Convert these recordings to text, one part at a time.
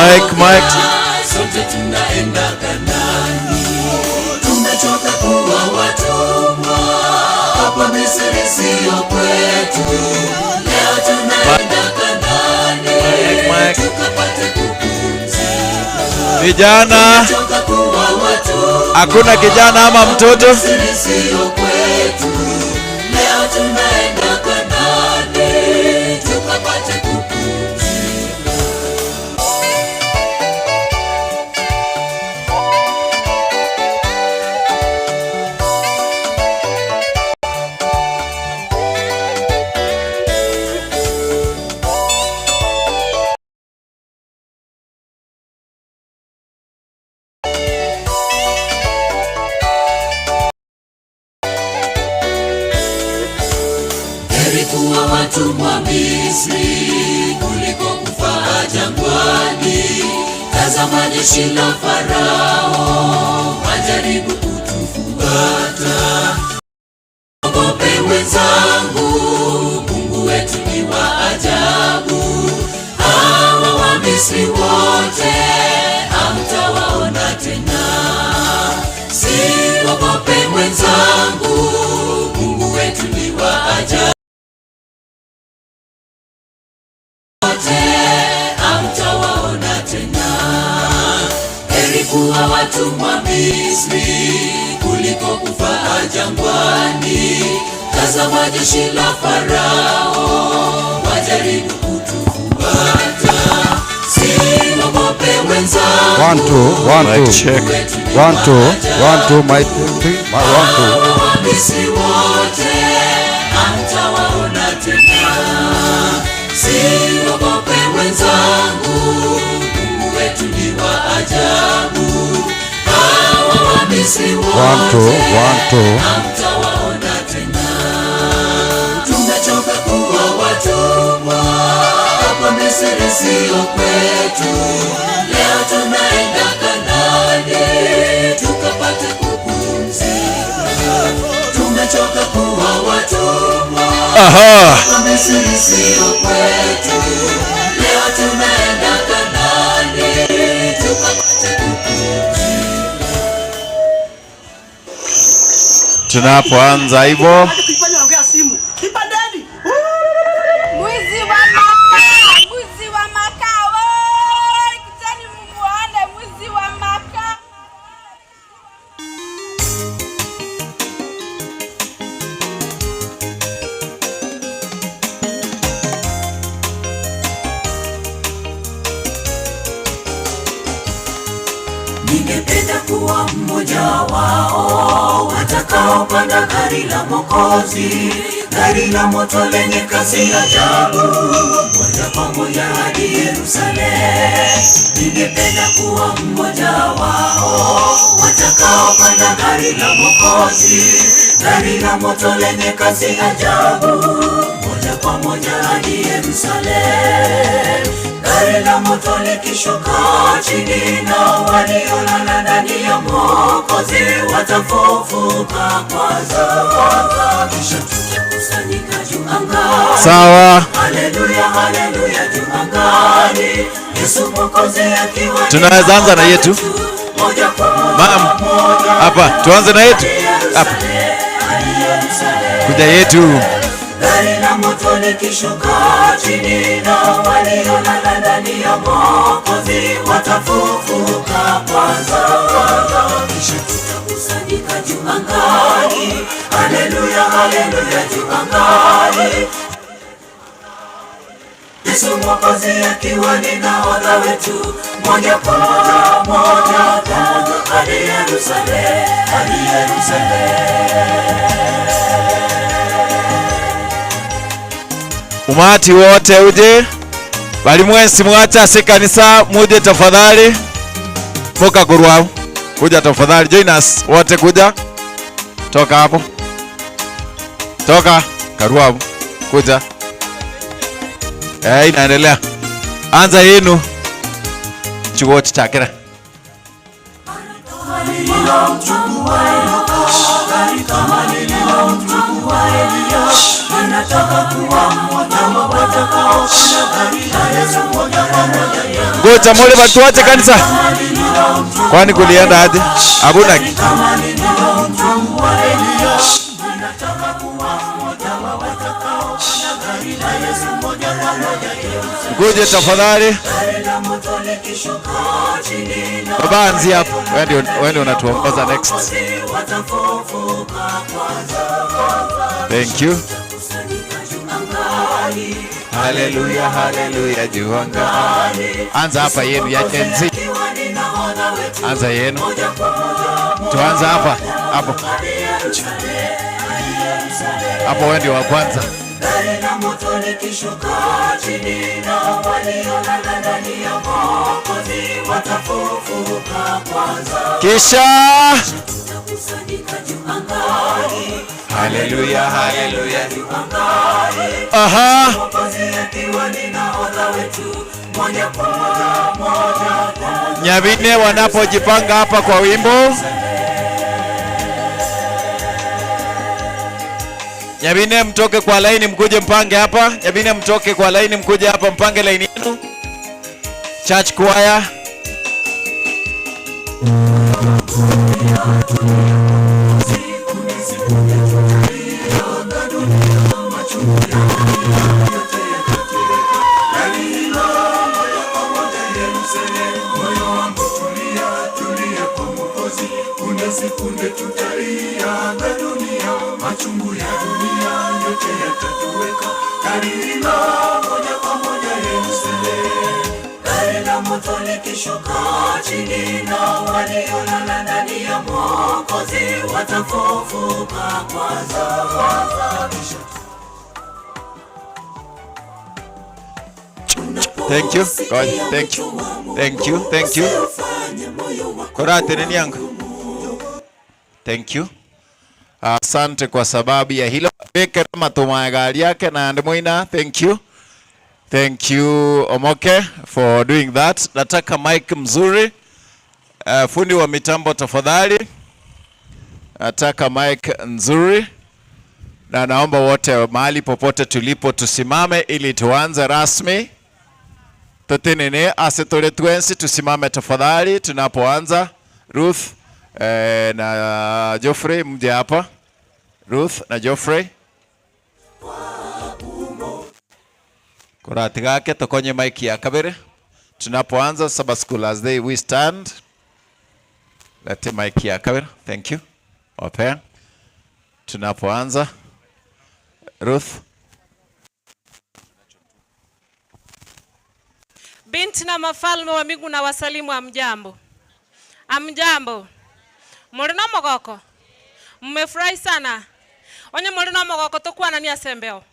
Mic, mic. Sote tunaenda Kanaani. Tumechoka kuwa watumwa hapa Misri, sio kwetu. Leo tunaenda Kanaani, Mic, mic. Tukapate kupumzika. Vijana, Tumechoka kuwa watumwa hakuna kijana ama mtoto? Misri sio kwetu. Leo tunaenda Kanaani, tukapate kupumzika. Heri kuwa watumwa Misri kuliko kufa jangwani. Tazama jeshi la Farao wajaribu kutufuata. Ogope wenzangu, Mungu wetu ni wa ajabu. Hawa Wamisri wote hamtawaona tena. Siogope mwenzangu, Mungu wetu ni wa ajabu. Wote hamtawaona tena. Heri kuwa watumwa Misri kuliko kufa jangwani. Tazama jeshi la Farao wajaribu kutufuata. Siogope wenzangu, One, two, one, Mic two. check. wetu ni One, two, wa ajabu. One, two, mic, three, one, two. Hawa Wamisri wote hamtawaona tena. Siogope wenzangu, Mungu wetu ni wa ajabu. Hawa Wamisri One, two, wote one, two. Hamtawaona tena. Tumechoka kuwa watumwa hapa Misri, sio kwetu. Leo tunaenda Kanaani tukapate kupumzika. Tumechoka kuwa watumwa hapa Misri, sio kwetu. Leo tunaenda Kanaani tukapate kupumzika. Tunapoanza hivyo Kufanya ongea simu. Kipandeni. Mwizi wa makaa, mwizi wa makaa, woi, kujeni mumuone mwizi wa makaa. Ningependa kuwa mmoja wao watakaopanda gari la Mwokozi, gari la moto lenye kasi ya ajabu, moja kwa moja hadi Yerusalemu. Ningependa kuwa mmoja wao watakaopanda gari la Mwokozi, gari la moto lenye kasi ya ajabu, moja kwa moja hadi Yerusalemu. Gari la moto likishuka chini na waliolala ndani ya Mwokozi watafufuka kwanza, kisha tutakusanyika juu angani. Sawa. Haleluya, haleluya juu angani, Yesu Mwokozi akiwa ni Tunaweza anza na yetu. Moja kwa Ma'am, moja hapa tuanze na yetu hapa, hadi Yerusalemu. Kuja yetu. Gari la moto likishuka chini na waliolala ndani ya Mwokozi watafufuka kwanza, kisha tutakusanyika juu angani. Haleluya, haleluya juu angani, Yesu Mwokozi akiwa ni nahodha wetu, moja kwa moja hadi Yerusalemu, hadi Yerusalemu. Umati wote uje, bali mwensi mwacha si kanisa, muje tafadhali, mukagurwa kuja tafadhali, join us wote, kuja toka hapo, toka karuabu kuja. Eh, inaendelea, anza yenu chuo chakira. Kama lililomchukua Nilimchukua Eliya, ninataka kuwa mmoja wa watakaopanda gari la Yesu moja kwa moja. Ngoja mole watu wache kanisa. Kwani kulienda aje? Hakuna. Kama nililomchukua Eliya, ninataka kuwa mmoja wa watakaopanda gari la Yesu moja kwa moja. Ngoja tafadhali. Gari la moto likishuka chini na Baba anzia hapo. Wewe ndio unatuongoza next. Watafufuka kwanza. Thank you. Kusanyika juu angani. Haleluya, haleluya, juu angani. Anza hapa yenu ya Gen Z. Ikiwa ni nahodha wetu Anza yenu. moja kwa moja Tuanze hapa. Hapo. hadi Yerusalemu, hadi Yerusalemu. Hapo wewe ndio wa kwanza. Gari la moto likishuka chini na waliolala ndani ya Mwokozi watafufuka kwanza. Kisha Tutakusanyika juu angani, haleluya, haleluya. juu angani. Aha. Mwokozi akiwa ni nahodha wetu moja kwa moja, moja kwa moja. Nyabine wanapojipanga hapa kwa wimbo. Nyabine mtoke kwa laini mkuje mpange hapa. Nyabine mtoke kwa laini mkuje hapa mpange laini yenu. Church choir. Moyo wangu tulia, tulia kwa Mwokozi. Punde si punde tutaiaga dunia, machungu ya dunia yote yatatoweka. Gari hilo moja kwa moja Yerusalemu. Gari la moto likishuka chini na waliolala ndani ya Mwokozi watafufuka kwanza. Kisha Thank you. God, thank you. Thank you. Thank you. Korate nini yangu? Thank you. Asante kwa sababu ya hilo. Beke matumaya gari yake na Moina. Thank you. Thank you Omoke for doing that. Nataka mic mzuri. Fundi wa mitambo tafadhali. Nataka mic nzuri. Na naomba wote mahali popote tulipo tusimame ili tuanze rasmi. Totenene asetore twensi tusimame tafadhali tunapoanza. Ruth na Geoffrey mje hapa. Ruth na Geoffrey. Korati gake tokonye mic ya kabere. Tunapoanza Sabbath school as they we stand. Lete mic ya kabere. Thank you. Open. Tunapoanza Ruth. Binti na mafalme wa mbingu na wasalimu, amjambo. Amjambo. Mulina mogoko? Mmefurahi sana. Onye mulina mogoko tokwana ni asembeo.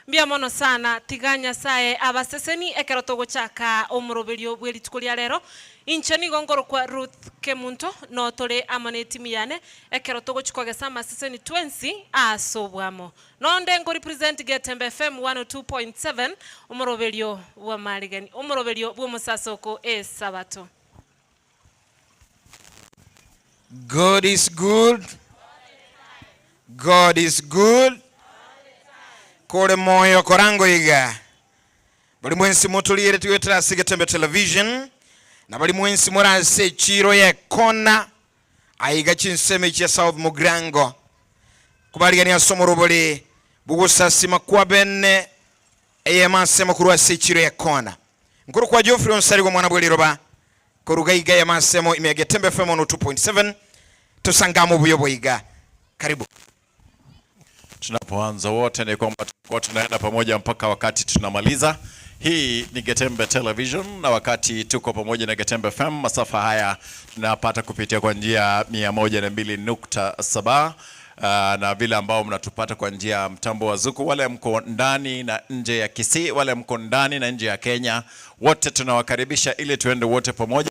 Mbia mono sana tiga Nyasaye abaseseni ekero togochaka omuroberio bwe rituko ria rero. Inche nigo ngorokwa Ruth Kemunto no tore amo ne timu yane ekero togochikogesa amaseseni twensi asobwamo. Nonde ngo represent Getembe FM 102.7 omuroberio bwa marigani omuroberio bwa musasoko esabato. God is good. God is good. Kore moyo korango iga. Bali mwensi mutuliere tuwetera Getembe Television. Na bali mwensi murase chiro ye kona. Aiga chinseme chia South Mugrango. Kubaligani asomo ruboli. Bugusasima kwa bene. Eye masemo kuruase chiro ye kona. Nkuru kwa Geoffrey Onsarigo mwana bweliroba. Koruga iga ya masemo ime Getembe FM 102.7. Tusangamo buyobo iga. Karibu. Tunapoanza wote ni kwamba tutakuwa tunaenda pamoja mpaka wakati tunamaliza. Hii ni Getembe Television na wakati tuko pamoja na Getembe FM, masafa haya tunapata kupitia kwa njia 102.7, na vile ambao mnatupata kwa njia ya mtambo wa Zuku, wale mko ndani na nje ya Kisii, wale mko ndani na nje ya Kenya, wote tunawakaribisha ili tuende wote pamoja.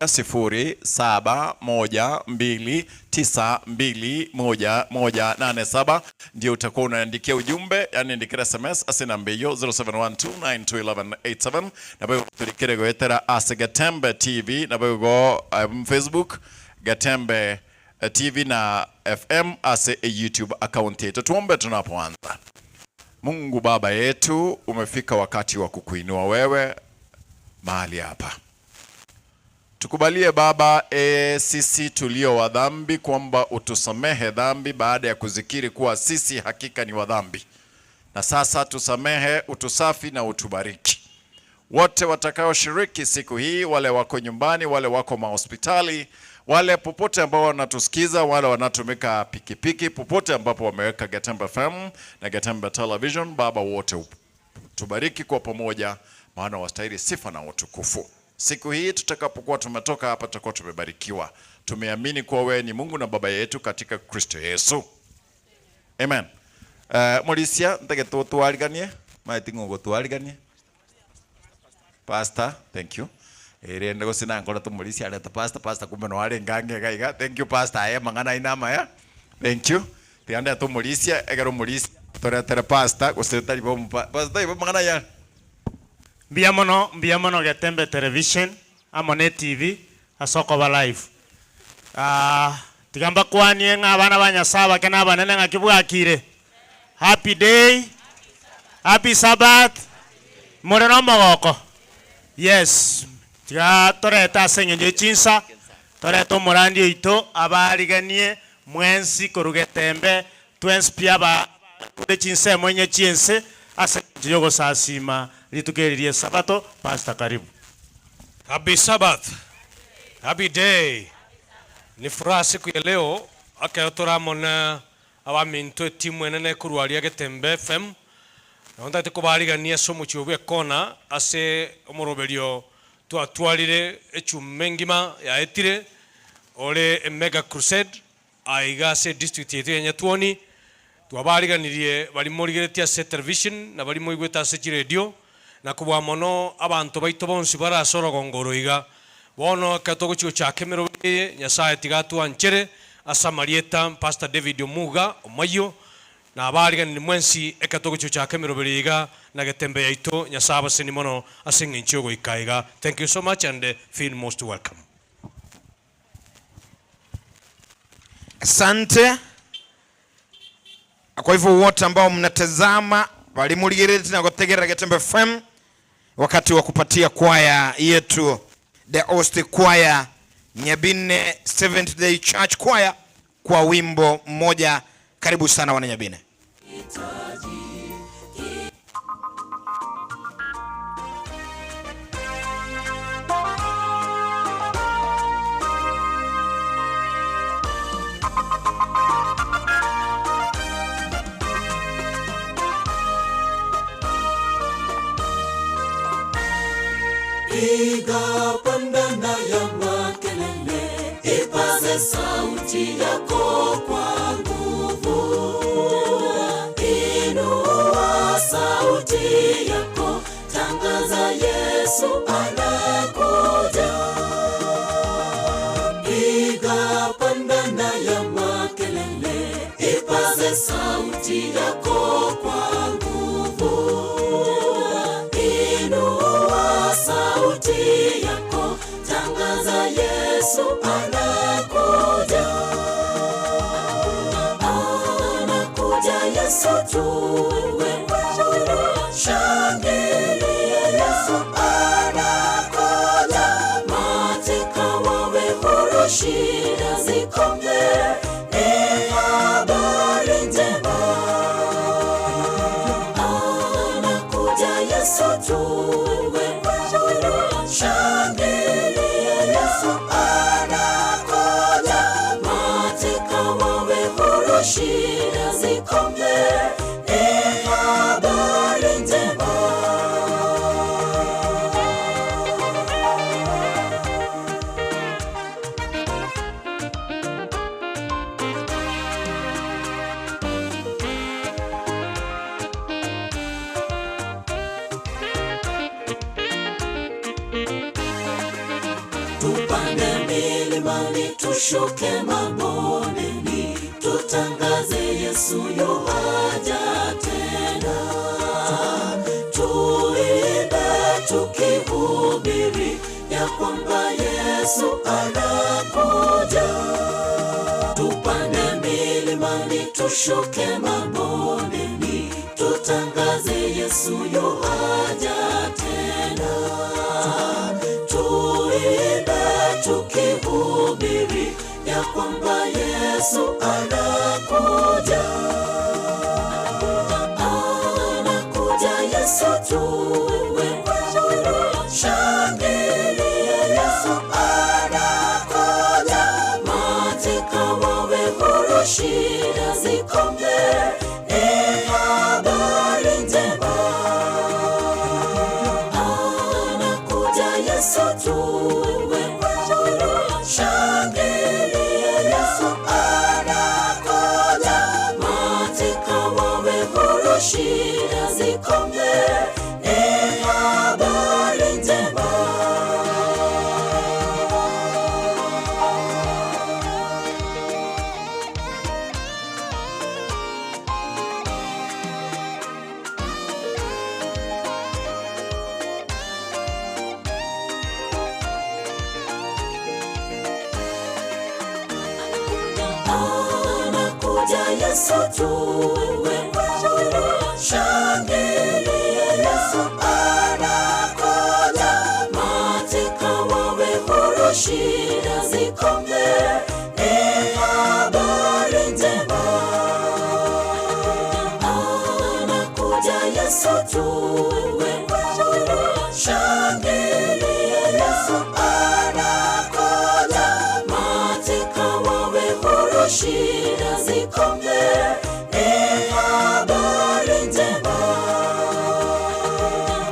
0712921187 ndio utakuwa unaandikia ujumbe, yani andikira SMS asina mbeyo 0712921187 na bayo tulikire goetera ase Getembe TV na bayo go Facebook Getembe TV na FM ase YouTube account yetu. Tuombe tunapoanza. Mungu Baba yetu, umefika wakati wa kukuinua wewe mahali hapa. Tukubalie Baba, sisi tulio wa dhambi kwamba utusamehe dhambi baada ya kuzikiri kuwa sisi hakika ni wa dhambi. Na sasa tusamehe, utusafi na utubariki. Wote watakaoshiriki siku hii, wale wako nyumbani, wale wako mahospitali, wale popote ambao wanatusikiza, wale wanatumika pikipiki, popote ambapo wameweka Getembe FM na Getembe Television, Baba wote tubariki kwa pamoja, maana wastahili sifa na utukufu. Siku hii tutakapokuwa tumetoka hapa, tutakuwa tumebarikiwa. Tumeamini kuwa wewe ni Mungu na Baba yetu katika Kristo Yesu. Amen. Morisia, ntege twariganie, maiti ng'ogo twariganie. Pastor, thank you. Ere ndego sina nkora tu Morisia areta pastor, pastor kumbe no are ngange gaiga. Thank you pastor, aya mang'ana inama ya. Thank you. Tianda tu Morisia, egero Morisia toretere pastor, gose tari bo pastor ibo mang'ana ya. Mbia mono Getembe Television amone TV asoko ba live. Tigamba kwanie ng'a abana ba Nyasaye bakena abanene ng'a kibwakire. Happy day. Happy Sabbath. More no mogoko. Yes. Tiga toreta ase eng'encho chinsa. Toreta omorandi oito abariganie mwensi koru Getembe twensi pia ba kure chinsa mwenye chiense ase eng'encho yogosasima litukeririe Sabato. Pastor, karibu. Happy Sabbath. Happy day. Ni furaha siku ya leo akayotoramona abaminto etimu enene kurwaria Getembe FM. Na ndate kubarigania somo chiobwe kona ase omoroberio twatwarire echume ngima ya etire ore mega crusade aiga ase district yetu ya Nyatuoni. Twabariganirie bari morigeretie ase television na bari moigwete ase radio na kubwa mono abantu baito bonsi barasoro gongoro iga bono katogo chakemero Nyasaye tigatwanchere asamarieta Pastor David Omuga omayo na abarigani mwensi ekatogo chakemero beriga na Getembe yaito Nyasaye baseni mono aseng'encho goikaiga. Thank you so much and feel most welcome. Asante. Kwa hivyo wote ambao mnatazama bali muligereti na gotegera Getembe FM, wakati wa kupatia kwaya yetu The Host Choir Nyabine Seventh Day Church Choir kwa wimbo mmoja. Karibu sana wana Nyabine. Piga pandana ya makelele, ipaze sauti yako kwa nguvu. Inua sauti yako, tangaza Yesu anakuja. Piga pandana ya makelele, ipaze sauti yako kwa nguvu. Inua sauti yako, tangaza Yesu anakuja. Anakuja Yesu, tuwe huru, shangilia Yesu anakuja. Mateka wawe huru, shida zikome, ni habari njema. Anakuja Yesu, tuwe huru, shangilia Yesu anakuja. Mateka wawe huru, shida zikome, ni habari njema. Tupande milimani, tushuke mabondeni, tutangaze Yesu yuaja tena. Tuimbe tukihubiri ya kwamba Yesu anakuja. Tushuke mabondeni, tutangaze Yesu yuaja tena. Tuimbe tukihubiri ya kwamba Yesu anakuja. Anakuja Yesu, tuwe huru, shangilia Yesu anakuja. Mateka wawe huru, shida zikome, ni habari njema. Anakuja Yesu, tuwe huru, shangilia Yesu anakuja. Mateka wawe huru, shida zikome, ni habari njema. Anakuja Yesu, tuwe huru, shangilia Yesu anakuja. Mateka wawe huru, shida zikome, ni habari njema. Anakuja Yesu, tuwe huru, shangilia Yesu anakuja. Mateka wawe huru, shida zikome, ni habari njema.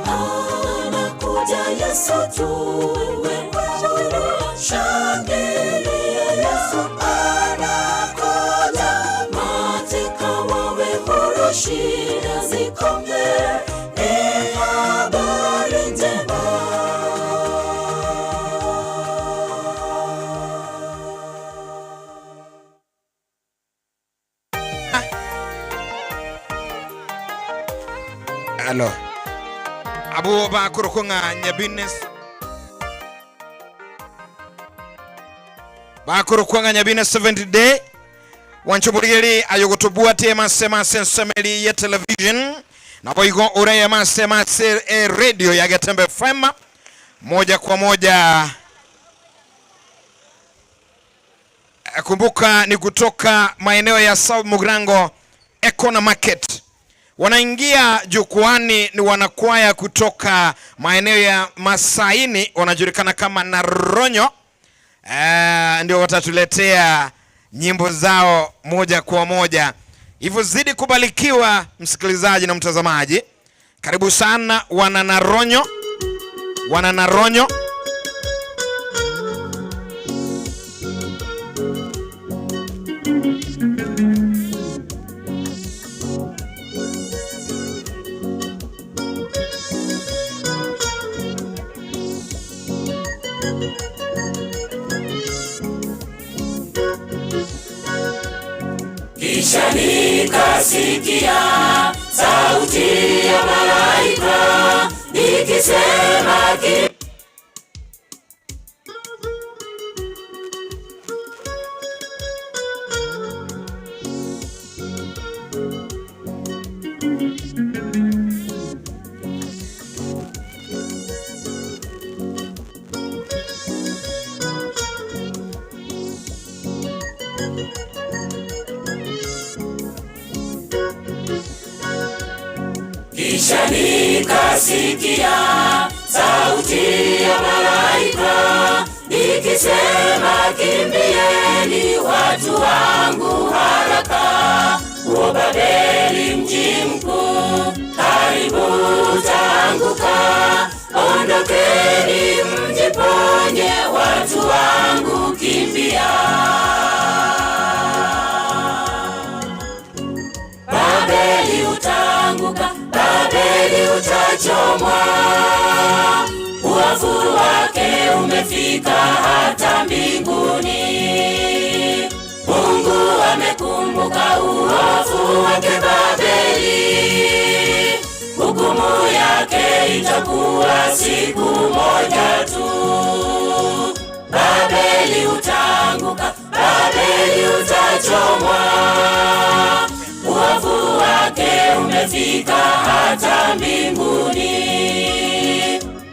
Anakuja Yesu, tuwe huru, shangilia Yesu anakuja. Mateka wawe huru, shida zikome, ni habari njema. Alo abo bakorokong'a Nyabines, bakorokong'a Nyabine 70 day wanchoborieri ayogotobwate mase nsemeri ya television naboigo ureye mase radio ya Getembe FM moja kwa moja. Kumbuka ni kutoka maeneo ya South Mugirango Econa Market. Wanaingia jukwani ni wanakwaya kutoka maeneo ya Masaini, wanajulikana kama Naronyo. Ndio watatuletea nyimbo zao moja kwa moja. Hivyo zidi kubarikiwa msikilizaji na mtazamaji. Karibu sana wana Naronyo. Wana Naronyo. Kisha nikasikia sauti ya malaika ikisema Kisha nikasikia sauti ya malaika ikisema, kimbieni watu wangu haraka, huo Babeli mji mkuu karibu utaanguka. Ondokeni mjiponye watu wangu, kimbia. Babeli utaanguka, Babeli utachomwa, uovu wake umefika hata mbinguni. Mungu amekumbuka uovu wake Babeli, hukumu yake itakuwa siku moja tu. Babeli utaanguka, Babeli utachomwa. utachomwa, uovu wake umefika hata mbinguni.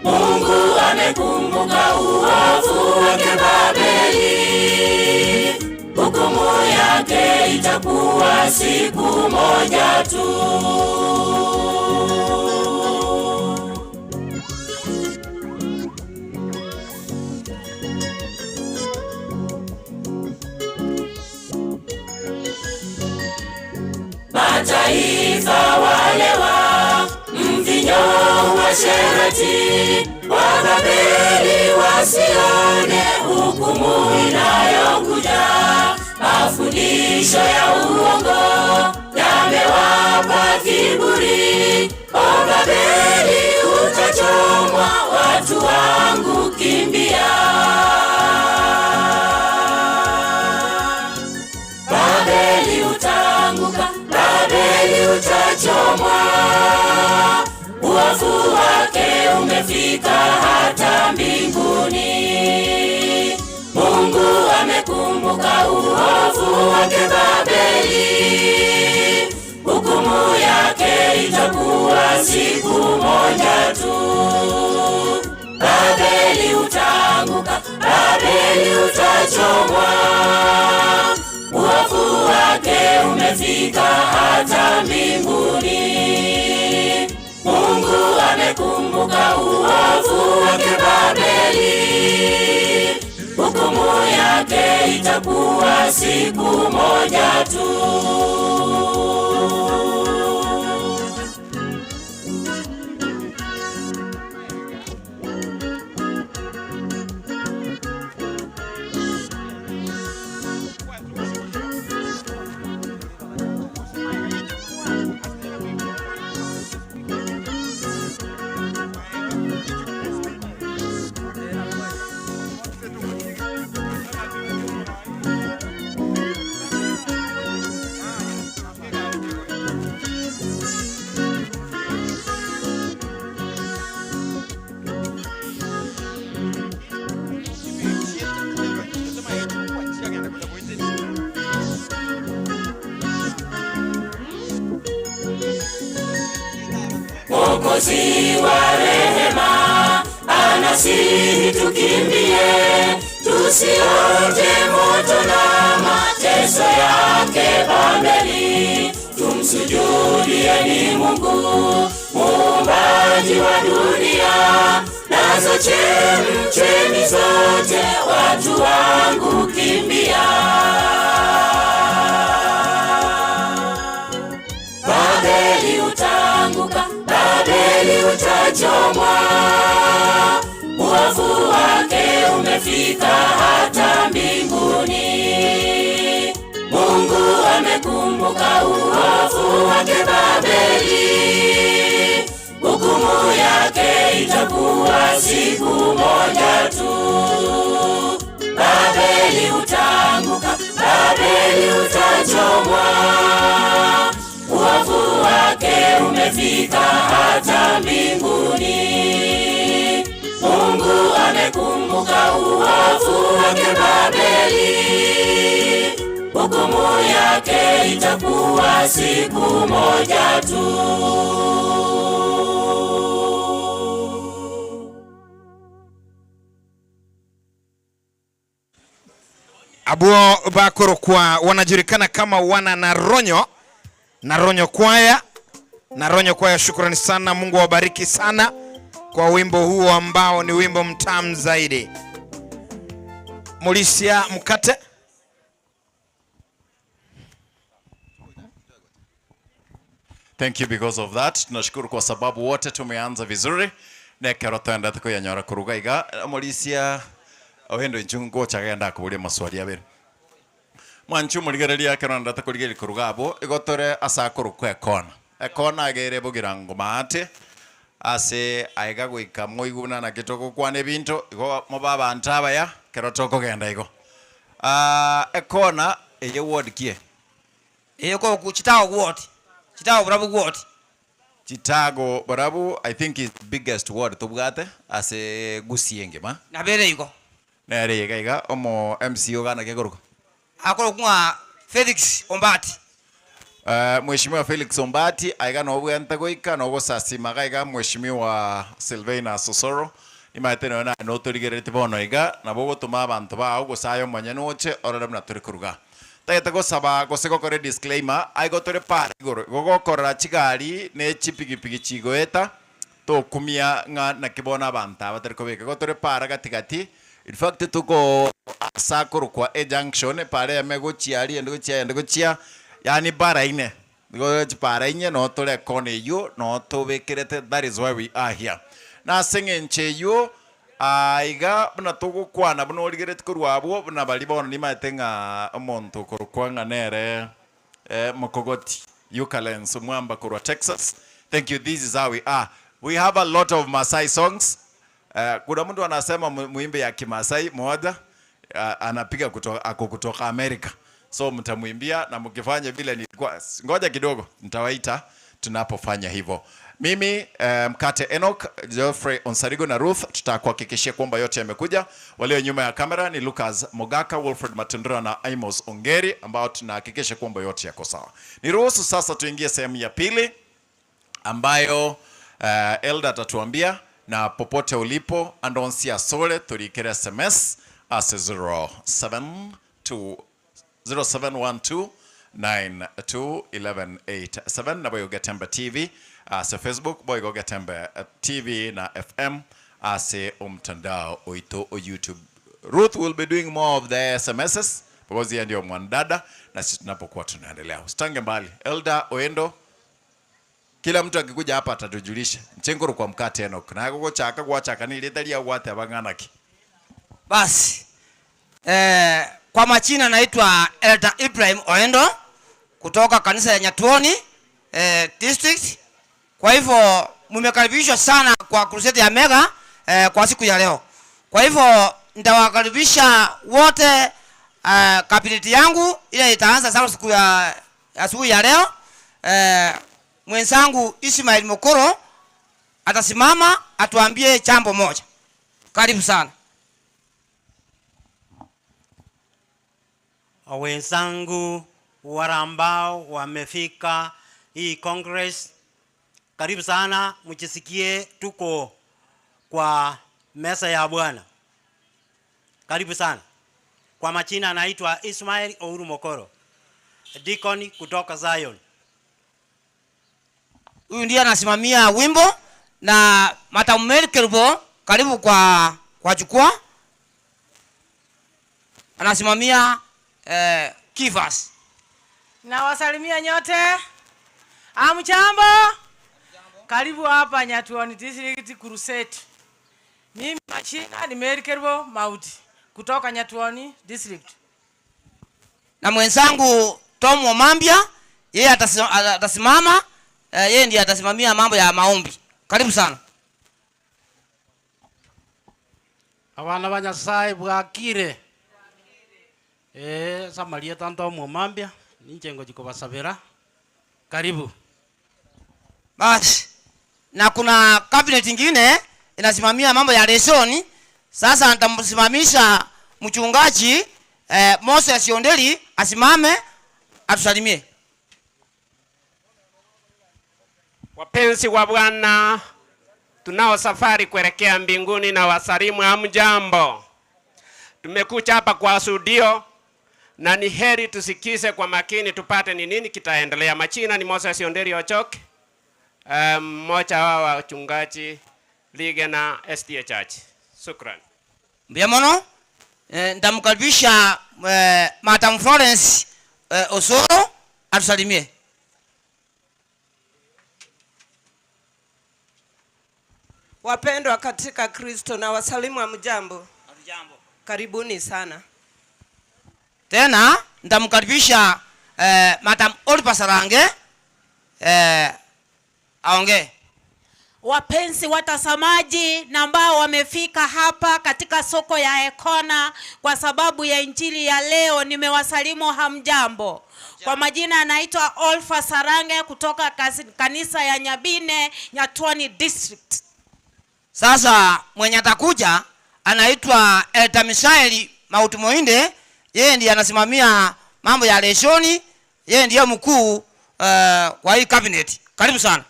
Mungu amekumbuka uovu wake Babeli, hukumu yake itakuwa siku moja tu. Mataifa walewa mvinyo wa sherati, wa Babeli wasione hukumu inayokuja. Mafundisho ya uongo yamewapa kiburi, o Babeli utachomwa, watu wangu kimbia. Babeli utaanguka, Babeli utachomwa, uovu wake umefika hata mbinguni. Mungu amekumbuka uovu wake Babeli, hukumu yake itakuwa siku moja tu. Babeli utaanguka, Babeli utachomwa, uovu wake umefika hata mbinguni. Mungu amekumbuka uovu wake Babeli, hukumu yake itakuwa siku moja tu. Mwokozi wa rehema anasihi tukimbie, tusionje moto na mateso yake Babeli. Tumsujudieni Mungu muumbaji wa dunia, nazo chemchemi zote, watu wangu kimbia. Babeli utaanguka, Babeli utachomwa, uovu wake umefika hata mbinguni. Mungu amekumbuka uovu wake Babeli, hukumu yake itakuwa siku moja tu. Babeli utaanguka, Babeli utachomwa, uovu wake umefika hata mbinguni. Mungu amekumbuka uovu wake Babeli, hukumu yake itakuwa siku moja tu. Abuo bakorokwa wanajulikana kama wana Naronyo, Naronyo kwaya, Naronyo kwaya. Shukrani sana, Mungu awabariki sana kwa wimbo huo ambao ni wimbo mtamu zaidi. Mulisia mkate. Thank you because of that. Tunashukuru kwa sababu wote tumeanza vizuri. Nekero twenda tukuyanyora kuruga iga Mulisia ohendo inchungo chagenda kuburia maswali abere. Mwanchu muligereria kero ndata kurigeria kuruga abo igotore asa kurukwa ekona. Ekona agere bugirango maate ase aiga goika moiguna na kitoko kwane binto igo mobaba ntaba ya kero tokogenda igo. Ekona eye ward kie. Eye ko ku Chitago ward. Chitago Burabu ward. Chitago Burabu I think is the biggest ward tobwate ase gusienge ma. Nabere igo. Nere iga iga omo MCO gana kegoruka. Akoro kunga Felix Ombati. Mheshimiwa Felix Ombati aiga nobwente goika nogosasima gaiga Mheshimiwa Sylvaina Sosoro imaete na notorigerete bono iga nabo gotuma abantu bao gosayo manya noche orore buna turi kuruga tagete gosaba gose gokore disclaimer aigo tore para igoro gogokora chigari ne chipigipigi chigoeta tokumia ng'a nakibona abantu abatari kobeka gotore para gatigati. In fact tuko asakuru kwa e junction pare yamegochia ari ende gochia ende gochia yani bara ine go para ine no tore kone yo no tobekerete. That is why we are here. Na seng'enche yo aiga buna togokwana buna origerete korwa abwo buna bari bono nimaete ng'a omonto korokwa ng'a nere mokogoti Yukalens Mwamba korwa Texas. Thank you. This is how we are. We have a lot of Masai songs. Kuna mtu anasema muimbe ya Kimasai moja, anapiga kutoka, ako kutoka Amerika. So mtamuimbia na mkifanya vile nilikuwa, ngoja kidogo nitawaita tunapofanya hivyo. Mimi Mkate Enoch, Geoffrey Onsarigo na Ruth tutakuhakikishia kwamba yote yamekuja. Walio nyuma ya kamera ni Lucas Mogaka, Wilfred Matendura na Amos Ongeri ambao tunahakikisha kwamba yote yako sawa. Niruhusu sasa tuingie sehemu ya pili ambayo Elda atatuambia, na popote ulipo andonsia sole tulikere SMS ase 0712 921187 na Boyo Getembe TV ase Facebook, Boyo Getembe TV na FM ase umtandao oito o YouTube. Ruth will be doing more of the SMSs because yeye ndio mwanadada na sisi tunapokuwa tunaendelea. Usitange mbali. Elda Oendo, kila mtu akikuja hapa atatujulisha. Nchenguru kwa Mkate Enoch. Na gochaka gwachaka ni letalia gwate abanganaki. Basi. Kwa majina naitwa Elder Ibrahim Oendo kutoka kanisa ya Nyatuoni district. Kwa hivyo mmekaribishwa sana kwa crusade ya Mega kwa siku ya leo. Kwa hivyo nitawakaribisha wote kabineti yangu ile itaanza sasa siku ya asubuhi ya leo. Mwenzangu Ismail Mokoro atasimama atuambie jambo moja. Karibu sana. Wenzangu wale ambao wamefika hii Congress, karibu sana, mjisikie tuko kwa meza ya Bwana. Karibu sana. Kwa majina anaitwa Ismail Ouru Mokoro, deacon kutoka Zion. Huyu ndiye anasimamia wimbo na Madam Mary Kerubo, karibu kwa jukwaa. Anasimamia Kivas. Na wasalimia nyote. Amchambo. Karibu hapa Nyatuoni District Crusade. Mimi majina ni Mary Kerubo Mauti kutoka Nyatuoni District. Na mwenzangu Tom Omambia, yeye atasimama, yeye ndiye atasimamia mambo ya maombi. Karibu sana. Abana ba Nyasaye bwakire. Samaria tanto Omambia, ninjengo jikobasabira. Karibu. Basi. Na kuna cabinet nyingine inasimamia mambo ya lesoni. Sasa nitamsimamisha mchungaji Moses Ondeli asimame atusalimie. Wapenzi wa Bwana, tunao safari kuelekea mbinguni na wasalimu hamjambo. Tumekuja hapa kwa studio na ni heri tusikize kwa makini tupate ni nini kitaendelea. Machina ni Moses Ondeli Ochoke, mmoja wa wachungaji Lige na SDA Church. Shukran. Mbiamono, nitamkaribisha Madam Florence Osoro atusalimie. Wapendwa katika Kristo na wasalimu hamjambo. Hamjambo. Karibuni sana. Tena nitamkaribisha Madam Oliver Sarange aongee. Wapenzi watazamaji na ambao wamefika hapa katika soko ya Ekona kwa sababu ya injili ya leo, nimewasalimu hamjambo. Kwa majina anaitwa Olfa Sarange kutoka kanisa ya Nyabine, Nyatuoni District. Sasa mwenye atakuja anaitwa Elder Misaeli Mauti Moinde, yeye ndiye anasimamia mambo ya leshoni. Yeye ndiye mkuu kwa hii cabinet. Karibu sana.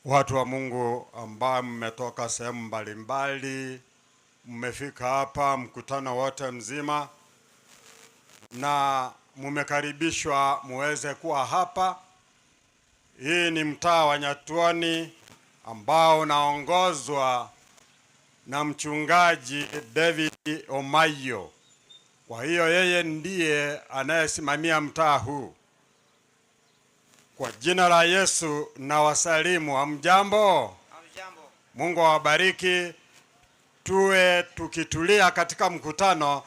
Watu wa Mungu ambao mmetoka sehemu mbalimbali, mmefika hapa mkutano wote mzima na mmekaribishwa muweze kuwa hapa. Hii ni mtaa wa Nyatuoni ambao unaongozwa na mchungaji David Omayo. Kwa hiyo yeye ndiye anayesimamia mtaa huu. Kwa jina la Yesu na wasalimu. Hamjambo? Hamjambo. Mungu awabariki. Tuwe tukitulia katika mkutano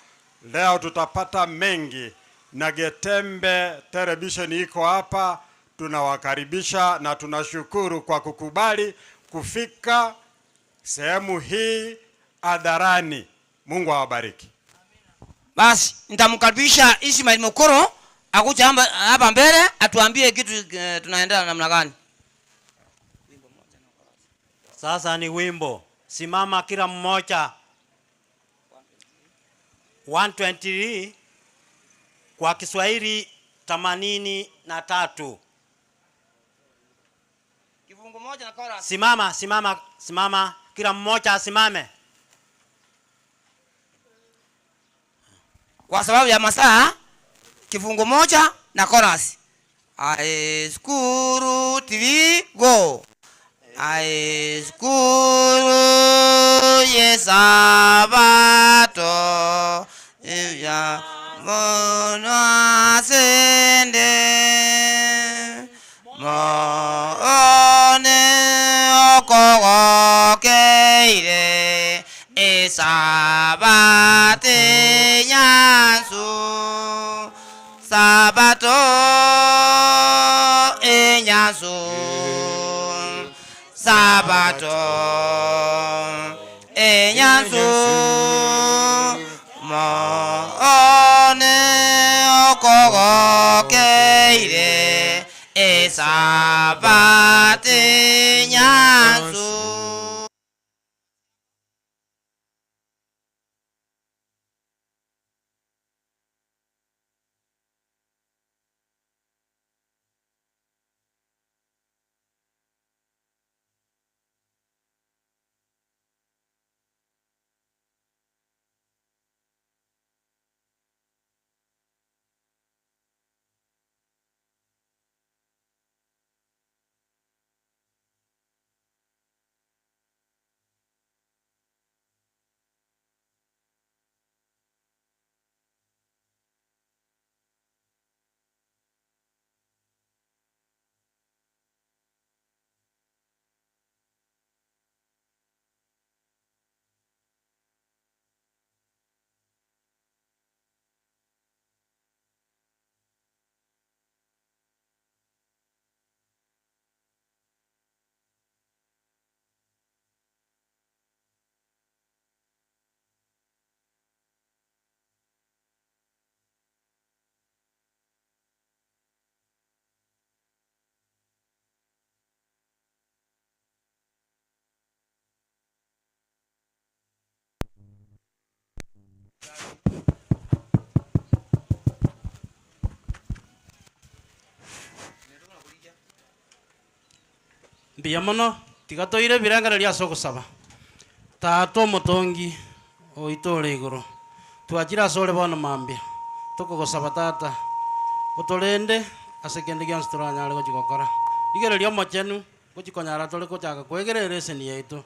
leo, tutapata mengi na Getembe Television iko hapa. Tunawakaribisha na tunashukuru kwa kukubali kufika sehemu hii hadharani. Mungu awabariki. Basi nitamkaribisha Ishmael Mokoro akuja hapa mbele atuambie kitu tunaendelea namna gani. Sasa ni wimbo. Simama kila mmoja. 123 kwa Kiswahili 83. Kifungu moja na chorus. Simama, simama, simama. Kila mmoja asimame. Kwa sababu ya masaa, kifungu moja na chorus. Aeskuru TV go. Aeskuru yesabato ya mono asende moone okogokeire esabate nyansu sabato enyansu sabato enyansu moone okogokeire esabate nyansu. Mbuya mono tigatoire birengereria ase ogosaba tata omotongi oitore igoro twachire ase ore bono mambia tokogosaba tata otorende ase kende gionsi toranyare gochigokora rigereria omochenu gochikonyara tore gochaka kwegerera eseni yaito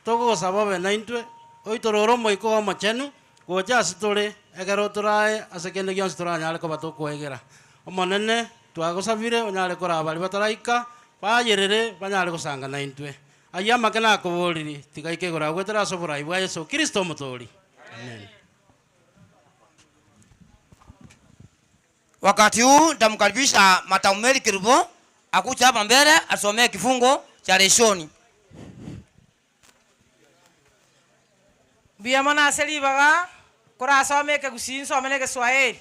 tokogosaba obe naintwe oitorore omoiko wa omochenu gocha ase tore ekero torae ase kende gionsi toranyare koba tokwegera omonene twagosabire onyare koraba baria bataraika bayerere banyare gosanga naintwe aya make nakoboriri tigaike igoro agwetera ase oborai bwa Yesu Kristo omotori. Amen. Wakati huu nitamkaribisha Mataumeli Kirubo akuja hapa mbele asomee kifungo cha leshoni. Mbuya mono ase ribaga korasome ekegusii nsome na egeswahili.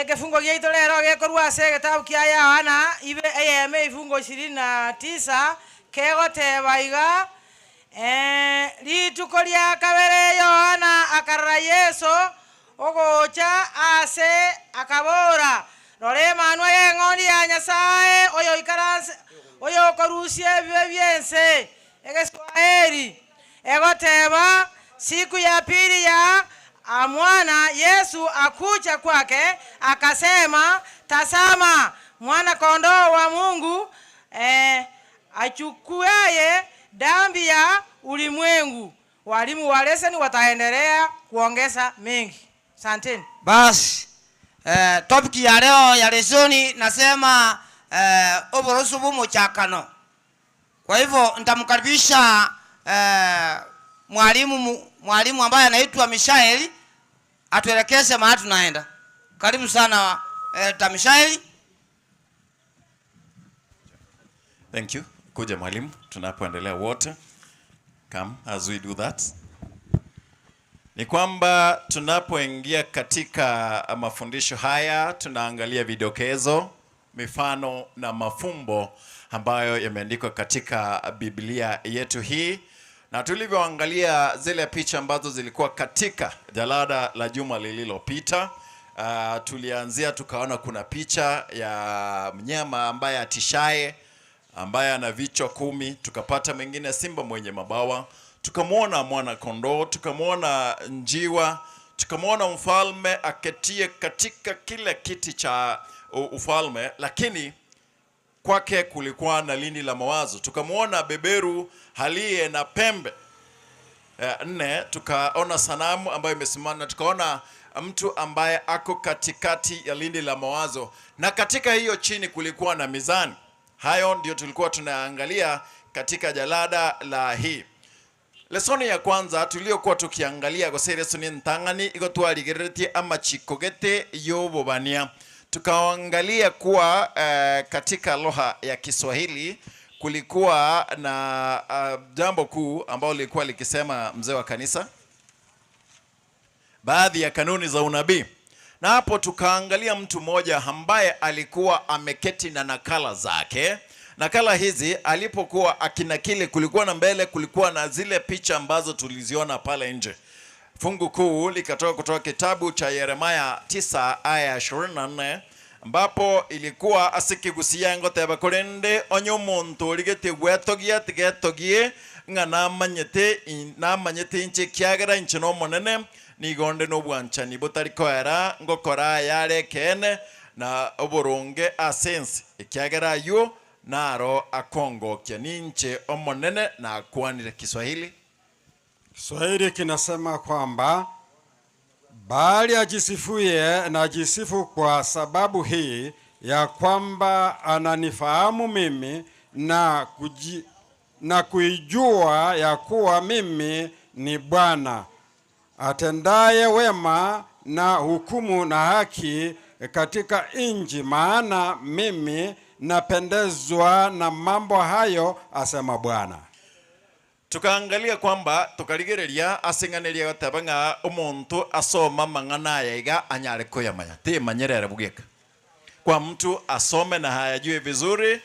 Ekifungo giaito rero gekorwa ase egetabu kia Yohana ibe eyeme ifungo 29 kegoteba iga Rituko lya kabere Yohana akarora Yesu ogocha ase akabora rore manwa y'eng'ondi ya Nyasaye oyo ikaranse oyo korusie bibe byense. Egeswahili egoteba siku ya pili ya mwana Yesu akuja kwake akasema, tazama mwana kondoo wa Mungu achukuaye dhambi ya ulimwengu. Walimu wa leseni wataendelea kuongeza mengi. Asanteni. Basi topic ya leo ya lesoni nasema oboroso bw'omuchakano. Kwa hivyo nitamkaribisha mwalimu ambaye anaitwa Mishaeli atuelekeze mahali tunaenda. Karibu sana Mishaeli. Thank you. Kuja mwalimu, tunapoendelea wote. Come as we do that. Ni kwamba tunapoingia katika mafundisho haya tunaangalia vidokezo, mifano na mafumbo ambayo yameandikwa katika Biblia yetu hii. Na tulivyoangalia zile picha ambazo zilikuwa katika jalada la juma lililopita, tulianzia tukaona kuna picha ya mnyama ambaye atishaye, ambaye ana vichwa 10, tukapata mwingine simba mwenye mabawa, tukamwona mwana kondoo, tukamwona njiwa, tukamwona mfalme aketie katika kile kiti cha ufalme, lakini kwake kulikuwa na lindi la mawazo. Tukamwona beberu aliye na pembe 4, tukaona sanamu ambayo imesimama, na tukaona mtu ambaye ako katikati ya lindi la mawazo, na katika hiyo chini kulikuwa na mizani. Hayo ndio tulikuwa tunaangalia katika jalada la hii lesoni ya kwanza tuliyokuwa tukiangalia gose lesoni ntang'ani iko twarigereretie amachikogete yobobania. Tukaangalia kuwa katika lugha ya Kiswahili kulikuwa na jambo kuu ambalo lilikuwa likisema mzee wa kanisa, baadhi ya kanuni za unabii. Na hapo tukaangalia mtu mmoja ambaye alikuwa ameketi na nakala zake. Nakala hizi alipokuwa akinakili, kulikuwa na mbele, kulikuwa na zile picha ambazo tuliziona pale nje. Fungu kuu likatoka kutoka kitabu cha Yeremia 9 aya 24, ambapo ilikuwa asikigusia ngoteba kurende onyo muntu origete gwetogia tigetogie ng'a namanyete inche kiagera inche no monene nigonde no bwanchani butari koera ngokora yare kene na oboronge asense ekiagera yo naro akongokia ninche omonene na akwanire. Kiswahili Kiswahili kinasema kwamba bali ajisifuye na ajisifu kwa sababu hii ya kwamba ananifahamu mimi na kuijua ya kuwa mimi ni Bwana atendaye wema na hukumu na haki katika nchi, maana mimi napendezwa na mambo hayo, asema Bwana. Tukaangalia kwamba tukarigereria asing'aneria gataba ng'a omonto asoma mang'ana yaiga anyare koyamanya ti manyerere bugeka kwa mtu asome na hayajue vizuri.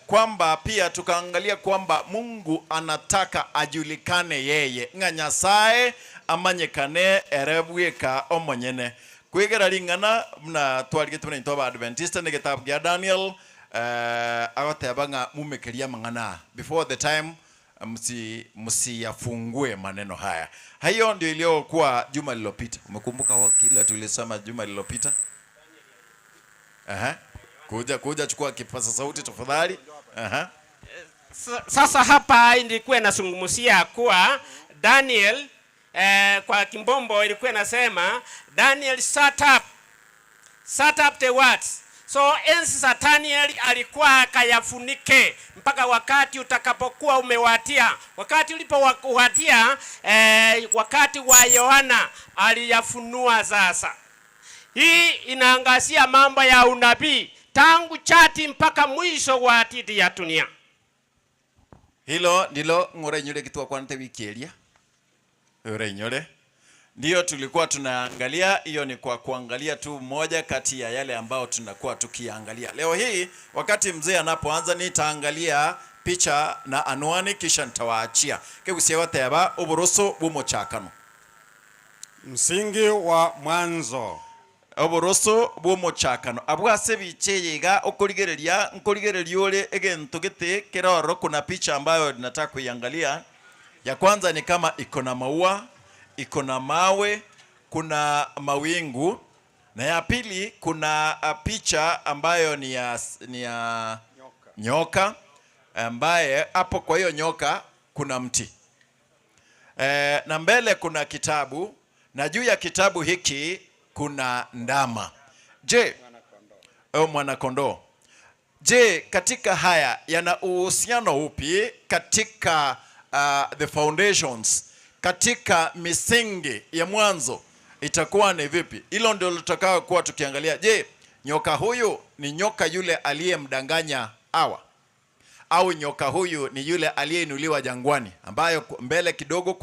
Kwamba pia tukaangalia kwamba Mungu anataka ajulikane yeye ng'a Nyasaye amanyekane erebweka omonyene kwigera ring'ana mna twarigete mna into Adventista ni kitabu kia Daniel agoteba ng'a mumekeria mang'ana before the time msiyafungue maneno haya. Hayo ndio iliyokuwa juma lililopita. Umekumbuka kile tulisema juma lililopita? Aha. Kuja chukua kipaza sauti tafadhali. Aha. Sasa hapa ilikuwa inazungumzia kuwa Daniel kwa kimbombo ilikuwa inasema Daniel sat up the words. So enzi za Daniel alikuwa akayafunike mpaka wakati utakapokuwa umewatia. Wakati ulipowatia wakati wa Yohana aliyafunua sasa. Hii inaangazia mambo ya unabii tangu chati mpaka mwisho wa titi ya dunia. Hilo ndilo ngore nyure kitu kwa nte wiki elia. Nyure. Ndio tulikuwa tunaangalia, hiyo ni kwa kuangalia tu moja kati ya yale ambao tunakuwa tukiangalia. Leo hii wakati mzee anapoanza nitaangalia Picha na anwani kisha nitawaachia. Kegusia goteba oboroso bw'omochakano. Msingi wa mwanzo. Oboroso bw'omochakano. Abwo ase ebicha eye iga okorigereria nkorigereria ore egento gete keroro kuna picha ambayo nataka kuiangalia. Ya kwanza ni kama iko na maua, iko na mawe, kuna mawingu, na ya pili kuna picha ambayo ni ya nyoka ambaye hapo kwa hiyo nyoka kuna mti na mbele kuna kitabu na juu ya kitabu hiki kuna ndama. Je, mwana kondoo. Je, katika haya yana uhusiano upi katika the foundations, katika misingi ya mwanzo itakuwa ni vipi? Hilo ndio tutakao kuwa tukiangalia. Je, nyoka huyu ni nyoka yule aliyemdanganya Hawa, au nyoka huyu ni yule aliyeinuliwa jangwani, ambayo mbele kidogo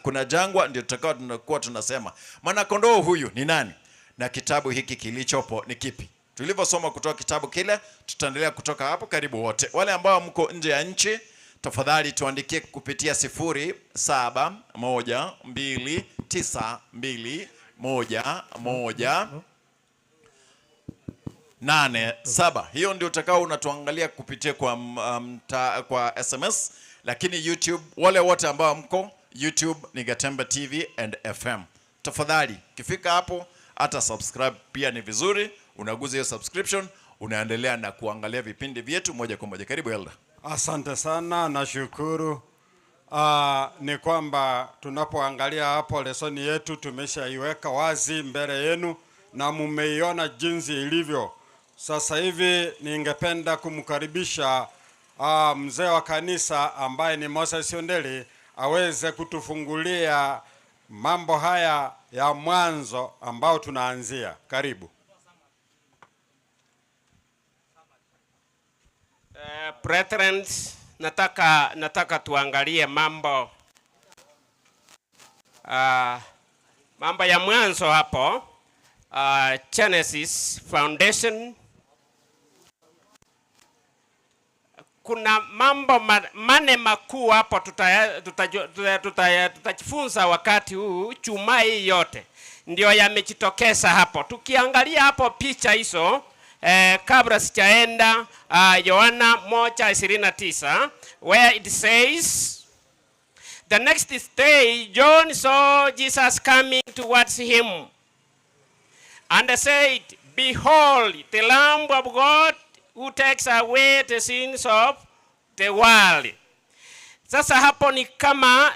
kuna jangwa, ndio tutakao tunakuwa tunasema mwanakondoo huyu ni nani na kitabu hiki kilichopo ni kipi? Tulivyosoma kutoka kitabu kile, tutaendelea kutoka hapo. Karibu wote wale ambao mko nje ya nchi, tafadhali tuandikie kupitia 0712921187. Hiyo ndio utakao unatuangalia kupitia kwa SMS, lakini YouTube, wale wote ambao mko YouTube ni Gatembe TV and FM. Tafadhali kifika hapo hata subscribe pia ni vizuri, unaguza hiyo subscription, unaendelea na kuangalia vipindi vyetu moja kwa moja. Karibu Elder. Asante sana, nashukuru. Ni kwamba tunapoangalia hapo lesoni yetu tumeshaiweka wazi mbele yenu na mumeiona jinsi ilivyo. Sasa hivi ningependa kumkaribisha mzee wa kanisa ambaye ni Moses Ondeli aweze kutufungulia mambo haya ya mwanzo ambao tunaanzia. Karibu. Brethren, nataka tuangalie mambo ya mwanzo hapo, Genesis foundation. Kuna mambo mane makuu hapo tutajifunza wakati huu, chuma hii yote ndio yamejitokeza hapo. Tukiangalia hapo picha hizo, kabla sijaenda, Yohana 1:29, where it says, "The next day John saw Jesus coming towards him and said, 'Behold, the Lamb of God who takes away the sins of the world.'" Sasa hapo ni kama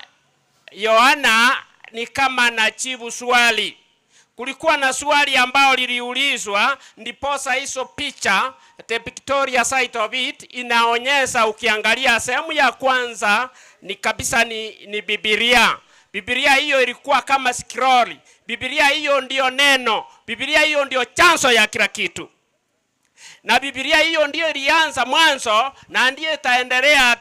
Yohana ni kama anajibu swali. Kulikuwa na swali ambao liliulizwa, ndiposa hizo picha, the pictorial side of it, inaonyesha. Ukiangalia sehemu ya kwanza ni kabisa ni Biblia. Biblia hiyo ilikuwa kama scroll. Biblia hiyo ndiyo neno. Biblia hiyo ndiyo chanzo ya kila kitu. Na Biblia hiyo ndiyo ilianza mwanzo na ndiyo itaendelea.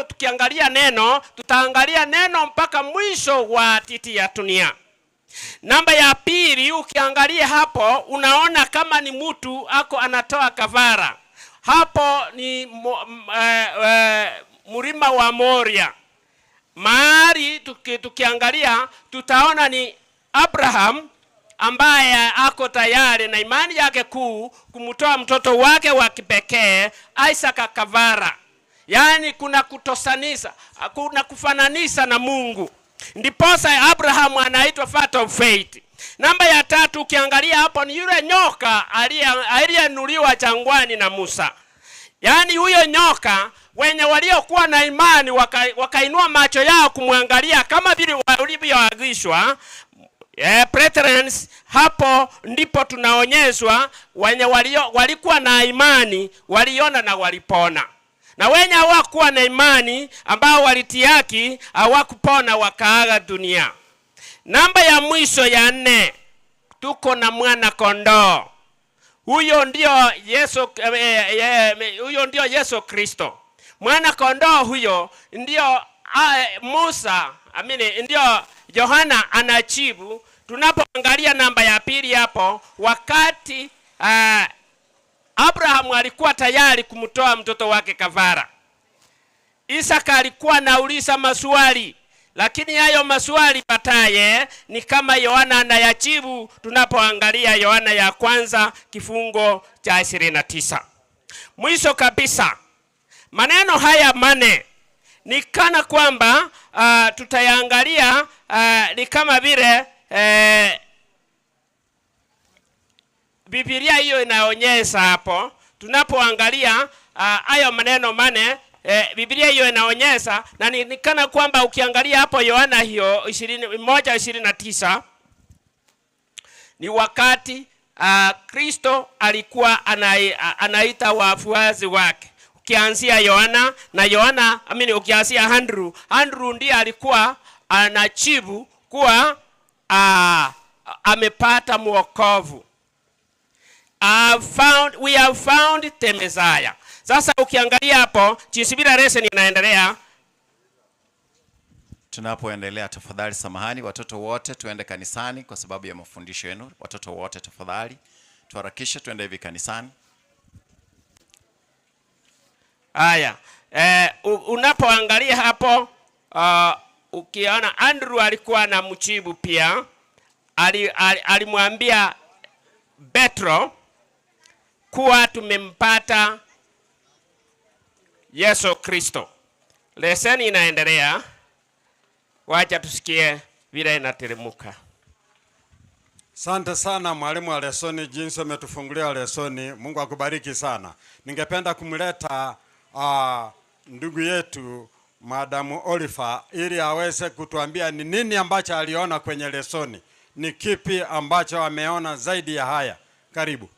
Tukiangalia neno, tutaangalia neno mpaka mwisho wa titi ya dunia. Namba ya pili, ukiangalia hapo unaona kama ni mtu ako anatoa kafara. Hapo ni mlima wa Moria. Mahali tukiangalia tutaona ni Abraham ambaye ako tayari na imani yake kuu kumtoa mtoto wake wa kipekee Isaac kafara. Yaani kuna kutosanisha, kuna kufananisha na Mungu. Ndiposa Abraham anaitwa father of faith. Namba ya tatu, ukiangalia hapo ni yule nyoka aliyeinuliwa jangwani na Musa. Yaani huyo nyoka wenye waliokuwa na imani wakainua macho yao kumwangalia kama vile walivyoagizwa. Brethren, hapo ndipo tunaonyeshwa wenye walikuwa na imani waliona na walipona, na wenye hawakuwa na imani ambao walitiaki hawakupona wakaaga dunia. Namba ya mwisho ya nne, tuko na mwana kondoo. Huyo ndio Yesu, huyo ndio Yesu Kristo. Mwana kondoo huyo ndio Musa, amini, ndio Yohana anajibu. Tunapoangalia namba ya pili hapo, wakati Abrahamu alikuwa tayari kumtoa mtoto wake kafara. Isaka alikuwa anauliza maswali, lakini hayo maswali baadaye ni kama Yohana anayajibu tunapoangalia Yohana ya kwanza kifungo cha 29. Mwisho kabisa, maneno haya mane ni kana kwamba tutayaangalia ni kama vile Biblia hiyo inaonyesha hapo tunapoangalia hayo maneno mane Biblia hiyo inaonyesha na ni kana kwamba ukiangalia hapo Yohana hiyo 1:29 ni wakati Kristo alikuwa anaita wafuasi wake. Ukianzia Yohana na Yohana, I mean, ukianzia Andrew ndiye alikuwa anajibu kuwa amepata mwokovu. We have found the Messiah. Sasa ukiangalia hapo jinsi vile lesson inaendelea. Tunapoendelea, tafadhali samahani, watoto wote tuende kanisani kwa sababu ya mafundisho yenu. Watoto wote tafadhali tuharakishe tuende hivi kanisani. Haya, unapoangalia hapo ukiona Andrew alikuwa na mjibu pia, alimwambia Petro kuwa tumempata Yesu Kristo. Leseni inaendelea, wacha tusikie vile inateremka. Asante sana mwalimu wa lesoni, jinsi umetufungulia lesoni. Mungu akubariki sana. Ningependa kumleta ndugu yetu Madamu Oliver ili aweze kutuambia ni nini ambacho aliona kwenye lesoni, ni kipi ambacho ameona zaidi ya haya. Karibu.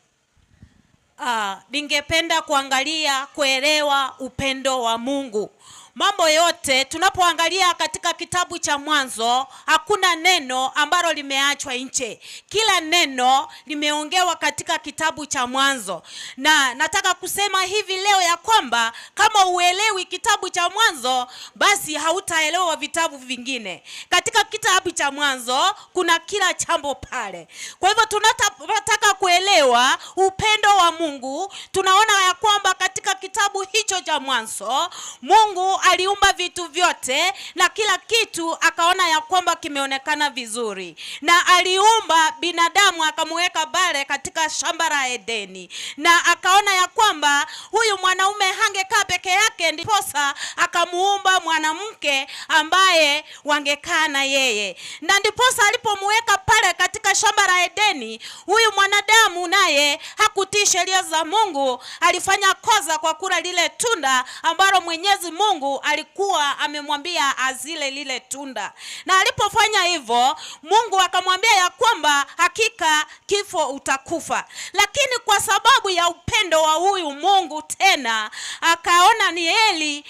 Ningependa kuangalia kuelewa upendo wa Mungu. Mambo yote tunapoangalia katika kitabu cha Mwanzo, hakuna neno ambalo limeachwa nje. Kila neno limeongewa katika kitabu cha Mwanzo. Na nataka kusema hivi leo ya kwamba kama uelewi kitabu cha Mwanzo, basi hautaelewa vitabu vingine. Katika kitabu cha Mwanzo kuna kila jambo pale. Kwa hivyo tunataka kuelewa upendo wa Mungu. Tunaona ya kwamba katika kitabu hicho cha Mwanzo, Mungu aliumba vitu vyote na kila kitu akaona ya kwamba kimeonekana vizuri. Na aliumba binadamu akamweka pale katika shamba la Edeni. Na akaona ya kwamba huyu mwanaume hangekaa peke yake, ndiposa akamuumba mwanamke ambaye wangekaa na yeye. Na ndiposa alipomweka pale katika shamba la Edeni, huyu mwanadamu naye hakutii sheria za Mungu, alifanya kosa kwa kula lile tunda ambalo Mwenyezi Mungu alikuwa amemwambia azile lile tunda. Na alipofanya hivyo, Mungu akamwambia ya kwamba hakika kifo utakufa. Lakini kwa sababu ya upendo wa huyu Mungu tena akaona ni heri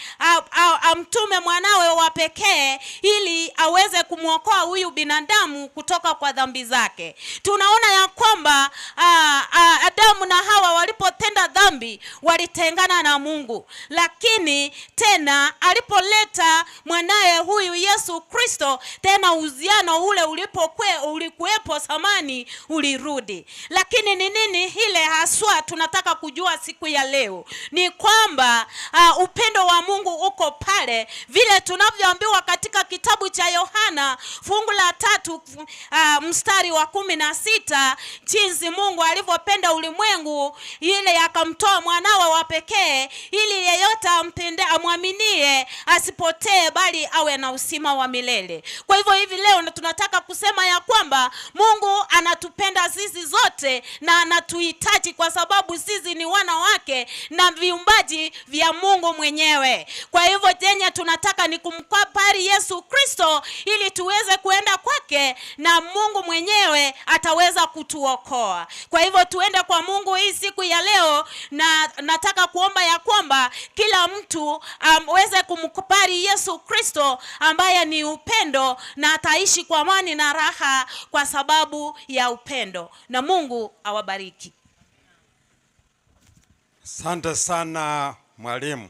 amtume mwanawe wa pekee ili aweze kumwokoa huyu binadamu kutoka kwa dhambi zake. Tunaona ya kwamba Adamu na Hawa walipotenda dhambi walitengana na Mungu. Lakini tena alipoleta mwanae huyu Yesu Kristo, tena uhusiano ule ulikuwepo zamani ulirudi. Lakini ni nini ile haswa tunataka kujua siku ya leo? Ni kwamba upendo wa Mungu uko pale, vile tunavyoambiwa katika kitabu cha Yohana fungu la 3 mstari wa 16, jinsi Mungu alivyopenda ulimwengu ile akamtoa mwanawe wa pekee ili yeyote ampende, amwaminie asipotee bali awe na uzima wa milele. Kwa hivyo hivi leo tunataka kusema ya kwamba Mungu anatupenda sisi zote na anatuhitaji kwa sababu sisi ni wana wake na viumbaji vya Mungu mwenyewe. Kwa hivyo chenye tunataka ni kumkubali Yesu Kristo ili tuweze kuenda kwake na Mungu mwenyewe ataweza kutuokoa. Kwa hivyo tuende kwa Mungu hii siku ya leo, na nataka kuomba ya kwamba kila mtu aweze kumkubali Yesu Kristo ambaye ni upendo, na ataishi kwa amani na raha kwa sababu ya upendo. Na Mungu awabariki. Asante sana mwalimu.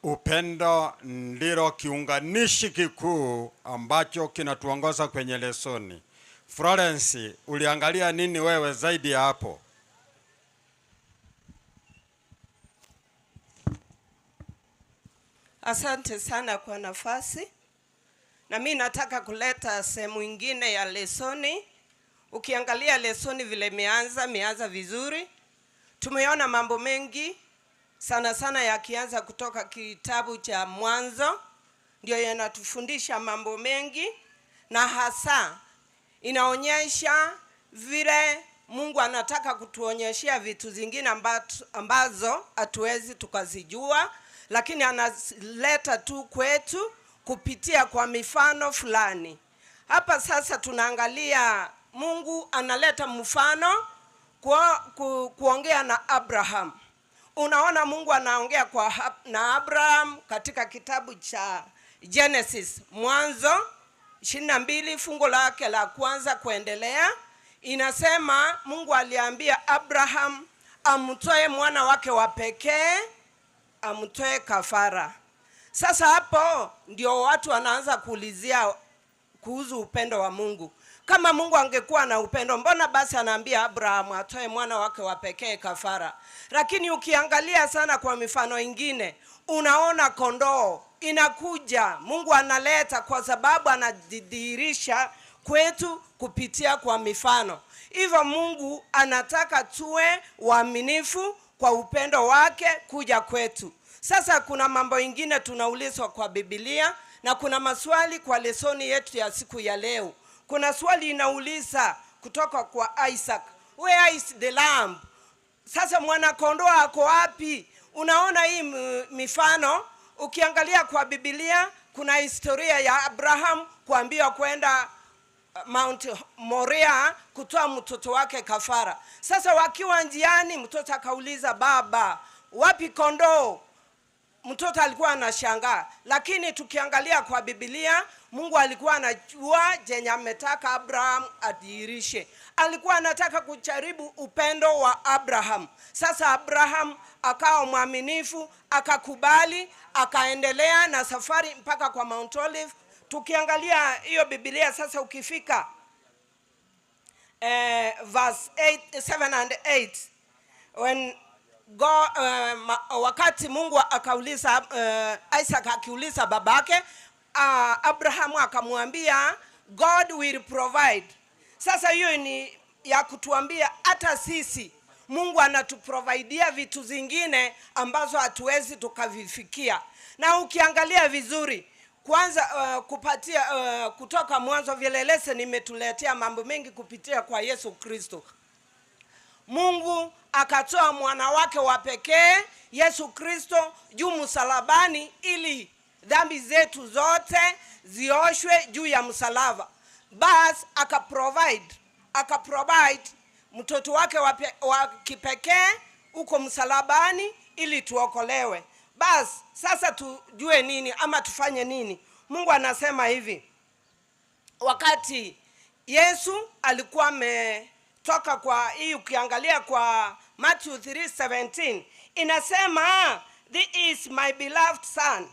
Upendo ndilo kiunganishi kikuu ambacho kinatuongoza kwenye lesoni. Florence, uliangalia nini wewe zaidi ya hapo? Asante sana kwa nafasi. Na mi nataka kuleta sehemu ingine ya lesoni. Ukiangalia lesoni vile imeanza vizuri. Tumeona mambo mengi sana sana yakianza kutoka kitabu cha Mwanzo, ndio yanatufundisha mambo mengi, na hasa inaonyesha vile Mungu anataka kutuonyeshea vitu zingine ambazo hatuwezi tukazijua, lakini analeta tu kwetu kupitia kwa mifano fulani. Hapa sasa tunaangalia Mungu analeta mfano kuongea na Abraham. Unaona Mungu anaongea na Abraham katika kitabu cha Genesis, Mwanzo 22 fungu lake la kwanza kuendelea. Inasema Mungu aliambia Abraham amtoe mwana wake wa pekee, amtoe kafara. Sasa hapo ndio watu wanaanza kuulizia kuhusu upendo wa Mungu. Kama Mungu angekuwa na upendo, mbona basi anaambia Abraham atoe mwana wake wa pekee kafara? Lakini ukiangalia sana kwa mifano ingine, unaona kondoo inakuja, Mungu analeta kwa sababu anajidhihirisha kwetu kupitia kwa mifano. Hivyo Mungu anataka tuwe waaminifu kwa upendo wake kuja kwetu. Sasa kuna mambo ingine tunaulizwa kwa Biblia, na kuna maswali kwa lesoni yetu ya siku ya leo. Kuna swali inauliza kutoka kwa Isaac, where is the lamb? Sasa mwana kondoo ako wapi? Unaona hii mifano, ukiangalia kwa Biblia kuna historia ya Abraham kuambiwa kwenda Mount Moria kutoa mtoto wake kafara. Sasa wakiwa njiani, mtoto akauliza baba, wapi kondoo? Mtoto alikuwa anashangaa. Lakini tukiangalia kwa Biblia, Mungu alikuwa anajua chenye ametaka Abraham adhihirishe. Alikuwa anataka kujaribu upendo wa Abraham. Sasa Abraham akawa mwaminifu, akakubali, akaendelea na safari mpaka kwa Mount Olive. Tukiangalia hiyo Biblia sasa, ukifika verse 8, 7 and 8, when God, wakati Mungu akauliza, Isaac akiuliza babake, Abraham akamwambia God will provide. Sasa hiyo ni ya kutuambia hata sisi Mungu anatuprovidea vitu zingine ambazo hatuwezi tukavifikia. Na ukiangalia vizuri, kwanza kupatia kutoka Mwanzo vile lesson imetuletea mambo mengi kupitia kwa Yesu Kristo. Mungu akatoa mwana wake wa pekee Yesu Kristo juu msalabani ili dhambi zetu zote zioshwe juu ya msalaba. Bas akaprovide mtoto wake wa kipekee uko msalabani ili tuokolewe. Bas sasa tujue nini ama tufanye nini? Mungu anasema hivi, wakati Yesu alikuwa ametoka kwa hii, ukiangalia kwa Matthew 3:17 inasema, this is my beloved son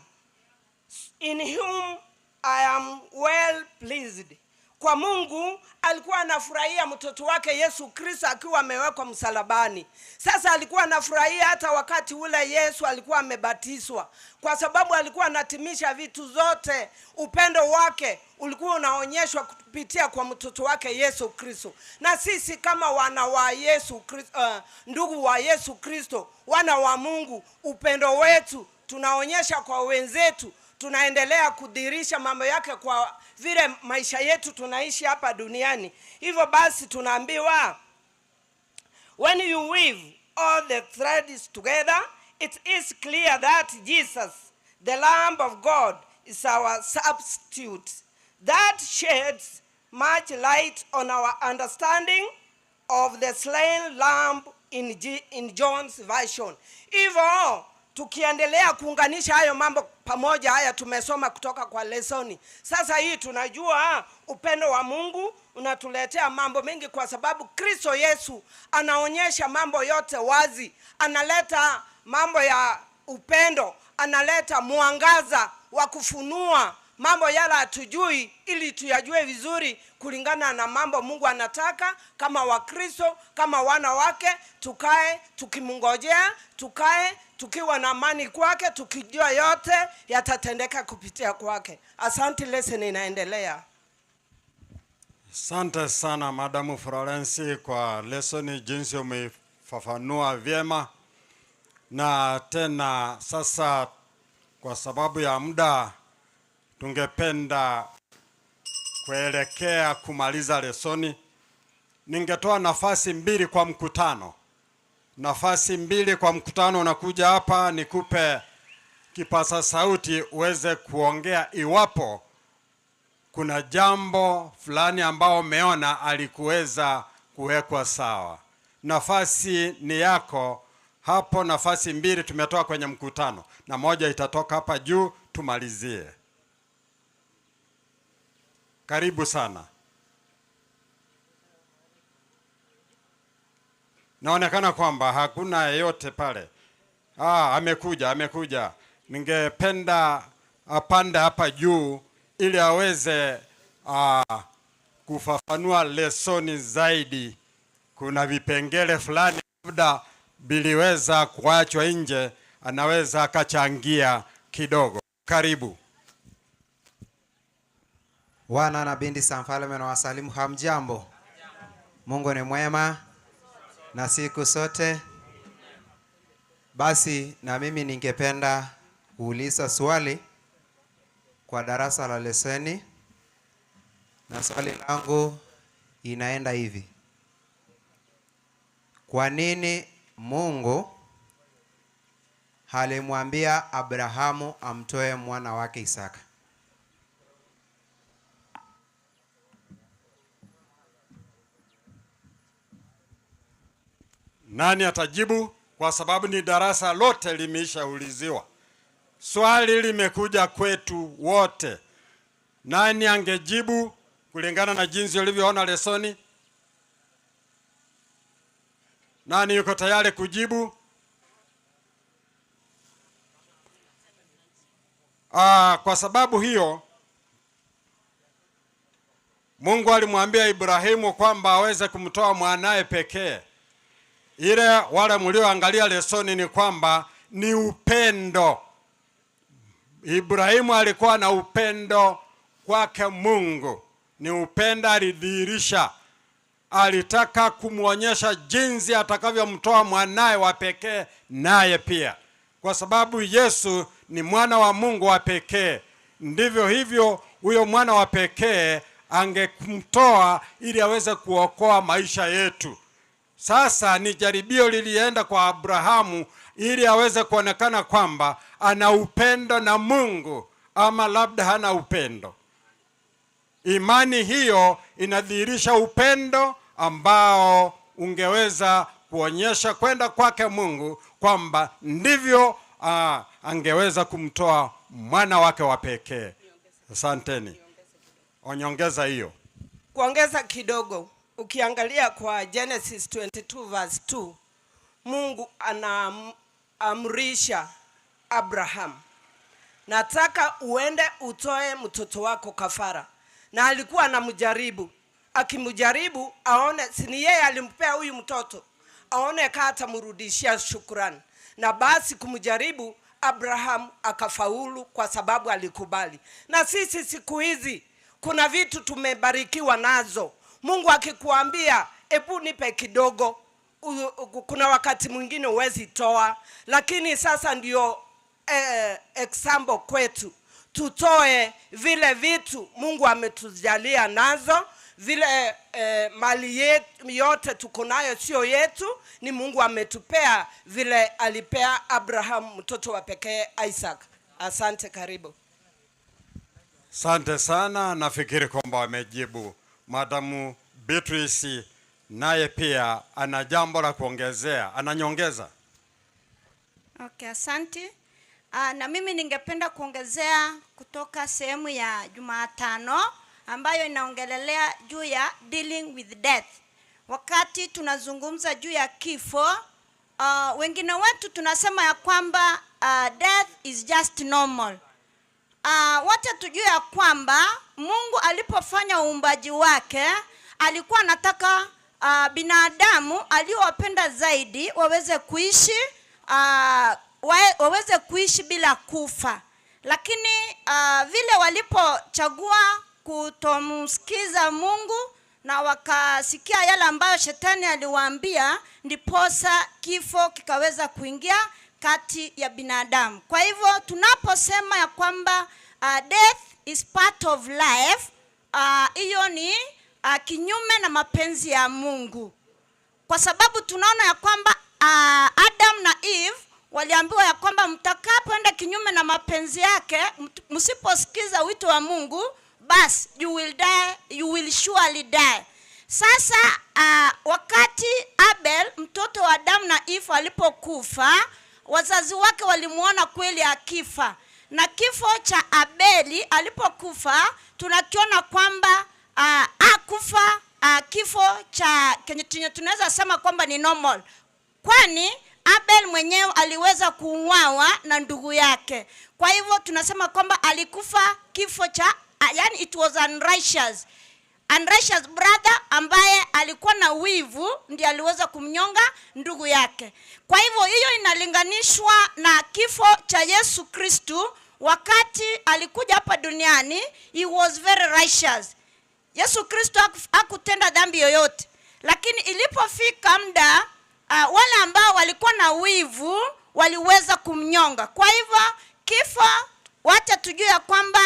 in whom I am well pleased. Kwa Mungu alikuwa anafurahia mtoto wake Yesu Kristo akiwa amewekwa msalabani. Sasa alikuwa anafurahia hata wakati ule Yesu alikuwa amebatizwa, kwa sababu alikuwa anatimisha vitu zote. Upendo wake ulikuwa unaonyeshwa kupitia kwa mtoto wake Yesu Kristo. Na sisi kama wana wa Yesu Kristo, ndugu wa Yesu Kristo, wana wa Mungu, upendo wetu tunaonyesha kwa wenzetu. Tunaendelea kudhihirisha mambo yake kwa vile maisha yetu tunaishi hapa duniani. Hivyo basi tunaambiwa, when you weave all the threads together, it is clear that Jesus, the Lamb of God, is our substitute. That sheds much light on our understanding of the slain lamb in John's version. Hivyo tukiendelea kuunganisha hayo mambo pamoja, haya tumesoma kutoka kwa lesoni. Sasa hii tunajua upendo wa Mungu unatuletea mambo mengi, kwa sababu Kristo Yesu anaonyesha mambo yote wazi. Analeta mambo ya upendo, analeta mwangaza wa kufunua Mambo yala hatujui ili tuyajue vizuri kulingana na mambo Mungu anataka kama Wakristo, kama wana wake, tukae tukimngojea, tukae tukiwa na amani kwake, tukijua yote yatatendeka kupitia kwake. Asante, lesson inaendelea. Asante sana Madamu Florence kwa lesoni, jinsi umeifafanua vyema. Na tena sasa, kwa sababu ya muda, tungependa kuelekea kumaliza lesoni. Ningetoa nafasi mbili kwa mkutano, nafasi mbili kwa mkutano. Unakuja hapa nikupe kipaza sauti uweze kuongea iwapo kuna jambo fulani ambao umeona alikuweza kuwekwa sawa. Nafasi ni yako hapo. Nafasi mbili tumetoa kwenye mkutano na moja itatoka hapa juu, tumalizie. Karibu sana. Naonekana kwamba hakuna yeyote pale. Amekuja, amekuja. Ningependa apande hapa juu ili aweze kufafanua lesoni zaidi. Kuna vipengele fulani labda biliweza kuachwa nje, anaweza akachangia kidogo. Karibu. Wana na binti za mfalme na wasalimu, hamjambo? Mungu ni mwema na siku sote. Basi na mimi ningependa kuuliza swali kwa darasa la leseni, na swali langu inaenda hivi: kwa nini Mungu alimwambia Abrahamu amtoe mwana wake Isaka? Nani atajibu? Kwa sababu ni darasa lote limeishauliziwa. Swali limekuja kwetu wote. Nani angejibu kulingana na jinsi ulivyoona lesoni? Nani yuko tayari kujibu? Kwa sababu hiyo Mungu alimwambia Ibrahimu kwamba aweze kumtoa mwanae pekee. Ile wale mlioangalia lesoni ni kwamba ni upendo. Ibrahimu alikuwa na upendo kwake Mungu. Ni upendo alidhihirisha. Alitaka kumwonyesha jinsi atakavyomtoa mwanae wa pekee naye pia. Kwa sababu Yesu ni mwana wa Mungu wa pekee. Ndivyo hivyo huyo mwana wa pekee angemtoa ili aweze kuokoa maisha yetu. Sasa ni jaribio lilienda kwa Abrahamu ili aweze kuonekana kwamba ana upendo na Mungu ama labda hana upendo. Imani hiyo inadhihirisha upendo ambao ungeweza kuonyesha kwenda kwake Mungu kwamba ndivyo angeweza kumtoa mwana wake wa pekee. Asanteni. Onyongeza hiyo. Kuongeza kidogo, ukiangalia kwa Genesis 22 verse 2, Mungu anaamrisha Abraham, nataka uende utoe mtoto wako kafara. Na alikuwa anamjaribu, akimjaribu aone si ni yeye alimpea huyu mtoto, aone kama atamrudishia shukrani. Na basi kumjaribu Abraham akafaulu kwa sababu alikubali. Na sisi siku hizi kuna vitu tumebarikiwa nazo. Mungu akikuambia ebu nipe kidogo, kuna wakati mwingine huwezi toa, lakini sasa ndio example kwetu. Tutoe vile vitu Mungu ametujalia nazo, vile mali yetu yote tuko nayo sio yetu, ni Mungu ametupea vile alipea Abraham mtoto wa pekee Isaac. Asante, karibu. Asante sana, nafikiri kwamba wamejibu. Madamu Beatrice naye pia ana jambo la kuongezea, ananyongeza. Okay, asante. Na mimi ningependa kuongezea kutoka sehemu ya Jumatano ambayo inaongelelea juu ya dealing with death. Wakati tunazungumza juu ya kifo, wengine wetu tunasema ya kwamba death is just normal. What Wacha tujue ya kwamba Mungu alipofanya uumbaji wake alikuwa anataka binadamu aliowapenda zaidi waweze kuishi bila kufa. Lakini vile walipochagua kutomsikiza Mungu na wakasikia yale ambayo shetani aliwaambia, ndiposa kifo kikaweza kuingia kati ya binadamu. Kwa hivyo tunaposema ya kwamba death is part of life, hiyo ni kinyume na mapenzi ya Mungu, kwa sababu tunaona ya kwamba Adam na Eve waliambiwa ya kwamba mtakapoenda kinyume na mapenzi yake, msiposikiza wito wa Mungu, basi you will die, you will surely die. Sasa wakati Abel mtoto wa Adamu na Eve alipokufa, wazazi wake walimuona kweli akifa, na kifo cha Abeli alipokufa tunakiona kwamba akufa kifo cha kenye tunaweza sema kwamba ni normal, kwani Abel mwenyewe aliweza kuuawa na ndugu yake. Kwa hivyo tunasema kwamba alikufa kifo cha yani it was unrighteous brother ambaye alikuwa na wivu ndiye aliweza kumnyonga ndugu yake. Kwa hivyo hiyo inalinganishwa na kifo cha Yesu Kristu wakati alikuja hapa duniani, he was very righteous. Yesu Kristo hakutenda dhambi yoyote, lakini ilipofika muda wale ambao walikuwa na wivu waliweza kumnyonga. Kwa hivyo kifo, wacha tujue ya kwamba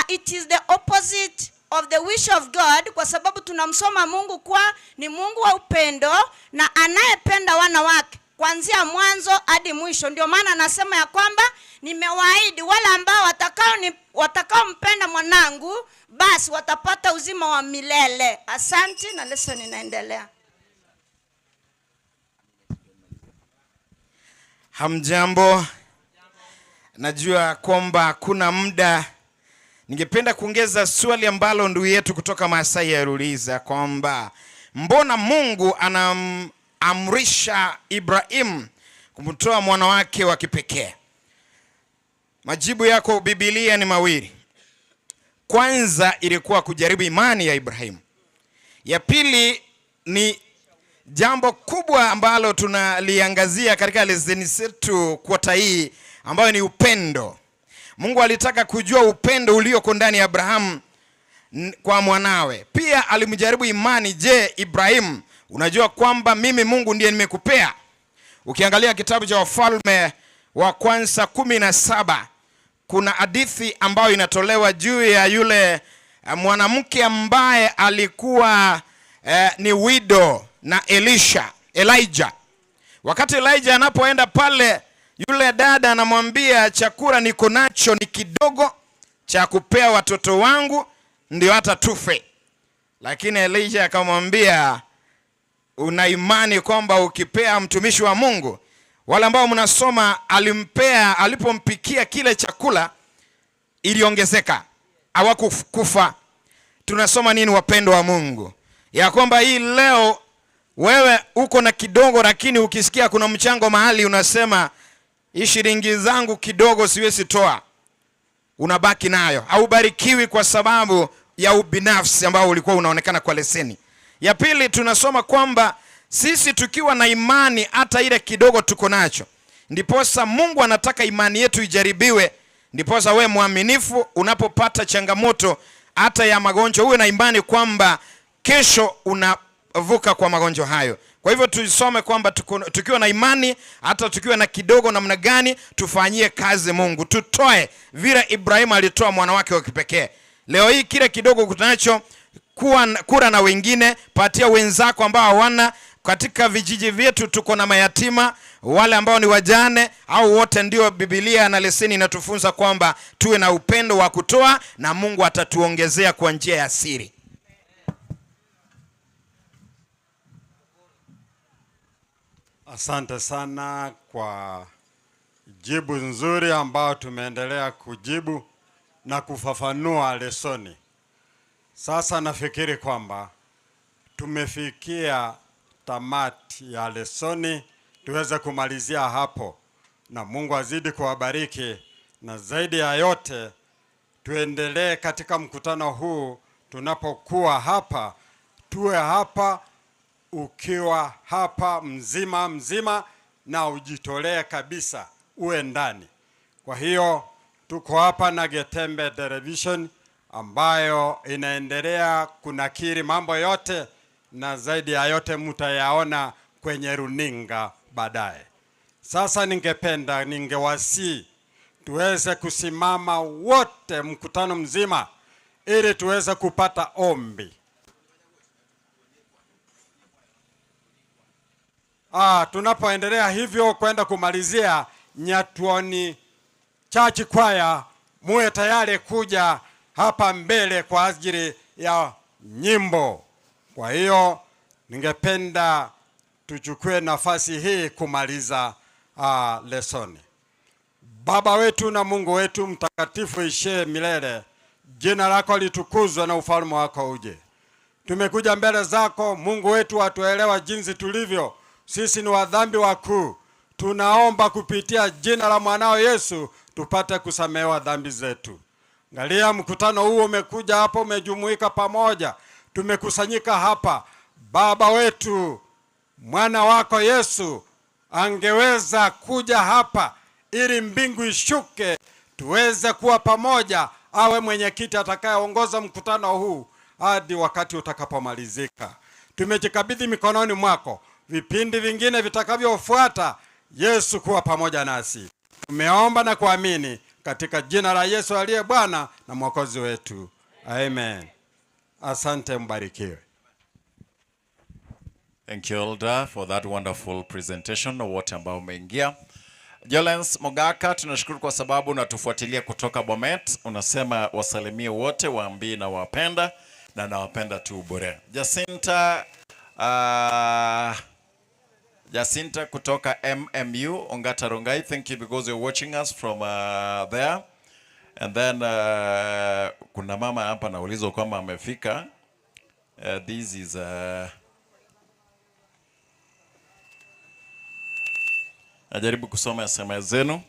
it is the opposite of the wish of God, kwa sababu tunamsoma Mungu kuwa ni Mungu wa upendo na anayependa wana wake kuanzia mwanzo hadi mwisho. Ndio maana anasema ya kwamba nimewaahidi wale ambao watakaompenda mwanangu basi watapata uzima wa milele. Asante, na lesson inaendelea. Hamjambo, najua kwamba kuna muda. Ningependa kuongeza swali ambalo ndugu yetu kutoka Maasai aliuliza kwamba mbona Mungu anamamrisha Ibrahim kumtoa mwana wake wa kipekee? Majibu yako Biblia ni mawili. Kwanza ilikuwa kujaribu imani ya Ibrahim. Ya pili ni jambo kubwa ambalo tunaliangazia katika leseni zetu kwata hii, ambayo ni upendo. Mungu alitaka kujua upendo ulioko ndani ya Abraham kwa mwanawe. Pia alimjaribu imani. Je, Ibrahim, unajua kwamba mimi Mungu ndiye nimekupea? Ukiangalia kitabu cha Wafalme wa Kwanza 17, kuna hadithi ambayo inatolewa juu ya yule mwanamke ambaye alikuwa ni widow na Elijah. Wakati Elijah anapoenda pale, yule dada anamwambia chakula niko nacho ni kidogo cha kupea watoto wangu ndio hata tufe. Lakini Elijah akamwambia, una imani kwamba ukipea mtumishi wa Mungu? Wale ambao mnasoma, alimpea, alipompikia kile chakula iliongezeka, hawakufa. Tunasoma nini wapendwa wa Mungu? Ya kwamba hii leo wewe uko na kidogo, lakini ukisikia kuna mchango mahali unasema hii shilingi zangu kidogo siwezi toa, unabaki nayo. Haubarikiwi kwa sababu ya ubinafsi ambao ulikuwa unaonekana kwa leseni. Ya pili tunasoma kwamba sisi tukiwa na imani hata ile kidogo tuko nacho, ndiposa Mungu anataka imani yetu ijaribiwe. Ndiposa we mwaminifu unapopata changamoto hata ya magonjwa, uwe na imani kwamba kesho unavuka kwa magonjwa hayo. Kwa hivyo tusome kwamba tukiwa na imani hata tukiwa na kidogo namna gani, tufanyie kazi Mungu, tutoe vile Ibrahimu alitoa mwana wake wa kipekee. Leo hii kile kidogo kunacho, kura na wengine, patia wenzako ambao hawana. Katika vijiji vyetu tuko na mayatima, wale ambao ni wajane au wote. Ndio Biblia na leseni inatufunza kwamba tuwe na upendo wa kutoa na Mungu atatuongezea kwa njia ya siri. Asante sana kwa jibu nzuri ambao tumeendelea kujibu na kufafanua lesoni. Sasa nafikiri kwamba tumefikia tamati ya lesoni, tuweze kumalizia hapo, na Mungu azidi kuwabariki, na zaidi ya yote Tuendelee katika mkutano huu, tunapokuwa hapa, tuwe hapa ukiwa hapa mzima mzima na ujitolee kabisa, uwe ndani. Kwa hiyo tuko hapa na Getembe Television ambayo inaendelea kunakiri mambo yote, na zaidi ya yote mtayaona kwenye runinga baadaye. Sasa ningependa ningewasihi tuweze kusimama wote mkutano mzima ili tuweze kupata ombi. Tunapoendelea hivyo kwenda kumalizia Nyatuoni Church Choir, muwe tayari kuja hapa mbele kwa ajili ya nyimbo. Kwa hiyo ningependa tuchukue nafasi hii kumaliza lesoni. Baba wetu na Mungu wetu mtakatifu ishie milele, jina lako litukuzwe na ufalme wako uje. Tumekuja mbele zako Mungu wetu, atuelewa jinsi tulivyo. Sisi ni wadhambi wakuu. Tunaomba kupitia jina la mwanao Yesu tupate kusamehewa dhambi zetu. Angalia mkutano huu umekuja hapo, umejumuika pamoja, tumekusanyika hapa. Baba wetu, mwana wako Yesu angeweza kuja hapa ili mbingu ishuke tuweze kuwa pamoja, awe mwenyekiti atakayeongoza mkutano huu hadi wakati utakapomalizika. Tumejikabidhi mikononi mwako. Vipindi vingine vitakavyofuata, Yesu kuwa pamoja nasi. Tumeomba na kuamini katika jina la Yesu aliye Bwana na Mwokozi wetu. Amen. Asante, mbarikiwe. Thank you, Elder, for that wonderful presentation na wote ambao umeingia. Jolens Mogaka, tunashukuru kwa sababu unatufuatilia kutoka Bomet. Unasema wasalimie wote, waambie na wapenda na nawapenda tu bure. Jacinta kutoka MMU Ongata Rongai, thank you because you're watching us from there. And then kuna mama hapa naulizwa kwamba amefika. This is najaribu kusoma SMS zenu.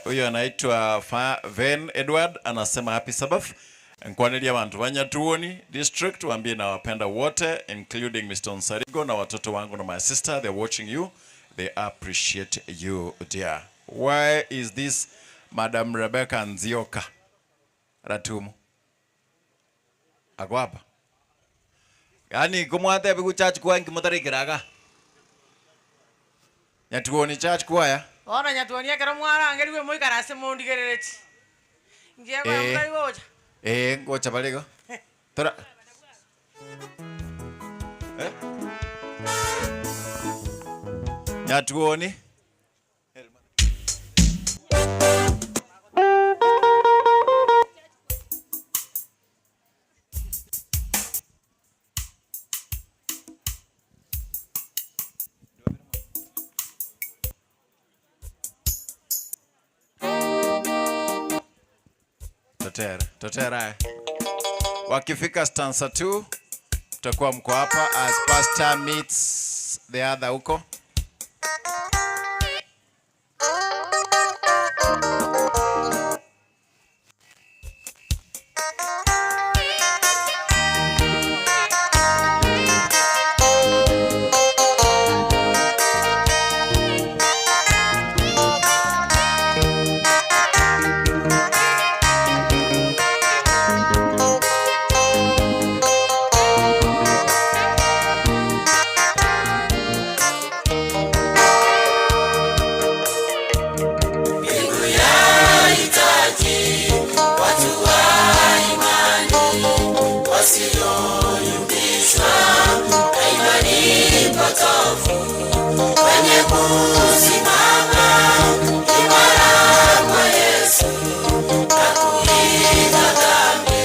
Huyo anaitwa Ven Edward anasema happy Sabbath. Nkwanilia bantu banyatuoni district waambie nawapenda wote including Mr. Onsarigo na watoto wangu na my sister, they're watching you, they appreciate you dear. Why is this Madam Rebecca Nzioka Ratumu ako hapa? Yaani kumwate biku church choir nkimutarikiraga Nyatuoni church choir. Ona Nyatuoni ekero mwarangeriwe moikarase mondigererechi. Ngiye kwa gocha. Ngocha baligo. Tora. Nyatuoni. Totera. Wakifika stanza 2 tutakuwa mko hapa as pastor meets the other huko. Mbingu yahitaji watu wa imani wasioyumbishwa na imani potofu, wenye kusimama imara kwa Yesu na kuiga dhambi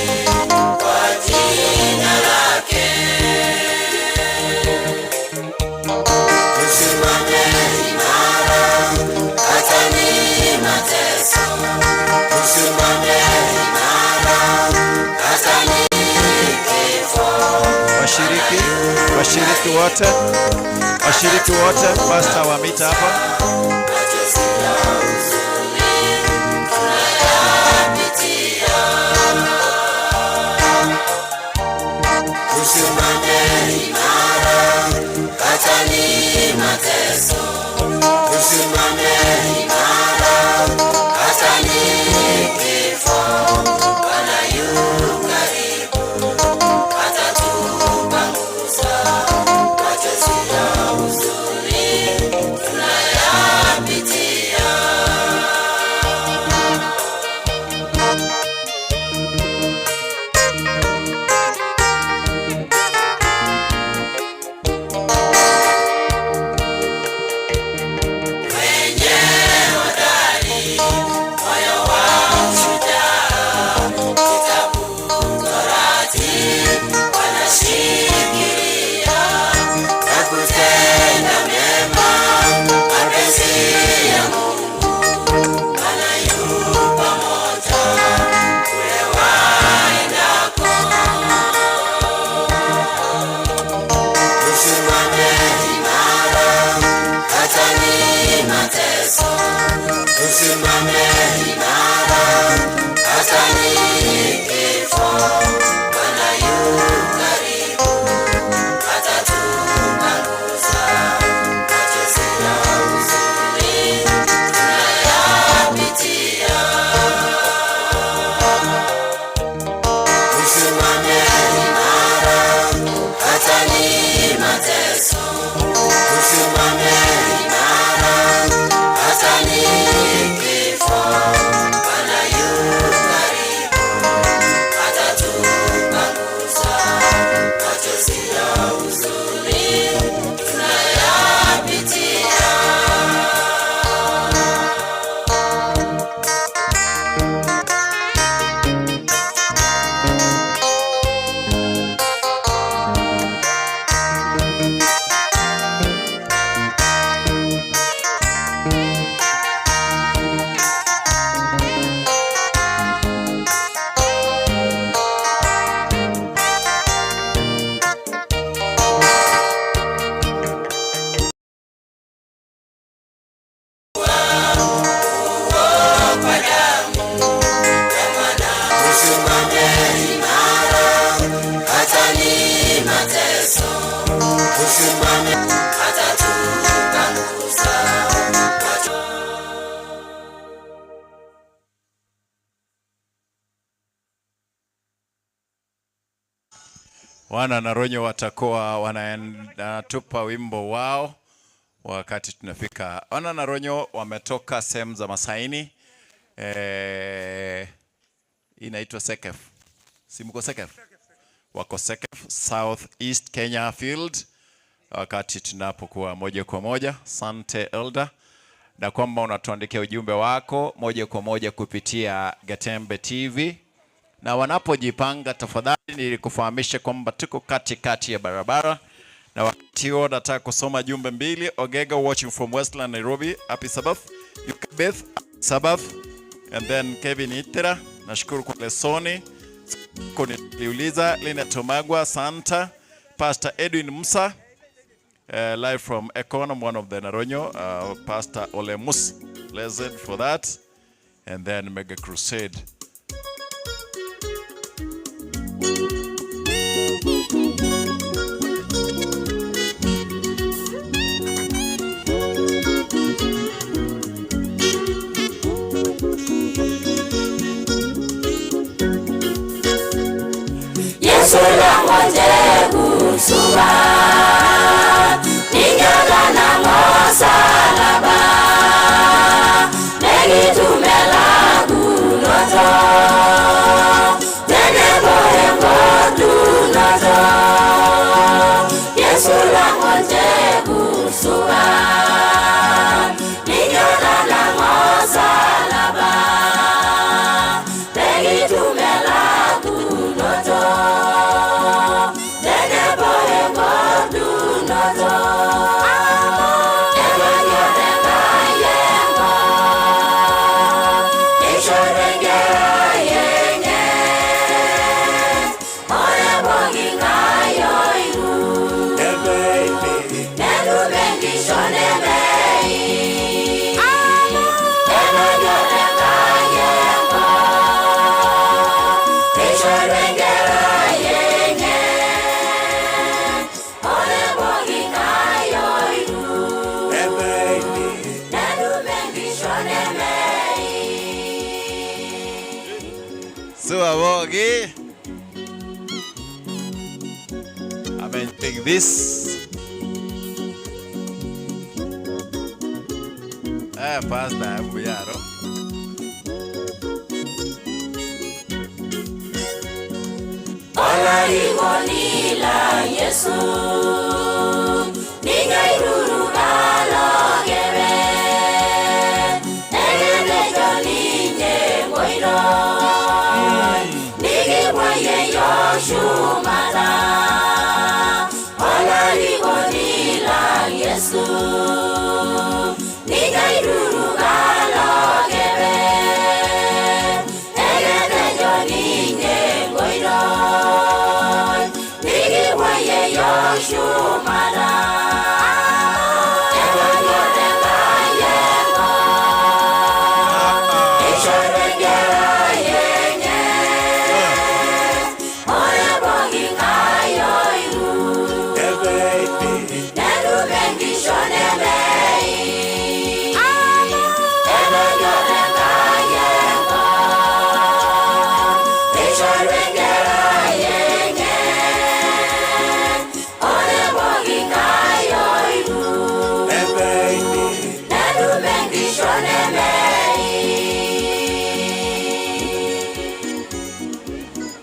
kwa jina lake. Tusimame imara hata ni mateso, tusimame imara hata ni kifo. Washiriki wote, pastor wa mita hapa. Machozi ya huzuni Wana Naronyo watakuwa wanatupa wimbo wao wakati tunafika. Wana Naronyo wametoka sehemu za Masaini. Inaitwa Sekef. Si mko Sekef? Wako Sekef, South East Kenya Field. Wakati tunapokuwa moja kwa moja. Sante Elder. Na kwamba unatuandikia ujumbe wako moja kwa moja kupitia Gatembe TV. Na wanapojipanga tafadhali nilikufahamisha kwamba tuko katikati ya barabara. Na wakati huo nataka kusoma jumbe mbili. Ogega watching from Westland, Nairobi. Happy Sabbath. Yukabeth, Sabbath. And then Kevin Itera, nashukuru kwa lesoni. Kuniuliza Lina Tomagwa, Santa. Pastor Edwin Musa, live from Econom, one of the Naronyo. Pastor Olemus, blessed for that. And then Mega Crusade. Yesu langoje kusuba ninyola na mosalaba negitumela kunoto tenebohengo dunoto Yesu langoje kusuba ninyola na mosalaba negitumela kunoto Suabogi. I'm enjoying this. Pastor, Buyaro. Olaribonila Yesu ningairuru alogebe egenejo ninye ngoiro nigibwaye yoshumara Olaribonila Yesu ningairuru alogebe egenejo ninye ngoiro nigibwaye yoshumara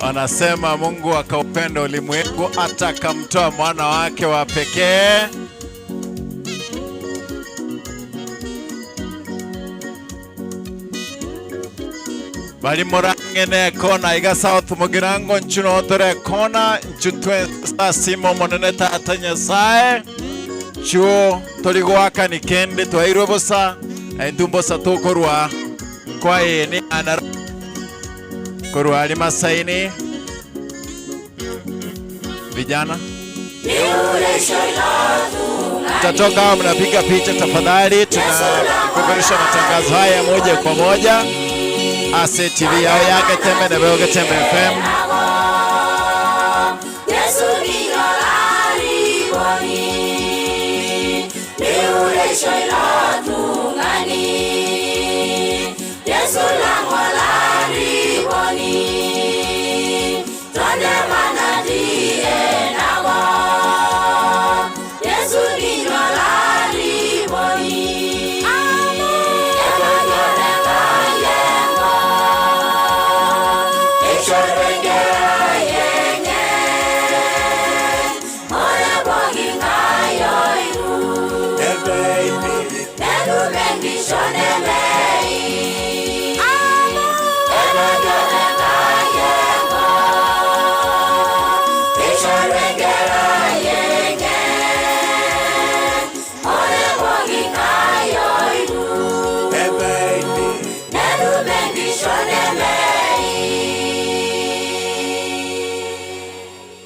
Anasema Mungu akaupenda ulimwengu hata akamtoa mwana wake wa pekee. Bali murangene kona iga South mugirango nchuno otore kona nchutwe sasimo monene tata Nyasaye chuo toligwaka ni kende twairwe bosa entumbosa tukorwa kwa eni ana korwa ali Masaini vijana tutatoka, mnapiga picha tafadhali. Tunapeperusha matangazo haya moja kwa moja Ase TV yao ya Getembe na Beo Getembe FM. Yesu ni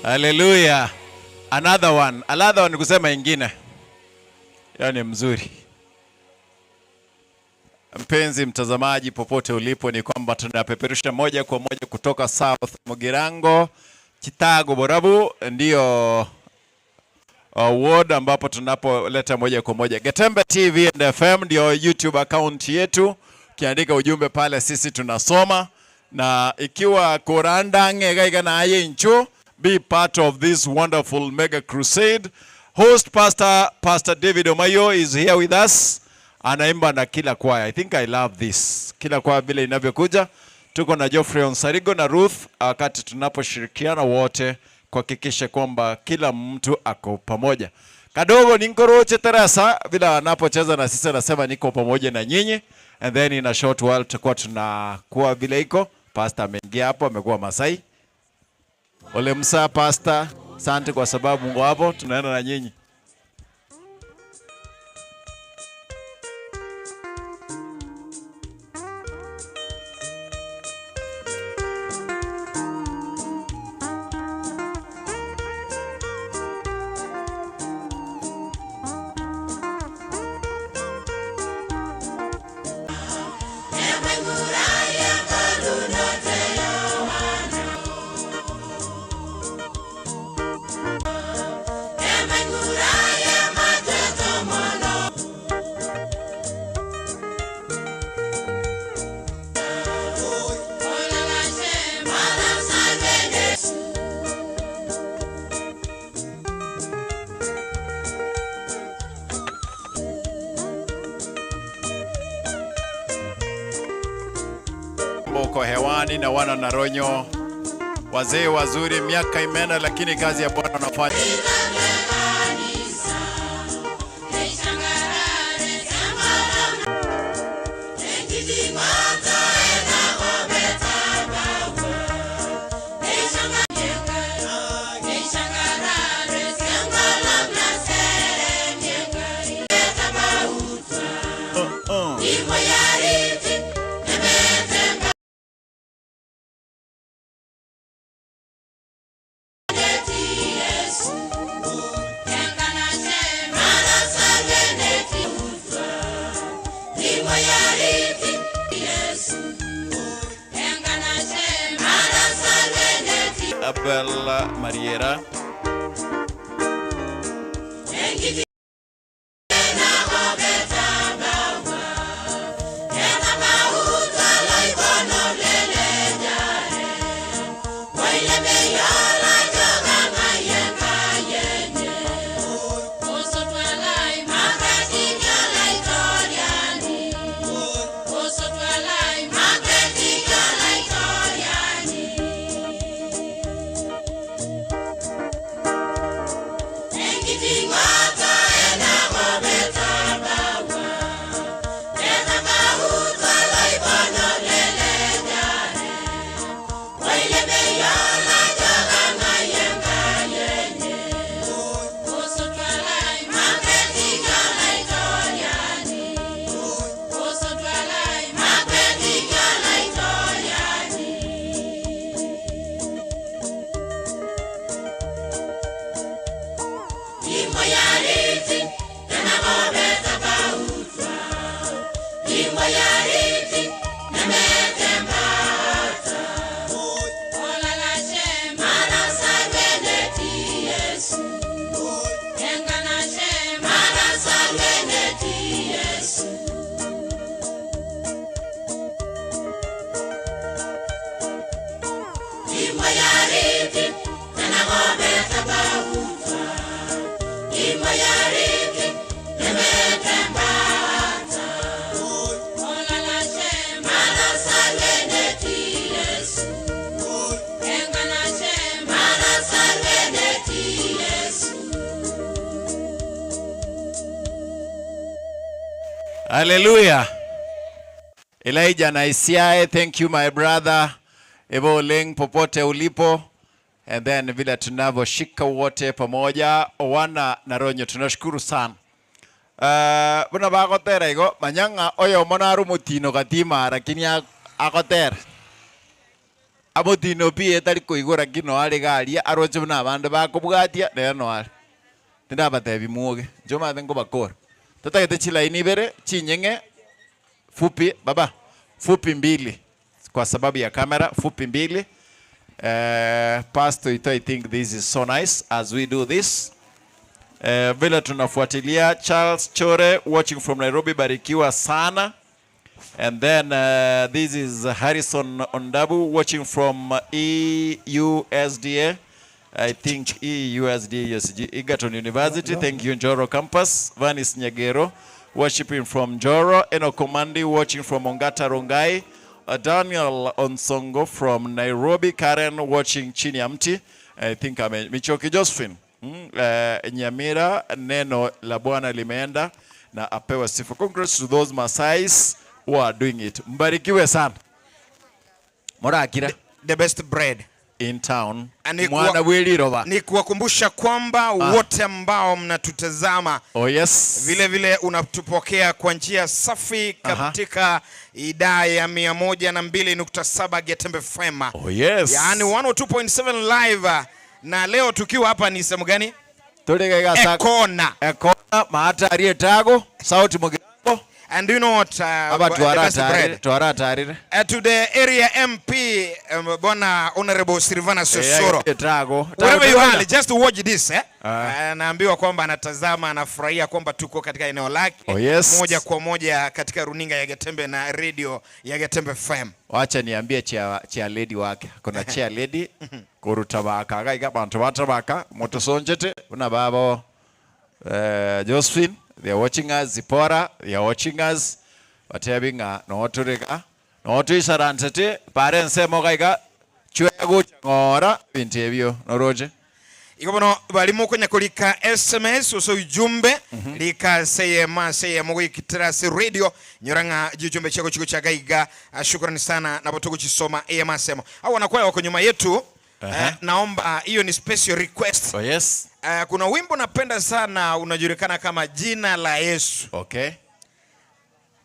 Hallelujah. Another one. Another one kusema ingine. Yaani mzuri. Mpenzi mtazamaji popote ulipo, ni kwamba tunapeperusha moja kwa moja kutoka South Mugirango, Chitago Borabu ndio ward ambapo tunapoleta moja kwa moja. Getembe TV and FM ndio YouTube account yetu. Ukiandika ujumbe pale sisi tunasoma, na ikiwa koranda ng'ega na ayencho, be part of this wonderful mega crusade. Host Pastor David Omayo is here with us. Anaimba na kila kwaya. I think I love this. Kila kwaya vile inavyokuja. Tuko na Geoffrey Onsarigo na Ruth wakati tunaposhirikiana wote kuhakikisha kwamba kila mtu ako pamoja. Kadogo ninkoroche Teresa vile anapocheza na sisi anasema niko pamoja na nyinyi, and then in a short while tutakuwa tunakuwa vile iko. Pastor ameingia hapo, amekuwa Masai. Ole msa pastor, asante kwa sababu Mungu hapo tunaenda na nyinyi. Uko hewani na wana Naronyo, wazee wazuri, miaka imeenda lakini kazi ya Bwana wanafanya. Abel Mariera. Hallelujah. Elijah na Isiae, thank you my brother. Evo Leng popote ulipo. And then vile tunavyoshika wote pamoja wana na Ronyo tunashukuru sana. Buna bagotera igo manyanga oyo monaru mutino gatima lakini agotera. Amutino pie tari kuigura kino ari garia aroche buna abande bakobwatia rero no ari. Tindabatebi muoge. Njo mathe ngobakora. Tutagete chilaini ibere chinyenge fupi baba fupi mbili kwa sababu ya kamera fupi mbili. Pastor Ito, I think this is so nice as we do this. Vile tunafuatilia Charles Chore watching from Nairobi, barikiwa sana. And then this is Harrison Ondabu watching from EUSDA. I think EUSDA, USG, Egerton University. Thank you, Njoro Campus. Vanis Nyagero worshiping from Njoro. Eno Komandi watching from Ongata Rongai. Daniel Onsongo from Nairobi. Karen watching chini ya mti. I think I'm Michoki Josephine. Nyamira, neno la Bwana limeenda na apewe sifa. Congrats to those Masais who are doing it. Mbarikiwe sana. Morakira. The best bread in town. Mwana wiliroba. Ni kuwakumbusha kwamba wote ambao mnatutazama, oh yes, vile vile unatupokea kwa njia safi katika idhaa ya 102.7 Getembe FM. Oh yes. Yaani 102.7 live. Na leo tukiwa hapa ni sehemu gani? Ekona. Ekona maata aliye tago sauti mugirango. And you know what, Aba the best bread. Twara tarire. To the area MP, Bwana Honorable Silvana Sosoro. Tago. Wherever you are, just watch this, eh? Anaambiwa kwamba anatazama, anafurahia kwamba tuko katika eneo lake. Oh yes. Moja kwa moja katika runinga ya Getembe na radio ya Getembe FM. Wacha niambie chair lady wake. Kuna chair lady kurutabaka gaiga bantu batabaka motosonjete una babo Josephine, they are watching us. Zipora, they are watching us. Batebinga no turega no tuisarantete parents mogaiga chwego ngora bintu no roje. Ikobono balimu kwenye kulika SMS uso ujumbe lika seyema seyemo kuikitrasi radio nyoranga jujumbe chako chiko cha gaiga. Shukrani sana na botoku chisoma ema semo. Au wanakuwa wako nyuma yetu. Naomba hiyo ni special request. Oh yes. Kuna wimbo napenda sana unajulikana kama Jina la Yesu. Okay.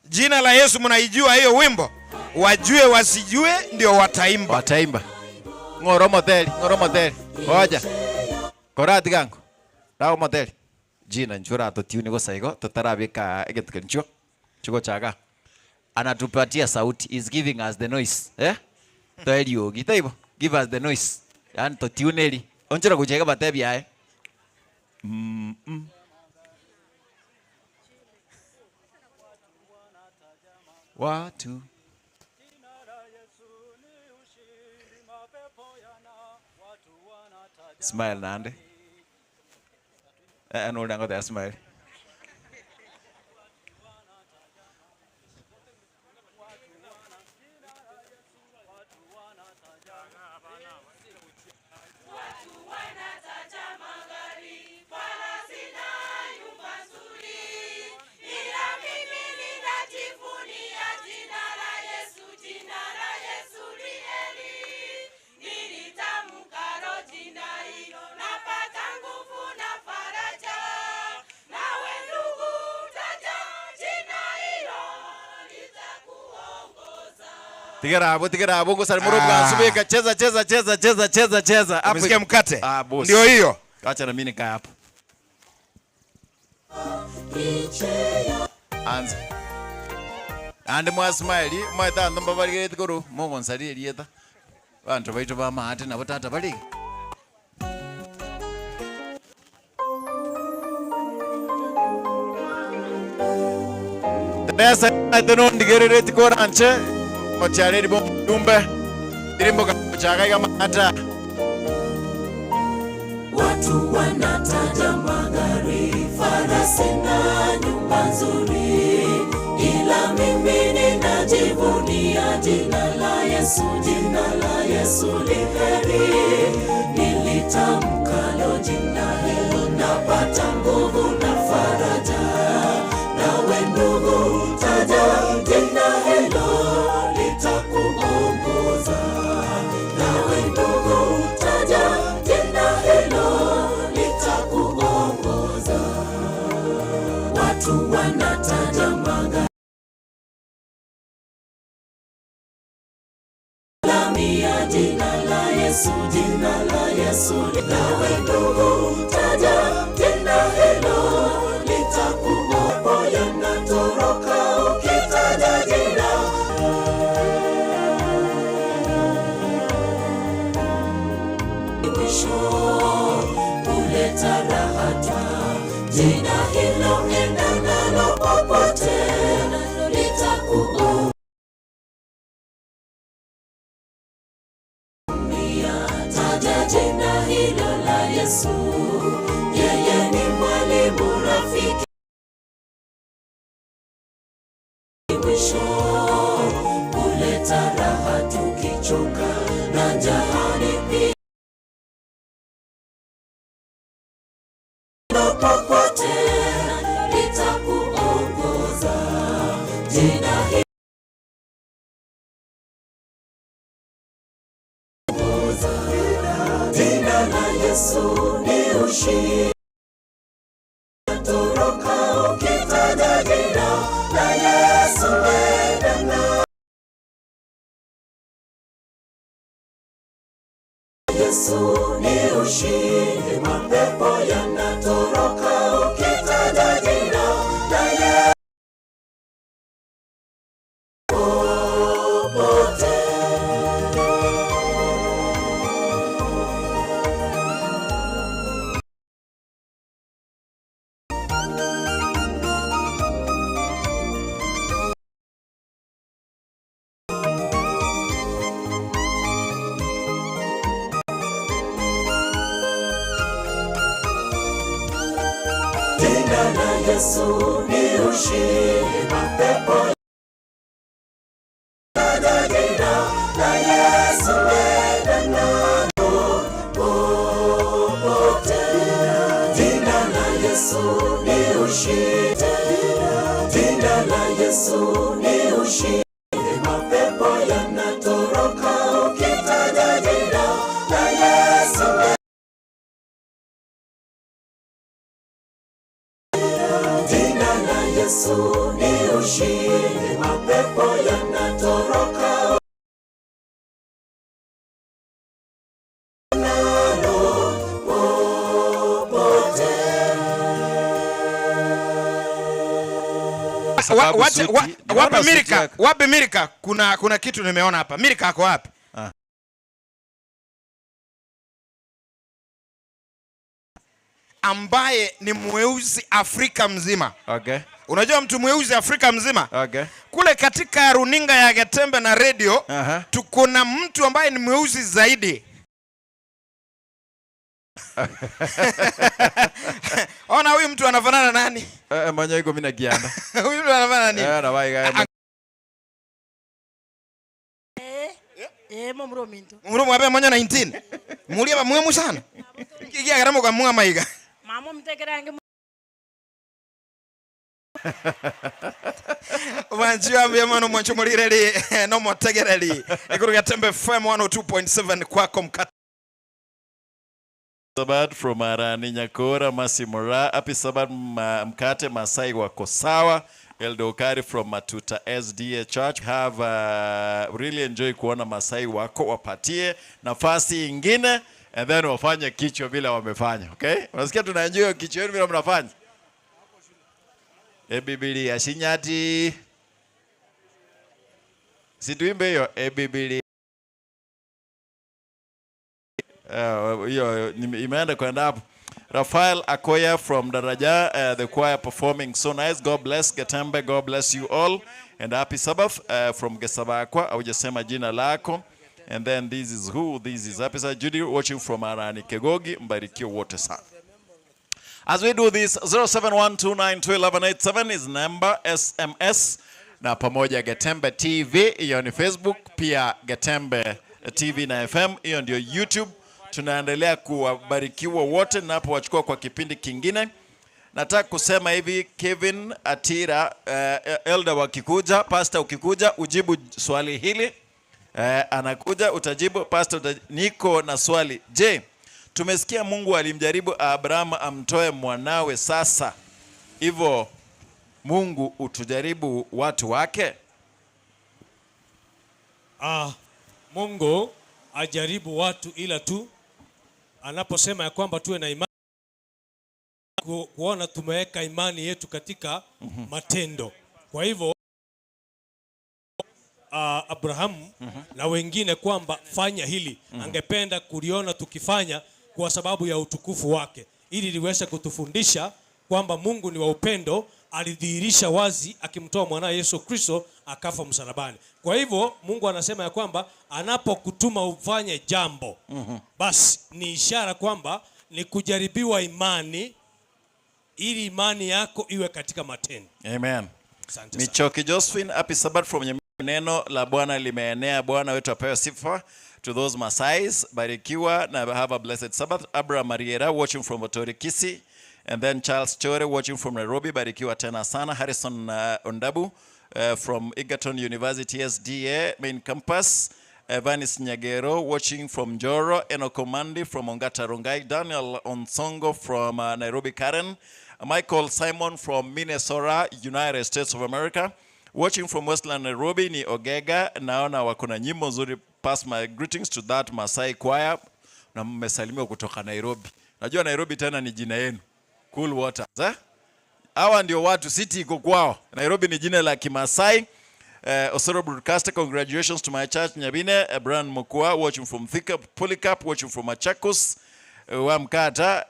Jina la Yesu mnaijua hiyo wimbo? Wajue wasijue ndio wataimba. Wataimba. Ngoro modeli, ngoro modeli. Ngoja. Korati gango. Rawo modeli. Jina njura tutiuni gosaigo tutarabika egetuke ncho. Chuko chaga. Anatupatia sauti, is giving us the noise. Eh? Toelio gitaibo. Give us the noise. Yani totiuneli. Onchera kucheka batebi ae. Watu. Smile nande. Ano ndango ta smile. Tigera hapo ngo salimuru bwa cheza cheza cheza cheza cheza cheza. Hapo umesikia mkate? Boss. Ndio hiyo. Acha na mimi nikae hapo. Anza. Ande mwa smile, mwa tando mbabarigete koru, mogonsari rieta. Bantu baitu ba maate nabo tata bali. Teresa atono ndigerere tikoranche. Ochareri bombe. Tirimbo kachaga mata. Watu wanataja magari, farasi na nyumba nzuri, ila mimi ninajivunia jina la Yesu, jina la Yesu li heri. Nilitamkalo jina hilo napata nguvu na faraja. Nawe ndugu Taja jina la Yesu, jina la Yesu, nawe ndugu, taja jina hilo, litakuokoa yanatoroka ukitaja jina. Mwisho huleta raha twa jina hilo, enda nalo popote, litakuumia. Taja jina hilo la Yesu, yeye ni mwalimu, rafiki. Mwisho huleta raha tukichoka na jahani pia popote litakuongoza jina hilo. Jina la Yesu ni ushindi, toroka ukitaja jina la Yesu, enda na Yesu ni ushindi, mapepo yanatoroka ukitaja jina la Yesu popote. Jina la Yesu ni ushindi, mapepo taja jina la Yesu, enda nalo popote. Jina la Yesu ni ushindi, jina la Yesu ni ushindi, mapepo yanatoroka ukitaja jina la Yesu. Jina la Yesu ni ushindi, mapepo yanatoroka nalo popote. Sababu suti, nimeona Wapi suti Milka? yako. Wapi Milka? Kuna kitu nimeona hapa. Milka ako wapi? Ah. Ambaye ni mweusi Afrika mzima. Unajua mtu mweusi Afrika mzima? Kule katika runinga ya Getembe na radio, tuko na mtu ambaye ni mweusi zaidi. Ona huyu mtu anafanana nani? Manya iko mimi na kianda. Huyu mtu anafanana nini? Na bai ga. Mo muro minto. Muro mwabe manya 19. Mulia ba mwemu sana. Kigia garamo kwa mwa maiga. Mamo mtekerange. Wanjia mbia mano mwancho mulireli no mwategereli. Ikuru Getembe FM 102.7 kwako mkate. Sabbath from Arani Nyakora Masimura. Happy Sabbath mkate Masai wako sawa. Eldokari from Matuta SDA Church. Have really enjoy kuona Masai wako, wapatie nafasi ingine and then wafanye kichwa vile wamefanya. Okay? Unasikia tuna enjoy kichwa yenu vile mnafanya? Biblia shinyati. Situimbe hiyo Biblia. Hiyo imeenda kwenda hapo. Rafael Akoya from Daraja, the choir performing so nice. God bless Getembe, God bless you all. And happy Sabbath from Gesabakwa. Haujasema jina lako. And then this is who? This is Happy Sabbath Judy watching from Arani Kegogi. Mbarikiwe wote sana. As we do this, 0712921187 is number SMS na pamoja Getembe TV, hiyo ni Facebook, pia Getembe TV na FM, hiyo ndio YouTube. Tunaendelea kuwabarikiwa wote ninapowachukua kwa kipindi kingine. Nataka kusema hivi, Kevin Atira, elder wakikuja, pastor ukikuja ujibu swali hili. Anakuja utajibu, pastor niko na swali. Je, tumesikia Mungu alimjaribu Abraham amtoe mwanawe, sasa hivyo Mungu utujaribu watu wake? Mungu ajaribu watu, ila tu anaposema ya kwamba tuwe na imani kuona tumeweka imani yetu katika matendo. Kwa hivyo Abrahamu na wengine kwamba fanya hili, angependa kuliona tukifanya kwa sababu ya utukufu wake, ili liweze kutufundisha kwamba Mungu ni wa upendo. Alidhihirisha wazi akimtoa mwanaye Yesu Kristo akafa msalabani. Kwa hivyo Mungu anasema ya kwamba anapokutuma ufanye jambo, basi ni ishara kwamba ni kujaribiwa imani, ili imani yako iwe katika matendo. Amen. Asante sana. Michoki Josephine, happy Sabbath from Nyamira. Neno la Bwana limeenea. Bwana wetu apewe sifa. To those Masais, barikiwa na have a blessed Sabbath. Abraham Mariera watching from Otori Kisii. And then Charles Chore watching from Nairobi, barikiwa tena sana. Harrison Ondabu from Egerton University SDA main campus. Vanis Nyagero watching from Njoro. Enokomandi from Ongata Rongai. Daniel Onsongo from Nairobi Karen. Michael Simon from Minnesota, United States of America. Watching from Westland, Nairobi ni Ogega. Naona wako na nyimbo nzuri. Pass my greetings to that Masai choir. Na mmesalimiwa kutoka Nairobi. Najua Nairobi tena ni jina yenu. Cool waters, eh? Hawa ndio watu city iko kwao. Nairobi ni jina la Kimasai. Osoro Broadcaster, congratulations to my church Nyabine. Brian Mukua watching from Thika, Polycarp watching from Machakos. Wamkata,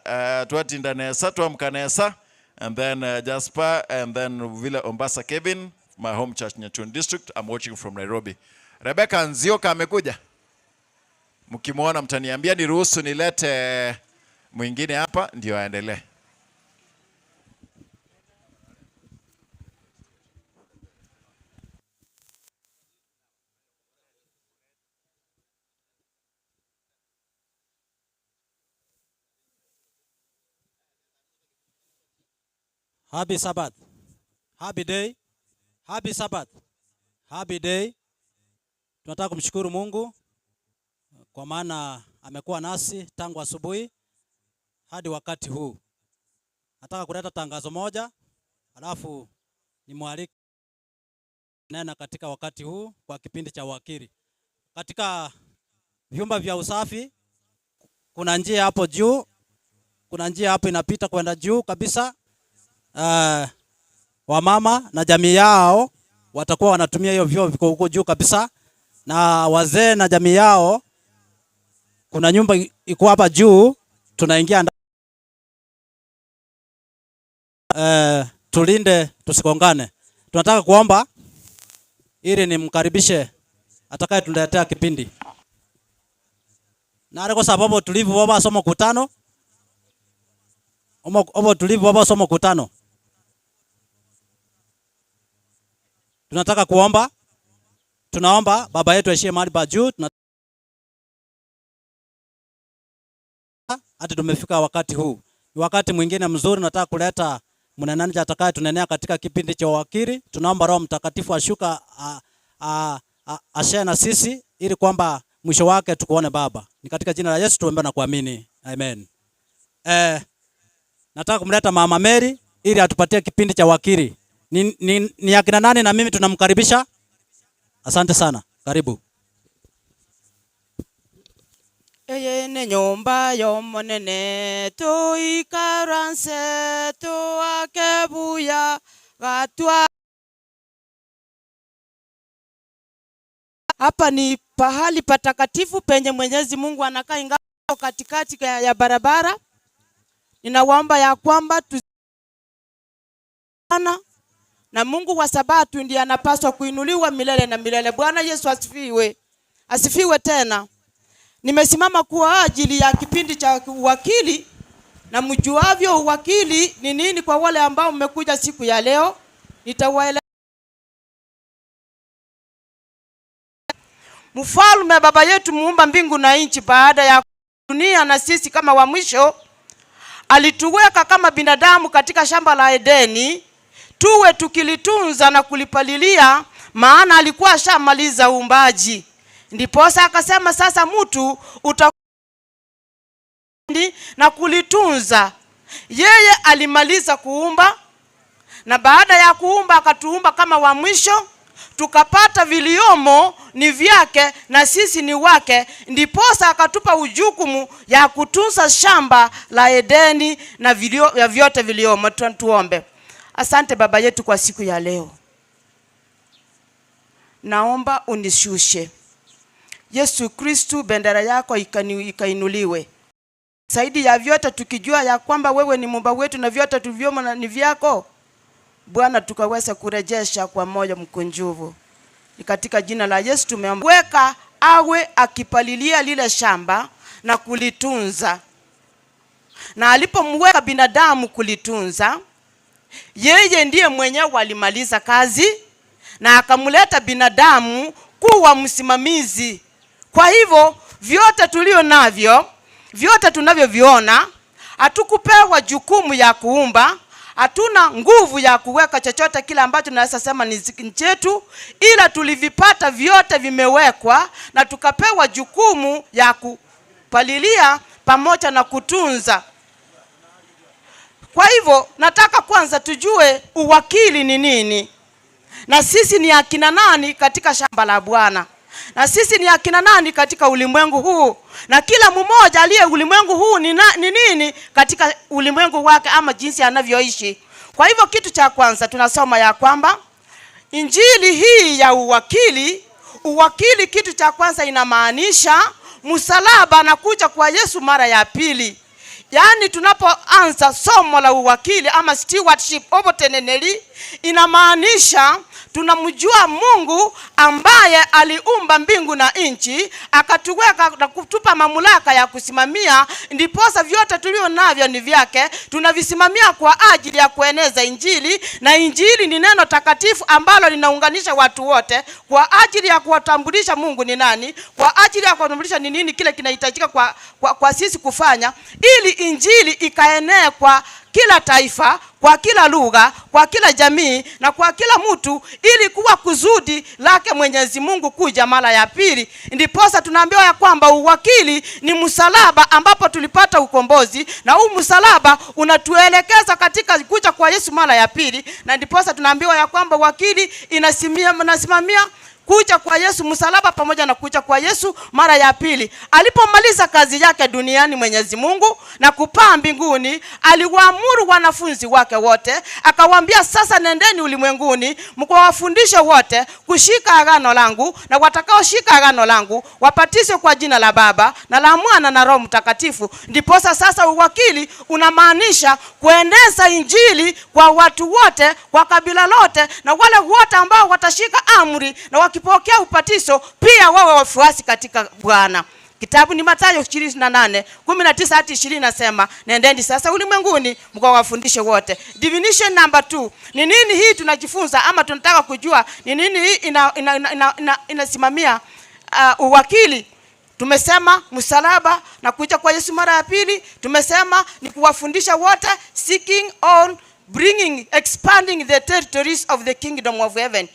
Twatinda Nesa, Twamkanesa, and then Jasper, and then Villa Ombasa Kevin, my home church Nyatun District. I'm watching from Nairobi. Rebecca Nzioka amekuja. Mkimwona mtaniambia, niruhusu nilete mwingine hapa ndio aendelee. Happy Sabbath. Happy day. Happy Sabbath. Happy day. Tunataka kumshukuru Mungu kwa maana amekuwa nasi tangu asubuhi hadi wakati huu. Nataka kuleta tangazo moja, alafu nimwalike nena katika wakati huu kwa kipindi cha wakili. Katika vyumba vya usafi kuna njia hapo juu, kuna njia hapo inapita kwenda juu kabisa. Wamama na jamii yao watakuwa wanatumia hiyo vyoo viko huko juu kabisa, na wazee na jamii yao, kuna nyumba iko hapa juu, tunaingia tulinde tusigongane. Tunataka kuomba ili nimkaribishe atakayetuletea kipindi. Na kwa sababu tulivu baba somo kutano. Omo tulivu baba somo kutano. Tunataka kuomba. Tunaomba baba yetu aishie mahali pa juu. Hadi tumefika wakati huu. Ni wakati mwingine mzuri, nataka kuleta mnenaji atakaye tunenea katika kipindi cha wakili. Tunaomba Roho Mtakatifu ashuka ashare na sisi ili kwamba mwisho wake tukuone Baba. Ni katika jina la Yesu tuombe na kuamini. Amen. Nataka kumleta Mama Mary ili atupatie kipindi cha wakili. Ni akina nani na mimi tunamkaribisha? Asante sana. Karibu. Eye ne nyumba yomonene tuikaranse tuakebuya gatwa. Hapa ni pahali patakatifu penye Mwenyezi Mungu anakaa, ingawa katikati ya barabara. Ninawaomba ya kwamba tu na Mungu wa Sabato ndiye anapaswa kuinuliwa milele na milele. Bwana Yesu asifiwe. Asifiwe tena. Nimesimama kwa ajili ya kipindi cha uwakili, na mjuavyo uwakili ni nini kwa wale ambao mmekuja siku ya leo. Nitawaeleza. Mfalme baba yetu muumba mbingu na nchi, baada ya dunia na sisi kama wa mwisho, alituweka kama binadamu katika shamba la Edeni tuwe tukilitunza na kulipalilia, maana alikuwa ashamaliza uumbaji. Ndiposa akasema sasa mtu uta na kulitunza. Yeye alimaliza kuumba, na baada ya kuumba akatuumba kama wa mwisho. Tukapata viliomo ni vyake na sisi ni wake, ndiposa akatupa ujukumu ya kutunza shamba la Edeni na vilio, ya vyote viliomo. Tuombe. Asante Baba yetu kwa siku ya leo, naomba unishushe Yesu Kristu, bendera yako ikainuliwe zaidi ya vyote, tukijua ya kwamba wewe ni muumba wetu na vyote tulivyomo ni vyako Bwana, tukaweza kurejesha kwa moyo mkunjufu. Ni katika jina la Yesu tumeomba. Weka awe akipalilia lile shamba na kulitunza, na alipomweka binadamu kulitunza, yeye ndiye mwenyewe alimaliza kazi na akamleta binadamu kuwa msimamizi. Kwa hivyo vyote tulio navyo, vyote tunavyoviona, hatukupewa jukumu ya kuumba, hatuna nguvu ya kuweka chochote kile ambacho tunaweza sema ni chetu, ila tulivipata vyote vimewekwa na tukapewa jukumu ya kupalilia pamoja na kutunza. Kwa hivyo nataka kwanza tujue uwakili ni nini, na sisi ni akina nani katika shamba la Bwana, na sisi ni akina nani katika ulimwengu huu, na kila mmoja aliye ulimwengu huu ni nini katika ulimwengu wake ama jinsi anavyoishi. Kwa hivyo kitu cha kwanza tunasoma ya kwamba injili hii ya uwakili, uwakili kitu cha kwanza inamaanisha msalaba na kuja kwa Yesu mara ya pili. Yaani tunapoanza somo la uwakili ama stewardship oboteneneli, inamaanisha tunamjua Mungu ambaye aliumba mbingu na nchi, akatuweka na kutupa mamlaka ya kusimamia, ndiposa vyote tulio navyo ni vyake, tunavisimamia kwa ajili ya kueneza injili, na injili ni neno takatifu ambalo linaunganisha watu wote kwa ajili ya kuwatambulisha Mungu ni nani, kwa ajili ya kuwatambulisha ni nini kile kinahitajika kwa sisi kufanya, ili injili ikaenee kwa kila taifa, kwa kila lugha, kwa kila jamii na kwa kila mtu, ili kuwa kusudi lake Mwenyezi Mungu kuja mara ya pili. Ndiposa tunaambiwa ya kwamba uwakili ni msalaba ambapo tulipata ukombozi, na huu msalaba unatuelekeza katika kuja kwa Yesu mara ya pili, na ndiposa tunaambiwa ya kwamba uwakili inasimamia kuja kwa Yesu, msalaba pamoja na kuja kwa Yesu mara ya pili. Alipomaliza kazi yake duniani Mwenyezi Mungu na kupaa mbinguni, aliwaamuru wanafunzi wake wote, akawaambia sasa nendeni ulimwenguni mkawafundishe wote kushika agano langu, na watakaoshika agano langu wapatizwe kwa jina la Baba na la Mwana na Roho Mtakatifu. Ndiposa sasa uwakili unamaanisha kueneza injili kwa watu wote, kwa kabila lote, na wale wote ambao watashika amri na wakipokea upatizo pia wawe wafuasi katika Bwana. Kitabu ni Mathayo 28:19 hadi 20 nasema, nendeni sasa ulimwenguni mkawafundishe wote. Definition number 2. Ni nini hii tunajifunza ama tunataka kujua ni nini hii inasimamia uwakili? Tumesema msalaba na kuja kwa Yesu mara ya pili. Tumesema ni kuwafundisha wote, seeking on bringing, expanding the territories of the kingdom of heaven.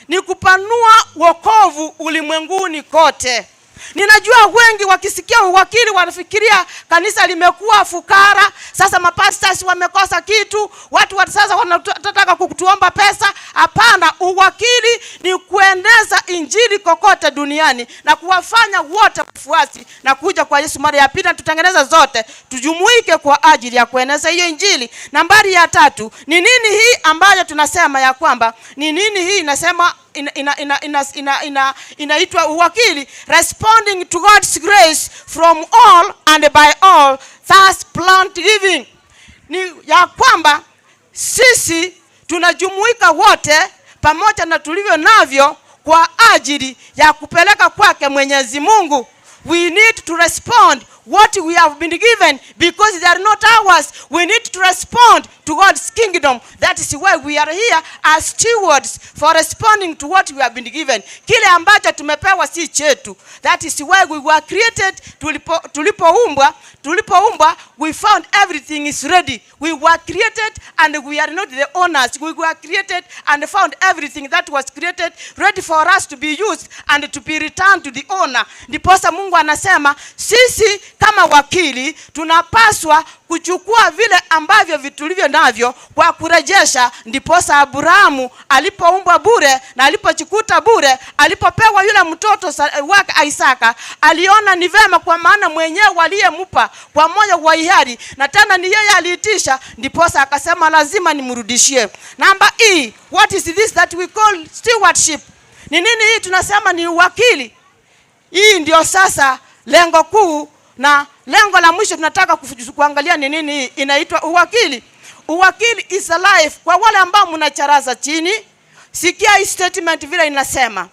Ni kupanua wokovu ulimwenguni kote. Ninajua wengi wakisikia uwakili wanafikiria kanisa limekuwa fukara, sasa mapastors wamekosa kitu, watu wa sasa wanataka kutuomba pesa. Hapana, uwakili ni kueneza injili kokote duniani na kuwafanya wote wafuasi na kuja kwa Yesu mara ya pili, na tutengeneza zote tujumuike kwa ajili ya kueneza hiyo injili. Nambari ya 3, ni nini hii ambayo tunasema ya kwamba ni nini hii inasema inaitwa uwakili? Responding to God's grace from all and by all, thus plant living. Ni ya kwamba sisi tunajumuika wote pamoja na tulivyo navyo kwa ajili ya kupeleka kwake Mwenyezi Mungu. We need to respond what we have been given because they are not ours. We need to respond to God's kingdom. That is why we are here as stewards for responding to what we have been given. Kile ambacho tumepewa si chetu. That is why we were created. Tulipoumbwa, we found everything is ready. We were created and we are not the owners. We were created and found everything that was created ready for us to be used and to be returned to the owner. Ndiposa Mungu anasema sisi kama wakili tunapaswa kuchukua vile ambavyo vitulivyo navyo kwa kurejesha. Ndiposa Abrahamu alipoumbwa bure na alipochikuta bure, alipopewa yule mtoto wake Isaka, aliona ni vema, kwa maana mwenyewe aliyempa kwa moyo wa hiari, na tena ni yeye aliitisha, ndiposa akasema lazima nimrudishie. Namba E, what is this that we call stewardship? Ni nini hii tunasema ni uwakili? Hii ndio sasa lengo kuu na lengo la mwisho tunataka kuangalia ni nini hii inaitwa uwakili. Uwakili is a life. Kwa wale ambao mnacharaza chini, sikia hii statement vile inasema.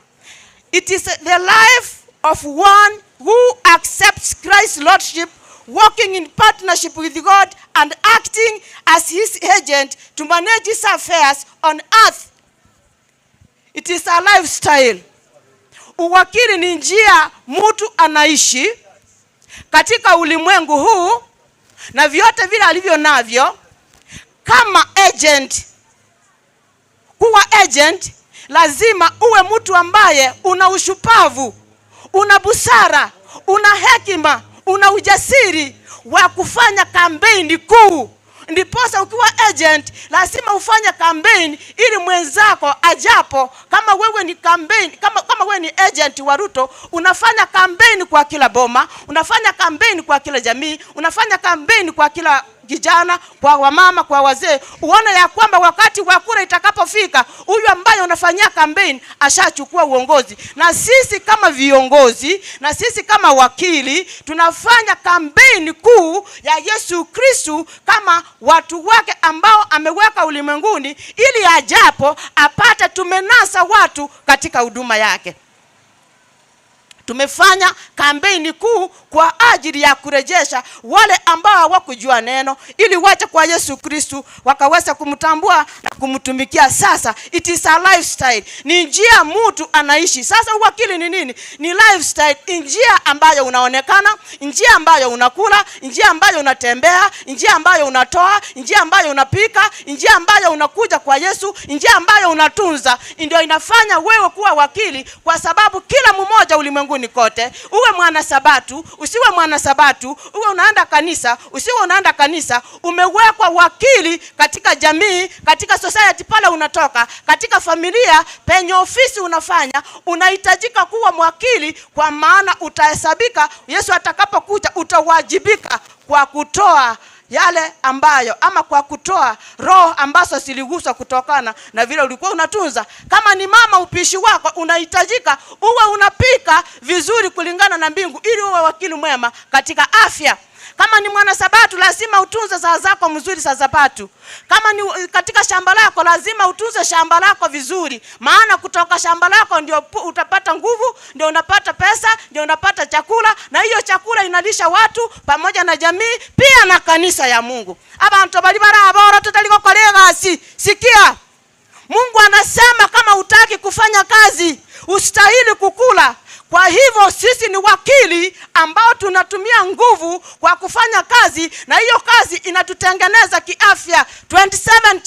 It is the life of one who accepts Christ's lordship, working in partnership with God and acting as his agent to manage his affairs on earth. It is a lifestyle. Uwakili ni njia mtu anaishi katika ulimwengu huu na vyote vile alivyo navyo kama agent. Kuwa agent lazima uwe mtu ambaye una ushupavu, una busara, una hekima, una ujasiri wa kufanya kampeni kuu. Ndiposa ukiwa agent lazima ufanye campaign ili mwenzako ajapo, kama wewe ni campaign, kama wewe ni agent wa Ruto, unafanya campaign kwa kila boma, unafanya campaign kwa kila jamii, unafanya campaign kwa kila kijana, kwa wamama, kwa wazee, uone ya kwamba wakati wa kura itakapofika, huyu ambaye unafanyia campaign ashachukua uongozi. Na sisi kama viongozi, na sisi kama wakili, tunafanya kampeni kuu ya Yesu Kristu kama watu wake ambao ameweka ulimwenguni, ili ajapo apate tumenasa watu katika huduma yake. Tumefanya kampeni kuu kwa ajili ya kurejesha wale ambao hawakujua neno, ili waje kwa Yesu Kristu wakaweza kumtambua na kumtumikia. Sasa it is a lifestyle, ni njia mtu anaishi. Sasa uwakili ni nini? Ni lifestyle, njia ambayo unaonekana, njia ambayo unakula, njia ambayo unatembea, njia ambayo unatoa, njia ambayo unapika, njia ambayo unakuja kwa Yesu, njia ambayo unatunza, ndio inafanya wewe kuwa wakili, kwa sababu kila mmoja ulimwenguni kote, uwe mwana sabatu, usiwe mwana sabatu, uwe unaenda kanisa, usiwe unaenda kanisa, umewekwa wakili katika jamii, katika society pale unatoka, katika familia, penye ofisi unafanya, unahitajika kuwa mwakili, kwa maana utahesabika Yesu atakapokuja, utawajibika kwa kutoa yale ambayo ama kwa kutoa roho ambazo ziliguswa kutokana na vile ulikuwa unatunza. Kama ni mama, upishi wako unahitajika uwe unapika vizuri kulingana na mbingu, ili uwe wakili mwema katika afya. Kama ni mwana sabatu, lazima utunze saa zako mzuri za sabatu. Kama ni katika shamba lako, lazima utunze shamba lako vizuri, maana kutoka shamba lako ndio utapata nguvu, ndio unapata pesa, ndio unapata chakula, na hiyo chakula inalisha watu pamoja na jamii pia na kanisa ya Mungu. Abantu bali barabora tutaliko kolegasi. Sikia, Mungu anasema kama hutaki kufanya kazi ustahili kukula. Kwa hivyo sisi ni wakili ambao tunatumia nguvu kwa kufanya kazi, na hiyo kazi inatutengeneza kiafya. 27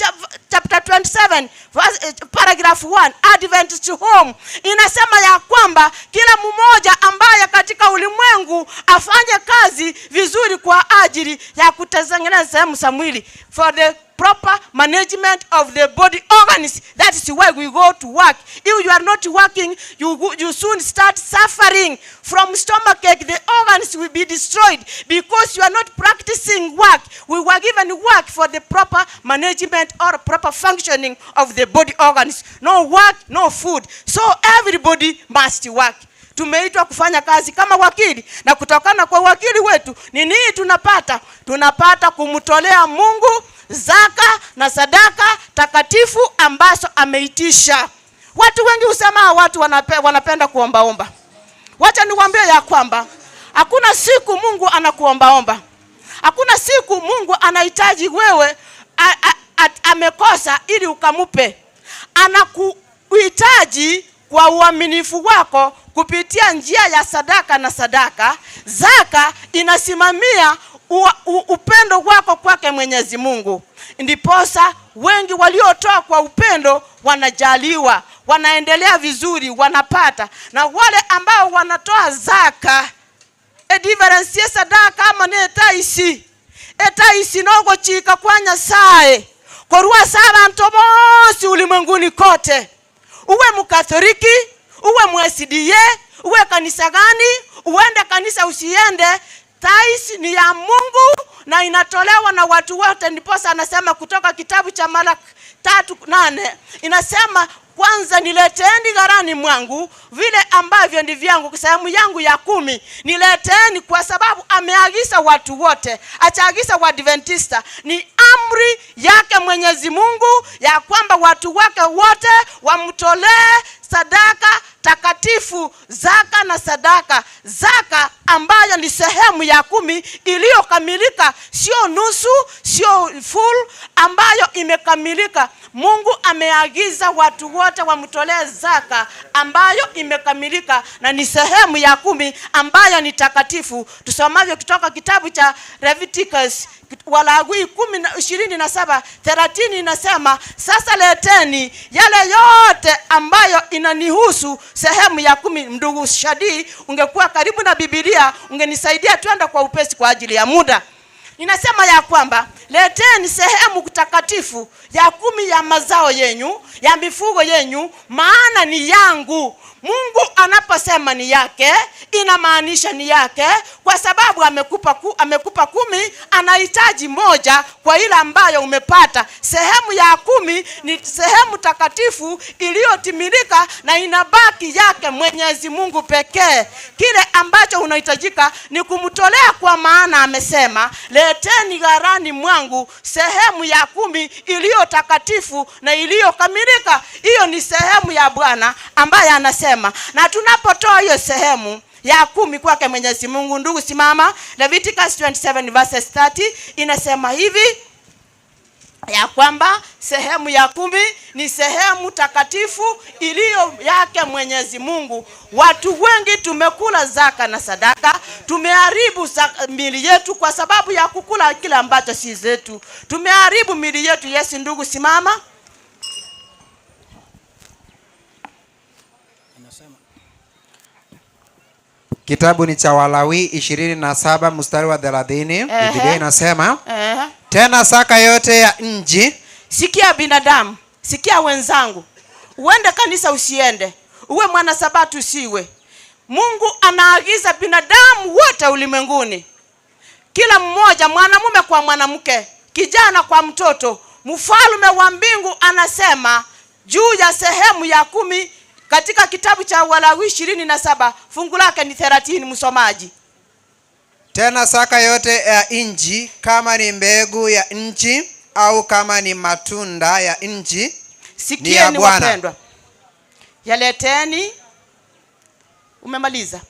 chapter 27 verse, paragraph 1, Adventist Home inasema ya kwamba kila mmoja ambaye katika ulimwengu afanye kazi vizuri kwa ajili ya kutengeneza sehemu za mwili, for the proper management of the body organs. That is why we go to work. If you are not working, you soon start suffering from stomachache. The organs will be destroyed because you are not practicing work. We were given work for the proper management or proper functioning of the body organs. No work, no food. So everybody must work. Tumeitwa kufanya kazi kama wakili, na kutokana kwa wakili wetu ni nini tunapata? Tunapata kumtolea Mungu zaka na sadaka takatifu ambazo ameitisha. Watu wengi husema watu wanapenda kuombaomba. Wacha niwaambie ya kwamba hakuna siku Mungu anakuombaomba. Hakuna siku Mungu anahitaji wewe amekosa ili ukamupe. Anakuhitaji kwa uaminifu wako kupitia njia ya sadaka na sadaka. Zaka inasimamia upendo wako kwake Mwenyezi Mungu. Ndiposa wengi waliotoa kwa upendo wanajaliwa, wanaendelea vizuri, wanapata. Na wale ambao wanatoa zaka Edifference ye sadaka amo na etaisi. Etaisi nogochika kwa Nyasaye korwa ase abanto bonsi ulimwenguni kote, uwe Mkatoliki, uwe mu-SDA, uwe kanisa gani, uende kanisa usiende, tithe ni ya Mungu na inatolewa na watu wote. Ndiposa anasema kutoka kitabu cha Malaki 3:8 inasema, kwanza nileteeni ghalani mwangu vile ambavyo ni vyangu, sehemu yangu ya 10 nileteeni, kwa sababu ameagiza watu wote, achaagiza Waadventista. Ni amri yake Mwenyezi Mungu ya kwamba watu wake wote wamtolee sadaka takatifu, zaka na sadaka. Zaka ambayo ni sehemu ya 10 iliyokamilika, sio nusu, sio full, ambayo imekamilika. Mungu ameagiza watu wote wamtolee zaka ambayo imekamilika na ni sehemu ya 10 ambayo ni takatifu. Tusomavyo kutoka kitabu cha Leviticus, Walawi 10 na 27:30 inasema, sasa leteni yale yote ambayo inanihusu sehemu ya 10. Ndugu Shadi, ungekuwa karibu na Biblia ungenisaidia twenda kwa upesi kwa ajili ya muda. Inasema ya kwamba leteni sehemu takatifu ya 10 ya mazao yenyu, ya mifugo yenyu, maana ni yangu. Mungu anaposema ni yake, inamaanisha ni yake, kwa sababu amekupa 10, anahitaji moja kwa ile ambayo umepata. Sehemu ya 10 ni sehemu takatifu iliyotimilika na inabaki yake Mwenyezi Mungu pekee. Kile ambacho unahitajika ni kumtolea, kwa maana amesema leteni ghalani mwangu sehemu ya 10 iliyo takatifu na iliyokamilika. Hiyo ni sehemu ya Bwana ambaye anasema, na tunapotoa hiyo sehemu ya 10 kwake Mwenyezi Mungu, ndugu simama, Leviticus 27 verses 30 inasema hivi ya kwamba sehemu ya 10 ni sehemu takatifu iliyo yake Mwenyezi Mungu. Watu wengi tumekula zaka na sadaka, tumeharibu miili yetu kwa sababu ya kukula kile ambacho si zetu. Tumeharibu miili yetu. Yes, ndugu simama. Kitabu ni cha Walawi 27 mstari wa 30. Biblia inasema, tena zaka yote ya nchi. Sikia binadamu, sikia wenzangu, uende kanisa usiende, uwe mwana sabato usiwe, Mungu anaagiza binadamu wote ulimwenguni, kila mmoja, mwanamume kwa mwanamke, kijana kwa mtoto. Mfalme wa mbingu anasema juu ya sehemu ya 10 katika kitabu cha Walawi 27 fungu lake ni 30, msomaji. Tena zaka yote ya nchi, kama ni mbegu ya nchi au kama ni matunda ya nchi, ni ya Sikieni Bwana. wapendwa, yaleteni. Umemaliza?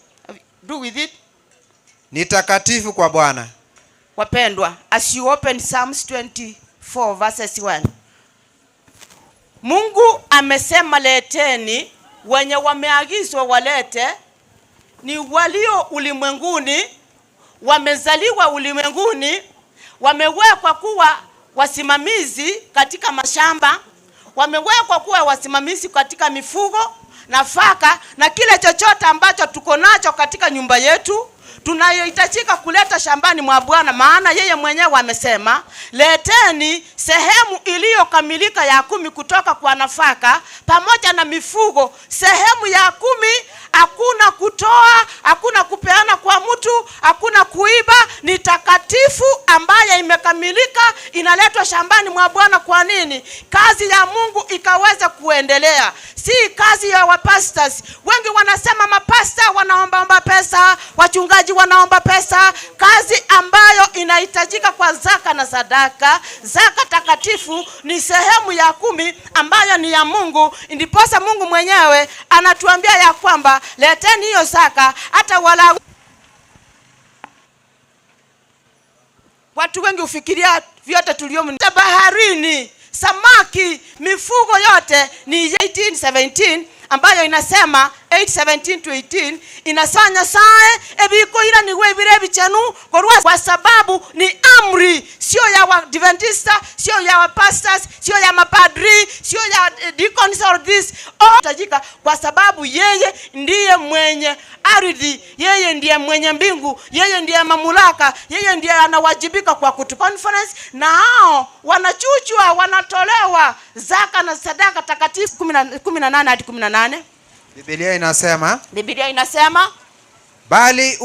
Do with it. Ni takatifu kwa Bwana. Wapendwa, as you open Psalms 24 verses 1, Mungu amesema leteni, wenye wameagizwa walete ni walio ulimwenguni, wamezaliwa ulimwenguni, wamewekwa kuwa wasimamizi katika mashamba, wamewekwa kuwa wasimamizi katika mifugo, nafaka na kile chochote ambacho tuko nacho katika nyumba yetu tunayohitajika kuleta shambani mwa Bwana, maana yeye mwenyewe amesema leteni sehemu iliyokamilika ya 10 kutoka kwa nafaka pamoja na mifugo. Sehemu ya 10, hakuna kutoa, hakuna kupeana kwa mtu, hakuna kuiba, ni takatifu ambaye imekamilika, inaletwa shambani mwa Bwana. Kwa nini? Kazi ya Mungu ikaweza kuendelea, si kazi ya wapastors. Wengi wanasema mapasta wanaombaomba pesa, wachungaji wanaomba pesa. Kazi ambayo inahitajika kwa zaka na sadaka, zaka takatifu ni sehemu ya 10 ambayo ni ya Mungu. Ndiposa Mungu mwenyewe anatuambia ya kwamba leteni hiyo zaka, hata wala watu wengi hufikiria vyote tuliomo baharini, samaki, mifugo yote ni 1817 ambayo inasema 8:17 to 18 inasanya sae ebikoira niwe ebire bichenu korwa, kwa sababu ni amri, sio ya Waadventista, sio ya wa pastors, sio ya mapadri, sio ya deacons or this oh, tajika, kwa sababu yeye ndiye mwenye ardhi, yeye ndiye mwenye mbingu, yeye ndiye mamlaka, yeye ndiye anawajibika kwa kutu conference, na hao wanachuchwa, wanatolewa zaka na sadaka takatifu. 18 hadi 18. Biblia inasema, Biblia inasema, bali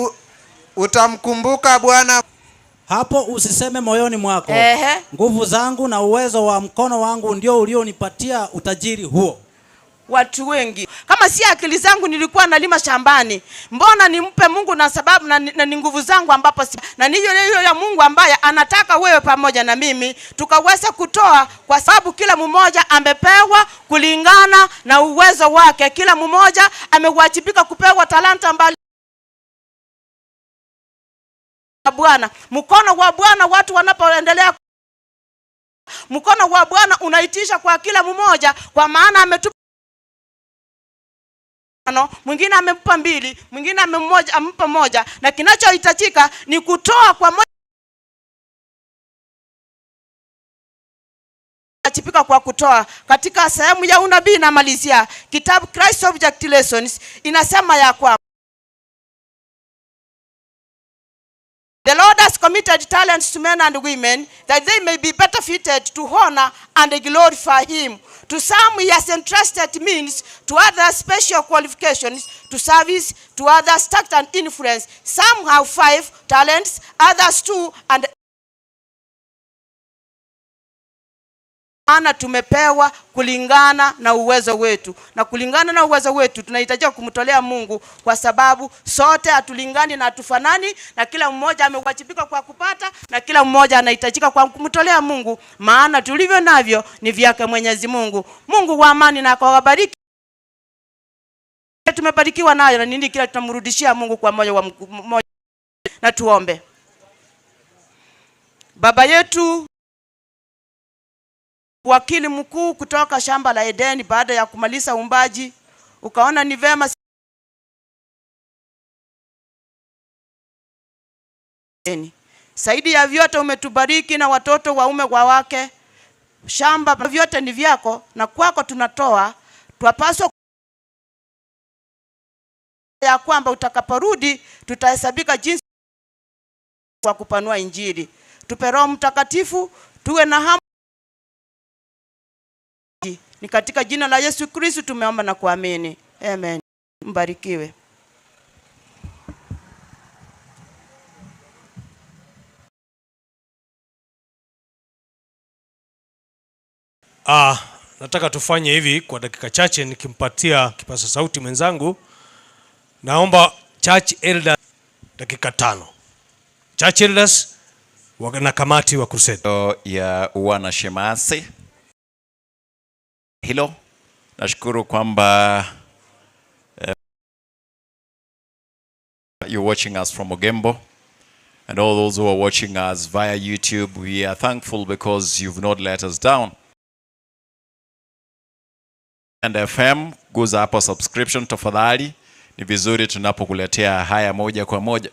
utamkumbuka Bwana. Hapo usiseme moyoni mwako, nguvu zangu na uwezo wa mkono wangu ndio ulionipatia utajiri huo. Watu wengi, kama si akili zangu nilikuwa nalima shambani, mbona nimpe Mungu na sababu na ni nguvu zangu ambapo si, na ni hiyo hiyo ya Mungu ambaye anataka wewe pamoja na mimi tukaweza kutoa, kwa sababu kila mmoja amepewa kulingana na uwezo wake. Kila mmoja amewajibika kupewa talanta mbali Bwana. Mkono wa Bwana, watu wanapoendelea, mkono wa Bwana unaitisha kwa kila mmoja, kwa maana ametupa tano, mwingine amempa 2, mwingine amempa 1, na kinachohitajika ni kutoa kwa moja, chipika kwa kutoa. Katika sehemu ya unabii namalizia kitabu Christ Object Lessons inasema ya kwamba the Lord has committed talents to men and women that they may be better fitted to honor and glorify him. To some he has entrusted means, to others special qualifications, to service, to others tact and influence. Some have 5 talents, others 2, and maana tumepewa kulingana na uwezo wetu, na kulingana na uwezo wetu tunahitajika kumtolea Mungu, kwa sababu sote hatulingani na hatufanani, na kila mmoja amewajibika kwa kupata, na kila mmoja anahitajika kwa kumtolea Mungu, maana tulivyo navyo ni vyake Mwenyezi Mungu. Mungu wa amani na akawabariki. Tumebarikiwa nayo na nini kila tunamrudishia Mungu kwa moyo wa mmoja. Na tuombe. Baba yetu, wakili mkuu kutoka shamba la Edeni, baada ya kumaliza uumbaji, ukaona ni vema zaidi ya vyote umetubariki na watoto waume kwa wake, shamba vyote ni vyako na kwako tunatoa. Twapaswa ya kwamba utakaporudi tutahesabika jinsi kwa kupanua Injili. Tupe Roho Mtakatifu, tuwe na hamu. Ni katika jina la Yesu Kristo tumeomba na kuamini. Amen. Mbarikiwe. Nataka tufanye hivi kwa dakika chache, nikimpatia kipaza sauti mwenzangu. Naomba church elder dakika 5. Church elders na kamati wa crusade ya wanashemasi. Hilo nashukuru kwamba you're watching us from Ogembo, and all those who are watching us via YouTube, we are thankful because you've not let us down. And FM, guza hapo subscription tafadhali. Ni vizuri tunapokuletea haya moja kwa moja.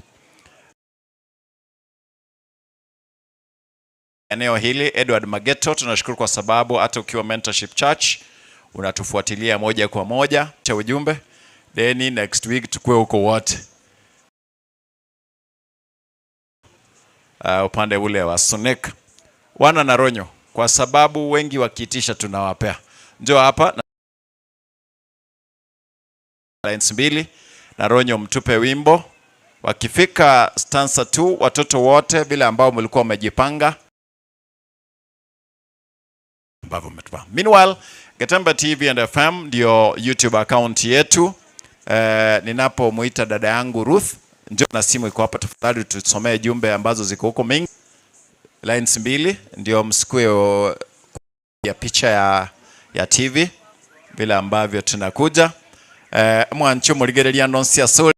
Eneo hili Edward Mageto, tunashukuru kwa sababu hata ukiwa Mentorship Church unatufuatilia moja kwa moja cha ujumbe. Then next week tukue huko wote. Upande ule wa Sunek. Wana na Ronyo, kwa sababu wengi wakiitisha tunawapea. Njoo hapa na lines 2 na Ronyo mtupe wimbo. Wakifika stanza 2 watoto wote bila ambao mlikuwa mmejipanga ambavyo mmetupa. Meanwhile, Getembe TV and FM ndio YouTube account yetu. Ninapomuita dada yangu Ruth, njoo na simu iko hapa, tafadhali tusomee jumbe ambazo ziko huko mingi. Lines 2 ndio msikue ya picha ya TV vile ambavyo tunakuja. Mwancho muligereria nonsia soli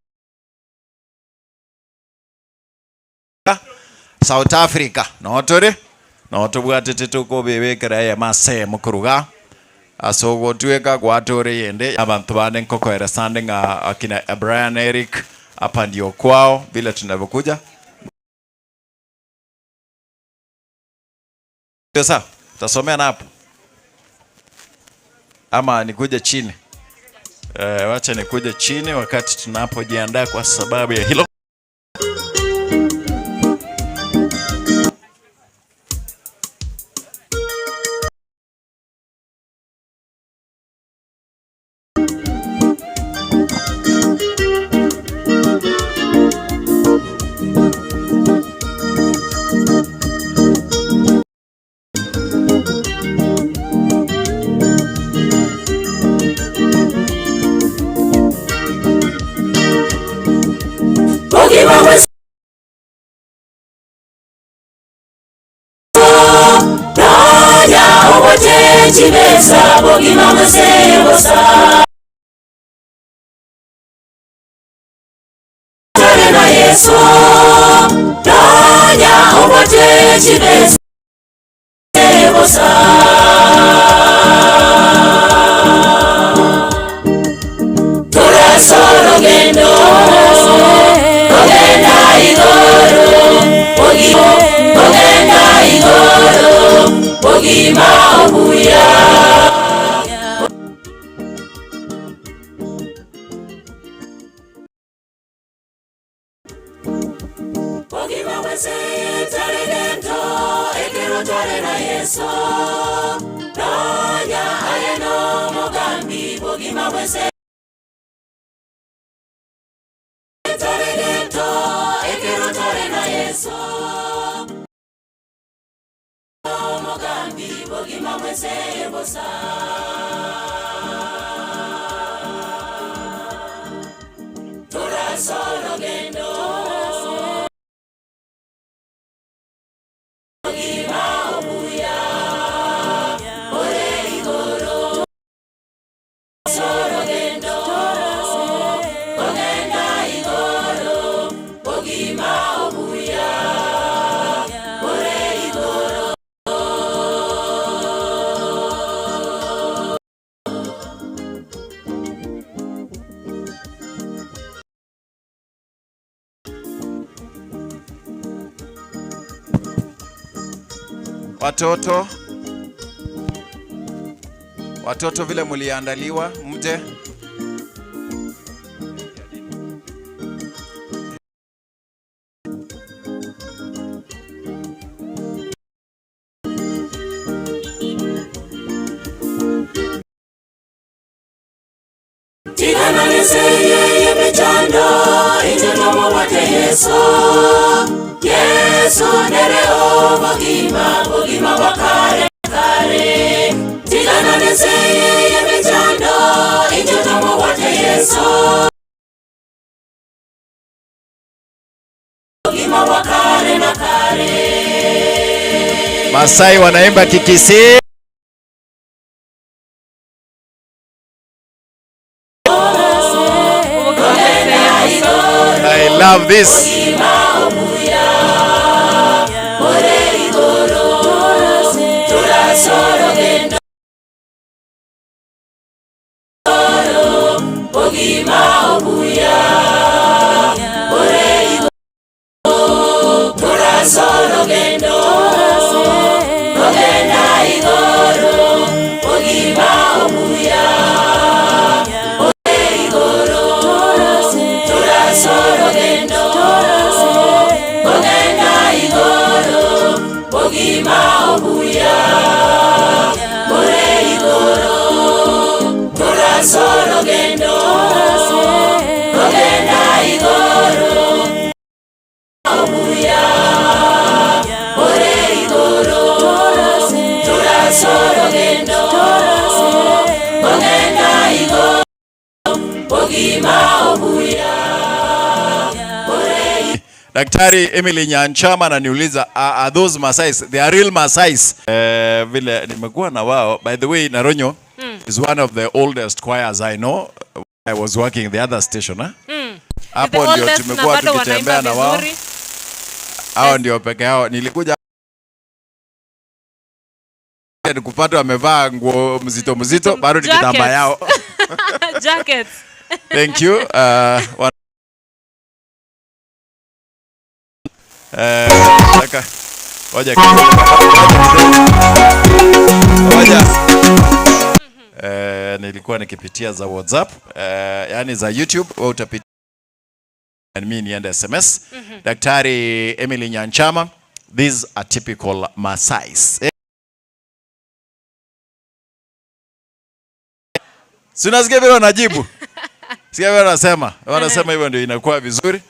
South Africa notore notobwatete tukobebekera ya mase mukuruga Asogotweka gwatore yende abantu bane nkokoera sande nga akina Brian Eric hapa ndio kwao vile tunavyokuja. Ndio sawa, tutasomea na hapo ama nikuje chini? Wacha nikuje chini wakati tunapojiandaa kwa sababu ya hilo. Chibesa bogima mwese bosa Tore na Yesu Nonya obote chibesa bosa Torasoro gendo Ogenda igoro Ogenda igoro Ogima obuya. Ogima wese taregento ekero tore na Yesu Nonya ayeno mugambi bogima wese taregento ekero tore na Yesu Mugambi bogima wese bosa Torasoro gendo Bogima obuya Ore igoro Soro gendo Ogenda igoro Bogima obuya Ore igoro. Watoto, watoto vile muliandaliwa mje. Tigananise yemichando injotomo wate Yesu Yesu nereo bogima bogima bwa kare kare Tigananise yemichando injotomo wate Yesu Bogima bwa kare na kare. Masai wanaimba Kikisii. I love this. Daktari Emily Nyanchama ananiuliza, are those Masais? They are real Masais. Vile nimekuwa na wao. By the way, Naronyo is one of the oldest choirs I know. I was working the other station, eh? Hapo The ndio oldest na tumekuwa bado tukitembea wanaimba na wao. vizuri. Hao ndio peke yao. Nilikuja Nikupata wamevaa nguo mzito mzito, bado ni kitambaa yao. Jackets. Thank you. Ngoja ngoja. Nilikuwa nikipitia za WhatsApp, yani za YouTube, wewe utapitia and mimi niende SMS. Daktari Emily Nyanchama, these are typical Masais. Si unasikia vile wanajibu? Sikia vile wanasema. Wanasema hivyo ndio inakuwa vizuri.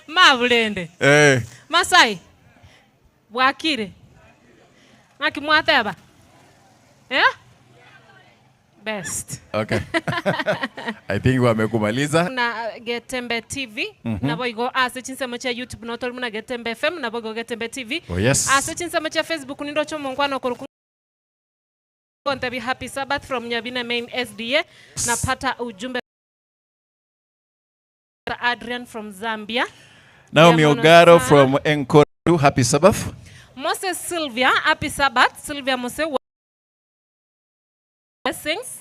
Mabulende. Masai. Bwakire. Ngaki mwateba. Eh? Best. Okay. I think wamekumaliza. Na Getembe TV, nabo igo ase chinsemo cha YouTube notoli muna Getembe FM nabo igo Getembe TV. Oh, yes. Ase chinsemo cha Facebook nindo chomongwano koruku Kontebi happy Sabbath from Nyabina Main SDA. Napata ujumbe Adrian from Zambia. Naomi Ogaro from Enkoru, happy Sabbath. Moses Sylvia, happy Sabbath. Sylvia Mose, blessings.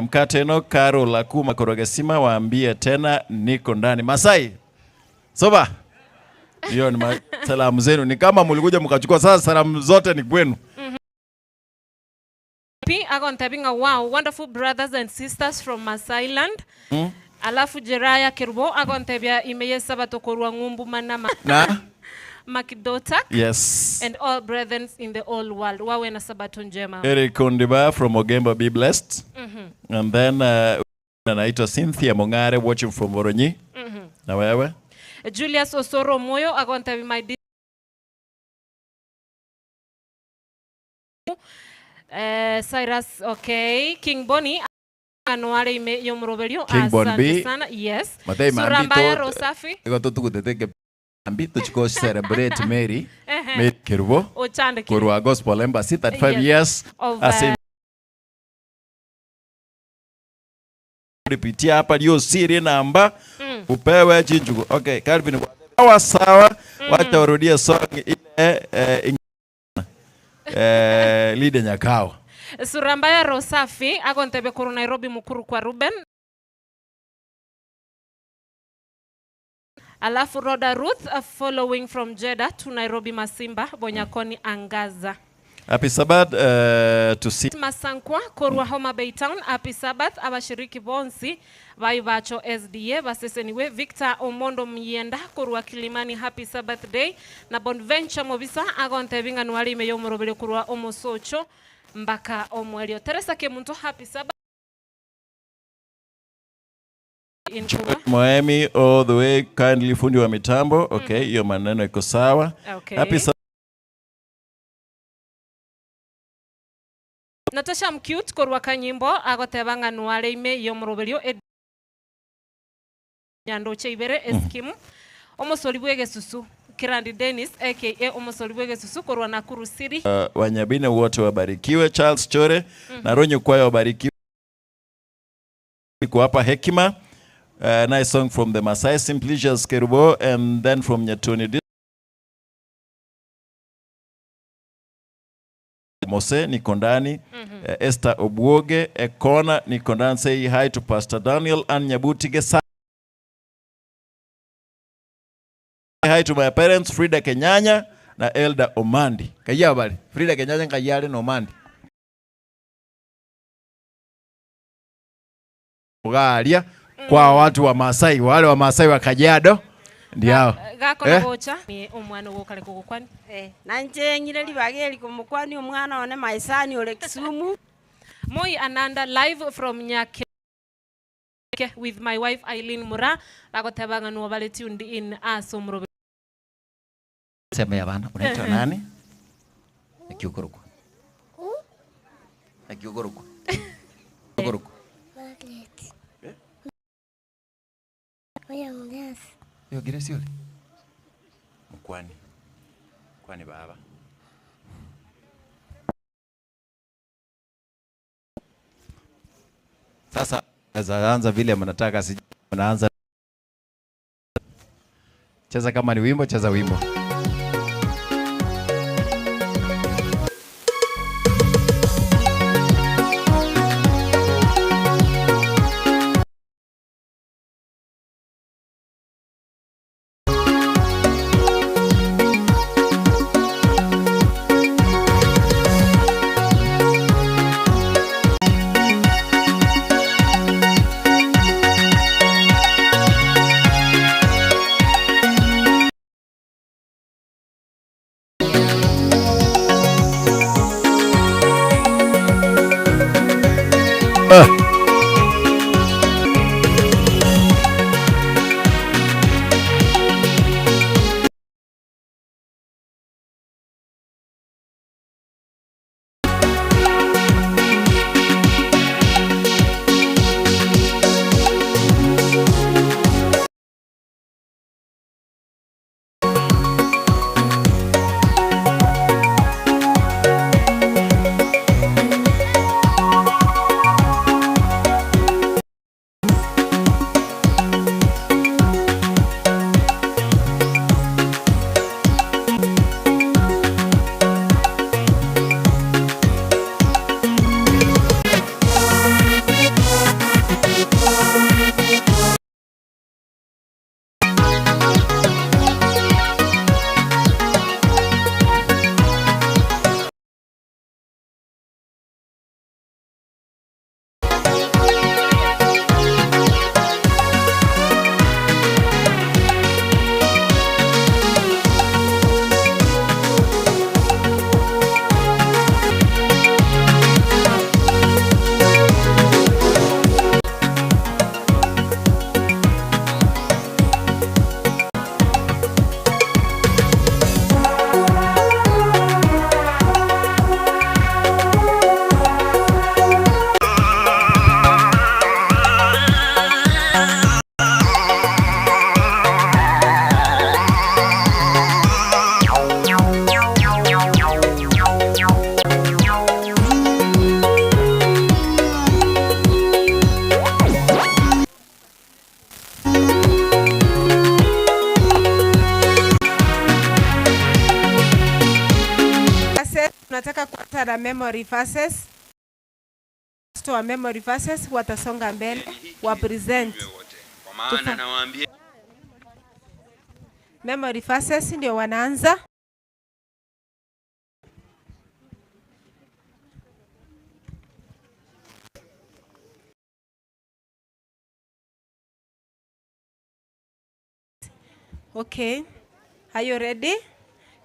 Mkateno Carol Akuma Korogesima, waambie tena niko ndani. Masai, soba. Hiyo ni salamu zenu. Ni kama mlikuja mkachukua, sasa salamu zote ni kwenu. P agontabinga, wow, wonderful brothers and sisters from Masailand. Alafu Jeraya Kerubo agontebia imeye sabato korwa ngumbu manama. Na Makidota. Yes. And all brethren in the old world. Wawe na sabato njema. Eric Kondiba from Ogembo, be blessed. And then anaitwa Cynthia Mongare watching from Voronyi. Na wewe? Julius Osoro Moyo agontebi my Cyrus, okay. King Bonnie anuare ime yomroberio. King Bon B. Sana. Yes. Matei Surambaya Rosafi. Iko tutukutete ambi tuchiko celebrate Mary. Mary Kerubo. Ochande Korwa Gospel Embassy 35 years. Of, Repeatia hapa ndio siri namba upewe chinjugu. Okay, Calvin sawa sawa. Wacha urudie song ile Lide Nyakao. Surambaya Rosafi agontebe kuru Nairobi mukuru kwa Ruben. Alafu Roda Ruth following from Jeddah to Nairobi Masimba Bonyakoni Angaza. Happy Sabbath to see Masankwa korwa Homa Bay Town. Happy Sabbath abashiriki bonsi baibacho SDA baseseniwe. Victor Omondo Myenda korwa Kilimani, happy Sabbath day. Na Bonventure Mobisa agontebinga nwali imeyomorobele korwa Omosocho mbaka omwelio. Teresa Kemuntu, happy Sabbath. Moemi all the way kindly fundi wa mitambo. Okay, hiyo maneno iko sawa. Okay. Happy Sabbath. Natasha Mcute korwa kanyimbo agotebanga nwale ime yomoroberio nyandoche ibere eskimu omosoli bwegesusu Kirandi Dennis aka omosoli bwegesusu korwa Nakuru City. Wanyabine wote wabarikiwe. Charles Chore na Ronyo Kwayo wabarikiwe kuwapa hekima. Nice song from the Masai Simplicious Kerubo and then from Nyatoni Mose Nikondani. Esther Obuoge Ekona Nikondani, say hi to Pastor Daniel and Nyabuti Gesa. Hi to my parents Frida Kenyanya na Elder Omandi. Kaya bali Frida Kenyanya kayale na Omandi. Ugalia kwa watu wa Masai, wale wa Masai wa Kajiado ndio. Gako na gocha ni omwana gokale kugukwani. Nanje ngire libageli kumukwani omwana one maisani ole Kisumu. Moi Ananda live from Nyake with my wife Eileen Mura bagotebanga nuo bale tuned in asomro. Sema ya bana unaitwa nani? Nakiukoroko. Nakiukoroko. Nakiukoroko. Margaret. Oya mugasi. Yo giresi ole. Mkwani. Kwani baba. Sasa anza vile mnataka, sijui mnaanza. Cheza kama ni wimbo, cheza wimbo. la memory verses. Watoto wa memory verses watasonga mbele wa present. Kwa maana nawaambia Memory verses ndio wanaanza. Okay. Are you ready?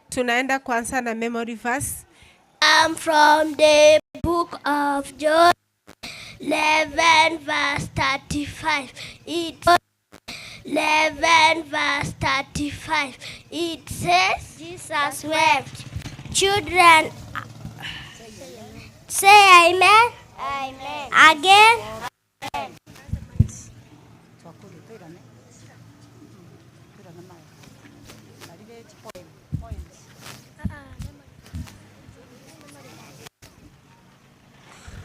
Tunaenda kwanza na memory verse. I'm from the book of John 11 verse 35. It 11 verse 35. It says, Jesus wept. Children, say amen. Amen. Again. Amen.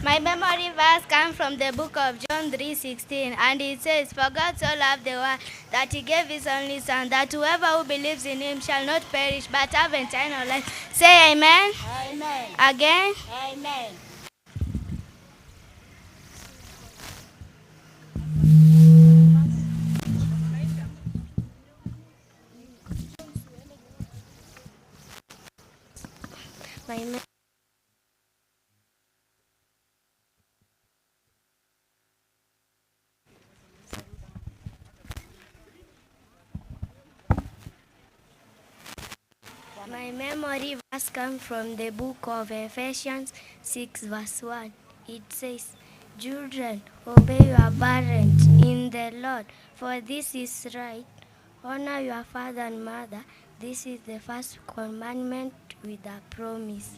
My memory verse comes from the book of John 3:16, and it says, "For God so loved the world that he gave his only Son, that whoever who believes in him shall not perish but have eternal life." Say amen. Amen. Again. Amen. My memory verse comes from the book of Ephesians 6 verse 1. It says, "Children, obey your parents in the Lord, for this is right. Honor your father and mother. This is the first commandment with a promise."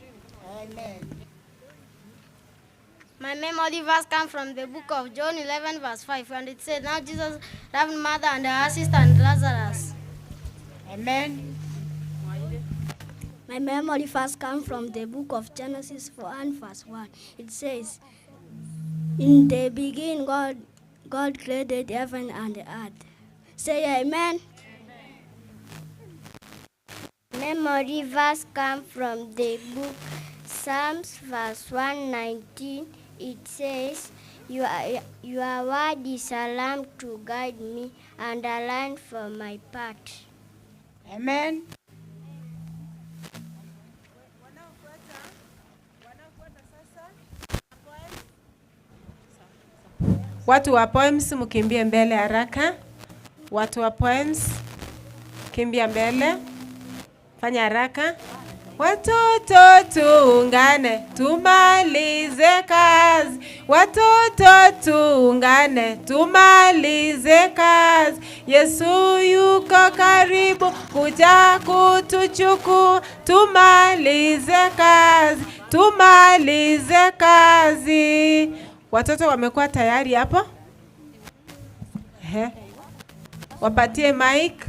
Amen. My memory verse comes from the book of John 11 verse 5, and it says, "Now Jesus loved mother and her sister and Lazarus." Amen. My memory verse comes from the book of Genesis 1 verse 1. It says, "In the beginning, God created heaven and earth." Say amen. Amen. Memory verse comes from the book Psalms verse 119. It says, Your word is a lamp to guide me and a light for my path." Amen. Watu wa poems mkimbie mbele haraka. Watu wa poems kimbia mbele. Fanya haraka. Watoto tuungane tumalize kazi. Watoto tuungane tumalize kazi. Yesu yuko karibu kuja kutuchukua. Tumalize kazi, tumalize kazi. Watoto wamekuwa tayari hapo? Ehe. Wapatie mic.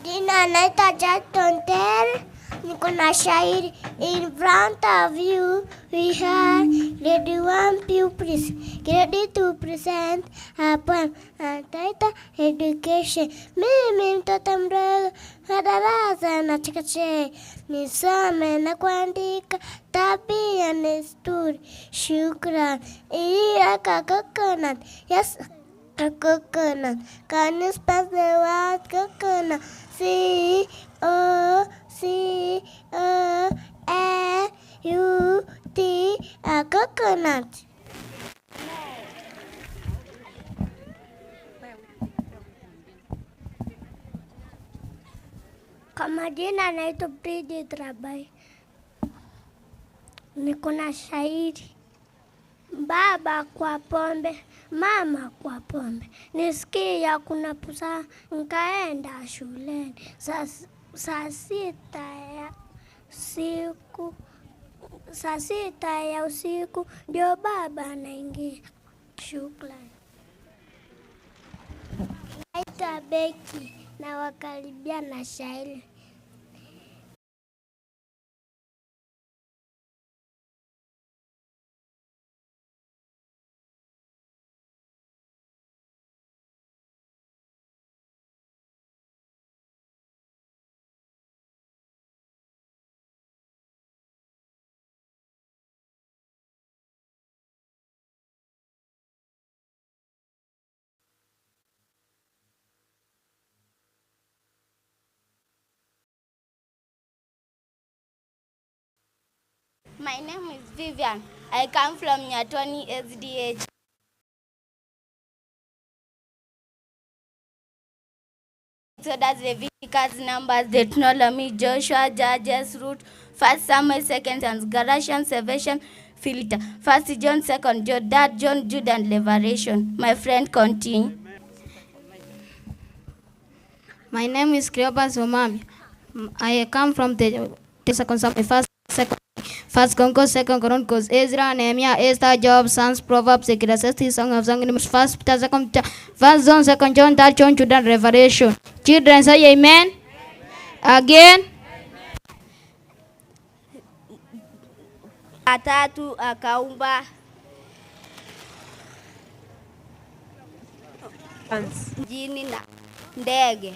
Jina naitwa Jackton Terry. Niko na shairi. In front of you we have grade 1 pupils ready to present a poem entitled Education. Mimi mtoto mdogo wa darasa na chekechea, nisome na kuandika, tabia na desturi. Shukran. Like a coconut. Yes, a coconut. Can you spell the word coconut? C O C O N U T, a coconut. Kwa majina naitwa Bridget Rabai. Niko na shairi. Baba kwa pombe, mama kwa pombe. Nisikia kuna pusa, nikaenda shuleni. Saa sita ya usiku ndio baba anaingia. Shukrani. Naitwa Beki na wakaribia na shairi. My name is Vivian. I come from Nyatoni SDH. Exodus, Leviticus, Numbers, Deuteronomy, Joshua, Judges, Ruth, First Samuel, Second and Galatians, Ephesians, Philippians, First John, Second John, Third John, Jude, and Revelation. My friend, continue. My name is Cleopas Omami. I come from the second Samuel, first, second, First Chronicles, Second Chronicles, Ezra, Nehemiah, Esther, Job, Psalms, Proverbs, Ecclesiastes, Song of Songs, First Peter, Second Peter, First John, Second John, Third John, Jude, and Revelation. Children, say amen. Again. Atatu akaumba jini na ndege.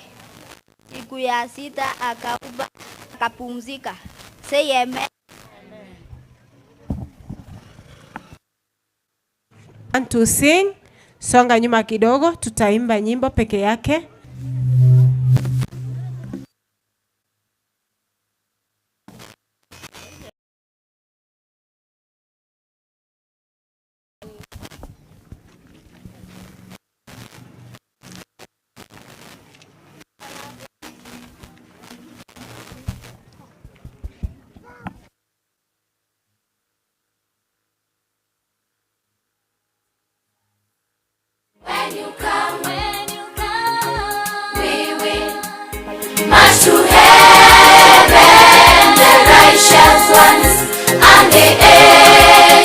Siku ya sita akaumba akapumzika. Say amen. Want to sing? Songa nyuma kidogo, tutaimba nyimbo peke yake. When you come, we will march to heaven, the righteous ones and the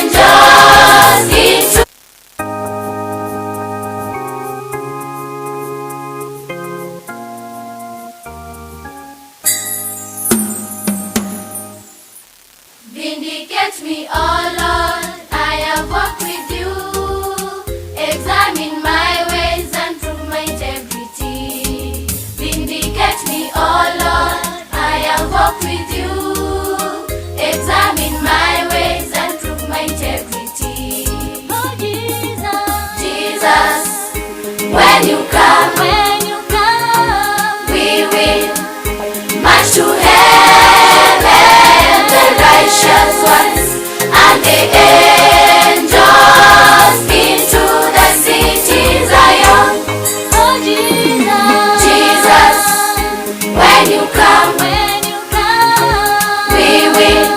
angels into. Vindicate me, O Lord, I have walked with you. Examine my ways and prove my integrity. Vindicate me, O Lord, I have walked with you. Examine my ways and prove my integrity. Oh Jesus, Jesus, when you come, we will march to heaven, the righteous ones and the angels into the city Zion. Oh Jesus, Jesus, when you come, we will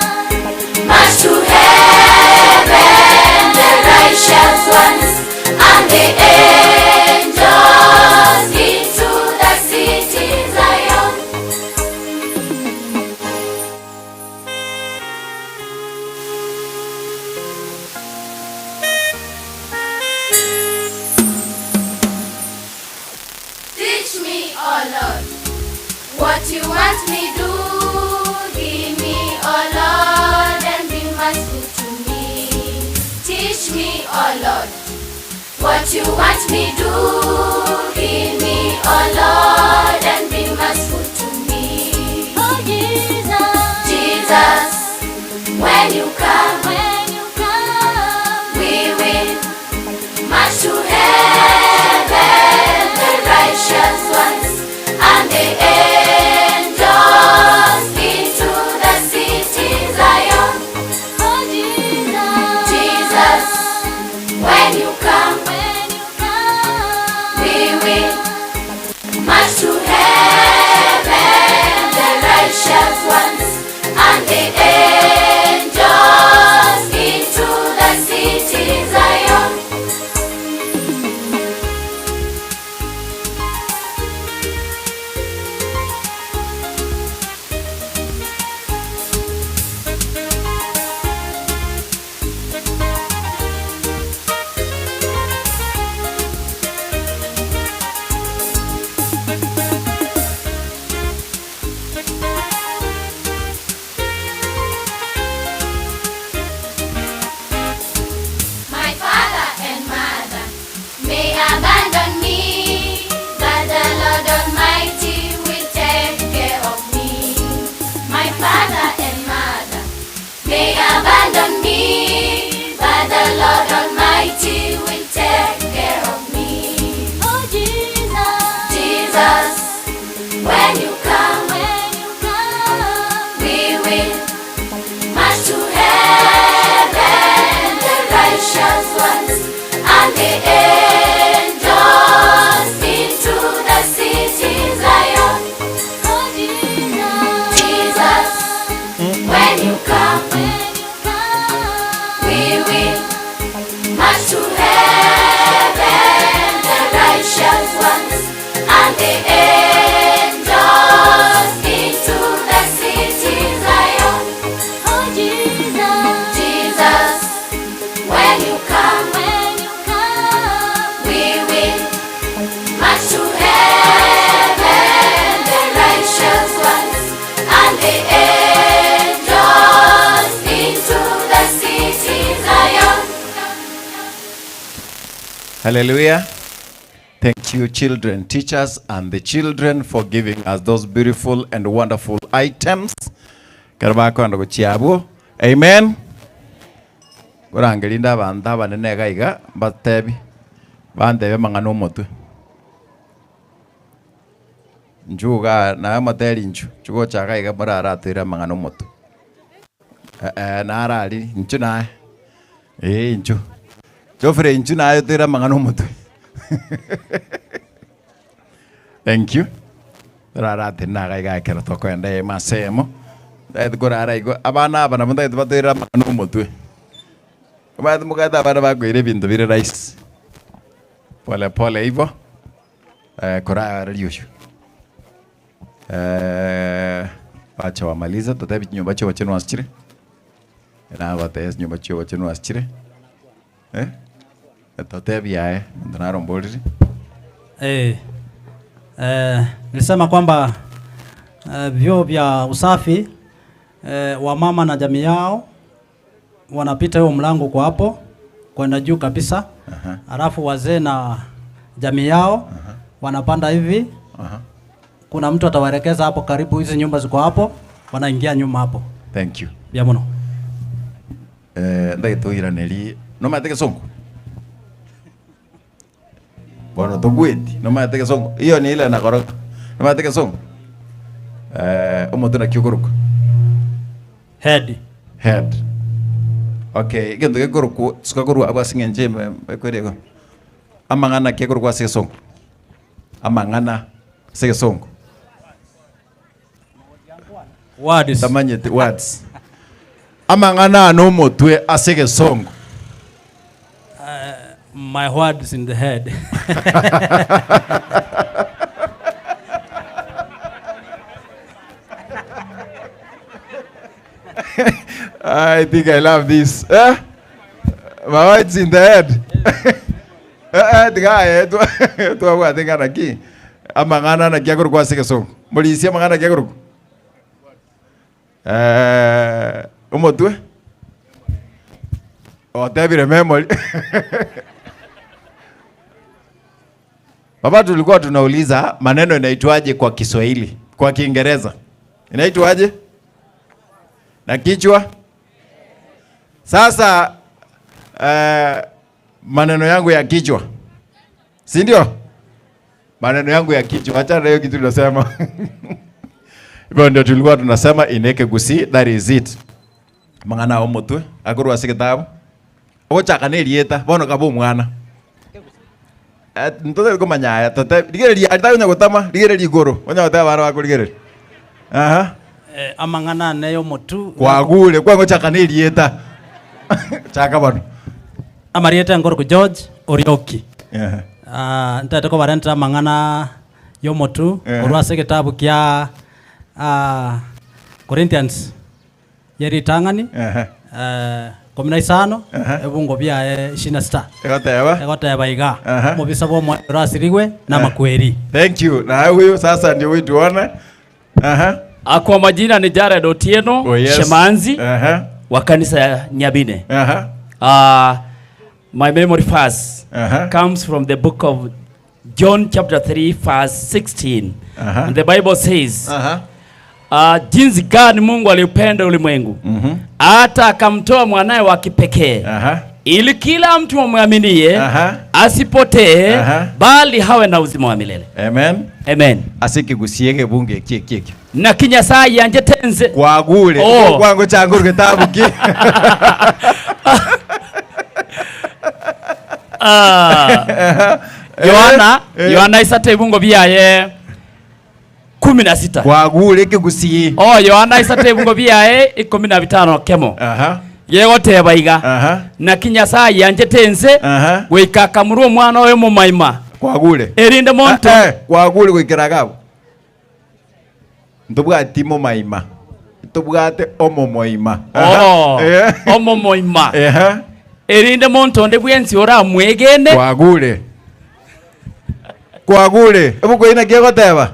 march to heaven, the righteous ones and the angels into the city Zion. Teach me, O Lord, what you want me do. Give me, O Lord, and be merciful to me. Teach me, O Lord, what you want me do. Give me, O Lord, and be merciful to me. Oh Jesus, Jesus, when you come, we will march to heaven, the righteous ones and the angels into the city Zion. Oh Jesus, Jesus, when you come, we will march Hallelujah. Thank you, children, teachers, and the children for giving us those beautiful and wonderful items. Karabako ando gochiabu. Amen. Korangelinda abantu abanene gaiga batebi. Bandebe mang'ana omotwe. Njuga na materi nju. Chugocha gaiga mararatwira mang'ana omotwe. Narari nchu nae. Nchu. Jofre nchu nae twira mang'ana omotwe. Thank you. Rarate naga iga kero tokoenda masemo. Gorara igo abana abana munda batwira mang'ana omotwe. Bathi mukatha abana bakwire bintu bire rahisi. Pole pole hivyo. Koraya riushu. Wacha wamaliza tutabi nyumba cho wachenu wasichire. Na wate nyumba cho wachenu wasichire. Tutabi yae ndonaro mboliri. Nilisema kwamba vyoo vya usafi wamama na jamii yao wanapita huo mlango kwa hapo kwenda juu kabisa. Alafu wazee na jamii yao wanapanda hivi. Kuna mtu atawaelekeza hapo karibu, hizi nyumba ziko hapo, wanaingia nyuma hapo. Thank you. Ya muno. Ndaitoira neli no mateke songo. Bwana togweti no mateke songo. Hiyo ni ile na koroka. No mateke songo. Omoto na kyukuruka. Head. Head. Okay, gendo gekoroku sukakoru abasingenje ekwerego. Amangana kekoroku asesongo. Amangana sesongo. Words. Tamanyete words. Amangana no motwe asegesongo. My words in the head. I think I love this. Eh? My words in the head. Tiga tu tinga naki. Amangana na kiakoruku asegesongo. Mulisi amangana kiakoruku. Umotwe? Oh, David memory. Baba, tulikuwa tunauliza maneno inaitwaje kwa Kiswahili, kwa Kiingereza. Inaitwaje? Na kichwa? Sasa maneno yangu ya kichwa. Si ndio? Maneno yangu ya kichwa. Acha na hiyo kitu tunasema. Hivyo ndio tulikuwa tunasema ineke gusi, that is it. Mangana omotwe, akorwa sikitabu. Ogochaka nerieta, bono kabo mwana. Ntote komanya, tote rigereria, atanya gotama, rigereria igoro. Onya gotama bana bako rigereria. Aha. Amangana neyo motu. Kwagure, kwa gochaka nerieta. Chaka bono. Amarieta ngoro George Orioki. Ntate ko barenta mangana yo motu, orwa sikitabu kya Corinthians yeri tangani 15 ebungo bya 26 egoteba iga mubisa bo rasirigwe na makweri. Thank you. Na huyu sasa ndio wetu tuone. Kwa majina ni Jared Otieno. Oh, yes. Shemanzi wa kanisa ya Nyabine. My memory verse comes from the book of John chapter 3 verse 16. And the Bible says, jinsi gani Mungu aliupenda ulimwengu hata akamtoa mwanae wa kipekee ili kila mtu amwaminie asipotee bali hawe na uzima wa milele. Amen. Amen. Asikigusiege bunge kiki. Na kinyasaye yanje tenze kwagure kwangu changu kitabu ki. Yohana isate bungo byaye 16. Kwagure kigusiye. Oh, Yohana isate bungo byaye 15 kemo. Yegoteba iga. Na kinyasaye yanje tenze goika muri omwana oyo mumaima. Kwagure. Erinde monto. Kwagure goikera gabo. Ntobwati mumaima. Ntobwate omomoima. Oh. Omomoima. Erinde monto nde bwensi ora mwegene. Kwagure. Kwagure. Ebuko ina kiegoteba.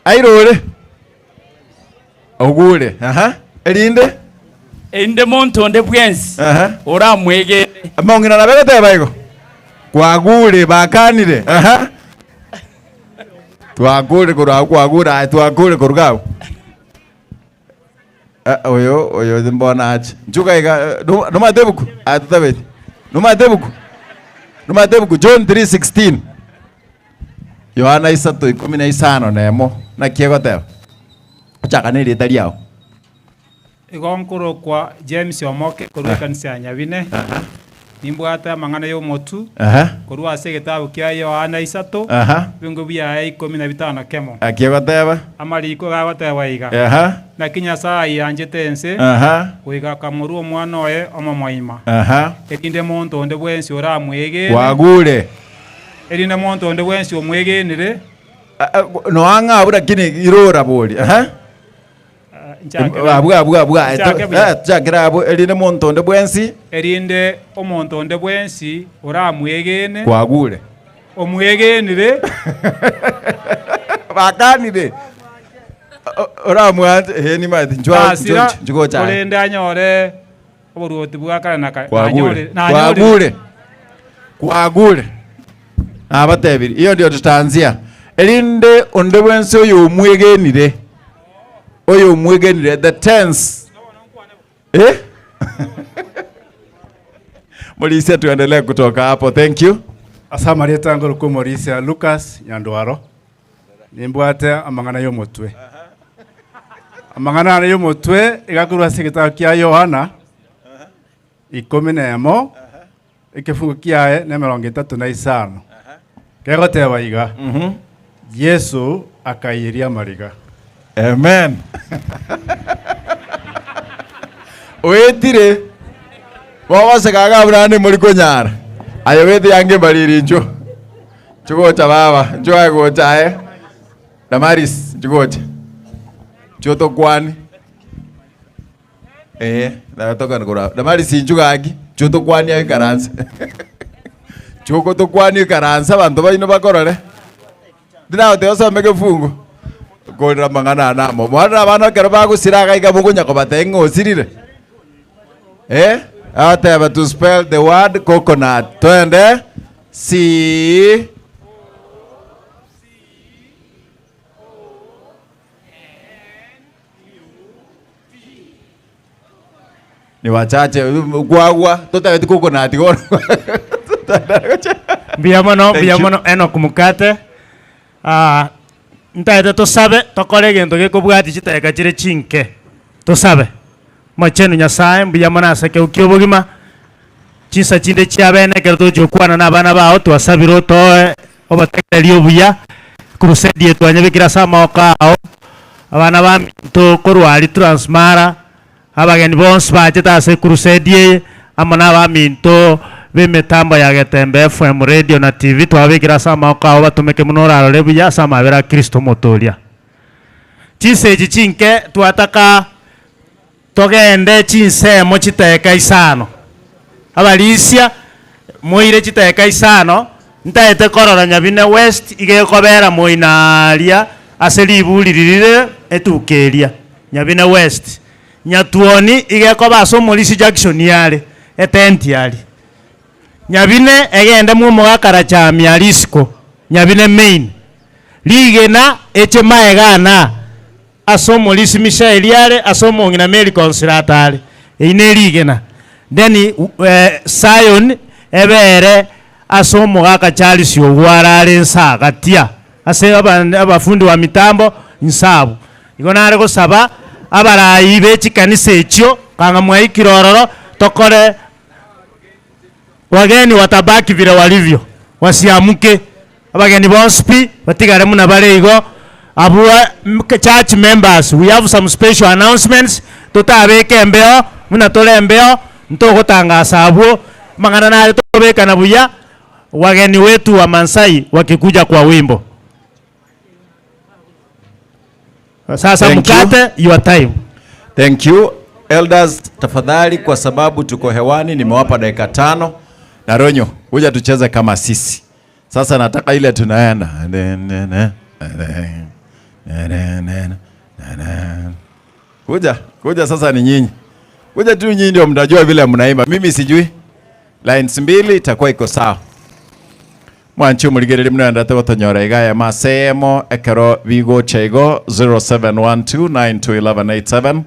Airore. Ogure. Erinde. Ende monto onde bwensi oramwegene. Mong'ina nabegoteba igo kwagure bakanire. Twagure korwa kwagura twagure koruga oyo oyo mbona ache njuka iga nomatebuku atutabeti nomatebuku nomatebuku John 3:16 Yohana 3:15 nemo nakiegoteba ochaka rita riao igonkoro kwa James Omoke korwa kanisa ya Nyabine nimbwate amang'ana y'omotu korwa ase egetabu kia Yohana 3 bingo bia 15 kemo akiegoteba amariko gagoteba iga naki Nyasaye yanjete ense goika kamorwa omwana oye omomoima erinde monto onde bwensi oramwegene wagure erinde monto onde bwensi omwegenire noanga abura kini irora bori abwa chakira abu erinde monto onde bwensi erinde omonto onde bwensi oramwegene kwagure omwegenire bakanire oramwate heni mati njwa njugocha orende anyore oburuoti bwakare na kwagure kwagure kwagure abatebiri iyo ndio tutaanzia erinde onde bwensi oyo omwegenire oyo mwegenire the tense Morisia tuendelee kutoka hapo. Thank you. Asamaria tango ko Morisia Lucas Nyandwaro nimbwate amang'ana y'omotwe amang'ana y'omotwe igakurwa sigita kia Yohana 11 ekifungo kiaye na 35 kegoteba iga Yesu akairia mariga. Amen. Wetire wawasekaga burani muri kunyara ayo wethi yange mariri njo chugocha baba njo agocha Damaris chugocha choto kwani natoka nkora Damaris njugagi choto kwani ayo karansa choko to kwani karansa bantu baino bakorore ndina oteosa meke fungu korera mang'ana namo mwana bana kero bagusiraga iga mugunya kobate ng'osirire ateba to spell the word coconut twende C ni wachache gwagwa totabeti coconut goro mbiamono Enoch Mukate ntaete tosabe tokore gento gekobwati chiteka chire chinke tosabe machenu Nyasaye mbuya ase keu obogima chisa chinde chiabene kero tochokwana na abana bao twasabire otoe obatekererie obuya crusade twanyebekera ase amaboko ao abana baminto korwari Transmara abageni bonsi bachete ase crusade eye amo na abaminto b'emitambo ya Getembe FM radio na TV twabekera ase amaboko ao batumeke muno orarore buya ase amabera a Kristo motoria chisechi chinke twataka togende chinsemo chiteka isano abalisia moire chiteka isano ntaete korora Nyabine West igekobera moinaria ase riburi ririre etukeria Nyabine West Nyatuoni igekoba ase Omorisi Jackson yare etenti yari Nyabine egende mumugakara chamia risiko Nyabine main rigena eche maegana ase Omorisi Michael yare ase omong'ina Mary Consolata are eine rigena then Zion ebere ase omogaka Charles Ogwara are nsagatia ase abafundi wa mitambo nsabu igo nare gosaba abarayi bechikanisa echio kanga mwaikirororo tokore wageni watabaki vile walivyo wasiamuke abageni bonspi batigare muna bare igo abu church members we have some special announcements tutabeke embeo muna tole embeo ntogotangasa abwo mang'ana nare tobekana buya wageni wetu wa Mansai wakikuja kwa wimbo. Sasa thank mkate you. Your time. Thank you elders, tafadhali kwa sababu tuko hewani nimewapa dakika 5 na Ronyo kuja tucheze kama sisi. Sasa nataka ile tunaenda. Kuja, kuja sasa ni nyinyi. Kuja tu nyinyi ndio mtajua vile mnaimba. Mimi sijui. Lines mbili itakuwa iko sawa. Mwanchi muligereri mnaenda gotonyora igaya masemo ekero bigocha igo 0712921187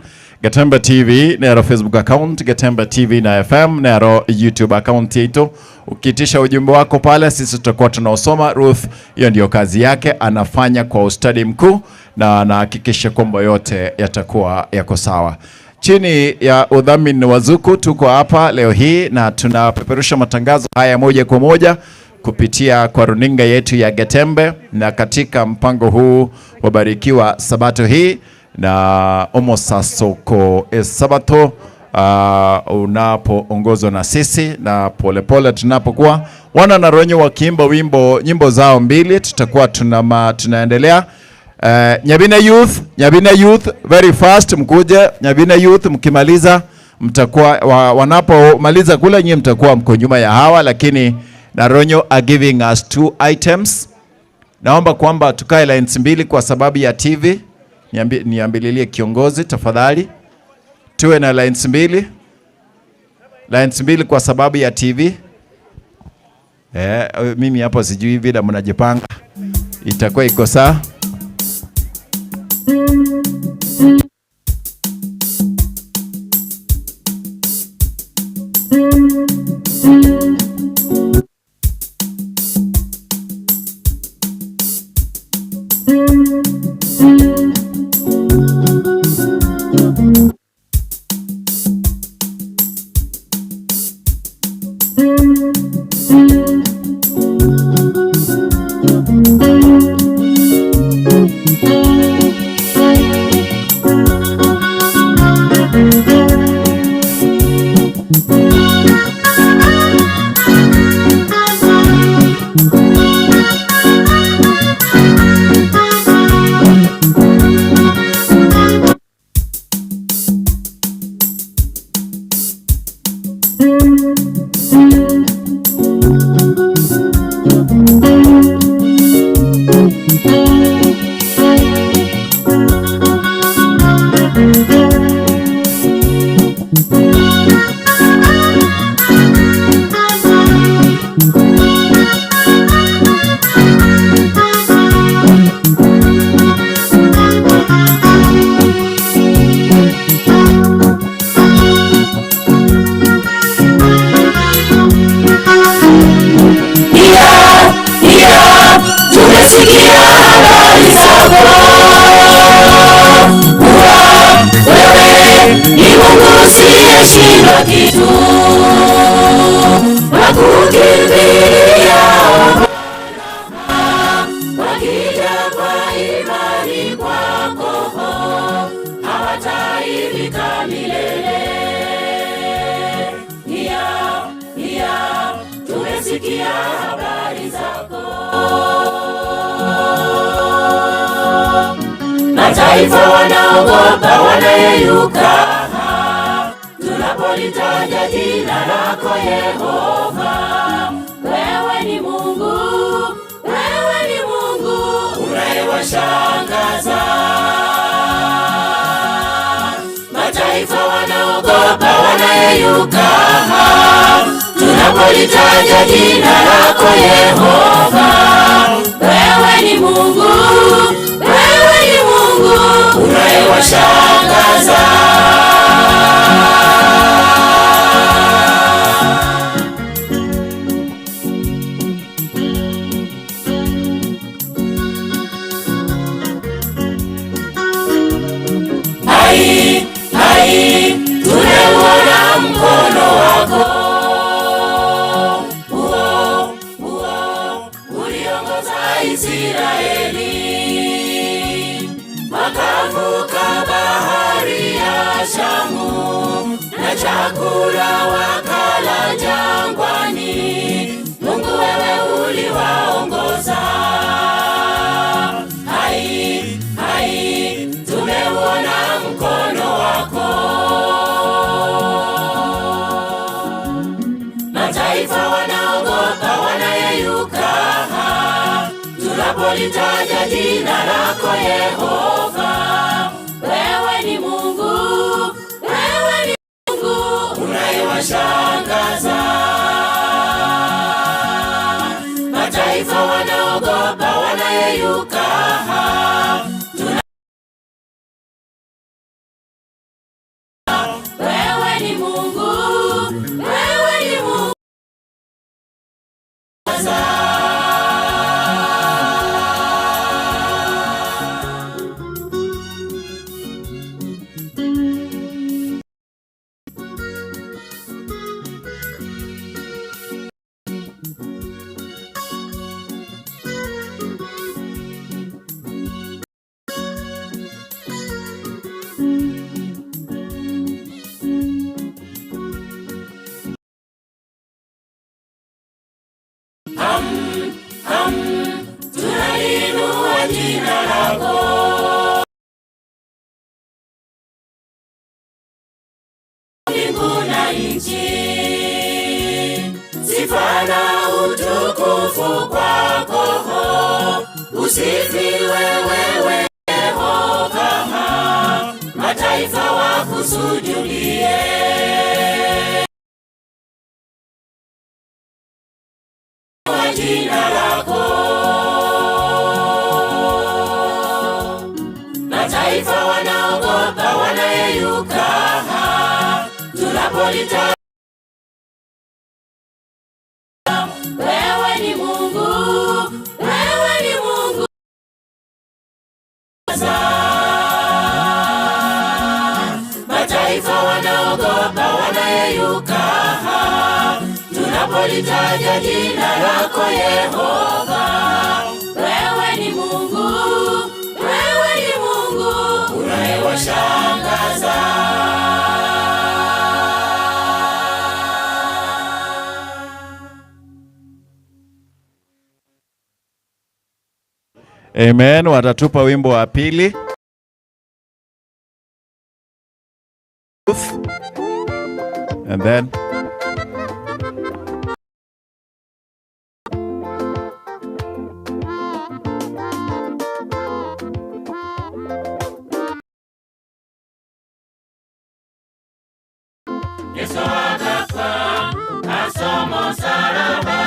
Getembe TV nero Facebook account, Getembe TV na FM nero YouTube account yetu. Ukiitisha ujumbe wako pale, sisi tutakuwa tunaosoma. Ruth, hiyo ndiyo kazi yake, anafanya kwa ustadi mkuu na anahakikisha kwamba yote yatakuwa yako sawa. Chini ya udhamini wa Zuku tuko hapa leo hii na tunapeperusha matangazo haya moja kwa moja kupitia kwa runinga yetu ya Getembe, na katika mpango huu wabarikiwa sabato hii na omosasoko esabato unapoongozwa na sisi na polepole tunapokuwa wana na Ronyo wakiimba wimbo nyimbo zao mbili, tutakuwa tunaendelea. Nyabina Youth, Nyabina Youth very fast, mkuje Nyabina Youth, mkimaliza mtakuwa wanapomaliza kule nyinyi mtakuwa mko nyuma ya hawa, lakini Naronyo are giving us 2 items. Naomba kwamba tukae lines mbili kwa sababu ya TV. Niambililie kiongozi tafadhali. Tuwe na lines mbili. Lines mbili kwa sababu ya TV. Mimi hapo sijui vile mnajipanga. Itakuwa iko sawa. Mataifa wanaogopa wanayeyuka, tunapolitaja jina lako Yehova. Wewe ni Mungu, wewe ni Mungu unayewashangaza. Mataifa wanaogopa wanayeyuka, tunapolitaja jina lako Yehova. Wewe ni Mungu, wewe ni Mungu unayewashangaza. Hai, hai, tumeuona mkono wako huo, huo uliongoza Israeli, wakavuka bahari ya Shamu na chakula wakala jangwani. Mungu wewe uliwaongoza. Hai, hai, tumeuona mkono wako. Mataifa wanaogopa wanayeyuka, tunapolitaja jina lako Yehova. Wewe ni Mungu, wewe ni Mungu nchi. Sifa na utukufu kwako, usifiwe wewe Yehova, mataifa wakusujudie. Kwa jina lako mataifa wanaogopa, wanayeyuka tunapolita. Wewe ni Mungu, wewe ni Mungu. Mataifa wanaogopa, wanayeyuka tunapolitaja jina lako Yehova. Wewe ni Mungu, wewe ni Mungu unayewashangaza. Amen. Watatupa wimbo wa pili. And then Yesu akafa asoma msalaba.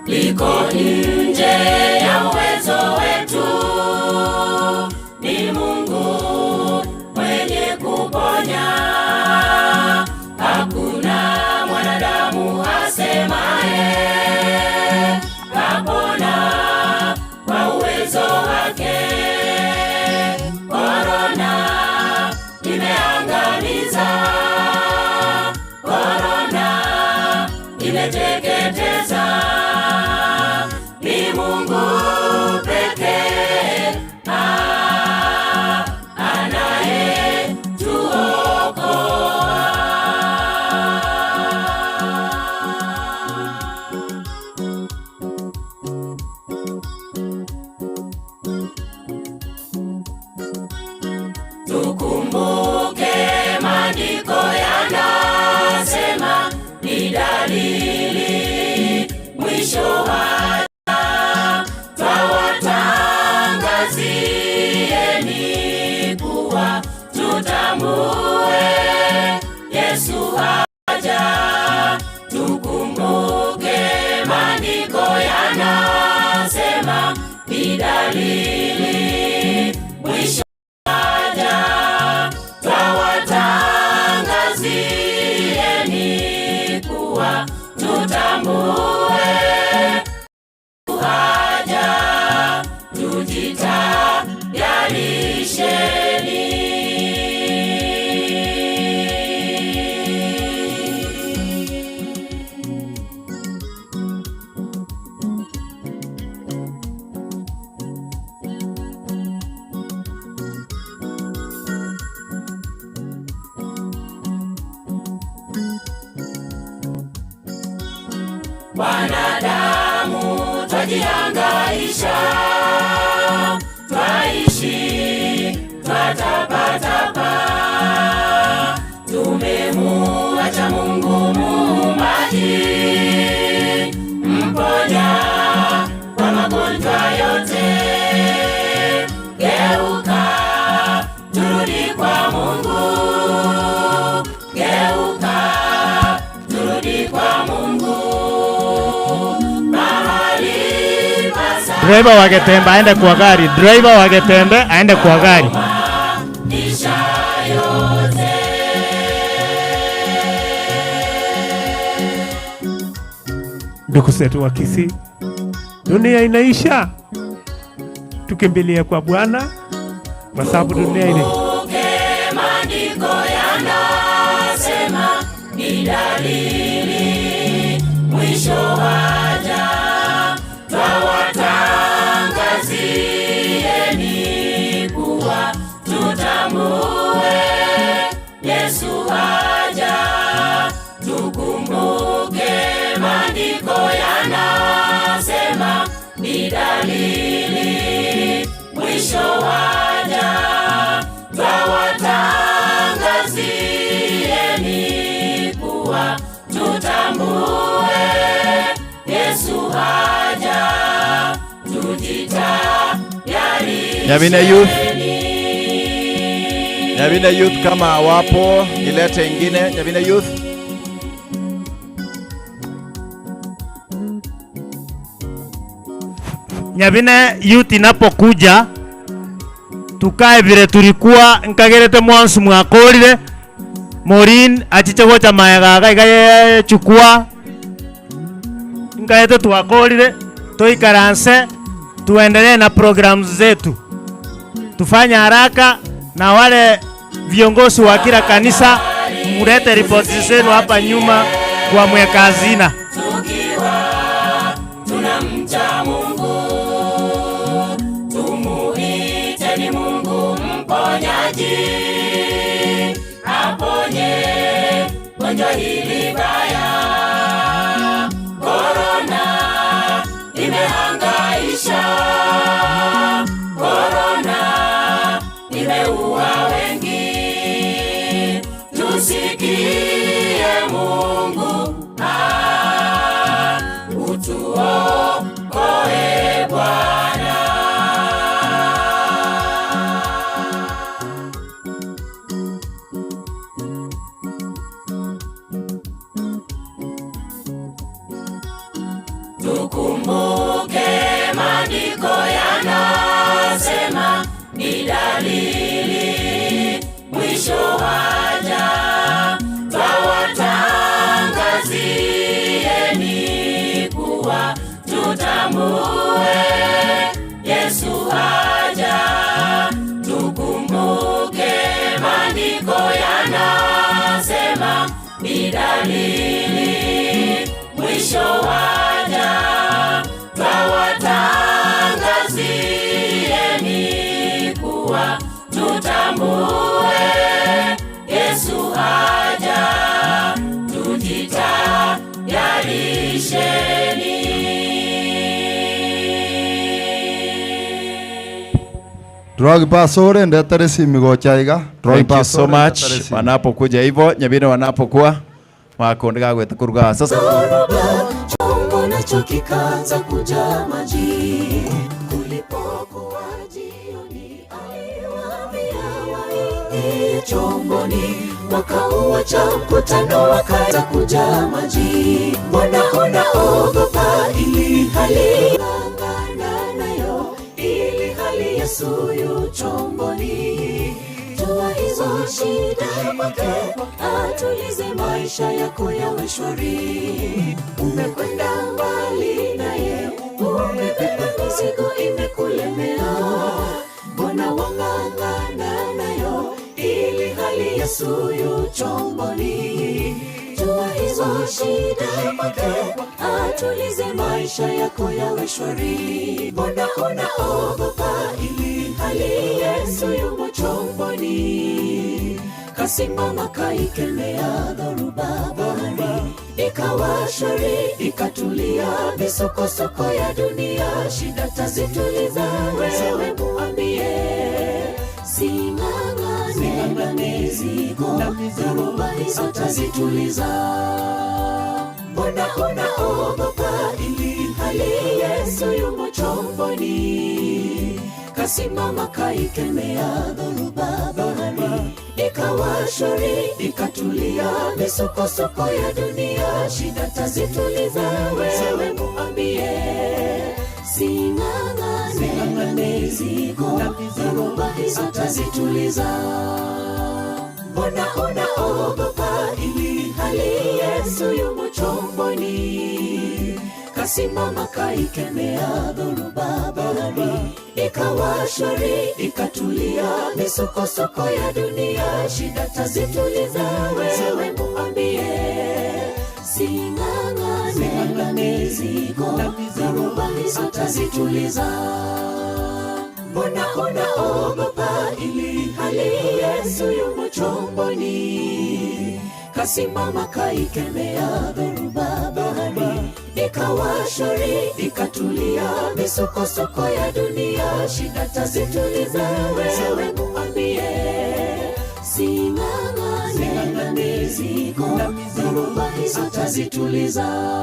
Liko nje ya uwezo wetu, ni Mungu mwenye kuponya. Hakuna mwanadamu asemaye kapona kwa uwezo wake. Korona imeangamiza, korona imeteketeza. Ni Mungu pekee anayetuokoa. Tukumbuke maandiko yanasema ni dalili mwisho wa twawatangazieni kuwa tutambue Yesu haja. Tukumbuke maandiko yanasema ni dalili mwisho haja. Twawatangazieni kuwa tutambue haja, tujitayarisheni. Wanadamu twajihangaisha, twaishi twatapatapa, tumemuacha Mungu muumbaji, mponya kwa magonjwa yote. Geuka turudi Driver wa Getembe aende kwa gari. Driver wa Getembe aende kwa gari. Ndugu zetu wa Kisii, dunia inaisha, tukimbilie kwa Bwana kwa sababu dunia ina Maandiko yanasema ni dalili mwisho waja, twawatangazieni kuwa tutambue Yesu haja. Tukumbuke maandiko yanasema ni dalili mwisho waja, twawatangazieni kuwa tutambue Yesu haja, tujitayarishe. Nyabine Youth. Nyabine Youth kama wapo, ilete ingine Nyabine Youth. Nyabine Youth inapokuja tukae vile tulikuwa nkagerete mwansu mwakorire Morin achiche gocha maega igaye chukua nkaete tuwakorire toikaranse tuendelee na programs zetu, tufanye haraka na wale viongozi wa kila kanisa mlete ripoti zenu hapa nyuma kwa mweka hazina. Tunamcha Mungu, tumuite ni Mungu mponyaji, aponye gonjwa hili baya. Korona imehangaisha, korona imeua wengi, tusikie Mungu utuokoe Bwana. Tukumbuke maandiko yanasema ni dalili mwisho waja, twawatangazieni kuwa tutambue Yesu haja. Tukumbuke maandiko yanasema ni dalili mwisho waja, twawatangazieni kuwa tutambue Yesu haja, tujitayarisheni. Drug pasore ndetere simu gochaiga. Thank you so much. Wanapokuja hivyo Nyabine wanapokuwa makondega gweta kuruga sasa. Chombo nacho kikaanza kujaa maji. Kulipokuwa jioni, aliwaambia waingie chomboni, wakauacha mkutano wakaanza kujaa maji. Mbona unaogopa ili hali ng'ang'ana nayo, ili hali Yesu yu chomboni. Toa hizo shida kwake, atulize maisha yako yawe shwari. Umekwenda mbali naye, umebeba mizigo imekulemea, mbona wang'ang'ana nayo, ili hali Yesu yu chomboni. Toa hizo shida kwake, atulize maisha yako yawe shwari. Mbona unaogopa ili hali Yesu yumo chomboni. Kasimama kaikemea dhoruba, bahari ikawa shwari, ikatulia. Misukosuko ya dunia shida tazituliza, wewe muambie sing'ang'ane na mizigo, dhoruba hizo tazituliza. Mbona unaogopa ili hali Yesu yumo chomboni. Kasimama kaikemea dhoruba, bahari ikawa shwari, ikatulia. Misukosuko ya dunia shida tazituliza, wewe muambie sing'ang'ane mizigo, dhoruba hizo tazituliza. Mbona unaogopa ili hali Yesu yumo chomboni? Kasimama kaikemea dhoruba, bahari ikawa shwari, ikatulia. Misukosuko ya dunia, shida tazituliza. Wewe muambie, sing'ang'ane na mizigo, dhoruba hizo tazituliza. Mbona unaogopa ili hali Yesu yumo chomboni? Kasimama kaikemea dhoruba, bahari ikawa shwari, ikatulia. Misukosuko ya dunia, shida tazituliza. Wewe muambie, sing'ang'ane na mizigo, dhoruba hizo tazituliza.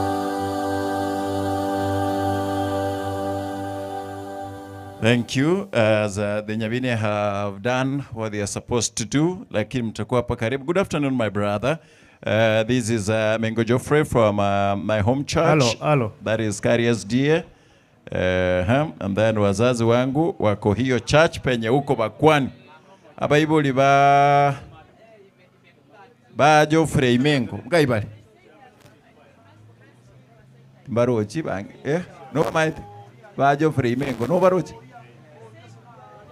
Thank you. As the Nyabine have done what they are supposed to do, lakini mtakuwa hapa karibu. Good afternoon, my brother. This is Mengo Geoffrey from my home church. Hello, hello. That is Karius Dear. And then wazazi wangu wako hiyo church penye huko Bakwani. Aba iboli ba Geoffrey Mengo. Mkaibali. Barochi bangi. Eh? No maite. Ba Geoffrey Mengo. No barochi.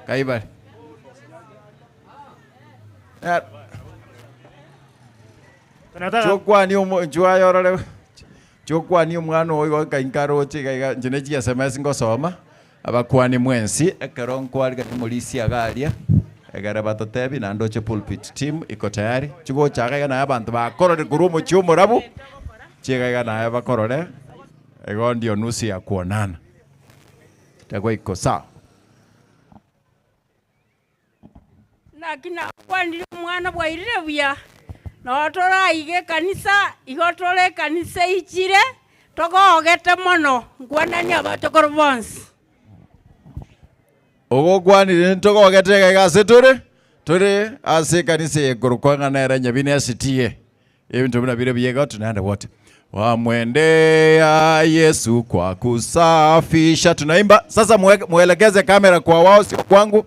Kaibali. Chokwani omwana oyo kainkaroche kaiga njine chia SMS ngosoma abakwani mwensi ekero nkwariga ni agaria egere batotebi na ndoche pulpit team iko tayari chigochaka na abantu bakorore kurumo chiomurabu chigaiga naye bakorore ego ndio nusu ya kuonana itakuwa iko sawa. Nakina kwandire mwana bwairire buya no toraige kanisa igo tore kanisa ichire togogete mono ngwanania abatokoro bonsi ogokwanire ntogogete gase tore tore ase kanisa egorokwang'ana era Nyabine asitie ebintu bina bire biega tunaenda wote wamwendea Yesu kwa kusafisha. Tunaimba sasa, muelekeze kamera kwa wao, sio kwangu.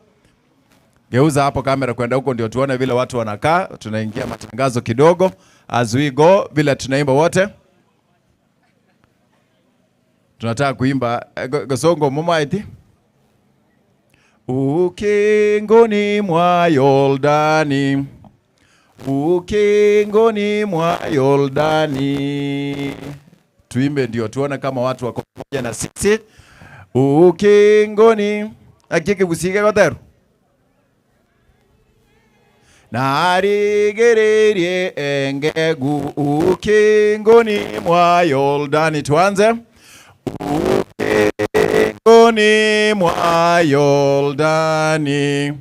Geuza hapo kamera kwenda huko ndio tuone vile watu wanakaa. Tunaingia matangazo kidogo as we go, vile tunaimba wote. Tunataka kuimba Gosongo mumaiti. Ukingoni mwa Yordani, ukingoni mwa Yordani. Tuimbe ndio tuone kama watu wako pamoja na sisi. Ukingoni akike gusige goteru narigererie engegu ukingoni mwa Yordani. Tuanze. Ukingoni mwa Yordani,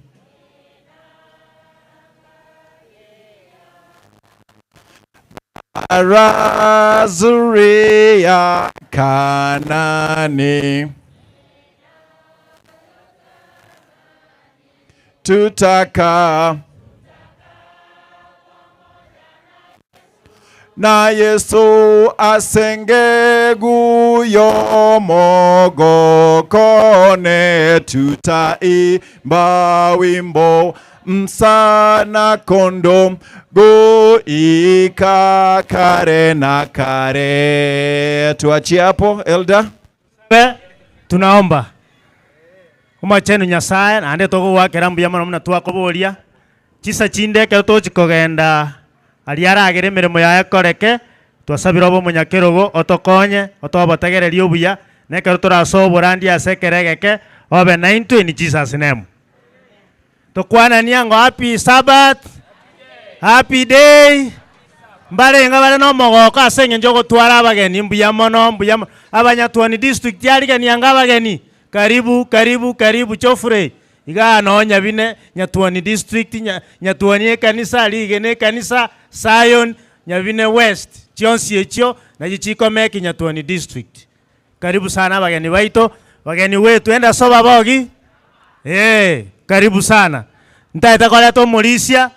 Arazuri ya Kanani, tutaka na Yesu asengegu yomogokone, tutaimba wimbo msana kondo goika kare na kare. Tuachie hapo elder. Tunaomba umachenu Nyasaye naende togowakera mbuya mono muna twakoboria chisa chinde ekero tochikogenda aliaragere emirimo yaye koreke twasabire obo omonyakerogo otokonye otobotegereria obuya nekero torasobora ndi ase ekeregeke obe naintwe in Jesus name. Tokwanania ngo happy Sabbath, happy day. Mbarenga bare no mogoko ase eng'encho ogotwara abageni mbuya mono mbuya mono. Abanyatwani district yarigania abageni karibu karibu karibu Geoffrey iga no Nyabine Nyatwani district Nyatwani ekanisa rigene ekanisa Zion Nyabine West chionsi echio nachi chikomeki Nyatwani district. Karibu sana abageni baito bageni wetu enda soba bogi karibu sana. Ntaeta koleta omorisia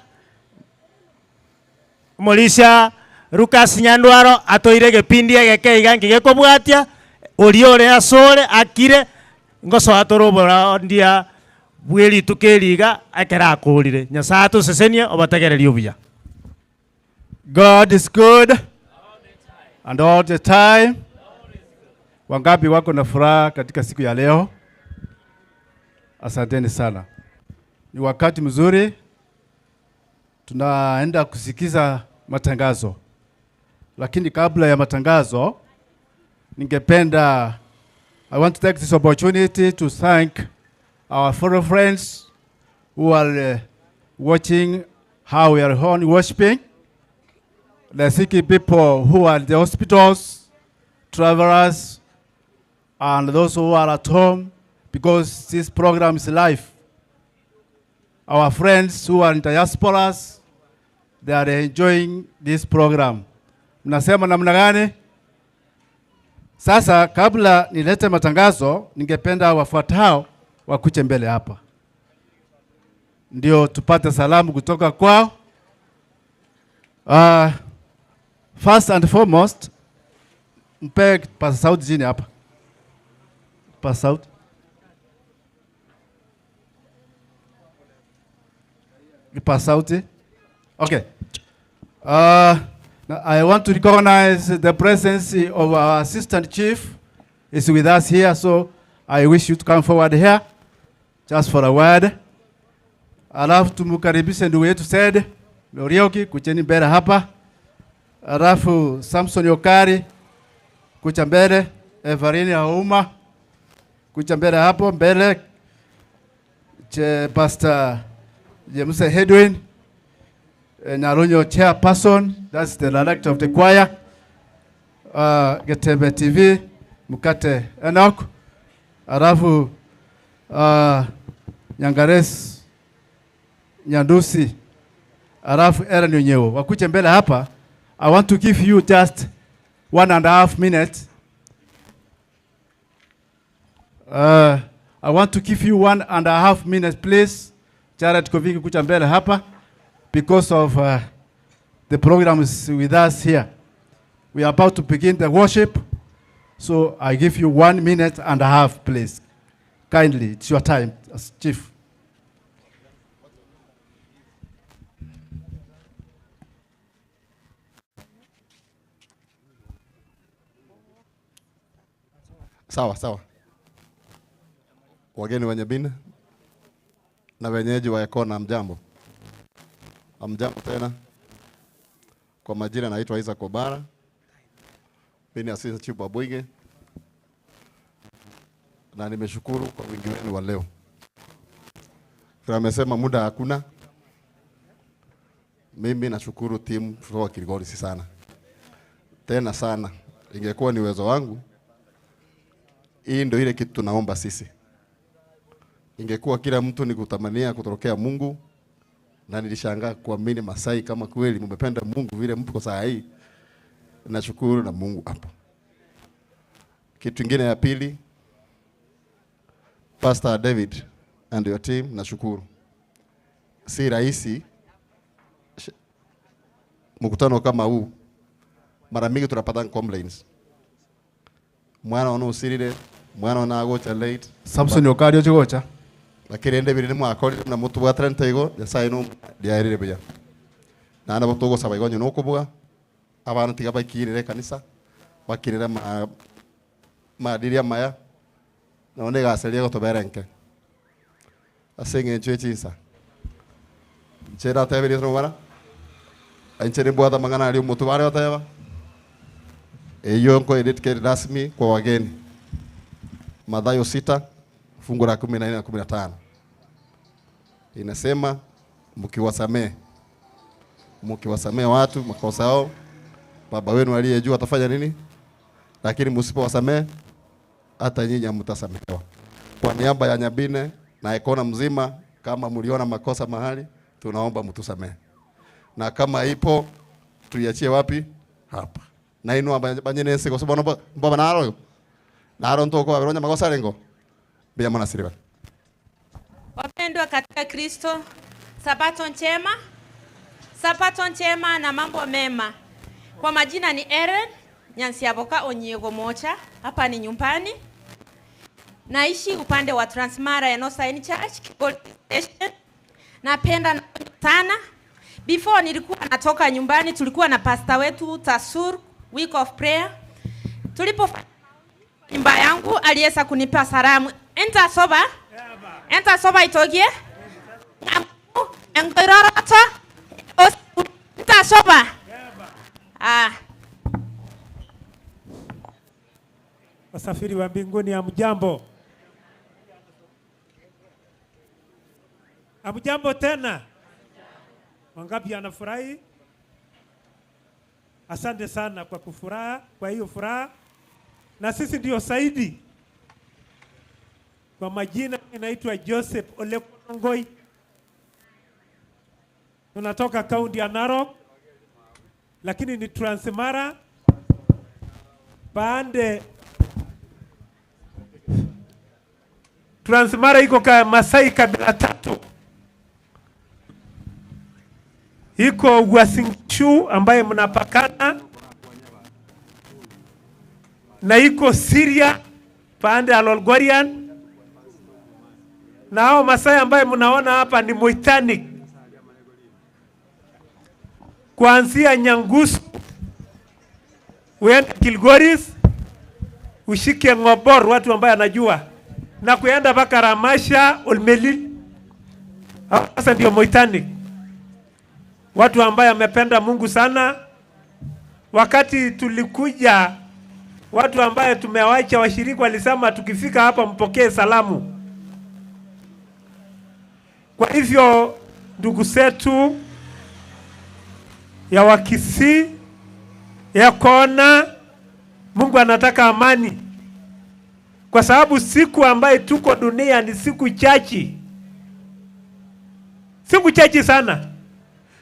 Omorisia Lucas Nyandwaro atoire gepindi egeke iga nkigekobwatia ori ore asore akire Ngosoa torobora ndia bweri tukeriga ekera akurire. Nyasaye atusesenie obategererie obuya. God is good and all the time. Wangapi wako na furaha katika siku ya leo? Asanteni sana. Ni wakati mzuri tunaenda kusikiza matangazo. Lakini kabla ya matangazo, ningependa, I want to take this opportunity to thank our fellow friends who are watching how we are on worshiping, the sick people who are in the hospitals, travelers, and those who are at home, because this program is live. Our friends who are in diasporas, they are enjoying this program. Mnasema namna gani? Sasa kabla nilete matangazo, ningependa wafuatao wakuje mbele hapa, ndio tupate salamu kutoka kwao. First and foremost, mpe pasa sauti chini hapa. Pasa sauti. Pasa sauti. Okay. Now I want to recognize the presence of our assistant chief is with us here, so I wish you to come forward here just for a word. Alafu tumukaribishe ndugu yetu Said Lorioki, kucheni mbele hapa. Alafu Samson Okari, kucha mbele. Evarini Auma, kucha mbele hapo mbele. Che Pastor James Hedwin, Naronyo chairperson, that's the director of the choir. Getembe TV, Mukate Enoch. Alafu Nyangares Nyandusi, alafu Aaron Onyewo. Wakuche mbele hapa. I want to give you just 1.5 minutes. I want to give you 1.5 minutes, please. Jared Kovingi kucha mbele hapa, because of the program is with us here. We are about to begin the worship, so I give you 1.5 minutes, please. Kindly, it's your time, as chief. Sawa, sawa. Wageni wa Nyabini na wenyeji wa Ekona, mjambo. Amjambo tena. Kwa majina naitwa Isaac Obara. Mimi ni assistant chief wa Bwige. Na nimeshukuru kwa wingi wenu wa leo. Amesema muda hakuna. Mimi nashukuru timu kutoka Kilgoris sana. Tena sana. Ingekuwa ni uwezo wangu, hii ndio ile kitu tunaomba sisi. Ingekuwa kila mtu ni kutamania kutorokea Mungu, na nilishangaa kuamini Masai kama kweli mmependa Mungu vile mpo saa hii. Nashukuru na Mungu hapo. Kitu kingine ya pili, Pastor David and your team, nashukuru. Si rahisi mkutano kama huu, mara mingi tunapata complaints. Mwana ono usirire, mwana ona agocha late. Samson Okari ochigocha. Lakini ende biri mwakori na mutu wa 30 igo Nyasaye no diarire buya. Na na botogo saba igo nyono kubuga abantu tiga bakirire kanisa bakirira maadiria maya none gaseria gotoberenke. Asenge nchwe chinsa. Nchera tebiri tro Anchere mbwata mangana ali mutu wale oteba. Eyo nko edit rasmi kwa wageni. Mathayo 6 fungu la 14 na 15. Inasema mkiwasamee watu makosa yao, Baba wenu aliye juu atafanya nini? Lakini msipowasamee hata nyinyi hamtasamehewa. Kwa niaba ya Nyabine na Ekona mzima, kama mliona makosa mahali, tunaomba mtusamee. Na kama ipo tuiachie wapi? Hapa. Na inu abanyenese kwa sababu mbaba naro. Naro ntoko aberonya makosa lengo. Bila mwana siriba. Wapendwa katika Kristo, Sabato njema. Sabato njema na mambo mema. Kwa majina ni Eren Nyansiaboka Onyiego Mocha. Hapa ni nyumbani. Naishi upande wa Transmara ya Northside Church, Kigoli Station. Napenda sana. Before nilikuwa natoka nyumbani, tulikuwa na pastor wetu Tasur, week of prayer. Tulipo nyumba yangu aliweza kunipa salamu. Enta soba. Enta soba itokie. Engoirorota. Enta soba. Ah. Wasafiri wa mbinguni, hamjambo? Hamjambo tena? Wangapi anafurahi? Asante sana kwa kufuraha, kwa hiyo furaha. Na sisi ndio Saidi. Kwa majina inaitwa Joseph Ole Konongoi. Tunatoka kaunti ya Narok, lakini ni Transmara. Pande Transmara iko ka Masai kabila tatu. Iko Uasin Gishu ambaye mnapakana, na iko Syria pande ya Lolgorian, na hao Masai ambaye mnaona hapa ni Moitanic, kuanzia Nyangusu uende Kilgoris ushike Ngobor, watu ambaye anajua, na kuenda mpaka Ramasha Olmelil. Sasa ndio Moitanic, watu ambaye amependa Mungu sana. Wakati tulikuja, watu ambaye tumewacha washiriki walisema tukifika hapa mpokee salamu. Kwa hivyo ndugu zetu ya Wakisii ya Kona, Mungu anataka amani, kwa sababu siku ambaye tuko dunia ni siku chache, siku chache sana.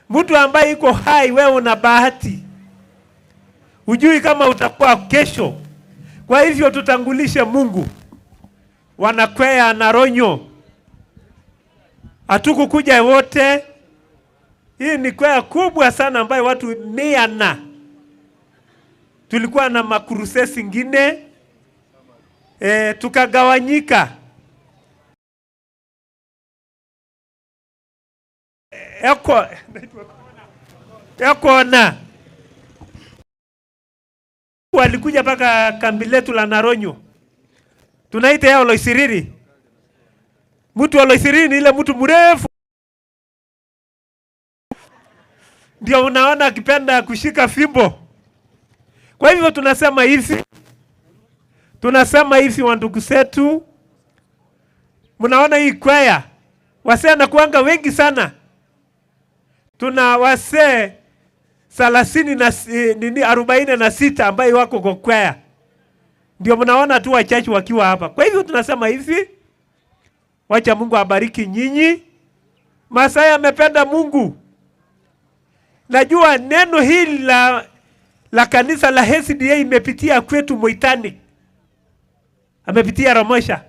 Mtu ambaye iko hai, wewe una bahati, hujui kama utakuwa kesho. Kwa hivyo tutangulishe Mungu. Wanakwea na Ronyo, hatukukuja wote. Hii ni kwaya kubwa sana ambayo watu 100 tulikuwa na makurusesi ngine, tukagawanyika. Ekona walikuja mpaka kambi letu la Naronyo, tunaita yao Loisiriri. Mtu wa Loisiriri ni ile mtu mrefu, ndio unaona akipenda kushika fimbo. Kwa hivyo tunasema hivi, wa ndugu zetu, mnaona hii kwaya wasee na kuanga wengi sana. Tuna wasee 46 ambaye wako kwa kwaya, ndio mnaona tu wachache wakiwa hapa. Kwa hivyo tunasema hivi, wacha Mungu abariki nyinyi. Masai amependa Mungu. Najua neno hili la kanisa la SDA imepitia kwetu Moitani, amepitia Ramosha.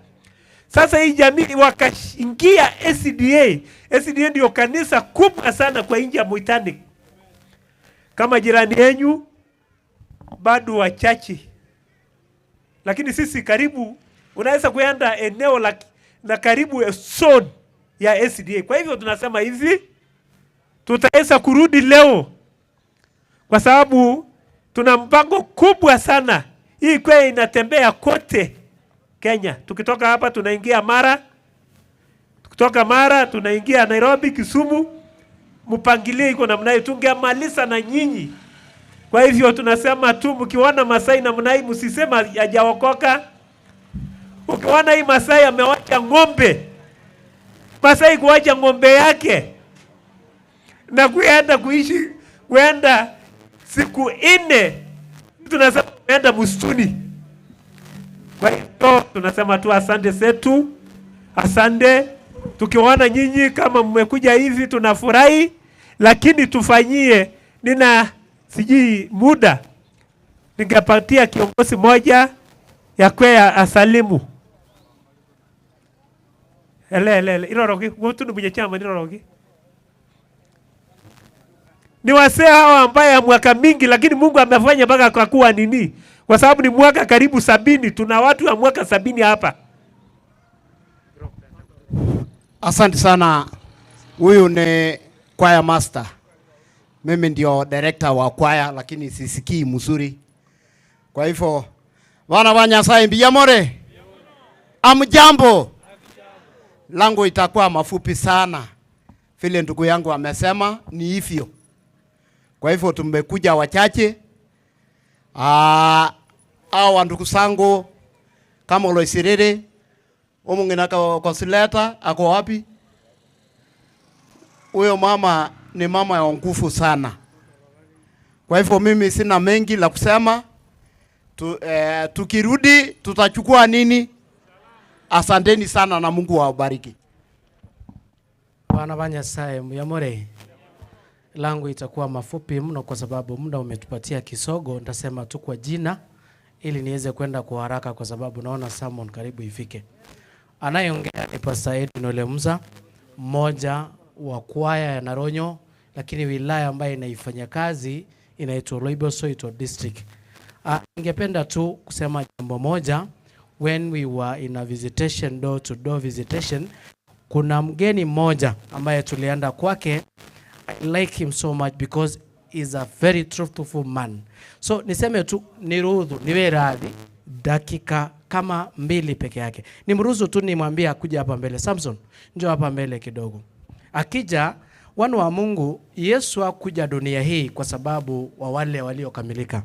Sasa hii jamii wakaingia SDA. SDA ndio kanisa kubwa sana kwa nchi ya Moitani. Kama jirani yenu bado wachache, lakini sisi karibu unaweza kuenda eneo la karibu zone ya SDA. Kwa hivyo tunasema hivi, tutaweza kurudi leo kwa sababu tuna mpango kubwa sana. Hii kwaya inatembea kote Kenya. Tukitoka hapa tunaingia Mara, tukitoka Mara tunaingia Nairobi, Kisumu. Mpangilio iko namna hiyo, tungemaliza na nyinyi. Kwa hivyo tunasema tu, mkiona Masai namna hii msisema hajaokoka. Ukiona hii Masai amewacha ng'ombe, Masai kuacha ng'ombe yake na kuenda kuishi, kuenda siku 4, tunasema kuenda msituni. Kwa hivyo tunasema tu asante zetu, asante. Tukiona nyinyi kama mmekuja hivi tunafurahi, lakini tufanyie, nina sijui muda, ningepatia kiongozi moja ya kwea asalimu. Ele iroroki wotu mwenye chama iroroki. Ni wasee hawa ambaye ya mwaka mingi, lakini Mungu amefanya mpaka kwa kuwa nini? Kwa sababu ni mwaka karibu 70, tuna watu wa mwaka 70 hapa. Asante sana. Huyu ni choir master. Mimi ndio director wa choir, lakini sisikii mzuri. Kwa hivyo wana wa Nyasaye mbiyamore. Amjambo. Langu itakuwa mafupi sana. Vile ndugu yangu amesema ni hivyo. Kwa hivyo tumekuja wachache. Hawa ndugu zangu kama Oloisiriri omung'ina Consolata ako wapi? Huyo mama ni mama ya nguvu sana. Kwa hivyo mimi sina mengi la kusema. Tukirudi tutachukua nini? Asanteni sana na Mungu awabariki. Bwana wa Nyasaye muyamore. Langu itakuwa mafupi mno kwa sababu muda umetupatia kisogo. Nitasema tu kwa jina ili niweze kwenda kwa haraka kwa sababu naona sermon karibu ifike. Anayeongea ni Pastor Edwin Olemza, mmoja wa kwaya ya Naronyo, lakini wilaya ambayo inaifanya kazi inaitwa Loiborsoit District. Ningependa tu kusema jambo moja. When we were in a visitation, door to door visitation, kuna mgeni mmoja ambaye tulienda kwake. I like him so much because he's a very truthful man. So niseme tu niruhusu niwe radhi dakika kama 2 peke yake. Nimruhusu tu nimwambie akuje hapa mbele. Samson, njoo hapa mbele kidogo. Akija, wana wa Mungu, Yesu hakuja dunia hii kwa sababu wa wale waliokamilika.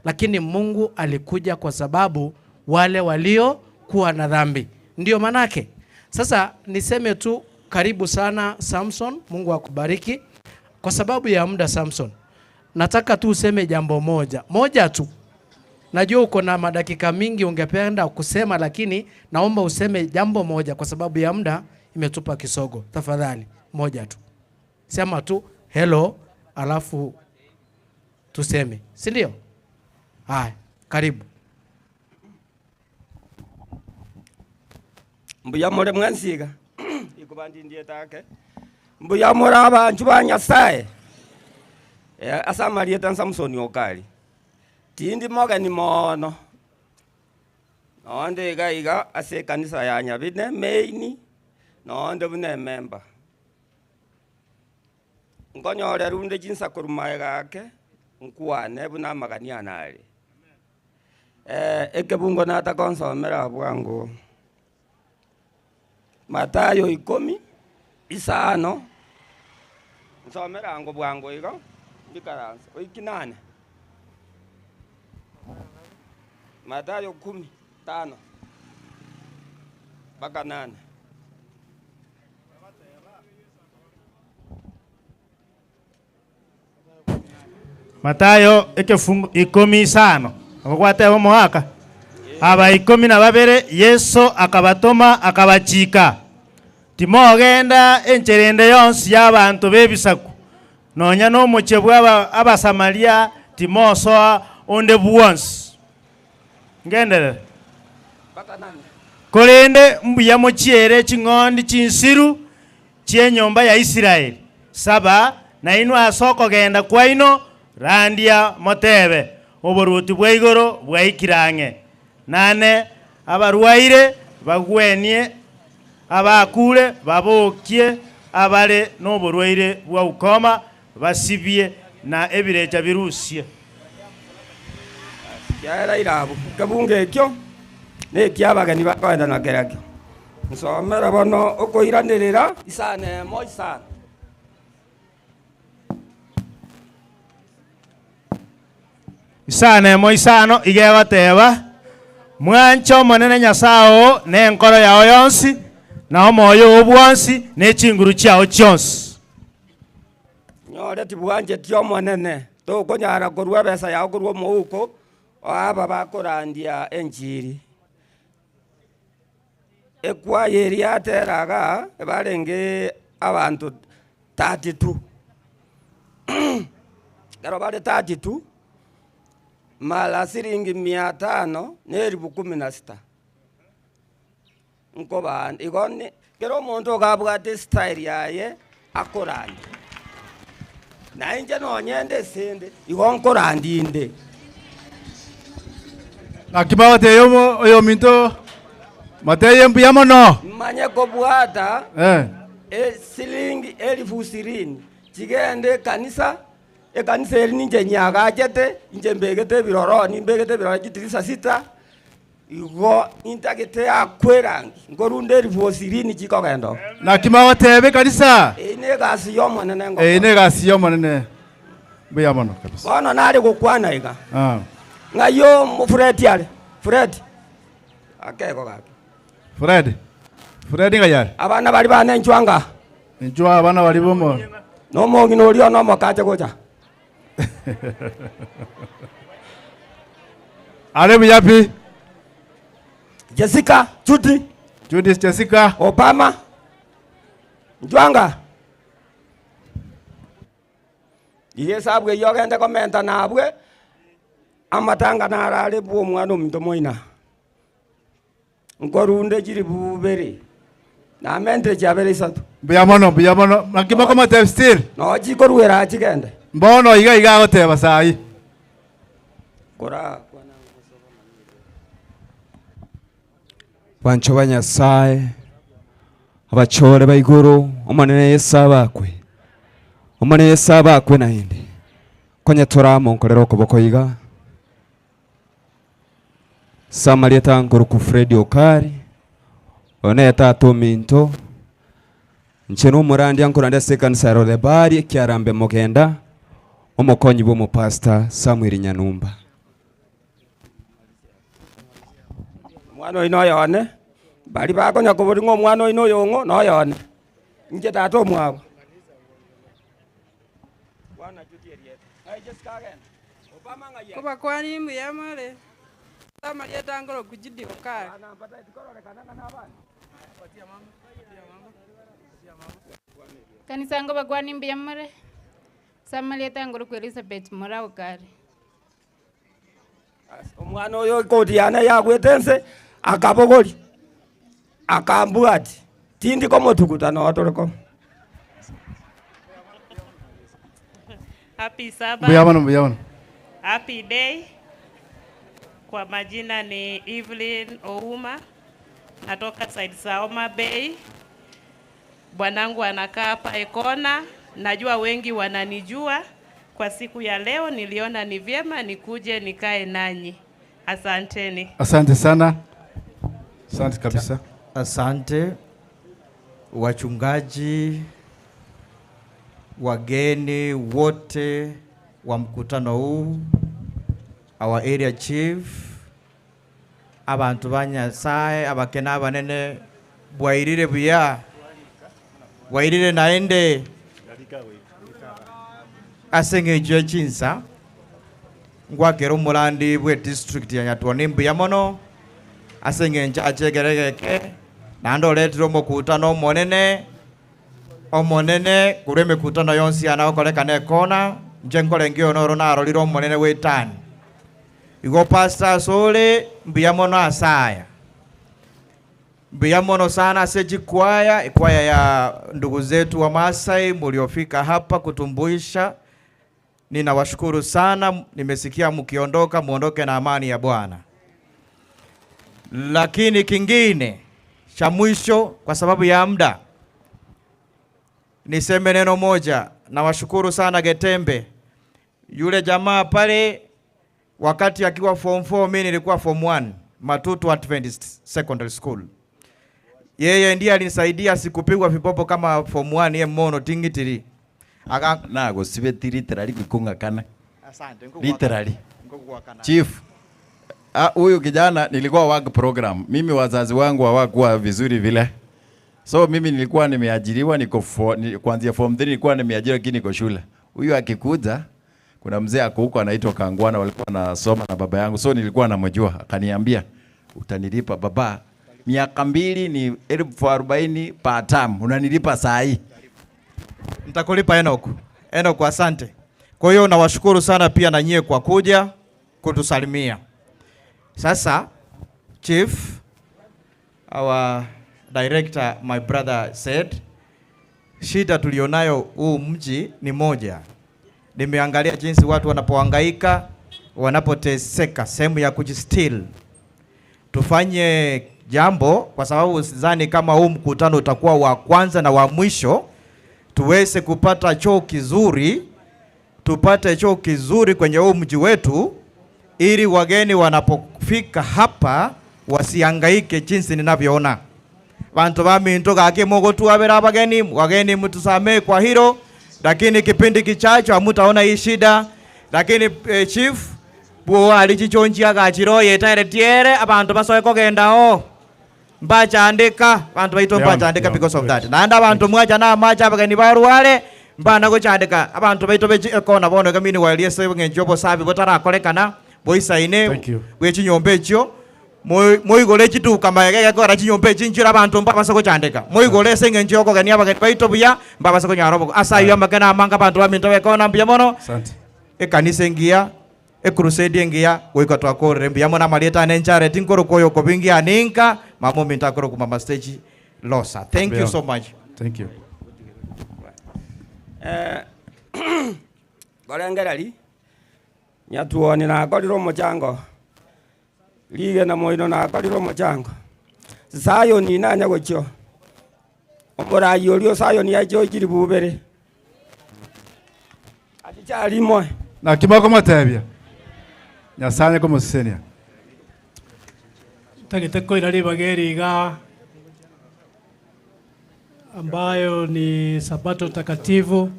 Lakini Mungu alikuja kwa sababu wale waliokuwa na dhambi. Ndio manake. Sasa niseme tu karibu sana Samson, Mungu akubariki. Kwa sababu ya muda Samson, nataka tu useme jambo moja. Moja tu. Najua uko na madakika mingi ungependa kusema, lakini naomba useme jambo moja kwa sababu ya muda imetupa kisogo. Tafadhali, moja tu. Sema tu hello alafu tuseme. Si ndio? Haya, karibu. Mbuya more mwansiga. Ikubandi ndiye take. Mbuya more abantu ba Nyasaye. Asamarieta Samson okali. Tindi moga ni mono. Nonde iga iga ase kanisa ya Nyabine meini. Nonde bune member. Ngonyore runde jinsa kurumaye gake nkuane buna magania nali. Ekebungo nata konsomera bwangu. Matayo 15 nsomera ngo bwangu igo ndikaransa 8 Matayo 15 mpaka 8. Matayo 15 akwate mwaka aba 12 Yesu akabatoma akabachika timogenda encherende yonsi y'abantu bebisaku nonya n'omuche bwa Abasamaria timosoa onde bwonsi ngendere kolende mbuya mochiere ching'ondi chinsiru chienyomba ya Israeli saba na inwe asoko genda kwaino randia motebe oboruti bwa igoro bwaikirange nane abarwaire bagwenie abakure babokie abare n'oborwaire bwa ukoma basibie na ebirecha birusie Kiara irabu kabunge ekyo nekiabageni bakwenda na kerakyo nsomera bono okoiranirira isane moisana Isane moisano igebateba mwancho monene Nyasaye ne enkoro yao yonsi na omoyo obwonsi ne chinguru chiao chionsi nyore tibwanje tio monene tokonyara korwa besa yao korwa mouko aba bakorandia enjiri ekwayeri ateraga barenge abantu 32 garo bare 32 mala siringi 500 neribu 16 nkoba igoni kero omonto gabwate style yaye akorandi na inje nonyende sende igonkorandi inde Akibao te yomo oyo minto mateye mbuya mono manye kobwata Silingi 20,000 chigende kanisa ekanisa eri ninche nyagachete inche mbegete biroro nimbegete biroro chitirisa sita igo intagete akwerangi ngorunde 20,000 chikogendo Na kimawatebe kanisa. Ine gasi yomonene ngo. Ine gasi yomonene. Buya mono kabisa. Bono nari gukwana iga. Ah. Ng'ayo Fred ale. Fred. Akeko gake. Fred. Fred ngayari. Abana bari bane nchwanga. Nchwa abana bari bomo. No mongi norio no mokache gocha. Ale buyapi. Jessica, Judy. Judy Jessica. Obama. Njwanga. Iye sabwe yogende komenta nabwe. Amatanga narare bwo mwana ominto moina. Nkorunde chiri bubere. Na mente chabere isatu. Buya mono nakima koma tep still. No chikorwera chigende. Mbono iga iga goteba sai. Kora Bancho ba Nyasaye abachore baiguru omonene Yesu abakwe. Omonene Yesu abakwe naende. Konya toramonkorera okoboko iga. Samaria tangoro ku Fred Okari. Oneta tominto. Ncheno murandi ankoranda second saro lebari kiarambe mogenda. Omokonyi bo mo pastor Samuel Nyanumba. Mwana ino yone. Bari bakonya kobori ngo mwana ino yongo no yone. Nje tato mwabo. Bwana jutie rieta. Ai Jessica again. Obama ngaya. Kuba kwani muyamare. Samaria tangoro kujidi Okari. Kanisa ngo bagwani mbiyamare. Samaria tangoro ku Elizabeth Mora Okari. Omwana oyo koti yana yagwetense akabogori akambwati tindi komotukuta no atoreko. Happy Sabbath. Buya mono. Happy day. Kwa majina ni Evelyn Ouma, natoka side za Homa Bay. Bwanangu anakaa hapa Ekona, najua wengi wananijua. Kwa siku ya leo niliona ni vyema nikuje nikae nanyi. Asanteni. Asante sana. Asante kabisa. Asante wachungaji, wageni wote wa mkutano huu, our area chief, abantu ba Nyasaye, abakena abanene, bwairire buya, bwairire naende. Asenge chinsa ngwakera omulandi bwe district ya Nyatwani mbuya mono asenge nchachegeregeke nando letire omokutano omonene omonene kuri emikutano yonsi anagokorekana ekona nche nkorenge onoro narorire omonene wetani igo pastor sole mbuya mono asaya mbuya mono sana ase chikwaya ikwaya ya ndugu zetu wa Masai muliofika hapa kutumbuisha. Ninawashukuru sana, nimesikia mkiondoka muondoke na amani ya Bwana. Lakini kingine cha mwisho kwa sababu ya muda niseme neno moja. Nawashukuru sana Getembe. Yule jamaa pale wakati akiwa form 4 mimi nilikuwa form 1 Matutu Adventist Secondary School. Yeye ndiye alinisaidia sikupigwa vipopo kama form 1 ye mono tingitiri. Aka na gosibeti literally kukungakana. Asante. Literally. Chief. Huyu kijana nilikuwa work program. Mimi wazazi wangu hawakuwa vizuri vile. So mimi nilikuwa nimeajiriwa niko kuanzia form 3 nilikuwa nimeajiriwa lakini niko shule. Huyu akikuja kuna mzee ako huko anaitwa Kangwana walikuwa nasoma na baba yangu. So nilikuwa namjua. Akaniambia utanilipa baba miaka 2 ni 40,000 per term. Unanilipa saa hii. Nitakulipa Enoch. Enoch, asante. Kwa hiyo nawashukuru sana pia na nyie kwa kuja kutusalimia. Sasa chief, our director, my brother said, shida tulionayo huu mji ni moja. Nimeangalia jinsi watu wanapohangaika, wanapoteseka, sehemu ya kujistil. Tufanye jambo, kwa sababu sidhani kama huu mkutano utakuwa wa kwanza na wa mwisho. Tuweze kupata choo kizuri, tupate choo kizuri kwenye huu mji wetu, ili wageni wanapofika hapa wasihangaike jinsi ninavyoona. Bantu baminto gake mogotwabera abageni, wageni mtusamee kwa hilo, lakini kipindi kichacho hamutaona hii shida. Lakini chief buo alichichonjia gachiro yetaire tiere abantu basoe kogendao mbachandika bantu baito mbachandika because of that. Naenda abantu mwacha na macha abageni barware mbana gochandika abantu baito bekona bono kamini waliese ngenjo bosabi botarakorekana boisaine bwechinyomba ekyo moigore chituka mayege kora chinyomba chinjira abantu mbabasa gochandika moigore se ngenjo okogenia abageni baito buya mbabasa konyara obo asayo amakena amanga abantu baminto bekona mbuya mono. Asante. Ekanisa engiya ekrusade engiya goika twakorere mbuya mono amarieta nenchare tinkoro koyo kobingia ninka mamo mintakoro ku mama stage losa. Thank you so much. Thank you. Gorengereri nyatuoni nakorire omochango lige na moino nakorire omochango Sayoni nanya gochio omorayi orio Sayoni yacho chiri bubere atichalimo na kimako matebia Nyasaye komusenia tagete koira ribageri iga ambayo ni Sabato takatifu.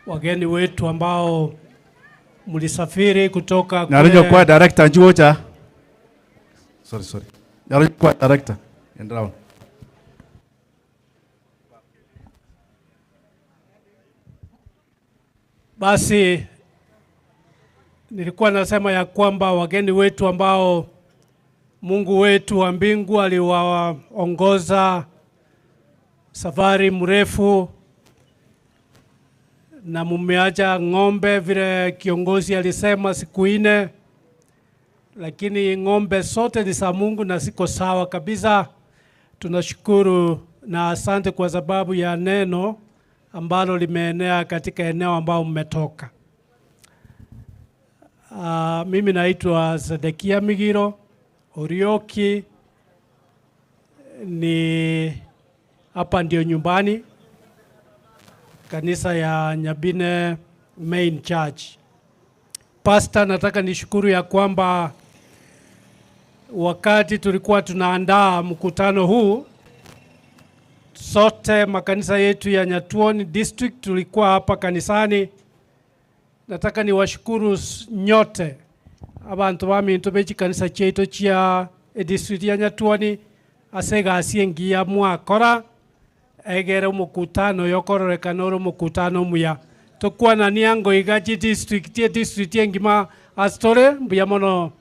Wageni wetu ambao mlisafiri kutoka kule kwa director njuocha. Sorry. Narinyo kwa director and round. Basi nilikuwa nasema ya kwamba wageni wetu ambao Mungu wetu wa mbingu aliwaongoza safari mrefu na mumeacha ng'ombe vile kiongozi alisema siku 4, lakini ng'ombe sote ni za Mungu na siko sawa kabisa. Tunashukuru na asante kwa sababu ya neno ambalo limeenea katika eneo ambao mmetoka. Mimi naitwa Zedekia Migiro Orioki, ni hapa ndio nyumbani, kanisa ya Nyabine Main Church. Pastor, nataka nishukuru ya kwamba wakati tulikuwa tunaandaa mkutano huu, sote makanisa yetu ya Nyatuoni District tulikuwa hapa kanisani. Nataka niwashukuru nyote abantu baminto bechi kanisa chetu chia district ya Nyatuoni asega asiengia mwakora egere mukutano yokororekana oro mukutano muya tukwana niango igachi district ya district engima astore mbuya mono.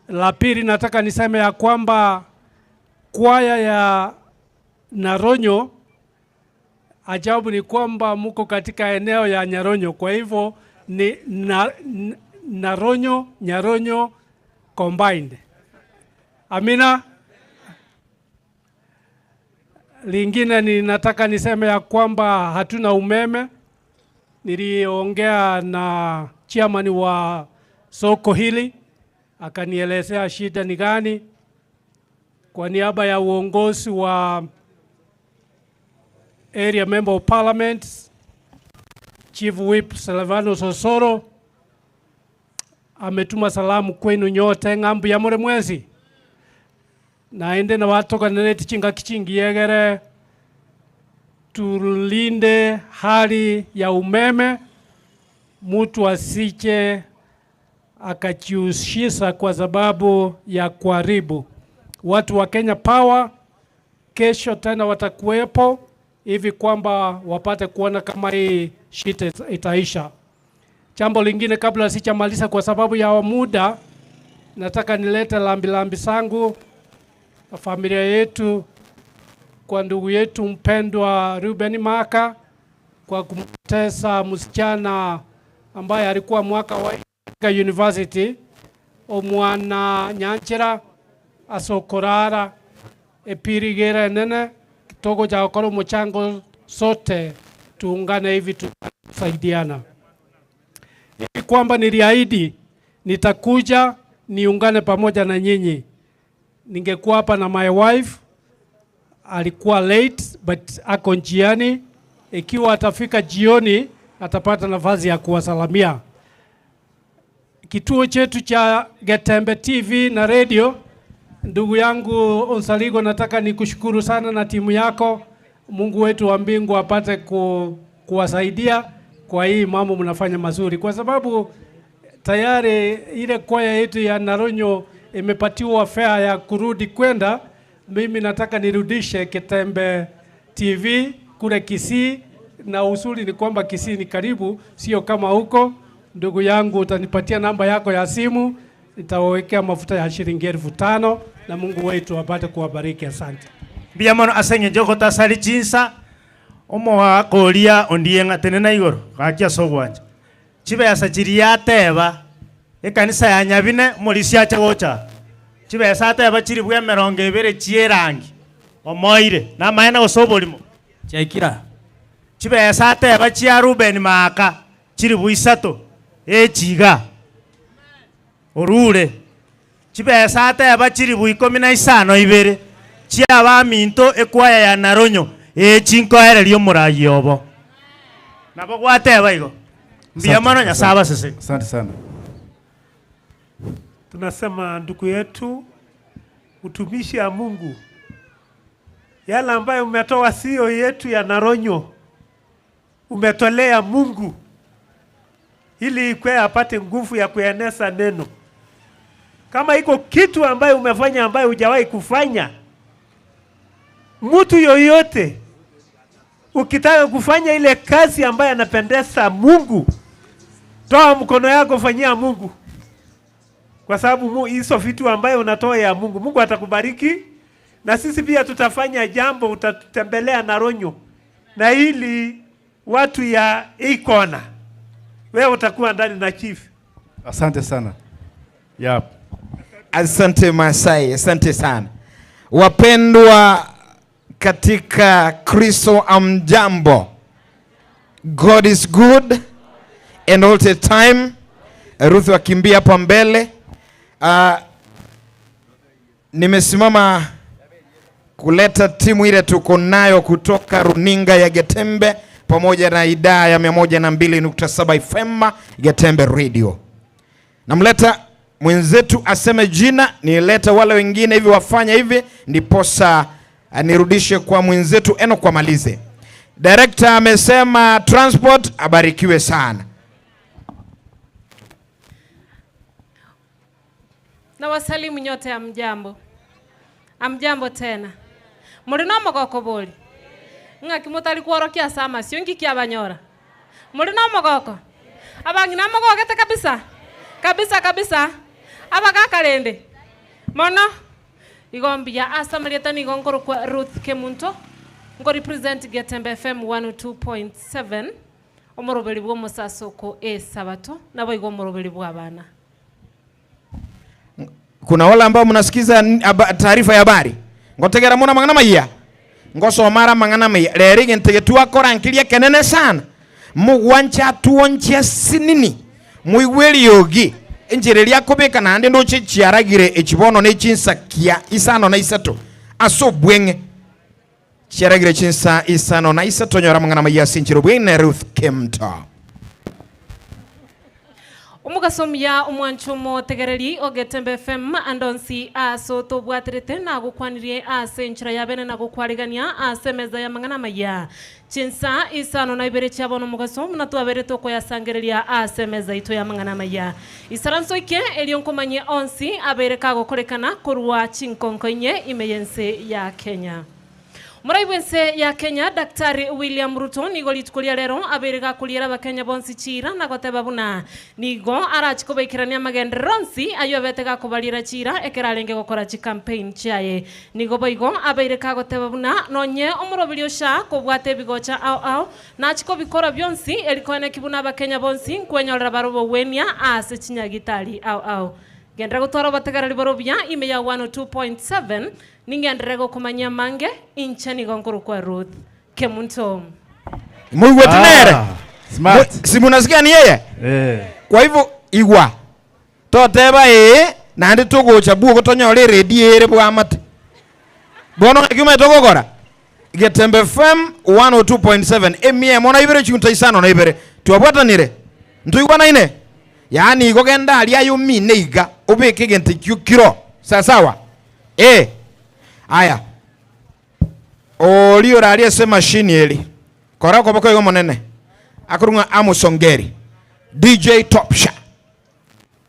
La pili, nataka niseme ya kwamba kwaya ya Naronyo, ajabu ni kwamba muko katika eneo ya Nyaronyo, kwa hivyo ni Naronyo, Nyaronyo combined. Amina. Lingine ni nataka niseme ya kwamba hatuna umeme. Niliongea na chairman wa soko hili, akanielezea shida ni gani. Kwa niaba ya uongozi wa Area Member of Parliament, Chief Whip Silvano Sosoro ametuma salamu kwenu nyote ng'ambu ya more mwezi. Naende na watoka neneti chinga kichingi yegere tulinde hali ya umeme, mtu asiche akachiushisa kwa sababu ya kuharibu. Watu wa Kenya Power kesho tena watakuwepo hivi kwamba wapate kuona kama hii shida itaisha. Jambo lingine kabla sichamaliza kwa sababu ya muda, nataka nilete lambi sangu na familia yetu kwa ndugu yetu mpendwa Ruben Maka kwa kumtesa msichana ambaye alikuwa mwaka wa university omwana nyanchera asokorara epirigera nene kitogo cha okoro mchango, sote tuungane hivi tusaidiana. Hivi kwamba niliahidi nitakuja niungane pamoja na nyinyi. Ningekuwa hapa na my wife, alikuwa late but ako njiani. Ikiwa atafika jioni atapata nafasi ya kuwasalamia. Kituo chetu cha Getembe TV na radio, ndugu yangu Onsaligo, nataka nikushukuru sana na timu yako. Mungu wetu wa mbingu apate kuwasaidia kwa hii mambo mnafanya mazuri, kwa sababu tayari ile kwaya yetu ya Naronyo imepatiwa fare ya kurudi kwenda. Mimi nataka nirudishe Getembe TV kule Kisii, na usuri ni kwamba Kisii ni karibu, sio kama huko. Ndugu yangu, utanipatia namba yako ya simu, nitawawekea mafuta ya shilingi 5,000 na Mungu wetu apate kuwabariki. Asante. Mbuya mono ase eng'encho ogotasari chinsa omoakoria ondie ng'atene na igoro gaki ase ogwancha chibesa chiria ateba ekanisa ya Nyabine omorisia ache gocha chibesa ateba chiri bwa emerongo ebere chierangi omoire namaene gose oborimo Chaikira chibesa ateba chia Ruben Maaka chiri bwa isato echiga orure chibesa ateba chiri bwa ikomi na isano ibere chiabaminto ekwaya ya Naronyo echinkoereria omoragi obo nabo gwateba igo mbuya mono Nyasaye abasesenie. Asante sana. Tunasema ndugu yetu, utumishi ya Mungu, yale ambayo umetoa sio yetu ya Naronyo, umetolea Mungu ili ikwe apate nguvu ya kueneza neno. Kama iko kitu ambayo umefanya ambayo hujawahi kufanya, mtu yoyote ukitaka kufanya ile kazi ambayo anapendeza Mungu, toa mkono yako, fanyia Mungu, kwa sababu hizo vitu ambayo unatoa ya Mungu, Mungu atakubariki. Na sisi pia tutafanya jambo, utatembelea Naronyo na ili watu ya ikona, wewe utakuwa ndani na chief. Asante sana. Yep. Asante Masai, asante sana. Wapendwa katika Kristo, amjambo. God is good and all the time. Ruth wakimbia hapa mbele. Nimesimama kuleta timu ile tuko nayo kutoka runinga ya Getembe pamoja na idhaa ya 102.7 FM Getembe Radio. Namleta mwenzetu aseme jina, nileta wale wengine hivi wafanye hivi, ndiposa nirudishe kwa mwenzetu Eno kwa malize. Director amesema transport, abarikiwe sana. Na wasalimu nyote, amjambo. Amjambo tena. Muri no mogoko boli. Ng'aki mutari kworokia sama sio ngi kia banyora. Muri no mogoko. Abang'ina mogogete kabisa. Kabisa kabisa. Abagakarende. Mono igombi ya asamarieta ni gongoro kwa Ruth Kemunto. Ngo represent Getembe FM 102.7. Omoroberi bwo musasoko e sabato nabo igomoroberi bwa abana. Kuna wale ambao mnasikiza taarifa ya habari. Ngotegera muna mang'ana maiya. Ngosomara mang'ana maiya. Reri gintegetua korankiria kenene sana. Mugwancha tuonche sinini. Muigweri yogi. Enjereria kobeka nande ndoche chiaragire echibono ne chinsa kia isano na isato. Aso bwenge. Chiaragire chinsa isano na isato nyora mang'ana maiya sinchiro bwenge Ruth Kemta. Omugasomia omwanchomo tegereri ogetembe FM andonsi aso tobwaterete na gukwanirie ase enchera yabene na gukwarigania ase meza ya mang'ana maya chinsa isano na ibere chiabono mugasomu na twabere tokoyasangereria ase meza ito ya mang'ana maya isaranso ike elionkomanye onsi abere kagokorekana korwa chinkonko inye imeyense ya Kenya. Muraibwense ya Kenya Daktari William Ruto nigo litukulia lero aberega kuliera bakenya bonsi chira na goteba buna nigo arachikobekerania magenderonsi ayo betega kubalira chira ekerarenge gokora chi campaign chaye nigo boigo abereka goteba buna nonye omurobiri osha kobwate bigocha au au nachikobikora byonsi erikone kibuna bakenya bonsi nkwenyorera barobo wenia ase chinyagitari au au Gendera gutwara bategarari borobia ime ya 102.7 ningendere kumanya mange incha nigonkuru kwa Ruth Kemunto. Mungu wetu. Smart. Si munasikia ni yeye? Eh. Kwa hivyo igwa. Toteba Naende togocha bugo tonyore radio ere bwamate. Bono kiume togokora. Getembe FM 102.7 emia mona ibere chunta isano na ibere. Twabwatanire. Ntuigwana ine. Yaani igo genda aria yumine iga ubeke gente kiro. Sawa sawa. Aya. Olio raria se machine eli. Kora koboko igo monene. Akurunga Amusongeri. DJ Topsha.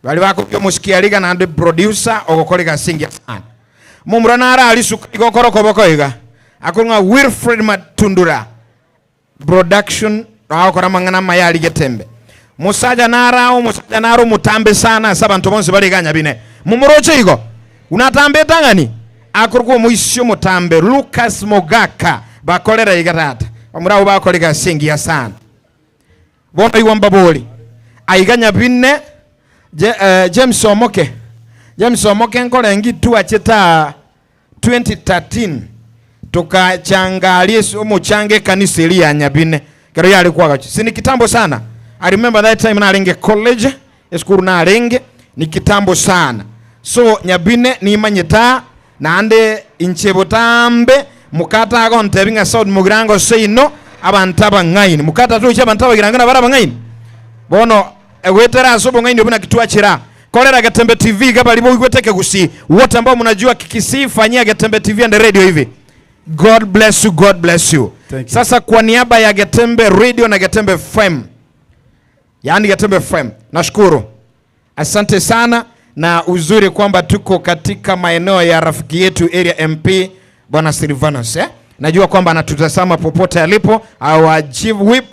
Bali wako kyo musikia liga na ande producer ogokorega singia sana. Mumurana ara alisuka igo kora koboko iga. Akurunga Wilfred Matundura. Production akora mangana mayali Getembe. Musaja narao musaja naro mutambe sana sabantu bonse baliganya bine. Mumuroche igo. Unatambe tangani? Akurwa muisyo mutambe Lucas Mogaka bakolera igarata. Bamurao bakorega singia sana. Bona iwa mbaboli. Aiganya bine James Omoke. James Omoke nkole ngitu acheta 2013 tukachangalie umuchange kanisa ili ya Nyabine. Kero yali kwa si ni kitambo sana. I remember that time na college, eskuru na renge ni kitambo sana. So Nyabine ni manyeta na ande inchebotambe mukata agonte binga sound mugirango say no abantaba ngaini mukata tu abantaba girango na baraba ngaini. Bono egwetera sobo ngaini obuna kituachira. Kolera Getembe TV gaba libo igweteke gusi. Wote ambao mnajua Kikisii fanyia Getembe TV and radio hivi. God bless you, God bless you. Thank you. Sasa kwa niaba ya Getembe Radio na Getembe FM. Yaani Getembe FM. Nashukuru. Asante sana na uzuri kwamba tuko katika maeneo ya rafiki yetu area MP Bwana Silvanus, eh? Najua kwamba anatutazama popote alipo, our chief whip.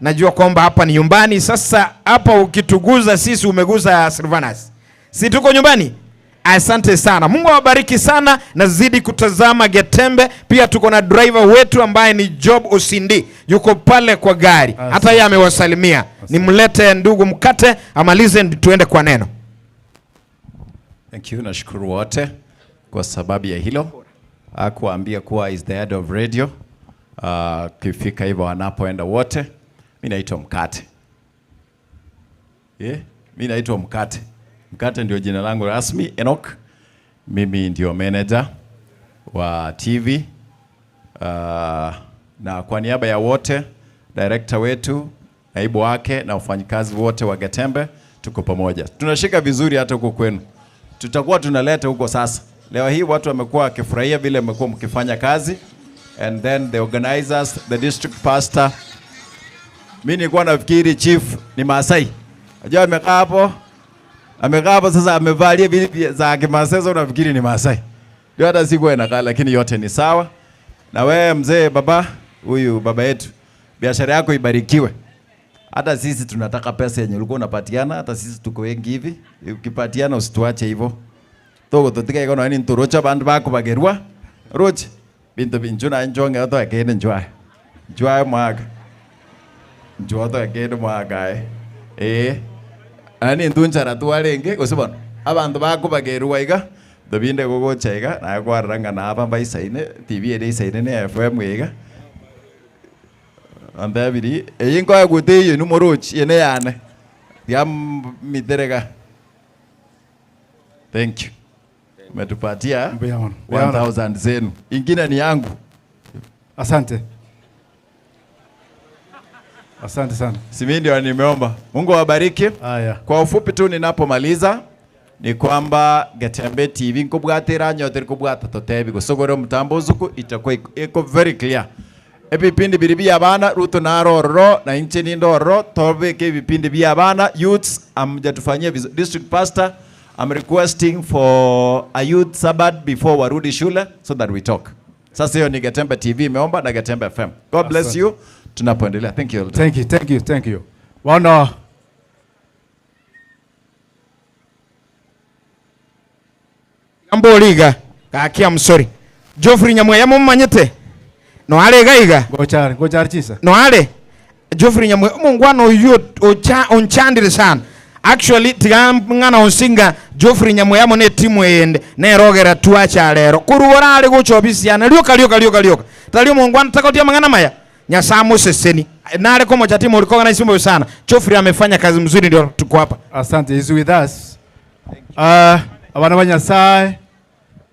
Najua kwamba hapa ni nyumbani. Sasa hapa ukituguza sisi umeguza Silvanus. Si tuko nyumbani? Asante sana. Mungu awabariki sana na zidi kutazama Getembe. Pia tuko na driver wetu ambaye ni Job Osindi. Yuko pale kwa gari. Hata yeye amewasalimia. Nimlete ndugu Mkate amalize tuende kwa neno. Thank you. Nashukuru wote kwa sababu ya hilo. Hakuambia kuwa is the head of radio. Kifika hivyo wanapoenda wote. Mimi naitwa Mkate. Mimi naitwa Mkate. Mkate ndio jina langu rasmi, Enoch. Mimi ndio manager wa TV. Na kwa niaba ya wote, director wetu, naibu wake na wafanyikazi wote wa Getembe, tuko pamoja. Tunashika vizuri hata huko kwenu. Tutakuwa tunaleta huko sasa. Leo hii watu wamekuwa wakifurahia vile mmekuwa mkifanya kazi. And then the organizers, the district pastor. Mimi nilikuwa nafikiri chief ni Maasai. Unajua amekaa hapo. Amekaa hapo sasa amevalia vile za Kimasai, unafikiri ni Maasai. Ndio hata sikuwa inakaa, lakini yote ni sawa. Na wewe mzee baba, huyu baba yetu, biashara yako ibarikiwe. Hata sisi tunataka pesa yenye ulikuwa unapatiana, hata sisi tuko wengi hivi. Ukipatiana usituache hivyo. Togo tutika iko na nini turocha bandu bako bagerwa. Roche bintu binjuna njonge ato akene njwa. Njwa mwaga. Njwa ato akene mwaga eh. Ani ndunchara tuwarenge gosibona abantu bako bagerwa iga dobinde gogocha iga na kwaranga na aba baisaine TV ere isaine ne FM iga. Andabiri eyinko agute yenu morochi yene yane. Ya miterega. Thank you. Umetupatia 1000 zenu. Ingine ni yangu. Asante. Asante sana. Si mimi ndio nimeomba. Mungu awabariki. Kwa ufupi tu ninapomaliza ni kwamba Getembe TV nkobwatera nyote nkobwata totebi gosogoro mtambo zuku itakuwa iko very clear. Ebipindi biri bya abana Ruto na roro na inche ni ndoro tobeke ebipindi bya abana youths amjatufanyia district pastor. I'm requesting for a youth Sabbath before warudi shule so that we talk. Sasa hiyo ni Getembe TV imeomba na Getembe FM. God bless you. Tunapoendelea. Thank you. Thank you, thank you, thank you. Wana Amboliga kakia msori. Geoffrey Nyamweya mumanyete. No ale gaiga. Gochar, gochar chisa. No ale. Geoffrey Nyamweya mungwano uyo onchandire sana. Actually tigangana onsinga Geoffrey Nyamweya mone timu yende nerogera tuacha lero. Kuruora ale gochobisiana lioka lioka lioka lioka. Talio mungwano takotia mangana maya. Nyasamu seseni. Nale komo cha timu ulikoga na isimbo sana. Geoffrey amefanya kazi mzuri ndio tuko hapa. Asante, is with us. Abana ba Nyasaye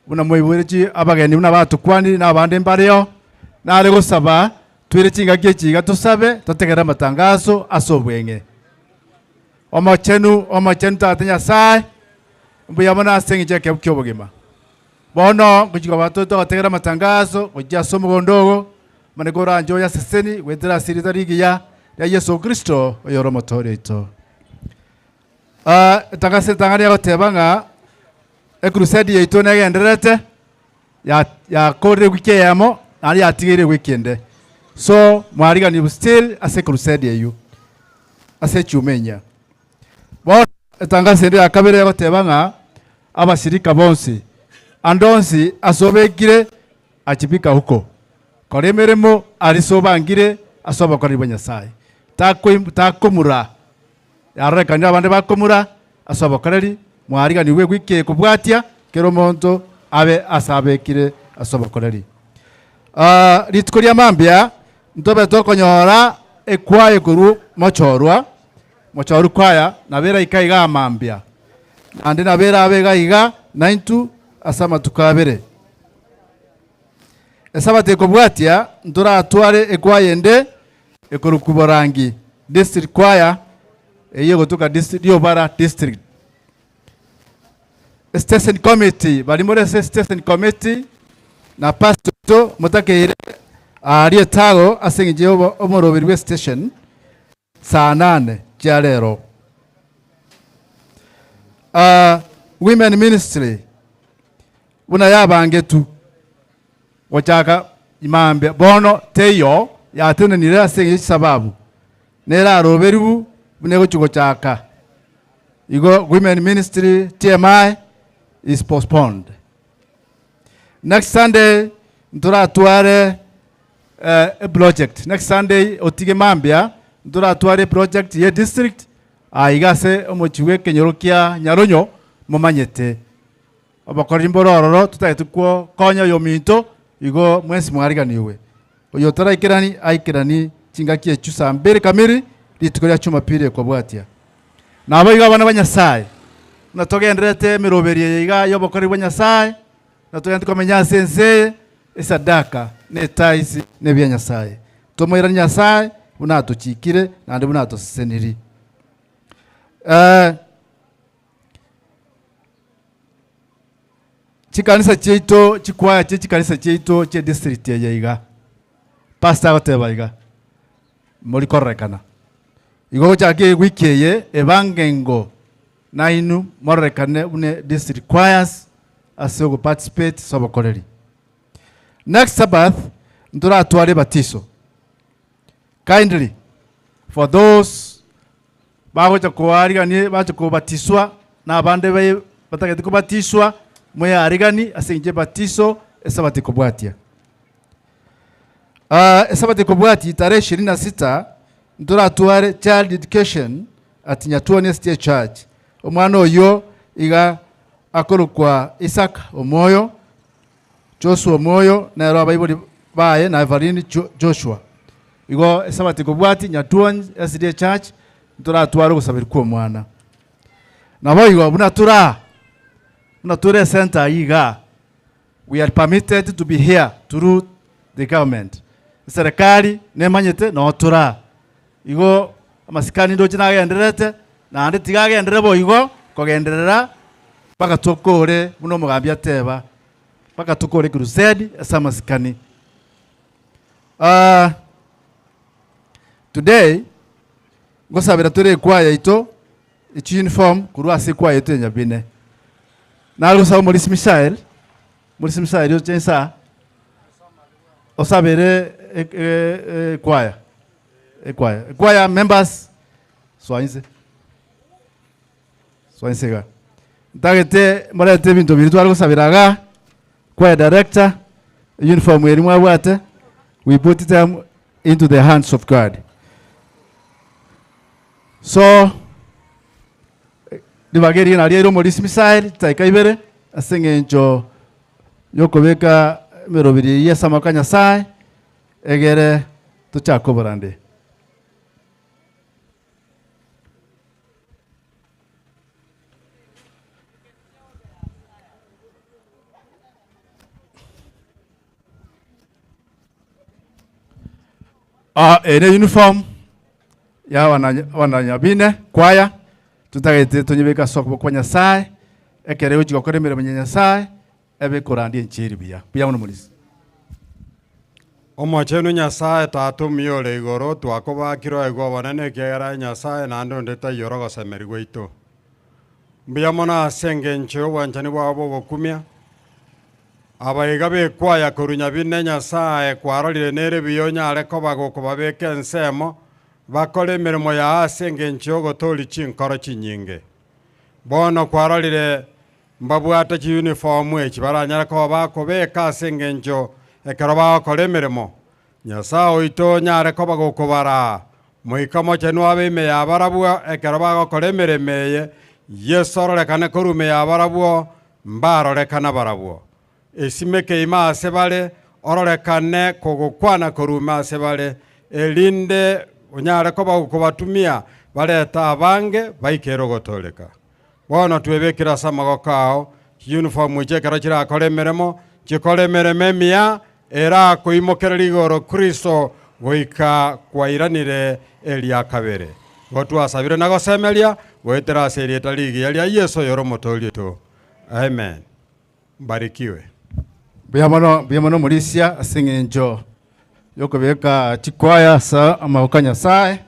buna moiborechi abageni buna batukwani na abande mbareo nare gosaba twire chingaki echiga tusabe totegera amatangazo ase obweng'e. Omachenu omachenu tata Nyasaye mbuya mono ase eng'encho ya ekebu kia obogima. Bono gochika bato togotegera amatangazo gochia ase omogondo ogo mane koranja oyo aseseni gwetera ase erita rigiya ria Yesu Kristo oyore omotoori oito. Etangase etang'ani egoteba ng'a ecrusade yaito negendererete yakorire ewiki eyemo naende yatigeire ewiki ende. So mwarigani still ase crusade eywo ase echuma enya. Bono etangase ende ya kabere egoteba ng'a abashirika bonsi andonsi asobekire achibika huko kora emeremo arisobangire ase obokori bwa Nyasaye takomura yarorekani abande bakomura ase obokoreri mwariganiwe gwike kobwatia kero omonto abe asabekire ase obokoreri. Rituko ria mambia ntobe tokonyora ekwaya koru mochorwa mochoru kwaya nabera ikaiga amambia naende nabera abega iga 92 ase amatuko abere. Esabate ekobwatia ntoratware ekwaya ende ekorukuborangi district kwaya eye gotoka district Riobara district. Station committee bari muri station committee na pastor to mutakeire ari etago ase eng'encho omoroberi bwe station saa 8 chia rero. Women ministry buna yabange tu gochaka imambe bono teyo yatenenire ase eng'encho sababu nera aroberibu bune gochigochaka igo women ministry TMI is postponed. Next Sunday ntoratware a project. Next Sunday otige mambia ntoratware project ye district aigase omochiwe kenyoro kia Nyaronyo momanyete abakori mborororo tutagete kwo konya yominto igo mwensi mwariganiwe oyo taraikerani aikerani chingaki echu saa mbili kamili rituko ria Jumapili ekobwatia. Nabo igo abana ba Nyasaye natogenderete emiroberi iga yobokori bwa Nyasaye natogende komenya ase ense esadaka netaisi nebya Nyasaye tomoirani Nyasaye bunatochikire nande bunatoseseniri. Chikanisa cheito chikwaya che chikanisa cheito che district ya iga pastor goteba iga muri korekana igo gochake wiki eye ebangengo nainu morekane une district choirs ase go participate sobokoreri. Next Sabbath ntoratware batiso. Kindly for those bagocha koarigani bacha kobatiswa na abande batagete kobatiswa mwe arigani ase inje batiso esabati kobwatia. Esabati kobwati tarehe 26 ntoratware child education at Nyatuoni State Church. Omwana oyo iga akorokwa Isaac Omoyo, Joshua Omoyo nero abaibori baye na Evelyn Joshua. Igo esabati kobwati Nyatuoni State Church ntoratware gosabira kwa omwana. Nabo igo buna tura center iga we are permitted to be here through the government. Serikali nemanyete no tura igo amasikani ndochi nagenderete naende tigagendere bo igo kogenderera paka tukore muno mugambia teba paka tukore crusade ase amasikani. Today ngosabira tore kwaya ito echi uniform kurwa ase kwaya ito nyabine. Nalugusaba Morisi Michael Morisi Michael ochensa osabere kwaya kwaya members swainse swainse ga ntagete morete bintu biri twarigusabiraga kwaya director uniform eri mwabwate we put them into the hands of God. So libageri na riero Morisi Michael taika ibere aseng'encho yokobeka merobiri yesamaka Nyasaye egere tuchakoborande. Ene uniform ya wananyabine kwaya tutagete tunyibika soko kwa Nyasaye ekere ujiga kore miremo Nyasaye ebe kurandie nchiri buya buya muno mulisi. Omochenu Nyasaye tatumiore igoro twakobakirwa igwa banene kiagera Nyasaye nande ndetayoro gosemerigwa ito. Mbuya mono ase engencho y'obwanchani bwabo bogokumia abaiga bekwaya korunya bine Nyasaye kwarorire nere biyo nyare koba gokobabeka ensemo bakore emirimo ya ase engencho y'ogotori chinkoro chinyinge. Bono kwarorire mbabwate chiuniform echi baranyara koba bakobeka ase engencho ekero bagokora emirimo. Nyasaye oito nyare koba gokobara moika mochenu abe ime ya barabwo ekero bagokora emirimo eye Yesu ororekane korume ya barabwo mbarorekana barabwo esimeke ima ase bare ororekane kogokwana korume ase bare erinde onyare koba gokobatumia bareta abange baikero gotoreka. Bono twebekera ase amagoko ao uniform chekero chirakora emirimo chikore emirimo emiya era koimokerera igoro Kristo goika kwairanire eria kabere. Gotwasabire na gosemeria goetera ase erieta rigiya ria Yesu yoro motorieto. Amen. Mbarikiwe. Buya mono mulisia ase eng'encho yokobeka chikwaya sa amagoko a Nyasaye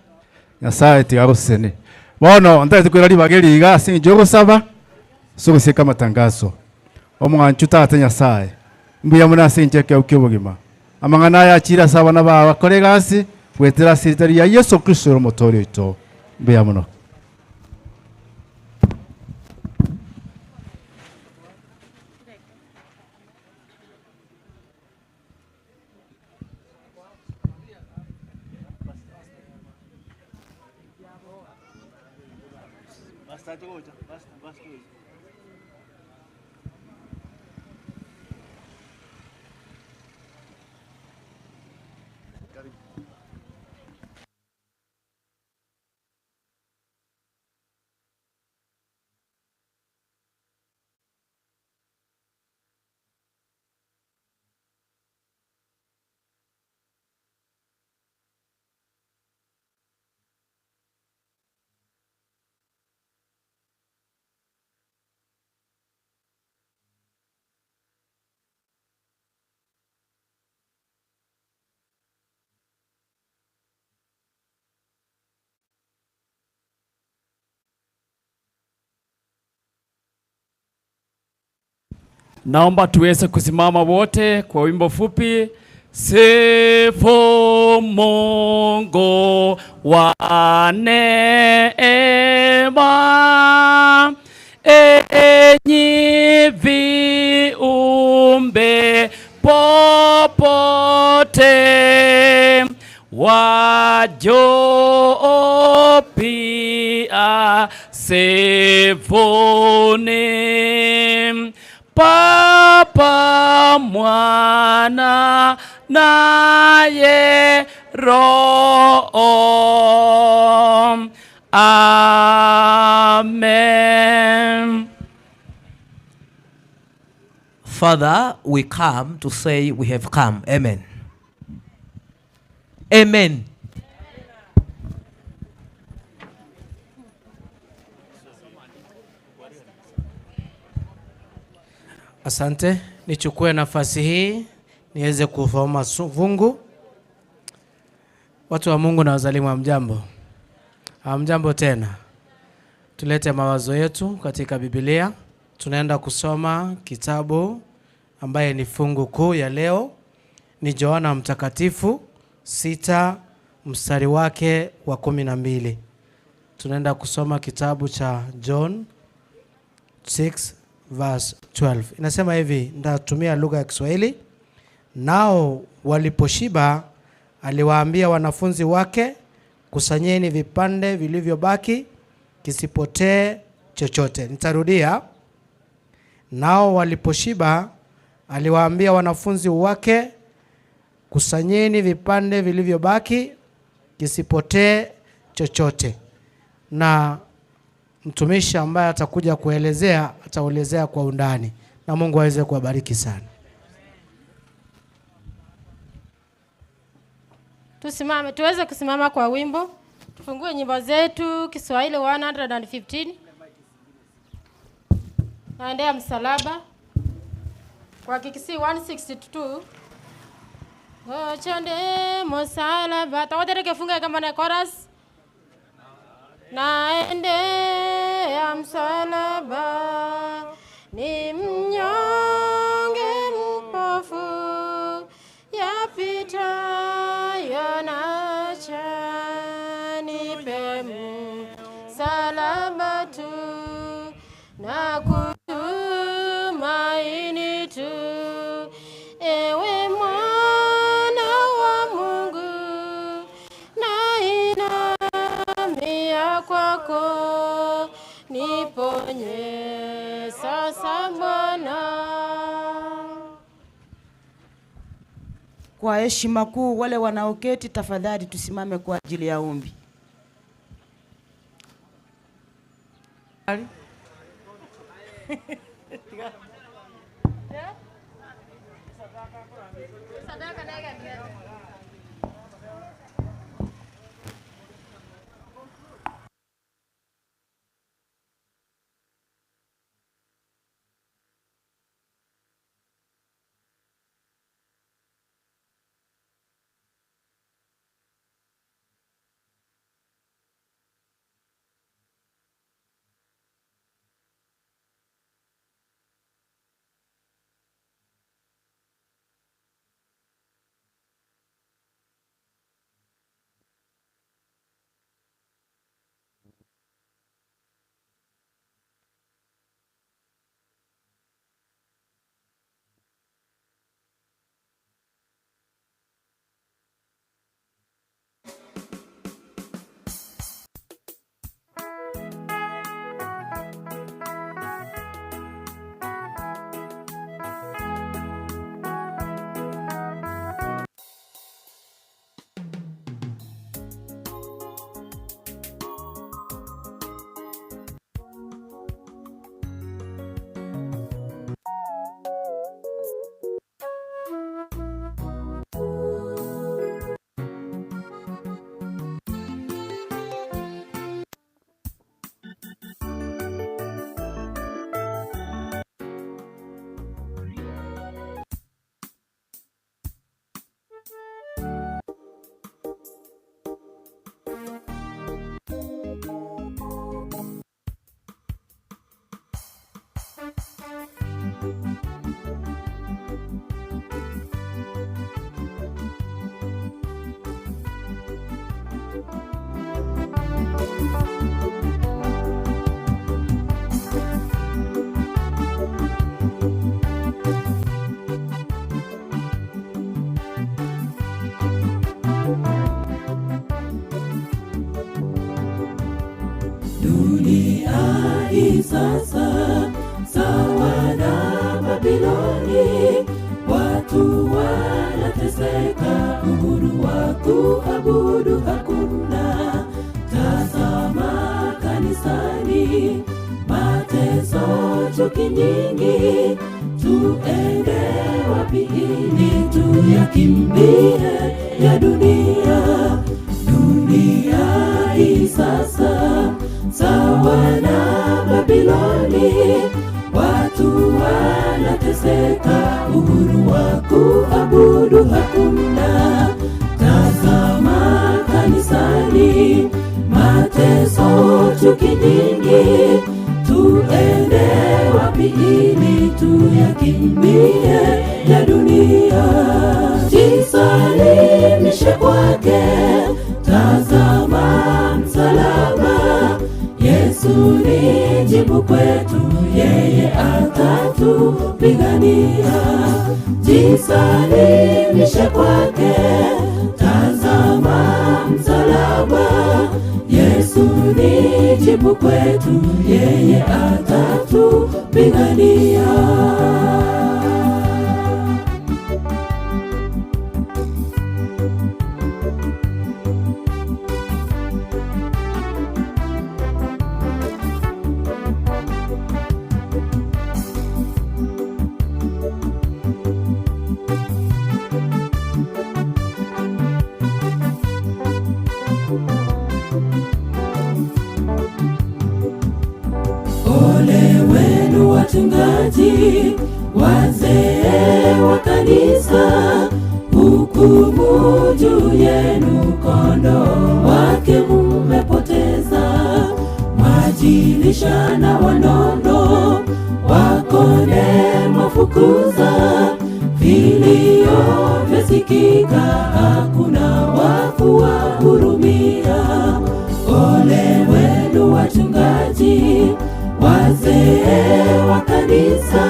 Nyasaye tigagosene. Bono ntagete kwira ribaga riga ase eng'encho yogosaba ase ogosieka amatangazo. Omwanchu tate Nyasaye mbuya mono ase eng'encho ekeo kia obogima amang'ana aya achire ase abana bago bakore egasi gwetera ase erieta ria Yesu Kristo ore omotoori oito. Mbuya mono. Naomba tuweze kusimama wote kwa wimbo fupi. Sifu Mungu wa neema, enyi viumbe popote, wajoo pia sifuni Papa, Mwana naye Roho. Amen. Father, we come to say we have come. Amen. Amen. Asante, nichukue nafasi hii niweze kusoma fungu. Watu wa Mungu na wazalimu, hamjambo? Hamjambo tena. Tulete mawazo yetu katika Biblia. Tunaenda kusoma kitabu ambaye ni fungu kuu ya leo, ni Yohana Mtakatifu 6 mstari wake wa 12. Tunaenda kusoma kitabu cha John 6 verse 12. Inasema hivi, nitatumia lugha ya Kiswahili. Nao waliposhiba aliwaambia wanafunzi wake, kusanyeni vipande vilivyobaki kisipotee chochote. Nitarudia. Nao waliposhiba aliwaambia wanafunzi wake, kusanyeni vipande vilivyobaki kisipotee chochote. Na mtumishi ambaye atakuja kuelezea ataelezea kwa undani, na Mungu aweze kuwabariki sana. Tusimame, tuweze kusimama kwa wimbo. Tufungue nyimbo zetu Kiswahili 115. Naendea msalaba. Kwa Kikisii 162. Ochonde msalaba. Tawatereke funga kama na chorus. Naendea msalaba. Ni mnyonge mpofu, yapitayo nacha, nipe msalaba tu na kutumaini tu, ewe Mwana wa Mungu, nainamia kwako, niponye sasa Bwana. Kwa heshima kuu, wale wanaoketi tafadhali tusimame kwa ajili ya ombi. Dunia hii sasa sawa na Babiloni, watu wanateseka, uhuru wa kuabudu hakuna. Tazama kanisani, mateso, chuki nyingi, tuende wapi ili tuyakimbie ya dunia? Dunia hii sasa sawa na Babiloni, watu wanateseka, uhuru wa kuabudu hakuna. Tazama kanisani, mateso, chuki nyingi, tuende wapi ili tuyakimbie ya dunia? Jisalimishe kwake, tazama msalaba, Yesu ni jibu kwetu, yeye atatupigania. Jisalimishe kwake, tazama msalaba, Yesu ni jibu kwetu, yeye atatupigania. wachungaji, wazee wa kanisa, hukumu juu yenu, kondoo wake mmepoteza. Mwajilisha na wanono, wakone mwafukuza, vilio vyasikika, hakuna wa kuwahurumia. Ole wenu wachungaji, wazee wa kanisa,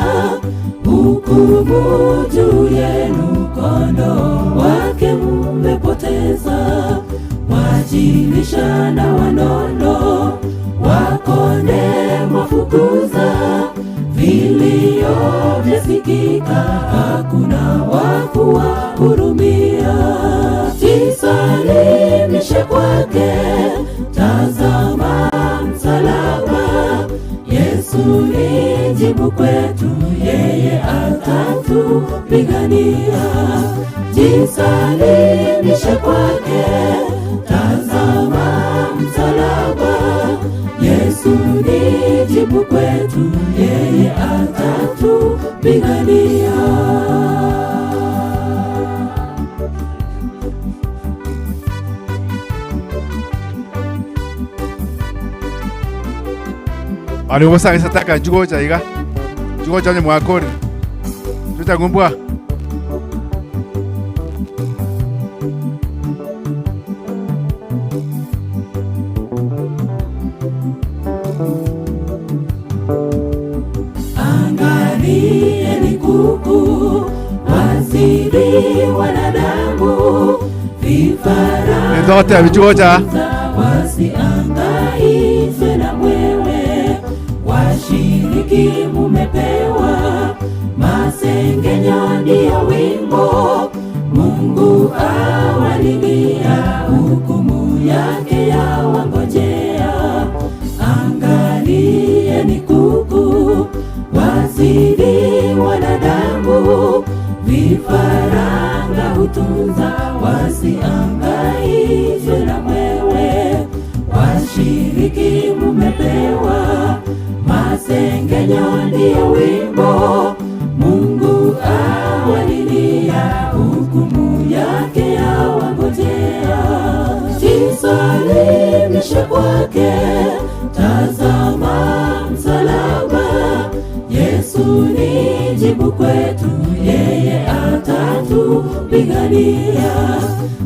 hukumu juu yenu, kondoo wake mmepoteza. Mwajilisha na wanono, wakone mwafukuza, vilio vyasikika, hakuna wa kuwahurumia. Jisalimishe kwake, tazama msalaba, Yesu ni jibu kwetu, yeye atatupigania. Jisalimishe kwake, tazama msalaba, Yesu ni jibu kwetu, yeye atatupigania. Aliwasa sataka jugoja iga jugoja ni mwakori tutagumbwa. Angalieni kuku wazidi wanadamu, vifaranga ndote vijugoja wasiangaizwe na mwewe, washiriki mumepewa masengenyo ndiyo wimbo, Mungu awalilia, hukumu yake yawangojea. Angalieni kuku wazidi wanadamu, vifaranga hutunza, wasiangaizwe na mwewe, washiriki mumepewa masengenyo ndiyo wimbo, Mungu awalilia, hukumu yake yawangojea. Jisalimishe kwake, tazama msalaba, Yesu ni jibu kwetu, yeye atatupigania.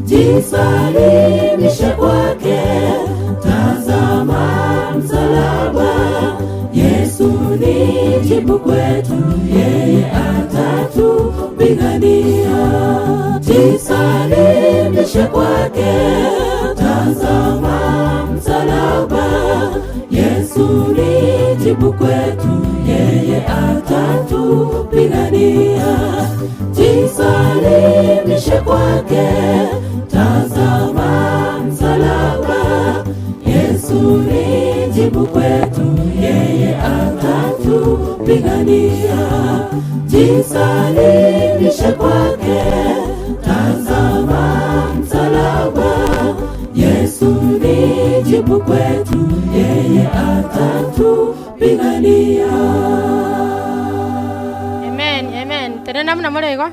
Jisalimishe kwake, tazama msalaba, Yesu ni jibu kwetu, yeye atatupigania. Jisalimishe kwake, tazama msalaba, Yesu ni jibu kwetu, yeye atatupigania. Jisalimishe kwake, tazama msalaba, Yesu ni jibu kwetu, yeye atatupigania. Jisalimishe kwake, tazama msalaba, Yesu ni jibu kwetu, yeye atatupigania. Amen, amen. Tena namna mlego.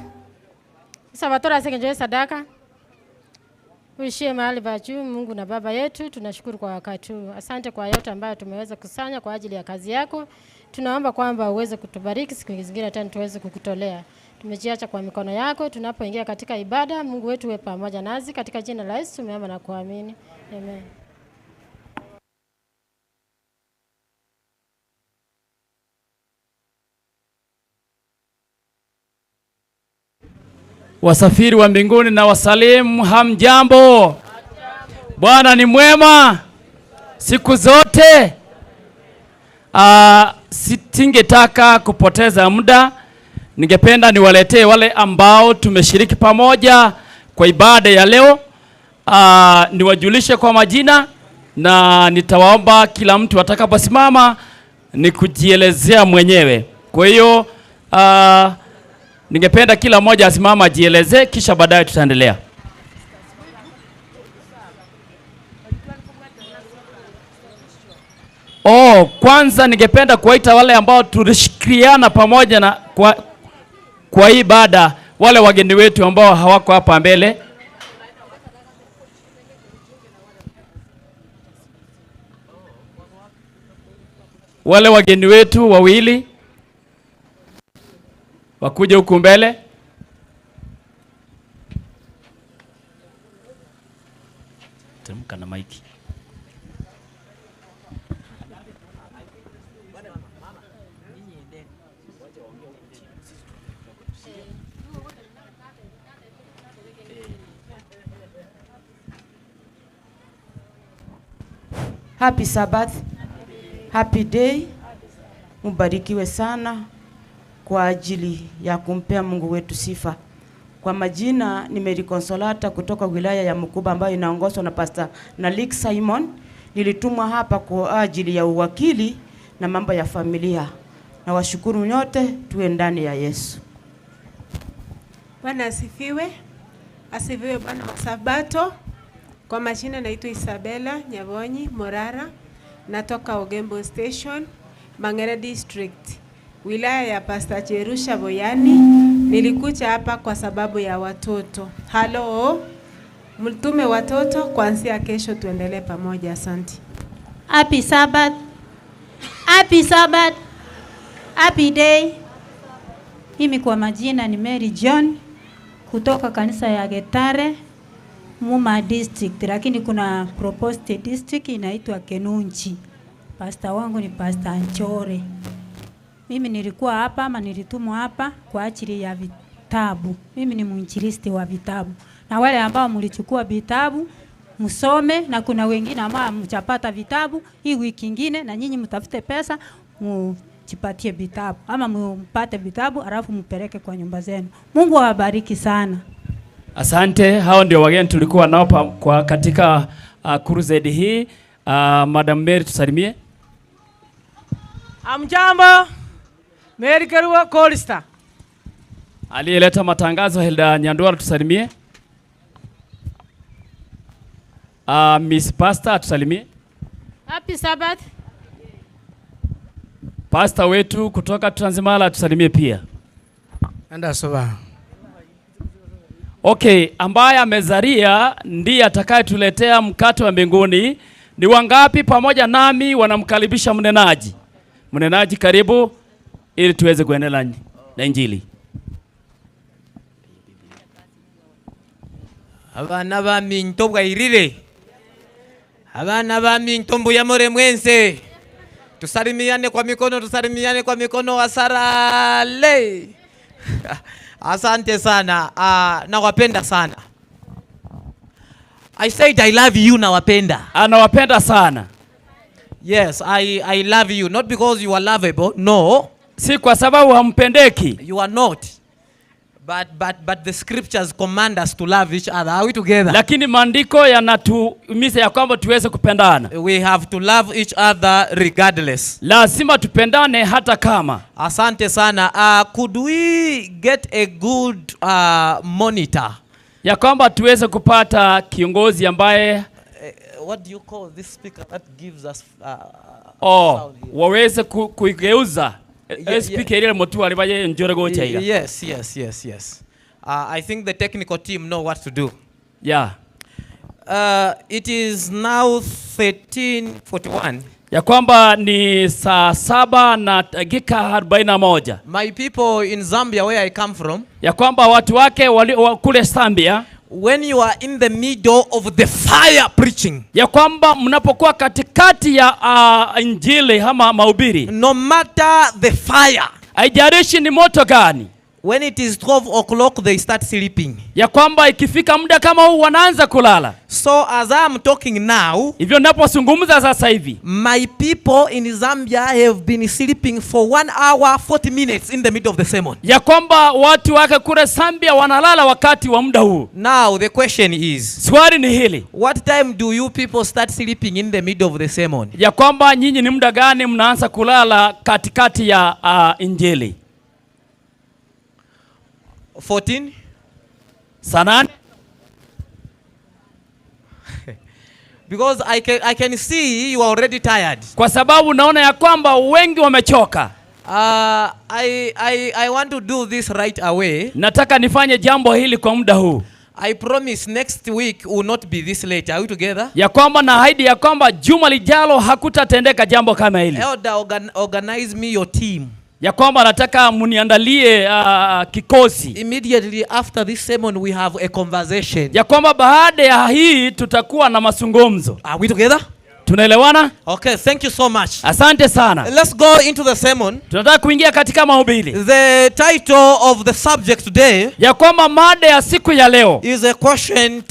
Sabatora sekenjoe sadaka. Uishie mahali pa juu, Mungu na Baba yetu, tunashukuru kwa wakati huu. Asante kwa yote ambayo tumeweza kusanya kwa ajili ya kazi yako. Tunaomba kwamba uweze kutubariki siku nyingine tena tuweze kukutolea. Tumejiacha kwa mikono yako tunapoingia katika ibada. Mungu wetu uwe pamoja nasi, katika jina la Yesu tumeomba na kuamini. Amen. Wasafiri wa mbinguni na wasalimu, hamjambo? Bwana ni mwema siku zote. Sitingetaka kupoteza muda, ningependa niwaletee wale ambao tumeshiriki pamoja kwa ibada ya leo. Niwajulishe kwa majina na nitawaomba kila mtu atakaposimama ni kujielezea mwenyewe. Kwa hiyo ningependa kila mmoja asimama ajieleze, kisha baadaye tutaendelea. Oh, kwanza ningependa kuwaita wale ambao tulishirikiana pamoja na kwa hii ibada, wale wageni wetu ambao hawako hapa mbele. Wale wageni wetu wawili wakuja huku mbele. Teremka na maiki. Happy Sabbath. Happy day. Mubarikiwe sana kwa ajili ya kumpea Mungu wetu sifa. Kwa majina ni Mary Consolata kutoka wilaya ya Mukuba ambayo inaongozwa na Pastor Nalik Simon. Nilitumwa hapa kwa ajili ya uwakili na mambo ya familia. Na washukuru nyote, tuwe ndani ya Yesu. Bwana asifiwe. Asifiwe Bwana wa Sabato. Kwa majina naitwa Isabella Nyabonyi Morara. Natoka Ogembo Station, Mangere District, wilaya ya Pastor Jerusha Boyani. Nilikuja hapa kwa sababu ya watoto. Halo, mtume watoto kuanzia kesho tuendelee pamoja. Asante. Happy Sabbath. Happy Sabbath. Happy day. Mimi kwa majina ni Mary John kutoka kanisa ya Getare, Muma District, lakini kuna proposed district inaitwa Kenunchi. Pastor wangu ni Pastor Anchore. Mimi nilikuwa hapa ama nilitumwa hapa kwa ajili ya vitabu. Mimi ni mwinjilisti wa vitabu. Na wale ambao mlichukua vitabu msome, na kuna wengine ambao mchapata vitabu hii wiki nyingine, na nyinyi mtafute pesa mjipatie vitabu ama mpate vitabu alafu mpeleke kwa nyumba zenu. Mungu awabariki sana. Asante, hao ndio wageni tulikuwa nao kwa katika crusade hii. Madam Mary tusalimie. Amjambo. Mary Kerua Kolista. Aliyeleta matangazo Hilda Nyandua tusalimie. Miss Pastor tusalimie. Happy Sabbath. Pastor wetu kutoka Transimala tusalimie pia. Anda soba. Okay, ambaye amezaria ndiye atakayetuletea mkate wa mbinguni. Ni wangapi pamoja nami wanamkaribisha mnenaji? Mnenaji karibu ili tuweze kuendelea na injili. Abana ba minto bwairire. Abana ba minto mbuya more mwense. Tusalimiane kwa mikono, tusalimiane kwa mikono wasarale. Asante sana. Nawapenda sana. I said I love you, nawapenda. Anawapenda sana. Yes, I love you not because you are lovable. No. Si kwa sababu hampendeki. You are not. But the scriptures command us to love each other. Are we together? Lakini maandiko yanatuhimiza ya kwamba tuweze kupendana. We have to love each other regardless. Lazima tupendane hata kama. Asante sana. Could we get a good monitor? Ya kwamba tuweze kupata kiongozi ambaye what do you call this speaker that gives us sound here? Waweze kuigeuza. Speaker ile motu alibaye njore gocha ila. Yes. I think the technical team know what to do. Yeah. It is now 13:41. Ya kwamba ni saa 7:41. My people in Zambia where I come from. Ya kwamba watu wake kule Zambia. When you are in the middle of the fire preaching, ya kwamba mnapokuwa katikati ya injili ama mahubiri, no matter the fire, haijalishi ni moto gani, when it is 12 o'clock they start sleeping. Ya kwamba ikifika muda kama huu wanaanza kulala. So as I am talking now, hivyo ninapozungumza sasa hivi, my people in Zambia have been sleeping for 1 hour 40 minutes in the middle of the sermon. Ya kwamba watu wake kule Zambia wanalala wakati wa muda huu. Now the question is, swali ni hili, what time do you people start sleeping in the middle of the sermon? Ya kwamba nyinyi ni muda gani mnaanza kulala katikati ya injili? 14 Sanane. Because I can see you are already tired. Kwa sababu naona ya kwamba wengi wamechoka. I want to do this right away. Nataka nifanye jambo hili kwa muda huu. I promise next week will not be this late. Are we together? Ya kwamba naahidi ya kwamba juma lijalo hakutatendeka jambo kama hili. Elder, organize me your team. Ya kwamba nataka mniandalie kikosi. Immediately after this sermon, we have a conversation. Ya kwamba baada ya hii tutakuwa na mazungumzo. Are we together? Tunaelewana? Okay, thank you so much. Asante sana. Let's go into the sermon. Tunataka kuingia katika mahubiri. The title of the subject today Ya kwamba mada ya siku ya leo is a question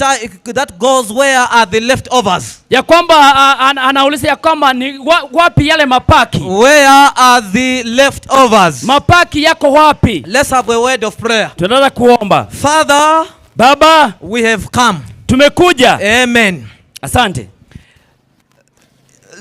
that goes, "Where are the leftovers?" Ya kwamba anauliza ya kwamba ni wapi yale mapaki? Where are the leftovers? Mapaki yako wapi? Let's have a word of prayer. Tunataka kuomba. Father, Baba, we have come. Tumekuja. Amen. Asante.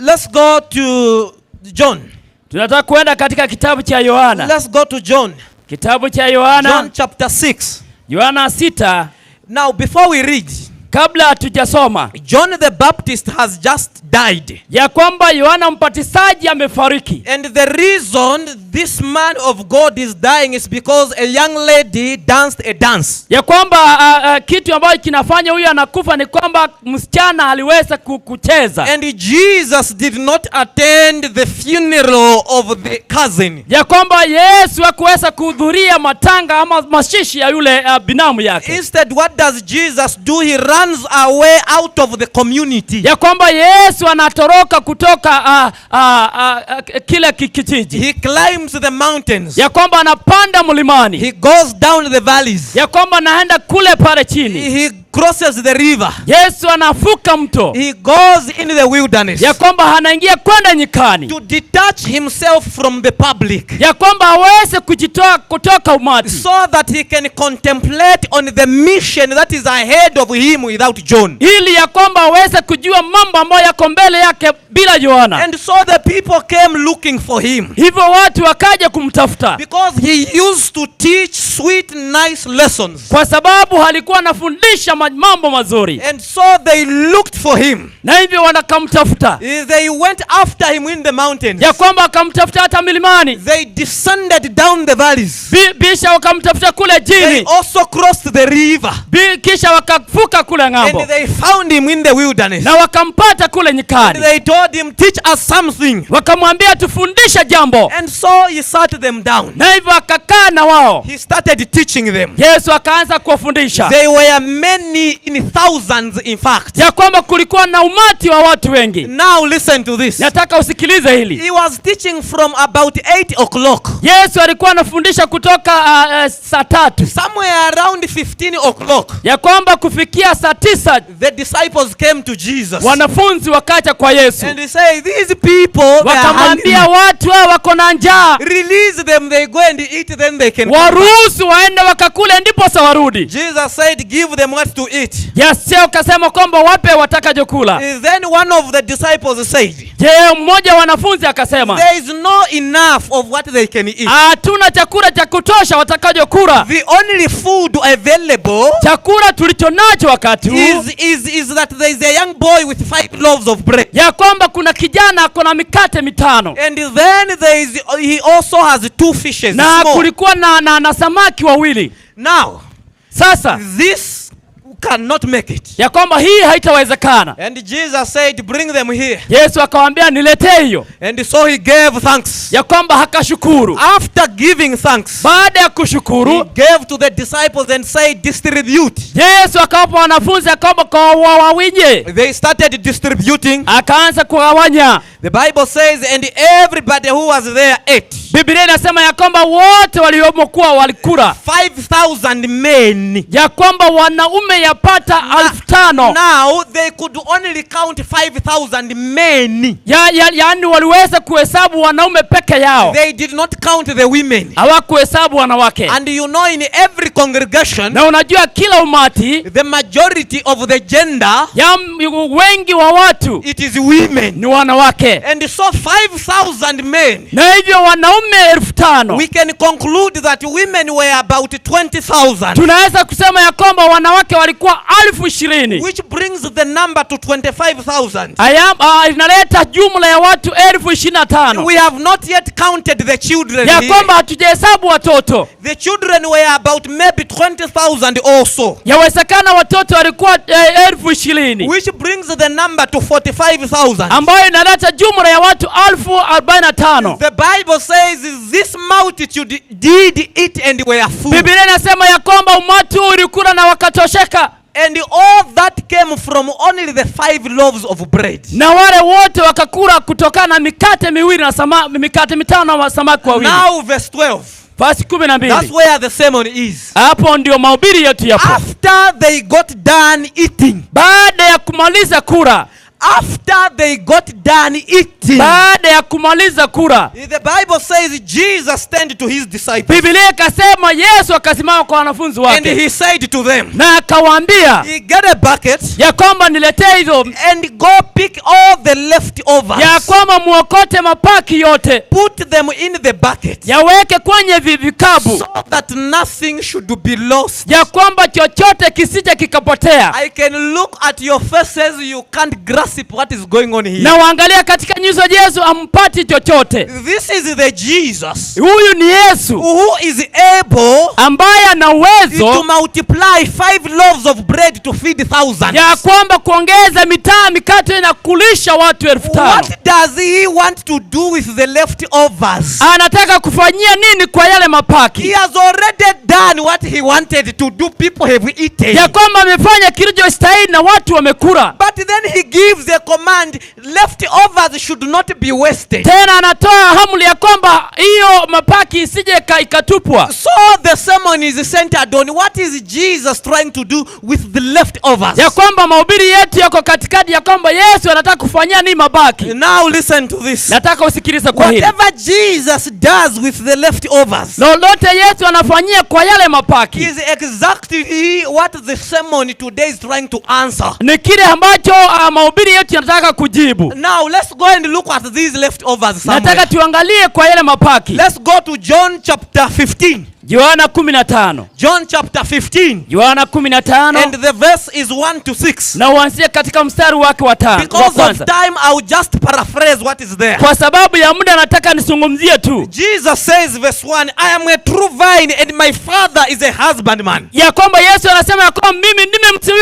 Let's go to John. Tunataka kuenda katika kitabu cha Yohana. Let's go to John. Kitabu cha Yohana. John chapter 6. Yohana 6. Now, before we read, Kabla hatujasoma, John the Baptist has just died. Ya kwamba Yohana Mbatizaji amefariki. And the reason this man of God is dying is because a young lady danced a dance. Ya kwamba kitu ambacho kinafanya huyu anakufa ni kwamba msichana aliweza kucheza. And Jesus did not attend the funeral of the cousin. Ya kwamba Yesu hakuweza kuhudhuria matanga ama mazishi ya yule binamu yake. Instead, what does Jesus do? He runs away out of the community. Ya kwamba Yesu anatoroka kutoka kile kijiji. He climbs the mountains. Ya kwamba anapanda mlimani. He goes down the valleys. Ya kwamba anaenda kule pale chini. He crosses the river. Yesu anavuka mto. He goes in the wilderness. Ya kwamba anaingia kwenda nyikani. To detach himself from the public. Ya kwamba aweze kujitoa kutoka umati. So that he can contemplate on the mission that is ahead of him without John. Ili ya kwamba aweze kujua mambo ambayo yako mbele yake bila Yohana. And so the people came looking for him. Hivyo watu wakaja kumtafuta. Because he used to teach sweet, nice lessons. Kwa sababu alikuwa anafundisha mambo mazuri. And so they looked for him. Na hivyo wanakamtafuta. They went after him in the mountains. Ya kwamba akamtafuta hata milimani. They descended down the valleys. Bisha wakamtafuta kule They chini. Also crossed the river. Kisha wakavuka kule ng'ambo. And they found him in the wilderness. Na wakampata kule nyikani. And they told him, "Teach us something." Wakamwambia, "Tufundishe jambo." And so he sat them down. Na hivyo akakaa na wao. He started teaching them. Yesu akaanza kuwafundisha. They were many in thousands, in fact. Ya kwamba kulikuwa na umati wa watu wengi. Now listen to this. Nataka usikilize hili. He was teaching from about 8 o'clock. Yesu alikuwa anafundisha kutoka saa 3. Somewhere around 15 o'clock. Ya kwamba kufikia saa 9 The disciples came to Jesus. Wanafunzi wakaja kwa Yesu. And they say, "These people, they are Wakamwambia, hungry. "Watu hao wako na njaa. Release them, they go and eat, then they can come back." Waruhusu waende wakakule ndipo warudi. Jesus said, "Give them what to eat." Yesu akasema kwamba wape watakachokula. Then one of the disciples said, Je, mmoja wa wanafunzi akasema, "There is no enough of what they can eat. "Hatuna chakula cha kutosha watakachokula. The only food available Chakula tulicho nacho wakati huu is that there is a young boy with five loaves of bread. Ya kwamba kuna kijana ako na mikate mitano. And then there is he also has two fishes." Na Small. Kulikuwa na samaki wawili." Now, Sasa this cannot make it. Ya kwamba hii haitawezekana. And Jesus said, "Bring them here." Yesu akawaambia, "Niletee hiyo." And so he gave thanks. Ya kwamba akashukuru. After giving thanks, Baada ya kushukuru, he gave to the disciples and said, "Distribute." Yesu akawapa wanafunzi akawapa kwa wawinye. They started distributing. Akaanza kugawanya. The Bible says, and everybody who was there ate. Biblia inasema ya kwamba wote waliomokuwa walikula. 5,000 men. Ya kwamba wanaume yapata 5,000. Now they could only count 5,000 men. Yaani waliweza kuhesabu wanaume peke yao. They did not count the women. Hawakuhesabu wanawake. And you know, in every congregation, Na unajua kila umati, the majority of the gender, ya wengi wa watu, it is women. Ni wanawake. And so 5,000 men. Na hivyo wanaume 5,000. We can conclude that women were about 20,000. Tunaweza kusema ya kwamba wanawake walikuwa walikuwa 20,000. Which brings the number to 25,000. Inaleta jumla ya watu 25,000. We have not yet counted the children Ya here. kwamba hatujahesabu watoto. The children were about maybe 20,000 also. Yawezekana watoto walikuwa 20,000. Which brings the number to 45,000. Ambayo inaleta jumla ya watu 45,000. The Bible says this multitude did eat and were full. Biblia inasema ya kwamba umati ulikula na wakatosheka. And all that came from only the 5 loaves of bread. Na wale wote wakakula kutokana na mikate miwili na mikate mitano na samaki wawili. Now verse 12. Verse 12. That's where the sermon is. Hapo ndio mahubiri yetu yapo. After they got done eating. Baada ya kumaliza kula. After they got done eating. Baada ya kumaliza kula. The Bible says Jesus turned to his disciples. Biblia ikasema Yesu akasimama kwa wanafunzi wake. And he said to them. Na akawaambia. He get a bucket. Ya kwamba niletee hizo. And go pick all the leftovers. Ya kwamba muokote mapaki yote. Put them in the bucket. Yaweke kwenye vikapu. So that nothing should be lost. Ya kwamba chochote kisije kikapotea. I can look at your faces, you can't grasp what is going on here. Na waangalia katika nyuso Yesu ampati chochote. This is the Jesus. Huyu ni Yesu. Who is able, ambaye ana uwezo to multiply 5 loaves of bread to feed thousands. Ya kwamba kuongeza mitaa mikate na kulisha watu 5,000. What does he want to do with the leftovers? Anataka kufanyia nini kwa yale mapaki? He has already done what he wanted to do. People have eaten. Ya kwamba amefanya kilichostahili na watu wamekula. But then he gives the command, leftovers should not be wasted. Tena anatoa amri ya kwamba hiyo mapaki isije ikatupwa. So the sermon is centered on what is Jesus trying to do with the leftovers. Ya kwamba mahubiri yetu yako katikati ya kwamba Yesu anataka kufanyia nini mabaki. Now listen to this. Nataka usikilize kwa hili. Whatever Jesus does with the leftovers, lolote Yesu anafanyia kwa yale mapaki, is exactly what the sermon today is trying to answer. Ni kile ambacho mahubiri yetu yanataka kujibu. Now let's go and look at these leftovers somewhere. Nataka tuangalie kwa yale mapaki. Let's go to John chapter 15. Yohana 15. John chapter 15. Yohana 15. And the verse is 1 to 6. Na uanzie katika mstari wake wa 5. Because of time I will just paraphrase what is there. Kwa sababu ya muda nataka nisungumzie tu. Jesus says verse 1, I am a true vine and my father is a husbandman. Ya kwamba Yesu anasema ya kwamba mimi ndime mti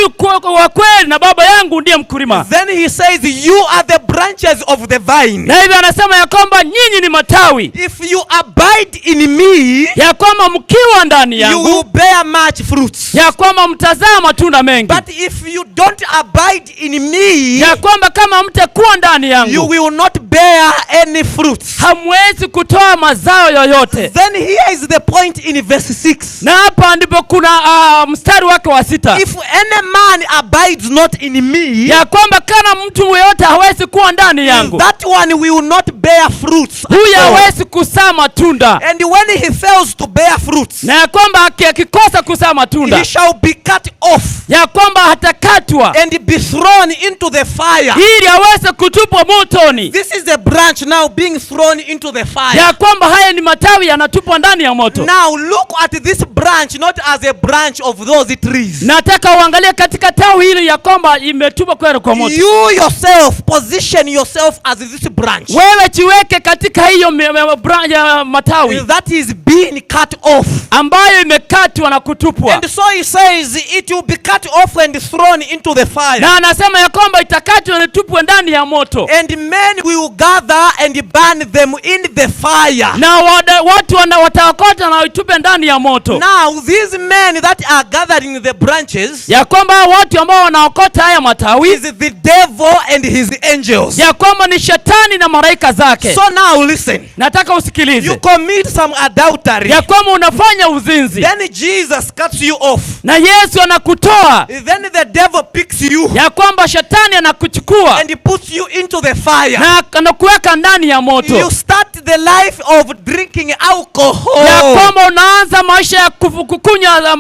wa kweli na baba yangu ndiye mkulima. Then he says you are the branches of the vine. Na hivyo anasema ya kwamba nyinyi ni matawi. If you abide in me, ya kwamba mkiwa ndani yangu, you will bear much fruits. Ya kwamba mtazaa matunda mengi. But if you don't abide in me, ya kwamba kama mtakuwa ndani yangu, you will not bear any fruits. Hamwezi kutoa mazao yoyote. Then here is the point in verse 6. Na hapa ndipo kuna mstari wake wa 6. If any man abides not in me, ya kwamba kama mtu yeyote hawezi kuwa ndani yangu, that one will not bear fruits. Huyu hawezi kuzaa matunda. And when he fails to bear fruits, na ya kwamba akikosa kuzaa matunda, he shall be cut off, ya kwamba hatakatwa, and be thrown into the fire, ili aweze kutupwa motoni. This is the branch now being thrown into the fire. Ya kwamba haya ni matawi yanatupwa ndani ya moto. Now look at this branch not as a branch of those trees. Nataka uangalie katika tawi hili ya kwamba imetupwa kwenda kwa moto. You yourself position yourself as this branch. Wewe jiweke katika hiyo branch ya matawi that is being cut off, ambayo imekatwa na kutupwa. And so he says it will be cut off and thrown into the fire. Na anasema ya kwamba itakatwa na itupwe ndani ya moto. And men will gather and burn them in the fire. Na watu wataokota na waitupe ndani ya moto. Now these men that are gathering the branches, ya kwamba watu ambao wanaokota haya matawi, is the devil and his angels. Ya kwamba ni shetani na malaika zake. So now listen. Nataka usikilize. You commit some adultery. Ya kwamba unafanya uzinzi. Then Jesus cuts you off. Na Yesu anakutoa. Then the devil picks you. Ya kwamba shetani anakuchukua. And he puts you into the fire. Na anakuweka ndani ya moto. You start the life of drinking alcohol. Ya kwamba unaanza maisha ya kukunywa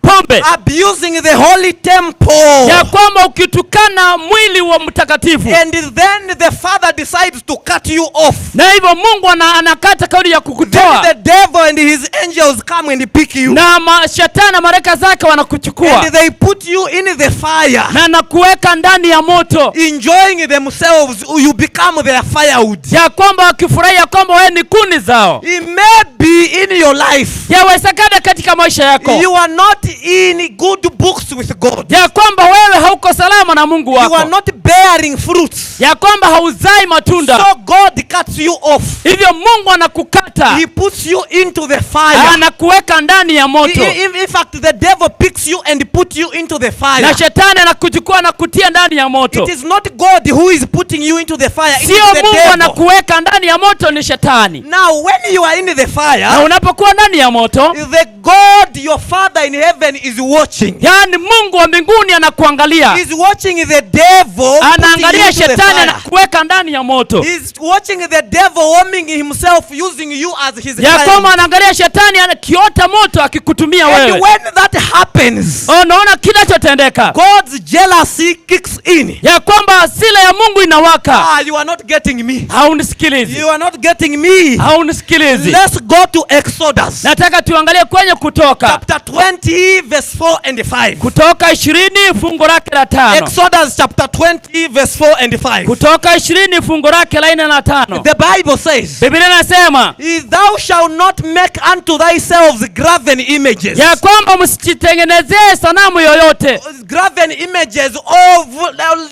Pombe. Abusing the holy temple. Ya kwamba ukitukana mwili wa mtakatifu. And then the Father decides to cut you off. Na hivyo Mungu anakata kauli ya kukutoa. Then the devil and his angels come and pick you. Na shetani na malaika zake wanakuchukua. And they put you in the fire. Na nakuweka ndani ya moto. Enjoying themselves, you become their firewood. Ya kwamba wakifurahia kwamba wewe ni kuni zao. It may be in your life. Yawezekana katika maisha yako. You are not in good books with God. Ya kwamba wewe hauko salama na Mungu wako. You are not bearing fruits. Ya kwamba hauzai matunda. So God cuts you off. Hivyo Mungu anakukata. He puts you into the fire. Anakuweka ndani ya moto. In fact, the devil picks you and put you into the fire. Na shetani anakuchukua na kutia ndani ya moto. It is not God who is putting you into the fire. It Sio is the Mungu devil. Anakuweka ndani ya moto, ni shetani. Now when you are in the fire, na unapokuwa ndani ya moto, the God your Father in heaven is watching. Yaani Mungu wa mbinguni anakuangalia. He's watching the devil. Anaangalia shetani anakuweka ndani ya moto. He's watching the devil warming himself, using you as his Ya kwamba anaangalia shetani anakiota moto akikutumia wewe. And when that happens, unaona kinachotendeka. God's jealousy kicks in. Ya kwamba hasira ya Mungu inawaka. You are not getting me. Haunisikilizi. You are not getting me. Haunisikilizi. Let's go to Exodus. Nataka tuangalie kwenye Kutoka. Chapter 20 verse 4 and 5. Kutoka 20 fungu lake la 5. Exodus chapter 20 verse 4 and 5. Kutoka 20 fungu lake la 4 na 5. The Bible says, Biblia inasema, thou shalt not make unto thyself graven images. Ya kwamba msijitengenezee sanamu yoyote. Graven images of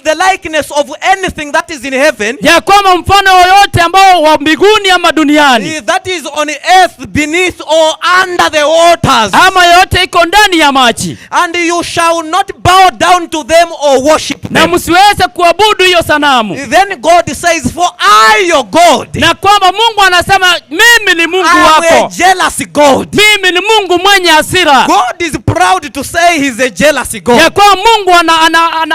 the likeness of anything that is in heaven. Ya kwamba mfano yoyote ambao wa mbinguni ama duniani. That is on earth beneath or under the waters. Ama yoyote iko ndani ya maji. And you shall not bow down to them or worship them. Na msiweze kuabudu hiyo sanamu. Then God says, for I your God. Na kwamba Mungu anasema mimi ni Mungu wako. I am a jealous God. Mimi ni Mungu mwenye hasira. God is proud to say he's a jealous God. Ya kwamba Mungu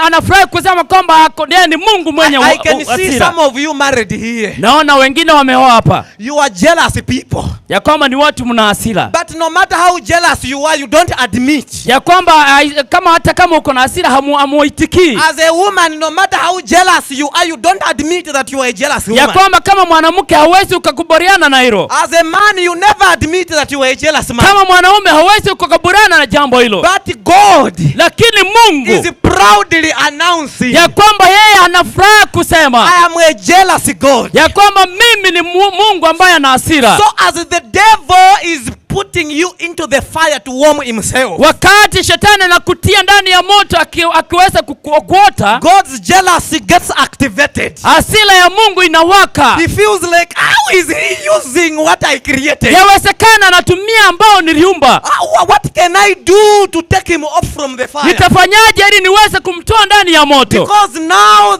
anafurahi kusema kwamba yeye ni Mungu mwenye hasira. I can see some of you married here. Naona wengine wameoa hapa. You are jealous people. Ya kwamba ni watu mna hasira. But no matter how jealous you are, you don't admit. Ya kwamba kama hata kama uko na hasira hamuitikii. As a woman, no matter how jealous you are, you don't admit that you are a jealous woman. Ya kwamba kama mwanamke hauwezi ukakubaliana na hilo. As a man, you never admit that you are a jealous man. Kama mwanaume hauwezi ukakubaliana na jambo hilo. But God, lakini Mungu is proudly announcing, ya kwamba yeye anafuraha kusema, I am a jealous God. Ya kwamba mimi ni Mungu ambaye ana hasira. So as the devil is putting you into the fire to warm himself, wakati shetani anakutia ndani ya moto akiweza kukuota, God's jealousy gets activated. Hasira ya Mungu inawaka. He feels like, how is he using what I created? Yawezekana anatumia ambao niliumba. What can I do to take him off from the fire? Nitafanyaje ili niweze kumtoa ndani ya moto? Because now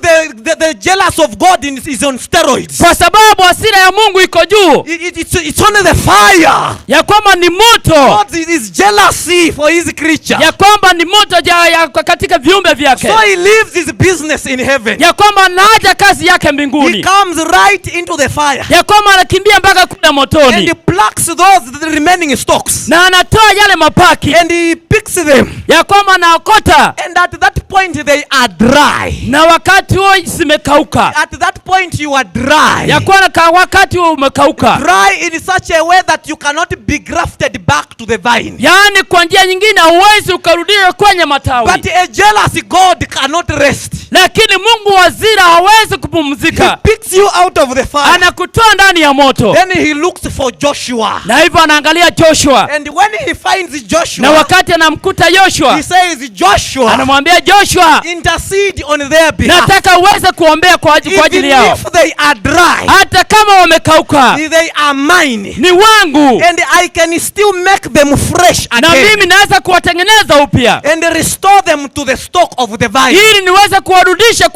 the jealous of God is on steroids. Kwa sababu hasira ya Mungu iko juu. It's on the fire. Ya kwamba ni moto. God is jealousy for his creature. Ya kwamba ni moto katika viumbe vyake. So he leaves his business in heaven. Ya kwamba anaacha kazi yake mbinguni. He comes right into the fire. Ya kwamba anakimbia mpaka kule motoni. And he plucks those the remaining stalks. Na anatoa yale mapaki. And he picks them. Ya kwamba anaokota. And at that point they are dry. Na wakati huo zimekauka. At that point you are dry. Ya kwamba wakati huo umekauka. Dry in such a way that you cannot be grafted back to the vine. Yaani kwa njia nyingine hauwezi ukarudia kwenye matawi. But a jealous God cannot rest. Lakini Mungu wa hasira hawezi kupumzika. He picks you out of the fire. Anakutoa ndani ya moto. Then he looks for Joshua. Na hivyo anaangalia Joshua. And when he finds Joshua, na wakati anamkuta Joshua, he says, Joshua, anamwambia Joshua, intercede on their behalf. Nataka uweze kuombea kwa ajili yao. Even if they are dry, hata kama wamekauka, they are mine. Ni wangu. And I can still make them fresh again. Na mimi naweza kuwatengeneza upya. And restore them to the stock of the vine. Ili niweze kuwarudisha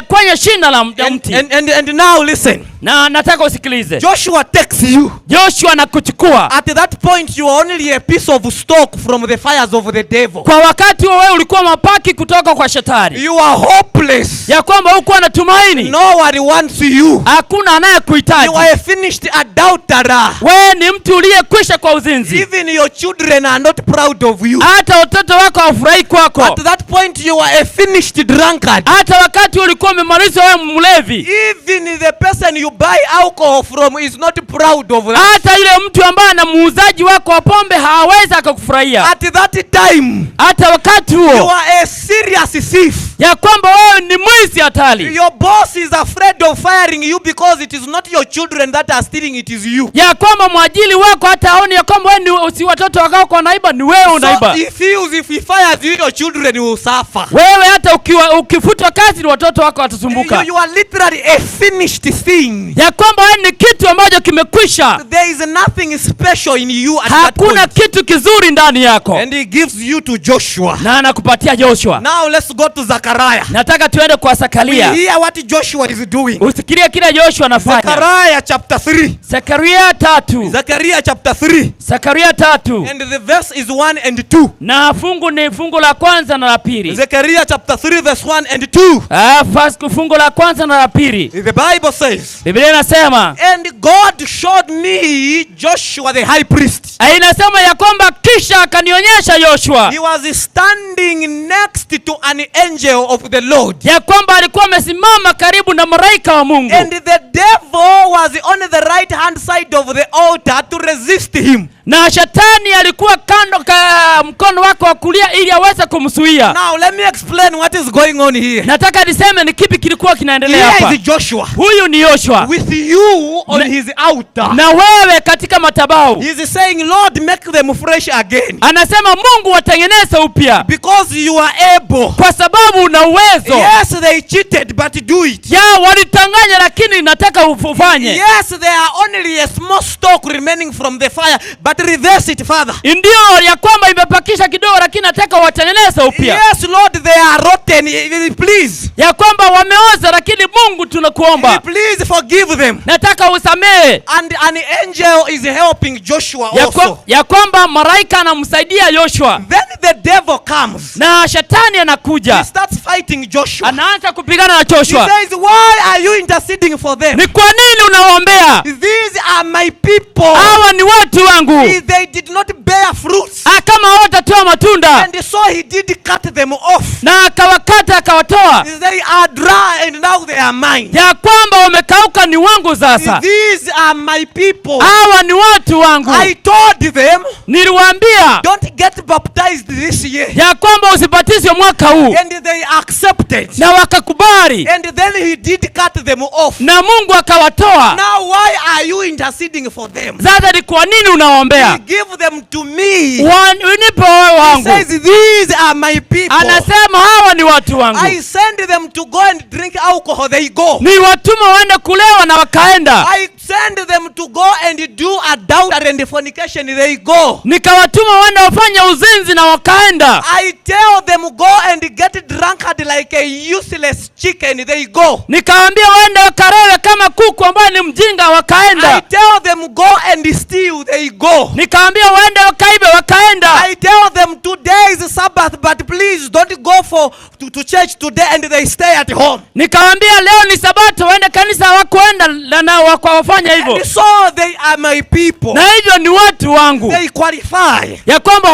kwenye shina la mti. And now listen. Na nataka usikilize. Joshua takes you. Joshua anakuchukua. At that point you are only a piece of stock from the fires of the devil. Kwa wakati huo wewe ulikuwa mapaki kutoka kwa shetani. You are hopeless. Ya kwamba hukuwa na tumaini. No one wants you. Hakuna anayekuhitaji. You are a finished adulterer. Wewe ni mtu uliyekwisha kwa uzinzi. Even your children are not proud of you. Hata watoto wako hawafurahi kwako. At that point you are a finished drunkard. Hata wakati ulikuwa umemaliza wewe mlevi. Even the person you buy alcohol from is not proud of that. Hata yule mtu ambaye ana muuzaji wako wa pombe hawezi akakufurahia. At that time, hata wakati huo, you are a serious thief. Ya kwamba wewe ni mwizi hatari. Your boss is afraid of firing you because it is not your children that are stealing, it is you. Ya kwamba mwajili wako hata haoni ya kwamba wewe ni si watoto wako wanaiba, ni wewe unaiba. So he feels if he fires you, your children will suffer. Wewe hata ukifutwa kazi ni watoto wako watasumbuka. You are literally a finished thing. Ya kwamba wewe ni kitu ambacho kimekwisha. There is nothing special in you at that Hakuna point. kitu kizuri ndani yako. And he gives you to Joshua. Na anakupatia Joshua. Now let's go to Zechariah. Nataka tuende kwa Zakaria. We hear what Joshua is doing. Usikilie kile Joshua anafanya. Zechariah chapter 3. Zakaria 3. Zechariah chapter 3. Zakaria 3. And the verse is 1 and 2. Na fungu ni fungu la kwanza na la pili. Zechariah chapter 3 verse 1 and 2. Fungu la kwanza na la pili. The Bible says. Biblia inasema, And God showed me Joshua the high priest. Inasema ya kwamba kisha akanionyesha Joshua. He was standing next to an angel of the Lord. Ya kwamba alikuwa amesimama karibu na malaika wa Mungu. And the devil was on the right hand side of the altar to resist him. Na shetani alikuwa kando mkono wako wa kulia ili aweze kumzuia. Now let me explain what is going on here. Nataka niseme ni kipi kilikuwa kinaendelea Here hapa. is Joshua. Huyu ni Joshua. With you on his altar. Na wewe katika madhabahu. He is saying, Lord, make them fresh again. Anasema Mungu watengeneze upya. Because you are able. Kwa sababu una uwezo. Yes, they cheated, but do it. Ya walitanganya lakini nataka ufanye. Yes, there are only a small stock remaining from the fire, but reverse it, Father. Ndio ya kwamba imepakisha kidogo lakini nataka watengeneze upya. Yes, Lord, they are rotten. Please. Ya kwamba wameoza lakini Mungu tunakuomba. Please forgive them. Nataka usamehe. And an angel is helping Joshua also. Ya kwamba malaika anamsaidia Joshua. Then the devil comes. Na shetani anakuja. He starts fighting Joshua. Anaanza kupigana na Joshua. He says, why are you interceding for them? Ni kwa nini unawaombea? These are my people. Hawa ni watu wangu. They did not bear fruits. Kama hawatatoa matunda. And so he did cut them off. Na akawakata akawatoa. They are dry and now they are mine. Ya kwamba wamekauka ni wangu sasa. These are my people. Hawa ni watu wangu. I told them, niliwaambia, don't get baptized this year. Ya kwamba usibatizwe mwaka huu. And they accepted. Na wakakubali. And then he did cut them off. Na Mungu akawatoa. Now why are you interceding for them? Sasa ni kwa nini unawaombea? He give them to me. Unipe wewe wangu. He says, these are my people. Anasema hawa ni watu wangu. I send them to go and drink alcohol, they go. Ni watuma waende kulewa na wakaenda. I send them to go and do adultery and fornication, they go. Nikawatuma waende wafanye uzinzi na wakaenda. I tell them go and get drunkard like a useless chicken, they go. Nikawaambia waende wakarewe kama kuku ambaye ni mjinga, wakaenda. I tell them go and steal, they go. Nikawaambia waende wakaibe, wakaenda. I tell them today is Sabbath, but please don't go for to church today, and they stay at home. Nikawaambia leo ni Sabato, waende kanisa, hawakuenda na wakafanya hivyo. And so they are my people. Na hivyo ni watu wangu. They qualify. Ya kwamba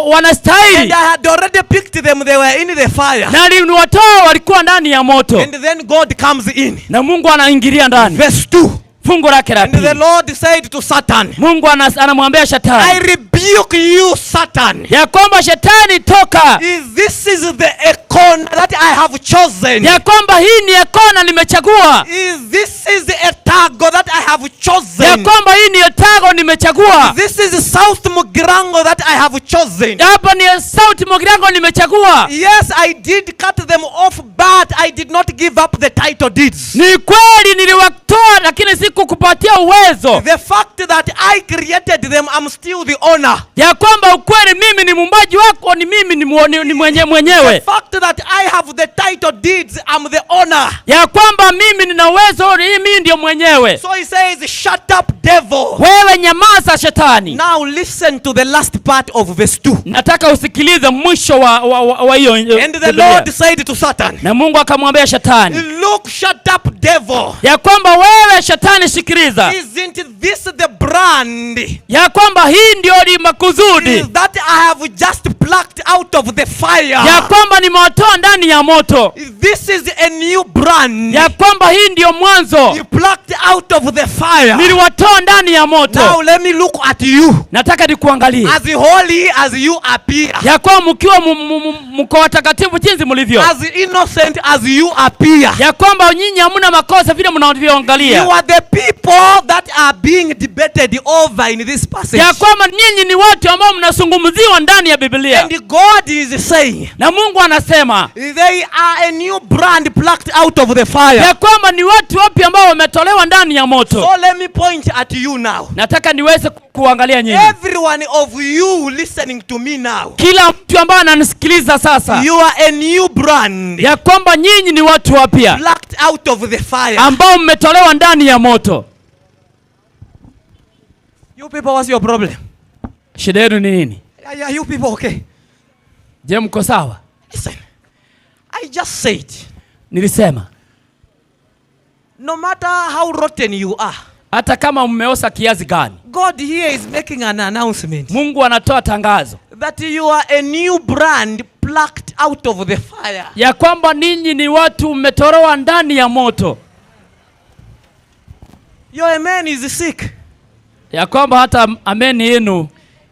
wanastahili. And I had already picked them, they were in the fire. Na niliwatoa walikuwa ndani ya moto. And then God comes in. Na Mungu anaingilia ndani. Verse 2. Fungu lake la pili. And the Lord said to Satan. Mungu anamwambia shetani. I rebuke you, Satan. Ya kwamba shetani toka. This is the econ that I have chosen. Ya kwamba hii ni ekona nimechagua. This is the etago that I have chosen. Ya kwamba hii ni etago nimechagua. This is South Mugirango that I have chosen. Hapa ni South Mugirango nimechagua. Yes, I did cut them off, but I did not give up the title deeds. Ni kweli niliwatoa, lakini sikukupatia uwezo. The fact that I created them, I'm still the owner. Ya kwamba ukweli mimi ni muumbaji wako, ni mimi ni mwenyewe. The fact that I have the title deeds, I'm the owner. Ya kwamba mimi nina uwezo, mimi ndio mwenyewe. So he says, shut up, devil. Wewe nyamaza, shetani. Now listen to the last part of verse 2. Nataka usikilize mwisho wa hiyo. And the Lord said to Satan, na Mungu akamwambia shetani, look, shut up, devil. Ya kwamba wewe shetani, sikiliza. Isn't this the brand? Ya kwamba hii ndio ni makusudi. Is that I have just plucked out of the fire. Ya kwamba nimewatoa ndani ya moto. This is a new brand. Ya kwamba hii ndio mwanzo. You plucked out of the fire. Niliwatoa ndani ya moto. Now let me look at you. Nataka nikuangalie. As holy as you appear. Ya kwamba mkiwa mko watakatifu jinsi mlivyo. As innocent as you appear. Ya kwamba nyinyi hamna makosa vile mnavyoangalia. You are the people that are being debated over in this passage. Ya kwamba nyinyi ni watu ambao mnazungumziwa ndani ya Biblia. And God is saying, na Mungu anasema, they are a new brand plucked out of the fire. Ya kwamba ni watu wapya ambao wametolewa ndani ya moto. So let me point at you now. Nataka niweze kuangalia nyinyi. Every one of you listening to me now. Kila mtu ambaye ananisikiliza sasa. You are a new brand. Ya kwamba nyinyi ni watu wapya. Plucked out of the fire. Ambao mmetolewa ndani ya moto. You people, what's your problem? Shida yenu ni nini? Are you people okay? Je, mko sawa? Listen. I just said. Nilisema. No matter how rotten you are. Hata kama mmeosa kiasi gani. God here is making an announcement. Mungu anatoa tangazo. That you are a new brand plucked out of the fire. Ya kwamba ninyi ni watu mmetolewa ndani ya moto. Your amen is sick. Ya kwamba hata amen yenu.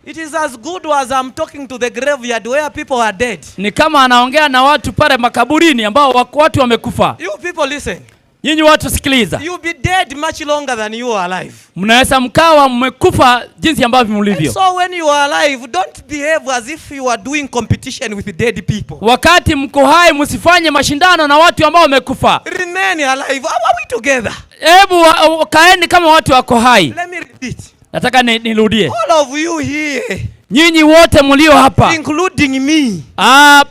It is as good as I'm talking to the graveyard where people are dead. Ni kama anaongea na watu pale makaburini ambao watu wamekufa. You people listen. Nyinyi watu sikiliza. You'll be dead much longer than you are alive. Mnaweza mkawa mmekufa jinsi ambavyo mlivyo. And so when you are alive, don't behave as if you are doing competition with dead people. Wakati mko hai msifanye mashindano na watu ambao wamekufa. Remain alive. How are we together? Hebu kaeni kama watu wako hai. Let me repeat. Nataka nirudie. All of you here. Nyinyi wote mlio hapa, including me,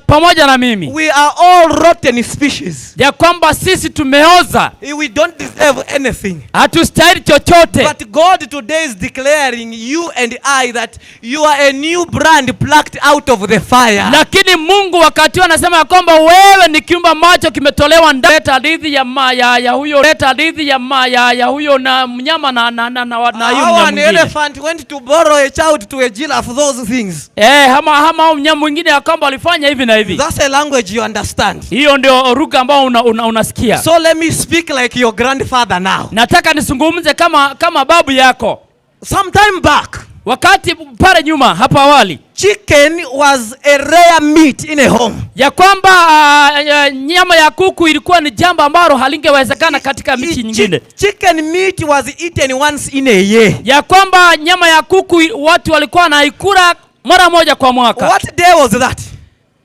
pamoja na mimi, we are all rotten species. Ya kwamba sisi tumeoza. We don't deserve anything. Hatustahili chochote. But God today is declaring you and I that you are a new brand plucked out of the fire. Lakini Mungu wakati anasema kwamba wewe ni kiumbe ambacho kimetolewa ndani ya hadithi ya huyo, leta hadithi ya huyo na mnyama na huyo mnyama mwingine. An elephant went to borrow a child to a giraffe, those things. Hama mnyama mwingine akamba alifanya hivi na hivi. That's a language you understand. Hiyo ndio lugha ambayo unasikia. So let me speak like your grandfather now. Nataka nisungumze kama babu yako. Some time back, wakati pale nyuma hapo awali, chicken was a rare meat in a home. Ya kwamba nyama ya kuku ilikuwa ni jambo ambalo halingewezekana katika miji nyingine. Chicken meat was eaten once in a year. Ya kwamba nyama ya kuku watu walikuwa wanaikula mara moja kwa mwaka. What day was that?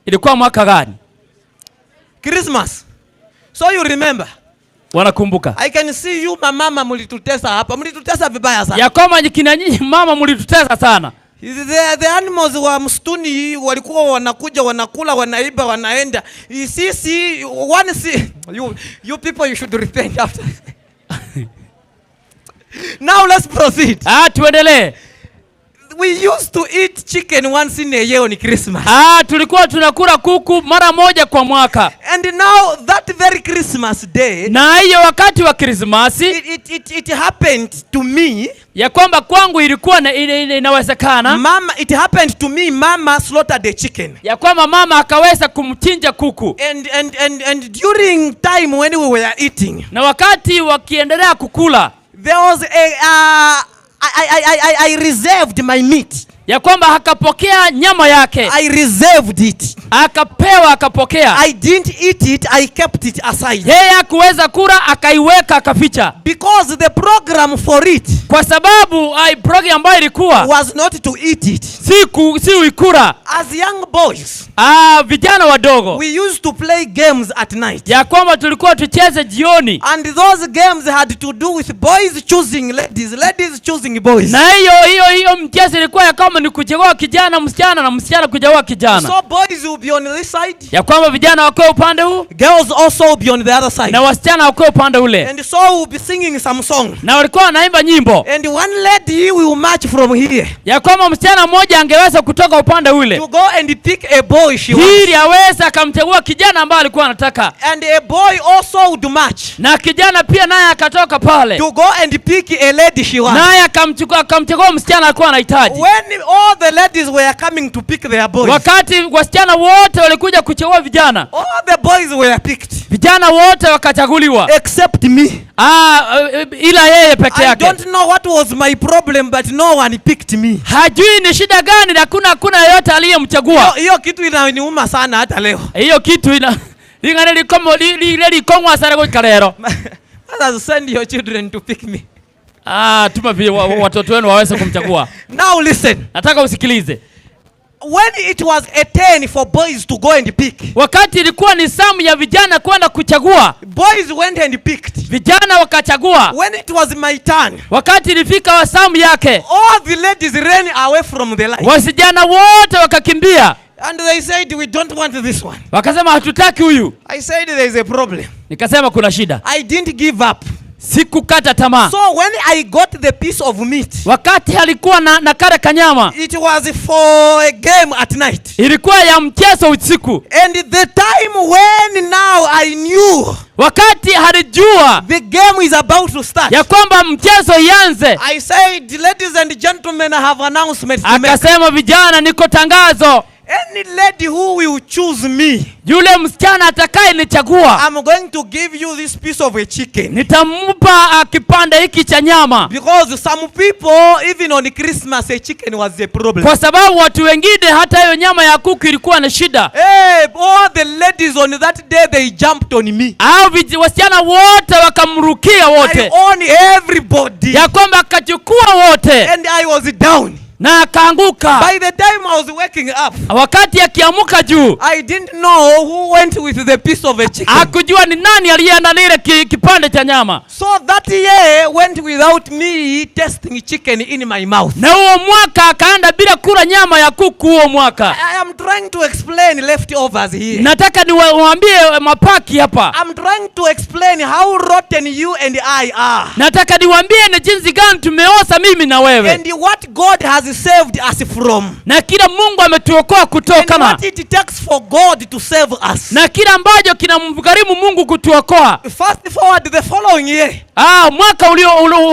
Ilikuwa mwaka gani? Christmas. So you remember. Wanakumbuka. I can see you mama mlitutesa hapa. Mlitutesa vibaya sana. Ya kwamba kina nyinyi mama mlitutesa sana. The animals wa msituni walikuwa wanakuja wanakula wanaiba wanaenda. Sisi one see you people, you should repent after. Now let's proceed. Tuendelee. We used to eat chicken once in a year on Christmas. Tulikuwa tunakula kuku mara moja kwa mwaka. And now that very Christmas day, na hiyo wakati wa Krismasi, it happened to me. Ya kwamba kwangu ilikuwa inawezekana. Mama, it happened to me, mama slaughtered a chicken. Ya kwamba mama akaweza kumchinja kuku. And during time when we were eating, na wakati wakiendelea kukula, there was a I reserved my meat. Ya kwamba akapokea nyama yake. I reserved it. Akapewa, akapokea. I didn't eat it, I kept it aside. Yeye hakuweza kula, akaiweka, akaficha. Because the program for it kwa sababu program ambayo ilikuwa was not to eat it. Si uikula. As young boys, vijana wadogo, we used to play games at night. Ya kwamba tulikuwa tucheze jioni. And those games had to do with boys choosing ladies, ladies choosing boys. Na hiyo mchezo ilikuwa ya kama ni kuchagua kijana msichana na msichana kuchagua kijana. So boys will be on this side. Ya kwamba vijana wako upande huu, girls also will be on the other side. Na wasichana wako upande ule. And so we'll be singing some song. Na walikuwa wanaimba nyimbo. And one lady will march from here. Ya kwamba msichana mmoja angeweza kutoka upande ule. To go and pick a boy she wants. Ili aweze akamchagua kijana ambaye alikuwa anataka. And a boy also would march. Na kijana pia naye akatoka pale. To go and pick a lady she wants. Naye akamchagua msichana alikuwa anahitaji. When all the ladies were coming to pick their boys. Wakati wasichana wote walikuja kuchagua vijana. All the boys were picked. Vijana wote wakachaguliwa. Except me. Ila yeye peke yake. I don't know what was my problem, but no one picked me. Hajui ni shida gani, na hakuna yeyote aliyemchagua. Hiyo kitu inaniuma sana hata leo. Hiyo kitu ina lingane likongwa sana kwa leo. Fathers, send your children to pick me. Tuma watoto wenu waweze kumchagua. Now listen. Nataka usikilize. When it was a turn for boys to go and pick. Wakati ilikuwa ni zamu ya vijana kwenda kuchagua. Boys went and picked. Vijana wakachagua. When it was my turn. Wakati ilifika wa zamu yake. All the ladies ran away from the line. Wasichana wote wakakimbia. And they said, we don't want this one. Wakasema hatutaki huyu. I said there is a problem. Nikasema kuna shida. I didn't give up. Sikukata tamaa. So when I got the piece of meat, wakati alikuwa na kale kanyama, it was for a game at night. Ilikuwa ya mchezo usiku. And the time when now I knew, wakati alijua the game is about to start, ya kwamba mchezo ianze, I said, ladies and gentlemen, I have announcement to make. Akasema vijana, niko tangazo. Any lady who will choose me, yule msichana atakaye nichagua, I'm going to give you this piece of a chicken. Nitampa kipande hiki cha nyama. Because some people, even on Christmas, a chicken was a problem. Kwa sababu watu wengine hata hiyo nyama ya kuku ilikuwa na shida. Hey, all the ladies on that day, they jumped on me. Hao wasichana wote wakamrukia wote. I own everybody. Ya kwamba akachukua wote. And I was down. Na akaanguka. By the time I was waking up, wakati akiamuka juu, I didn't know who went with the piece of a chicken. Hakujua ni nani aliyeenda na ile kipande cha nyama. So that year went without me tasting chicken in my mouth. Na huo mwaka akaenda bila kula nyama ya kuku huo mwaka. I am trying to explain leftovers here. Nataka niwaambie mapaki hapa. I'm trying to explain how rotten you and I are. Nataka niwaambie ni jinsi gani tumeoza mimi na wewe. And what God has saved us from. Na kila Mungu ametuokoa kutokana. And what it takes for God to save us. Na kila ambacho kinamgharimu Mungu kutuokoa. Fast forward the following year. Mwaka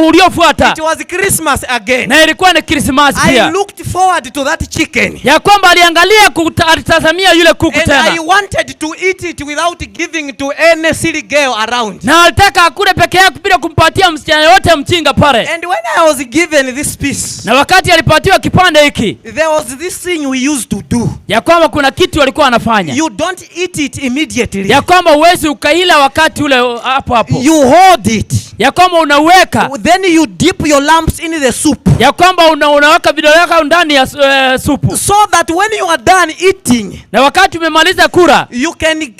uliofuata. It was Christmas again. Na ilikuwa ni Christmas pia. I looked forward to that chicken. Ya kwamba aliangalia, alitazamia yule kuku And tena. I wanted to eat it without giving to any silly girl around. Na alitaka akule peke yake bila kumpatia msichana yote mchinga pale. And when I was given this piece, na wakati alipatiwa kipande hiki, there was this thing we used to do. Ya kwamba kuna kitu walikuwa wanafanya. You don't eat it immediately. Ya kwamba huwezi ukaila wakati ule hapo hapo. You hold it. Ya kwamba unaweka. Then you dip your lumps in the soup. Ya kwamba unaweka vidole vyako ndani ya supu. So that when you are done eating, na wakati umemaliza kula, you can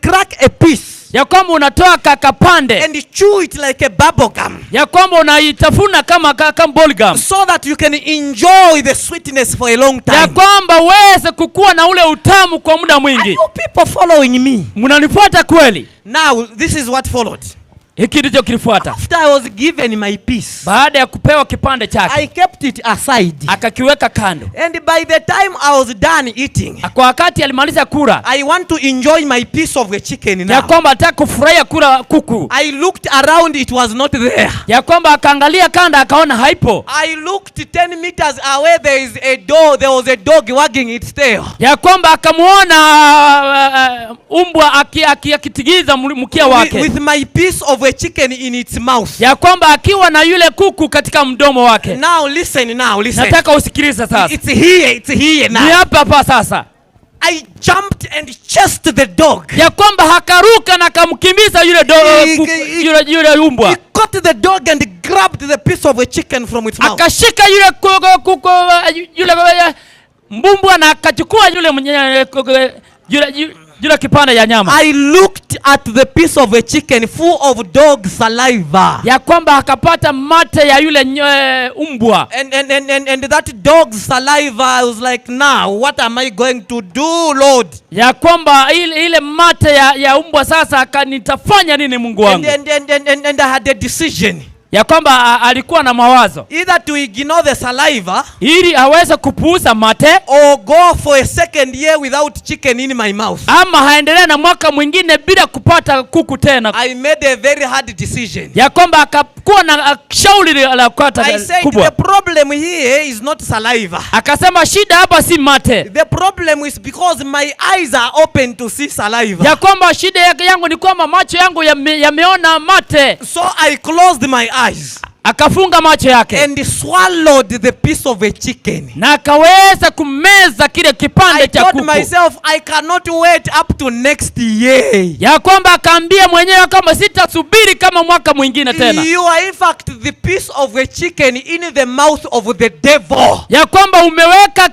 crack a piece. Ya kwamba unatoa kakapande. And chew it like a bubble gum. Ya kwamba unaitafuna kama bubble gum. So that you can enjoy the sweetness for a long time. Ya kwamba uweze kukua na ule utamu kwa muda mwingi. Are you people following me? Mnanifuata kweli? Now this is what followed. Hiki ndicho kilifuata. After I was given my piece, baada ya kupewa kipande chake, I kept it aside. Akakiweka kando. And by the time I was done eating, kwa wakati alimaliza kula, I want to enjoy my piece of the chicken now. Ya kwamba nataka kufurahia kula kuku. I looked around, it was not there. Ya kwamba akaangalia kanda akaona haipo. I looked 10 meters away, there is a dog, there was a dog wagging its tail. Ya kwamba akamuona umbwa akitigiza mkia wake. With my piece of a chicken in its mouth. Ya kwamba akiwa na yule kuku katika mdomo wake. Now listen, now listen. Nataka usikilize sasa. It's here now. Ni hapa hapa sasa. I jumped and chased the dog. Ya kwamba akaruka na akamkimbiza yule umbwa. He caught the dog and grabbed the piece of a chicken from its mouth. Akashika yule kuku, yule mbumbwa na akachukua yule kipande ya nyama. I looked at the piece of a chicken full of dog saliva. Ya kwamba akapata mate ya yule umbwa. And that dog saliva, I was like, now what am I going to do, Lord? Ya kwamba ile mate ya umbwa sasa nitafanya nini Mungu wangu? And I had a decision. Ya kwamba alikuwa na mawazo. Either to ignore the saliva, ili aweze kupuuza mate, or go for a second year without chicken in my mouth. Ama haendelee na mwaka mwingine bila kupata kuku tena. I made a very hard decision. Ya kwamba akakuwa na shauri la kukata I said, kubwa. The problem here is not saliva. Akasema shida hapa si mate. The problem is because my eyes are open to see saliva. Ya kwamba shida yangu ni kwamba macho yangu yameona mate. So I closed my eyes. Akafunga macho yake. And swallowed the piece of a chicken. Na akaweza kumeza kile kipande cha kuku. I told myself I cannot wait up to next year. Ya kwamba akaambia mwenyewe kama sitasubiri kama mwaka mwingine tena. You are in fact the piece of a chicken in the mouth of the devil. Ya kwamba umeweka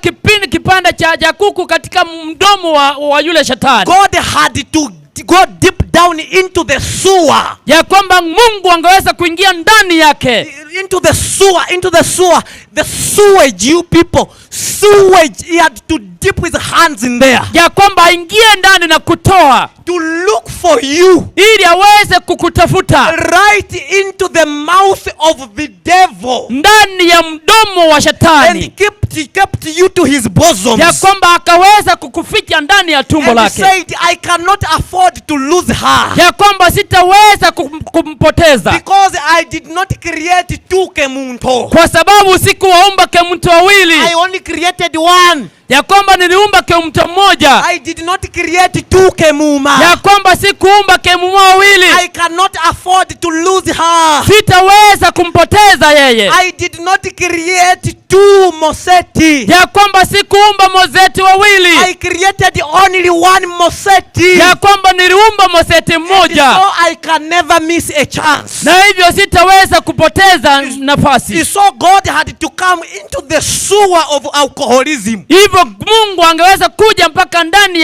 kipande cha kuku katika mdomo wa yule shetani. God had to go deep down into the sewer. Ya kwamba Mungu angeweza kuingia ndani yake. Into the sewer, the sewage, you people, sewage. He had to dip his hands in there. Ya kwamba aingie ndani na kutoa. To look for you. Ili aweze kukutafuta. Right into the mouth of the devil. Ndani ya mdomo wa shetani. And kept you to his bosom. Ya kwamba akaweza kukuficha ndani ya tumbo lake. And said, I cannot afford to lose her. Ya kwamba sitaweza kumpoteza. Because I did not create two kemunto. Kwa sababu sikuwaumba kemunto wawili. I only created one. Ya kwamba niliumba kemunto mmoja. I did not create two kemuma. Ya kwamba sikuumba kemuma wawili. I cannot afford to lose her. Sitaweza kumpoteza yeye. I did not create two Moseti. Ya kwamba sikuumba Moseti wawili. I created only one Moseti. Ya kwamba niliumba Moseti mmoja. And so I can never miss a chance. Na hivyo sitaweza kupoteza nafasi. So God had to come into the sewer of alcoholism. Hivyo Mungu angeweza kuja mpaka ndani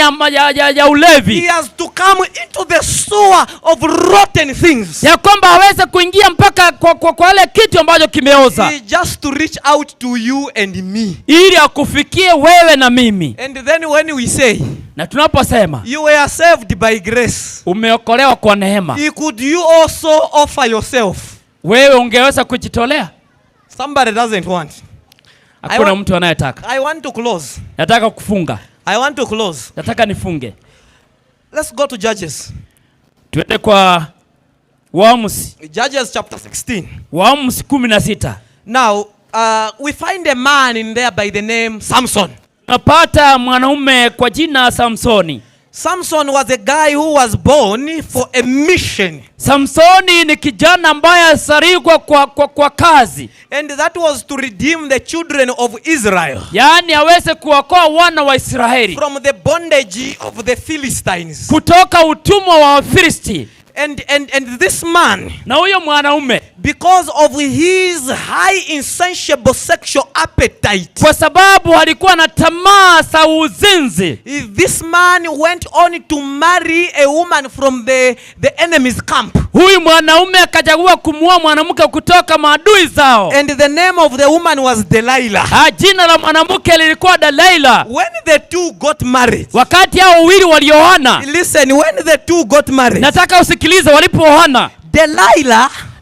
ya ulevi. He has to come into the sewer of rotten things. Ya kwamba aweze kuingia mpaka kwa ile kitu ambacho kimeoza. He just to reach out to you and me. Ili akufikie wewe na mimi. And then when we say, na tunaposema, you were saved by grace. Umeokolewa kwa neema. Could you also offer yourself? Wewe ungeweza kujitolea? Somebody doesn't want. Hakuna mtu anayetaka. I want to close. Nataka kufunga. I want to close. Nataka nifunge. Let's go to Judges. Tuende kwa Waamuzi. Judges chapter 16. Waamuzi 16. Now, we find a man in there by the name Samson. Tunapata mwanaume kwa jina Samsoni. Samson was a guy who was born for a mission. Samsoni ni kijana ambaye alizaliwa kwa kazi. And that was to redeem the children of Israel. Yaani aweze kuokoa wana wa Israeli. From the bondage of the Philistines. Kutoka utumwa wa Wafilisti. And this man, na huyo mwanaume, because of his high insatiable sexual appetite, kwa sababu alikuwa na tamaa za uzinzi, this man went on to marry a woman from the enemy's camp. Huyu mwanaume akachagua kumuoa mwanamke kutoka maadui zao. And the name of the woman was Delilah. Jina la mwanamke lilikuwa Delilah. When the two got married, wakati hao wawili walioana, listen, when the two got married, nataka usikilize, walipooana,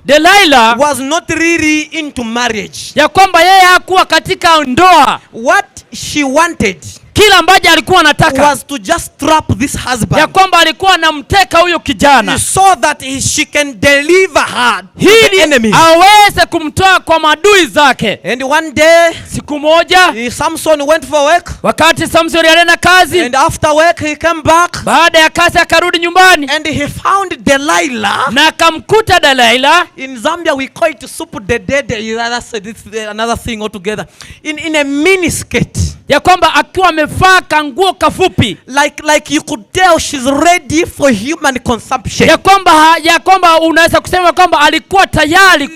Delilah was not really into marriage. Ya kwamba yeye hakuwa katika ndoa. What she wanted, Kila ambacho alikuwa anataka was to just trap this husband ya kwamba alikuwa anamteka huyo kijana so that she can deliver her to the ili enemy. Aweze kumtoa kwa maadui zake. And one day, siku moja, Samson went for work. Wakati Samson alienda kazi, And after work he came back. Baada ya kazi akarudi nyumbani, And he found Delilah. Na akamkuta Delilah. In Zambia we call it soup de dede. That's another thing altogether. In a miniskirt. Ya kwamba akiwa amevaa kanguo kafupi. Like you could tell she's ready for human consumption. Ya kwamba unaweza kusema kwamba alikuwa tayari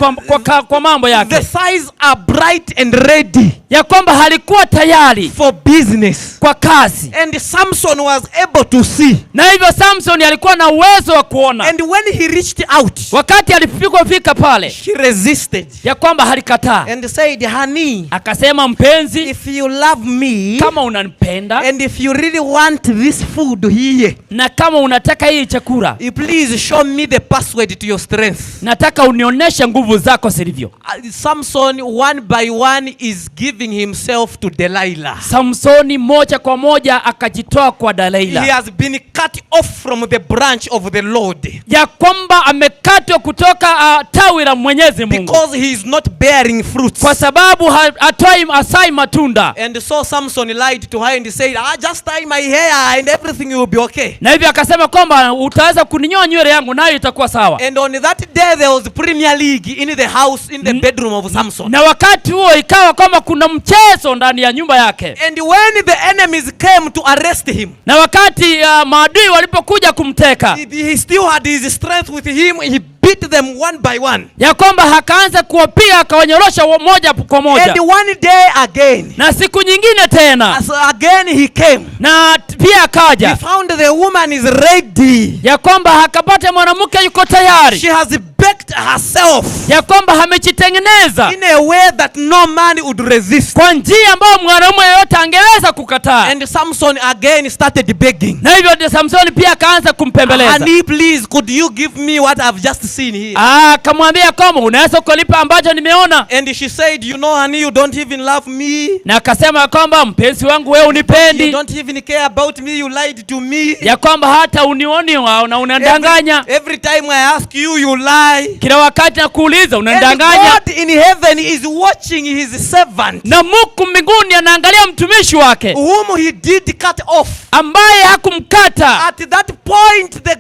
kwa mambo yake. The thighs are bright and ready. Ya kwamba alikuwa tayari for business, kwa kazi. And Samson was able to see. Na hivyo Samson alikuwa na uwezo wa kuona. And when he reached out, wakati alipofika pale, she resisted. Ya kwamba alikataa. And said, "Honey," akasema, "Mpenzi, if you love me, kama unanipenda, and if you really want this food here, na kama unataka hii chakula, please show me the password to your strength." Nataka unionyeshe nguvu zako zilivyo. Samson one by one is giving himself to Delilah. Samsoni moja kwa moja akajitoa kwa Delilah. He has been cut off from the branch of the Lord. Ya kwamba amekatwa kutoka tawi la Mwenyezi Mungu. Because he is not bearing fruits. Kwa sababu hatoi hazai matunda. And so Samson lied to her and said, "Ah, just tie my hair and everything will be okay." Na hivyo akasema kwamba utaweza kuninyoa nywele yangu nayo itakuwa sawa. And on that day there was Premier League in the house, in the bedroom of Samson. Na wakati huo ikawa kwamba kuna mchezo ndani ya nyumba yake. And when the enemies came to arrest him, Na wakati maadui walipokuja kumteka, he still had his strength with him. He beat them one by one. Ya kwamba akaanza kuwapiga akawanyorosha moja kwa moja. And one day again, Na siku nyingine tena, as again he came. Na pia akaja. He found the woman is ready. Ya kwamba akapata mwanamke yuko tayari. She has baked herself Ya kwamba amejitengeneza in a way that no man would resist. Kwa njia ambayo mwanaume yeyote angeweza kukataa. And Samson again started begging. Na hivyo ndio Samsoni pia akaanza kumpembeleza. "Honey, please, could you give me what I've just seen here?" Ah, akamwambia kwamba unaweza kunipa ambacho nimeona. And she said, "You know, honey, you don't even love me." Na akasema kwamba mpenzi wangu, wewe hunipendi. "You don't even care about me. You lied to me." Ya kwamba hata hunioni na unadanganya. Every time I ask you, you lie." Kila wakati nakuuliza And unadanganya. God in heaven is watching his servant, Na Mungu mbinguni anaangalia mtumishi wake whom he did cut off. Ambaye hakumkata. At that point, the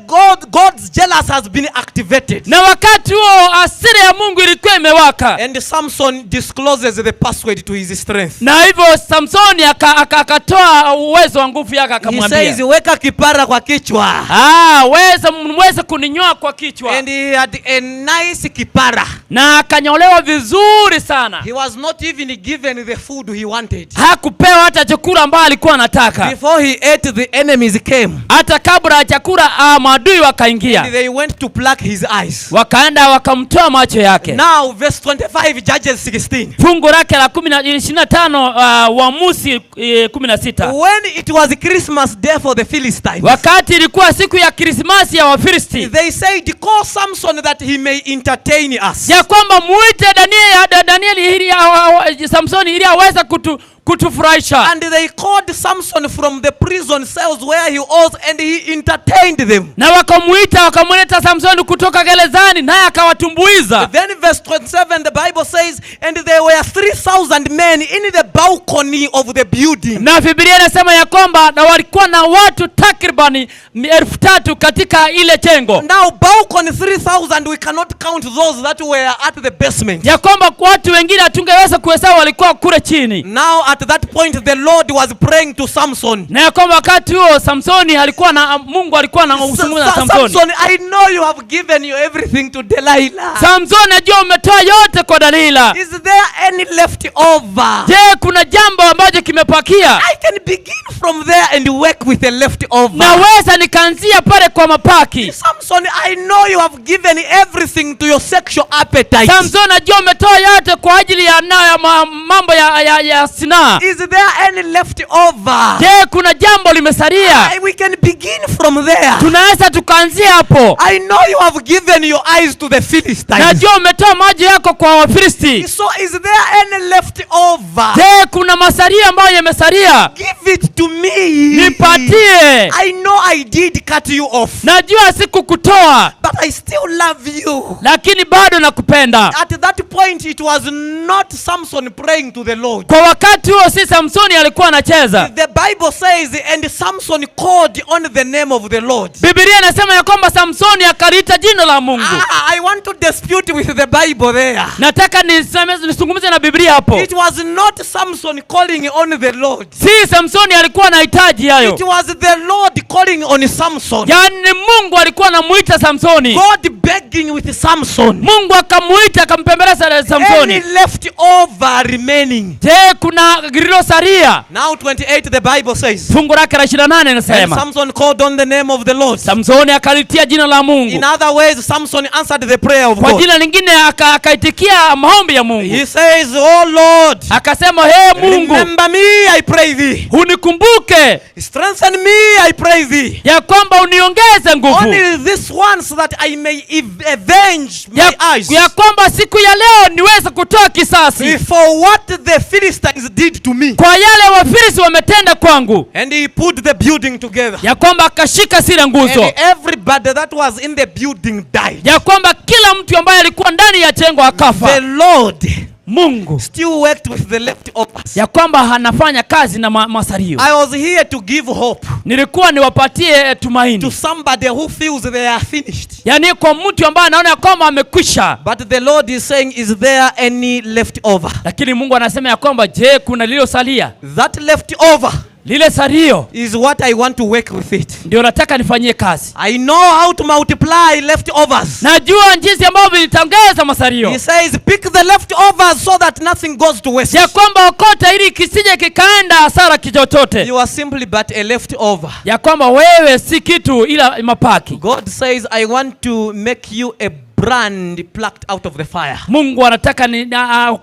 God's jealous has been activated. Na wakati huo hasira ya Mungu ilikuwa imewaka. And Samson discloses the password to his strength. Na hivyo Samsoni akatoa uwezo wa nguvu yake He akamwambia. says, "Weka kipara kwa kichwa." Ah, weza mweze kuninyoa kwa kichwa. And he had a nice kipara. Na akanyolewa vizuri sana. He was not even given the food he wanted. Hakupewa hata chakula ambayo alikuwa anataka. Before he ate, the enemies came. Hata kabla ya chakula maadui wakaingia. And they went to pluck his eyes. Wakaenda wakamtoa macho yake. Now, verse 25, Judges 16. Fungu lake la 25 Waamuzi 16. When it was Christmas day for the Philistines, Wakati ilikuwa siku ya Krismasi ya Wafilisti, they said, "Call Samson that he may entertain us." Ya kwamba muite Danieli ili Samsoni ili aweze kutufurahisha. And they called Samson from the prison cells where he was, and he entertained them. Na wakamuita wakamleta Samsoni kutoka gerezani naye akawatumbuiza. Then verse 27, the Bible says, and there were 3,000 men in the balcony of the building. Na Biblia inasema ya kwamba na walikuwa na watu takribani 3,000 katika ile jengo. Now, balcony 3,000, we cannot count those that were at the basement. Ya kwamba watu wengine hatungeweza kuhesabu walikuwa kule chini. Now, at that point, the Lord was praying to Samson. Na ya kwamba wakati huo Samsoni alikuwa na Mungu alikuwa na kuzungumza na Samsoni. "Samson, I know you have given you everything to Delilah. Samson, najua umetoa yote kwa Dalila. Is there any left over? Je, kuna jambo ambacho kimepakia? I can begin from there and work with the leftover." Naweza nikaanzia pale kwa mapaki. "Samson, I know you have given everything to your sexual appetite." Samson, najua umetoa yote kwa ajili ya mambo ya zinaa. msamaha. Is there any left over? Je, kuna jambo limesalia? We can begin from there. Tunaweza tukaanzia hapo. I know you have given your eyes to the Philistines. Najua umetoa macho yako kwa Wafilisti. So is there any left over? Je, kuna masalia ambayo yamesalia? Give it to me. Nipatie. I know I did cut you off. Najua sikukutoa. But I still love you. Lakini bado nakupenda. At that point it was not Samson praying to the Lord. Kwa wakati huo si Samsoni alikuwa anacheza. The Bible says, and Samson called on the name of the Lord. Biblia inasema ya kwamba Samsoni akaliita jina la Mungu. I want to dispute with the Bible there. Nataka nisungumze na Biblia hapo. It was not Samson calling on the Lord. Si Samsoni alikuwa anahitaji hayo. It was the Lord calling on Samson. Yaani Mungu alikuwa anamuita Samsoni. God begging with Samson. Mungu akamuita akampembeleza Samsoni. Any left over remaining? Je, kuna lililosalia? Now 28 the Bible says. Fungu lake la 28 inasema. And Samson called on the name of the Lord. Samsoni akalitia jina la Mungu. In other words, Samson answered the prayer of God. Kwa jina lingine akaitikia maombi ya Mungu. He says, "Oh Lord," akasema, "Hey Mungu, remember me, I pray thee. Unikumbuke. Strengthen me, I pray thee. Ya kwamba uniongeze nguvu. Only this once that I may avenge my eyes. Ya kwamba siku ya leo niweze kutoa kisasi. For what the Philistines did to me. Kwa yale Wafilisti wametenda kwangu." And he put the building together. Ya kwamba akashika zile nguzo. And everybody that was in the building died. Ya kwamba kila mtu ambaye alikuwa ndani ya jengo akafa. The Lord Mungu still worked with the leftovers. Ya kwamba anafanya kazi na masario. I was here to give hope. Nilikuwa niwapatie tumaini. To somebody who feels they are finished. Yani kwa mtu ambaye anaona kwamba amekwisha. But the Lord is saying, is there any leftover? Lakini Mungu anasema ya kwamba je, kuna lililosalia? That leftover, lile sario, is what I want to work with it. Ndio nataka nifanyie kazi. I know how to multiply leftovers. Najua jinsi ambavyo nitaongeza masario. He says, pick the leftovers so that nothing goes to waste. Ya kwamba okota ili kisije kikaenda hasara kichochote. You are simply but a leftover. Ya kwamba wewe si kitu ila mapaki. God says, I want to make you a brand plucked out of the fire. Mungu anataka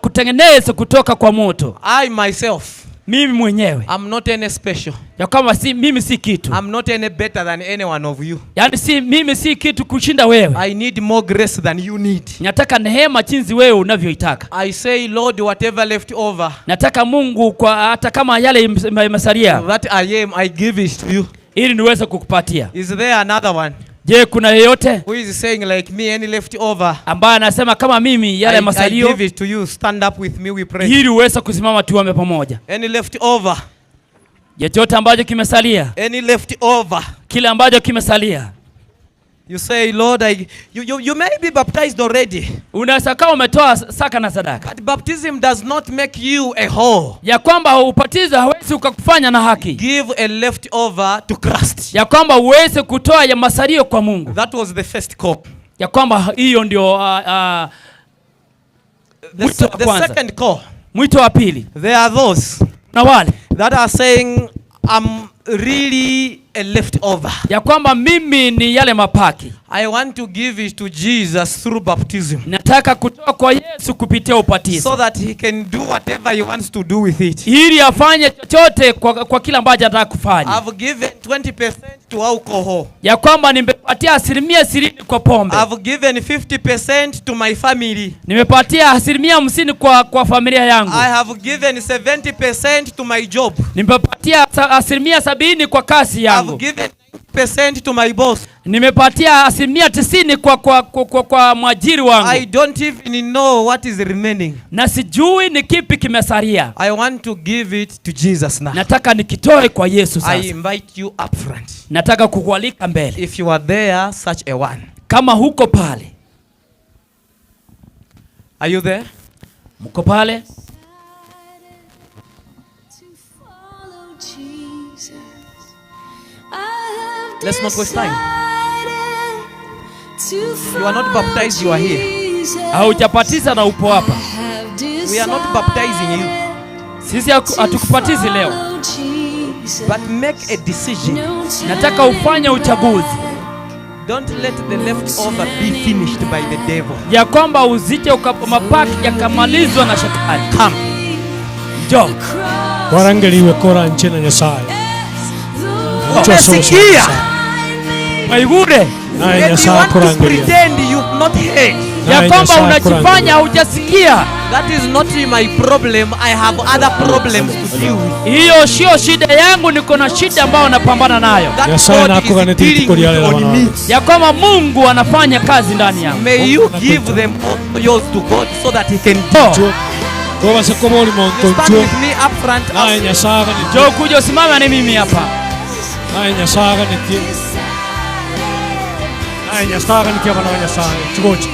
kutengeneza kutoka kwa moto. I myself, mimi mwenyewe, I'm not any special. Ya kwamba si mimi si kitu. I'm not any better than any one of you. Yaani si mimi si kitu kushinda wewe. I need more grace than you need. Nataka neema jinsi wewe unavyoitaka. I say, Lord, whatever left over. Nataka Mungu kwa hata kama yale imesalia. That I am, I give it to you. Ili niweze kukupatia. Is there another one? Je, kuna yeyote who is saying like me, any left over, ambaye anasema kama mimi yale masalio, I give it to you, stand up with me, we pray. Ili uweze kusimama tuombe pamoja. Any left over? Yeyote ambacho kimesalia. Any left over? Kile ambacho kimesalia. You say, Lord, you may be baptized already. Unaweza kama umetoa saka na sadaka. But baptism does not make you a whole. Ya kwamba ubatizo hawezi ukakufanya na haki. Give a leftover to Christ. Ya kwamba uweze kutoa ya masalio kwa Mungu. That was the first call. Ya kwamba hiyo ndio the second call. Mwito wa pili. There are those na wale that are saying, I'm really a leftover. Ya kwamba mimi ni yale mapaki. I want to give it to Jesus through baptism. Nataka kutoa kwa Yesu kupitia ubatizo. So that he can do whatever he wants to do with it. Ili afanye chochote kwa kila ambacho anataka kufanya. I've given 20% to alcohol. Ya kwamba nimepatia 20% kwa pombe. I've given 50% to my family. Nimepatia 50% kwa familia yangu. I have given 70% to my job. Nimepatia 70% kwa kazi yangu. I've given 90% to my boss. Nimepatia 90% kwa mwajiri wangu. I don't even know what is remaining. Na sijui ni kipi kimesalia. I want to give it to Jesus now. Nataka nikitoe kwa Yesu sasa. I invite you up front. Nataka kukualika mbele. If you are there, such a one. Kama huko pale. Are you there? Mko pale? Let's not waste time. You are not baptized, you are here. Haujabatiza na upo hapa. We are not baptizing you. Sisi hatukubatizi leo. But make a decision. Nataka ufanye uchaguzi. Don't let the leftover be finished by the devil. Ya kwamba usije mapaki yakamalizwa na shetani. Come. Njoo. Warangeliwe kora nche na Nyasaye. Umesikia? Maigure. Naye And you Nyasaye want to akurangeria. pretend you've not heard. Ya kwamba unajifanya hujasikia. That is not my problem. I have other problems to deal with. Hiyo sio shida yangu, niko na shida ambayo napambana nayo. Nyasaye nakuganĩtie rituko rĩa rero bana wange. Ya kwamba Mungu anafanya kazi ndani yangu. May you give them all yours to God so that he can deal. Tobase kobori monto Stand nchuo. with me up front. Naye Nyasaye aganĩtie. Njoo kuja usimame na mimi hapa. Naye Nyasaye aganĩtie. Naye Nyasaye aganĩtie abana ba Nyasaye. Nchugocha.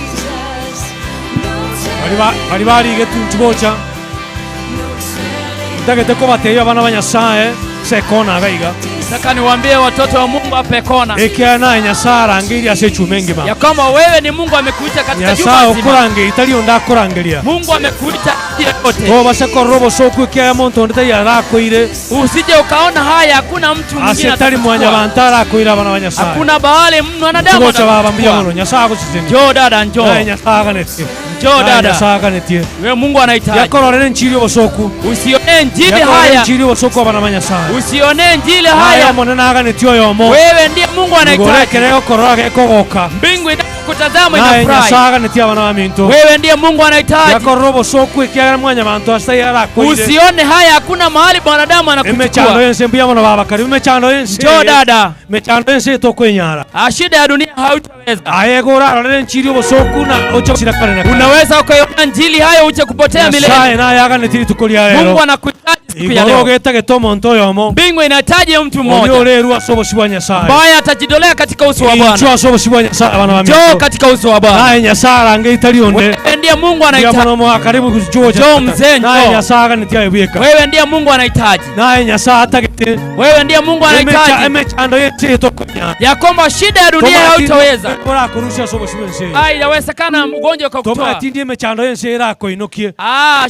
Bari barigetu nchugocha. Ndagete kobateyo abana ba Nyasaye sekona gaiga. Nataka niwaambie watoto wa Mungu hapa kona. Ekia naye Nyasaye arangĩirie ase echuma engima. Ya kwamba wewe ni Mungu amekuita katika jumba Nyasaye zima. okorangeria tari onde akorangeria. Mungu amekuita yote. Tobase korora obosoku ekia monto onde tari arakoire. Usije ukaona haya hakuna mtu mwingine Ase tari atakuchukua. mwanyabantu arakoire abana ba Nyasaye. Hakuna bahali mwanadamu Nchugocha baba mbuya atakuchukua. mono Nyasaye agosesenia. Njoo dada, njoo. Naye Nyasaye aganetie. Njoo Naye dada. Nyasaye aganetie. Wewe Mungu anahitaji. Yakororere nchiri obosoku. Usione injili Yakororere haya. nchiri obosoku abana ba Nyasaye. Usione injili Naye haya. omonene aganetie oyomo. Wewe ndiye Mungu anahitaji. Ngorekere gokorora gekogoka. Mbingu inakutazama Naye inafurahi. Nyasaye aganetie abana ba minto. Wewe ndiye Mungu anahitaji. Yakorora obosoku ekiagera mwanyabantu ase arakoire. Usione haya hakuna mahali mwanadamu Emechando anakuchukua. yense mbuya mono baba karibu emechando yense. Njoo dada. Emechando yense tokwenyara. Shida ya dunia hautaweza. Aye gorarorere nchiri obosoku na ocho kare na kare. Unaweza ukaiona injili hayo uje kupotea Nyasaye milele. naye aganetie rituko ria rero. Mungu anakuhitaji siku ya Igoro leo. getagete omonto oyomo. Mbingu inahitaji mtu Oria mmoja orerwa ase obosi bwa Nyasaye. ambaye atajitolea katika uso wa Inchwo Bwana. ase obosi bwa Nyasaye abana ba Njoo minto. katika uso wa Bwana. Naye Nyasaye arange itari onde. Wewe ndiye Mungu Mbuya anahitaji. mono moa karibu kuchuocha. Njoo mzee, Naye njoo. Nyasaye aganetie aye bweka. Wewe ndiye Mungu anahitaji. Naye Nyasaye atagete. Wewe ndiye Mungu anahitaji. Emechando yense tokwenyara. Ya kwamba shida ya dunia hautaweza. Orakurusha ase obosi bwense. Inawezekana ugonjwa ukakutoa. Tomatindie emechando yense erakoinokie.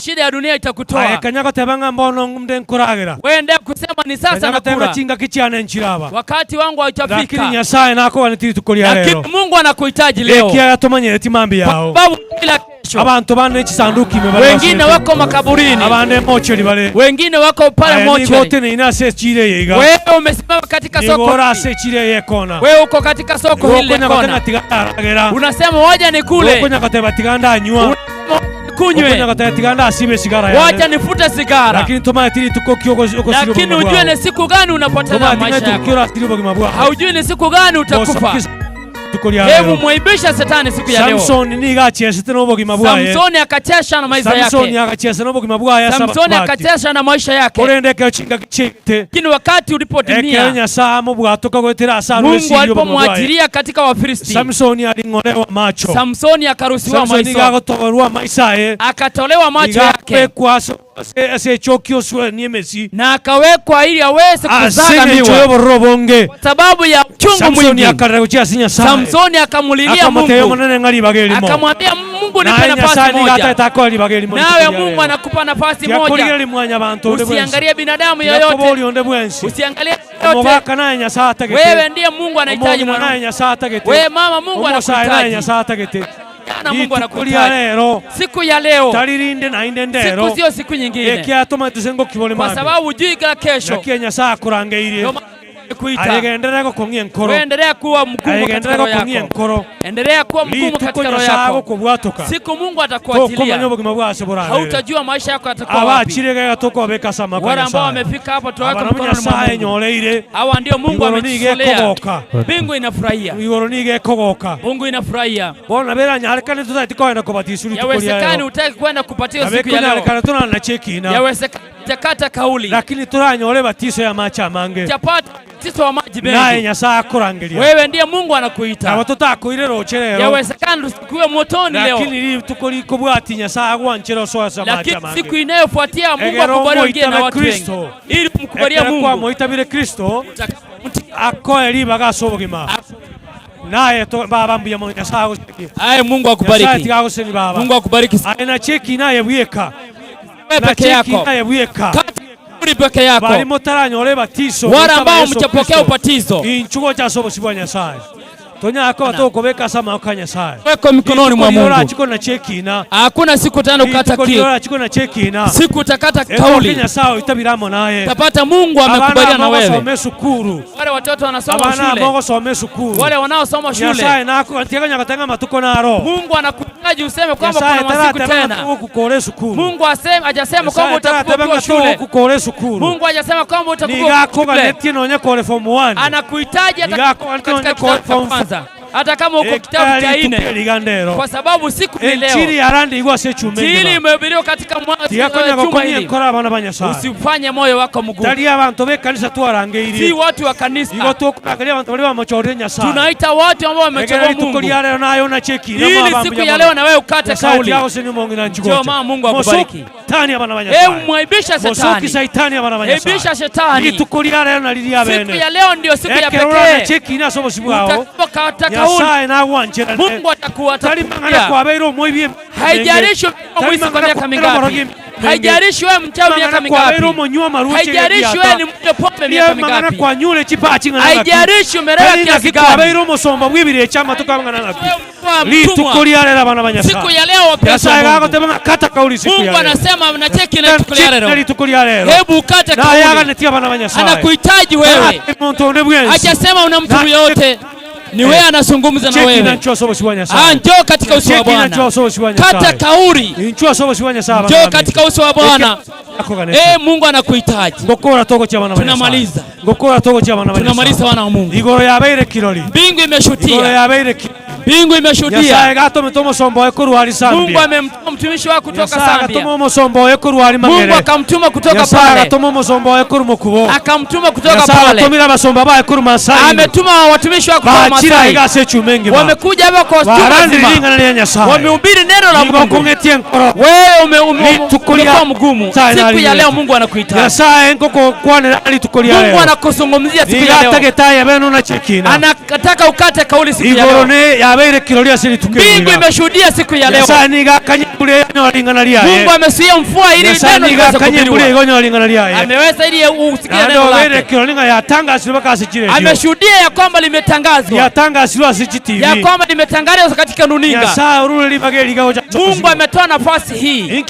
Shida ya dunia Aye itakutoa. kanya goteba ng'a mbono ngumde nkoragera. Wewe ndiye kusema ni sasa Kanya goteba nakula. chingaki chiane nchiraba. Wakati wangu Lakini haujafika. Nyasaye nakoganeti rituko ria Lakini rero. Mungu anakuhitaji leo. Ekiaga tomanyereti mambi yao. Sababu kila kesho. Abantu bane echisanduki ime bari Wengine basete. wako makaburini. Abande mocheri bare. Wengine wako pale Aya, nigo mochari. oteneine ase echire eye iga. Wewe umesimama katika Nigo soko. ore hili. ase echire eye ekona. Wewe uko katika soko hili Gokonya la goteba kona. tiga ndaragera. Unasema waja nikule. Gokonya goteba tiga ndanywa. Kunywe. Gokonya goteba tiga ndasibe sigara yane. Wacha nifute sigara. Lakini tomaetiri rituko ki ogosiri Lakini ujue ni siku gani unapoteza maisha yako. orasiri obogima bwao. Haujui ni siku gani utakufa. Rituko ria Hebu rero. mwaibisha shetani siku ya leo. Samson nigo achiesete n'obogima bwaye. Samsoni akachesha na maisha Samson yake. agachiesa n'obogima bwaye ase Samsoni abasubati. akachesha na maisha yake. Korende ekero chingaki chiaigete. Lakini wakati Ekero ulipotimia, Nyasaye amobwatoka goetera ase arure Mungu esiri obogima bwaye. alipomwachilia katika Wafilisti, Samson aling'olewa macho. Samsoni akaruhusiwa Samson nigo macho, agotoborwa maiso aye. akatolewa macho Nigo yake akobekwa ase echokio oswe ni emesi. na akawekwa ili aweze Ase kusaga eng'encho miwa y'obororo obonge. kwa sababu ya uchungu Samson mwingi. akarera gochia ase Nyasaye. Samsoni akamulilia Akamotebia Mungu, omonene ng'a ribaga erimo. akamwambia Mungu, nipe Naye nafasi Nyasaye nigo moja. atagete akoe ribaga erimo. Nawe Mungu anakupa nafasi moja. Tiakorigereria mwanyabanto onde bwensi. Usiangalie binadamu Tiakobori yoyote, onde bwensi. usiangalie yoyote. Omogaka naye Nyasaye atagete. Wewe ndiye Mungu anahitaji Omong'ina naye mwanamke. Nyasaye atagete. Wewe mama, Mungu Omosae naye anakuhitaji. Nyasaye atagete. Jana Mungu Rituko ria anakuhitaji. rero. Siku ya leo, Taririnde nainde ndero. siku sio siku nyingine, Ekiatoma tusengokibore kwa mambi. sababu hujui kila kesho. Nakie Nyasaye akurangeire. Ndio maana kuita. Ayegenderera gokong'ia enkoro. Wewe endelea kuwa mgumu katika Ayegenderera roho gokong'ia yako. enkoro. Endelea kuwa mgumu Rituko katika roho Nyasaye yako. agokobwatoka. Siku Mungu Tokomanya atakuachilia, obogima bwase borarere. hautajua maisha yako yatakuwa wapi. Abachire gega tokobeka ase amako Wale ambao Nyasaye. wamefika hapa tuweka Abana mkononi mwa Nyasaye Mungu. nyoreire. Hawa ndio Mungu Igoro nigo ametusolea. ekogoka. Mbingu inafurahia. Igoro nigo ekogoka. Mungu inafurahia. Bono beranyarekane totagete kogenda kobatiswa rituko ria Yawezekani rero. utaki kwenda kupatiwa siku ya leo. Abekonyarekana torana chekina. Yawezekani utakata kauli. Lakini toranyore batiso ya macha amange. Utapata ubatizo wa maji Naye mengi. Nyasaye akurangeria. Wewe ndiye Mungu anakuita. Nabo totakoire roche rero. Yawezekana tusikuwe motoni leo. Lakini rituko rikobwati Nyasaye agwanchera osoa ase amache Lakini amange. siku inayofuatia Mungu Egero akubalie wengine na omoitabe watu wengi. Kristo. Ili kumkubalia Ekero Mungu. kwamoitabire Kristo akoe ribaga ase obogima. Naye baba mbuya mono Nyasaye agosenie. Aye, Mungu akubariki. Nyasaye tiga agosenie baba. Mungu akubariki. Aye na cheki naye bweka. Wewe Na peke cheki yako. naye bweka. Uri peke yako. Bari motaranyore batiso. Wale gotaba ambao Yesu mchapokea Kristo. ubatizo. Inchugo cha sobo sibwa Nyasaye. Tonyako tokobeka sama kwa Nyasaye. Weko mikononi mwa Mungu. Chiko na chekina. Hakuna siku tano kukata kiu. Chiko na chekina. Siku utakata kauli. Nyasaye itabiramo naye. Utapata Mungu amekubaliana na wewe. Wale watoto wanasoma shule. Wale wanaosoma shule. Nyasaye nako antiganya katanga matuko naro. Mungu anakuhitaji useme kwamba kuna masiku tena. Mungu aseme hajasema kwamba utakuwa shule. Mungu hajasema kwamba utakuwa shule. Anakuhitaji hata katika kitabu cha kwanza. Hata kama uko kitabu cha 4. Kwa sababu siku ni leo. Injili imehubiriwa katika chuma hili. Usifanye moyo wako mgumu. Si watu wa kanisa. Tunaita watu ambao wamechagua Mungu. Ili siku ya leo na wewe ukate kauli. Ndio maana Mungu akubariki. Hebu mwaibisha shetani. Ibisha shetani. Siku ya leo ndio siku ya pekee. Utakapokata kauli, Mungu atakuwa. Haijalishi mwizi kwa miaka mingapi. Haijalishi wewe mchawi miaka mingapi. Haijalishi wewe ni mnywa pombe miaka mingapi. Haijalishi umelewa kiasi gani. Siku ya leo wapendwa, Mungu anasema mnacheki na tukulia leo. Hebu ukate kauli. Anakuhitaji wewe. Hajasema una mtu yeyote. Ni wewe anazungumza na wewe. Njoo katika uso wa Bwana. Kata kauli. Njoo katika uso wa Bwana. Mungu anakuhitaji. Tunamaliza. Tunamaliza wana wa Mungu. Mbingu imeshuhudia. Mbingu imeshuhudia. Mungu amemtuma mtumishi wake kutoka Zambia. Mungu akamtuma kutoka pale. Akamtuma kutoka pale. Ametuma watumishi wake kutoka Masai. Wamekuja hapa kwa chuma nzima. Wamehubiri neno la Mungu. Wewe umekuwa mgumu. Siku ya leo Mungu anakuhitaji. Mungu anakuzungumzia siku ya leo. Anataka ukate kauli siku ya leo. Mbingu imeshuhudia siku ya leo. Mungu amezuia mvua ili neno liweze kuhubiriwa. Ameweza ili usikie neno lake. Ameshuhudia ya kwamba limetangazwa. Ya kwamba limetangazwa katika runinga. Mungu ametoa nafasi hii. Ni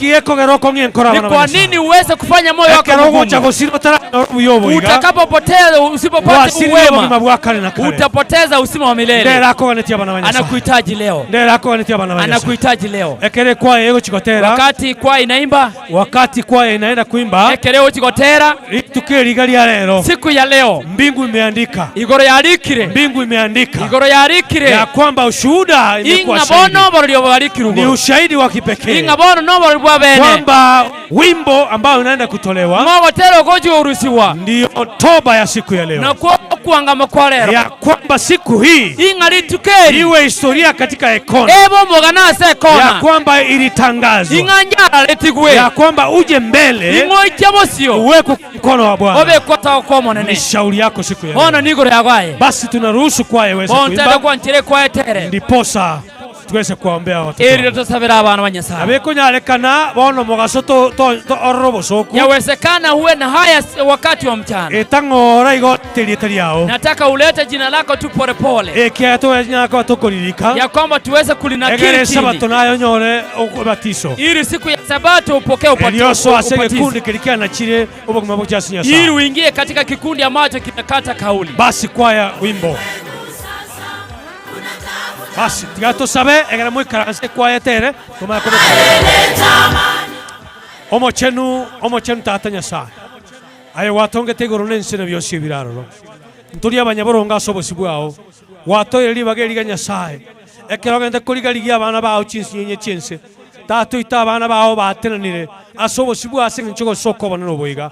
kwa nini uweze kufanya moyo wako mgumu? Utakapopotea, usipopata uwema, utapoteza uzima wa milele. Anakuhitaji leo. Anakuhitaji leo. Wakati kwaya inaimba, wakati kwaya inaenda kuimba, siku ya leo mbingu imeandika, igoro yarikire, mbingu imeandika, igoro yarikire ya kwamba ushuhuda imekuwa shahidi. Ni ushahidi wa kipekee kwamba wimbo ambao unaenda kutolewa ndio toba ya siku ya leo, ya kwamba siku hii iwe historia katika ekona, ya kwamba ilitangazwa, ya kwamba uje mbele uweke mkono wa Bwana. Ni shauri yako siku ya leo. Basi tunaruhusu kwaya iweze kuimba, ndiposa tuweze kuombea watoto. Abekonyarekana bono mugaso to ororo bosoku. Yawezekana huwe na haya wakati wa mchana. Etangora igo telieta yao. Nataka ulete jina lako tu pole pole. Ekia to jina lako tokolirika. Ya kwamba tuweze kulinakili chini. Sabato nayo nyore ubatizo. Ili siku ya Sabato upokee ubatizo. Ili uingie katika kikundi ambacho kimekata kauli. Basi kwaya wimbo. Basi, tigato sabe, egera muy karanse kwaya tere, toma kobe. Omochenu, omochenu tata Nyasaye. Aye watonge tegoro nense na byosi biraroro. Nturia abanyaboronga asobo sibwao. Watoire ribaga riga Nyasaye. Ekero gende korigarigia abana bao chinsi nyenye chinse. Tata ita abana bao batenanire. Asobo sibwa ase nchogo soko bana noboiga.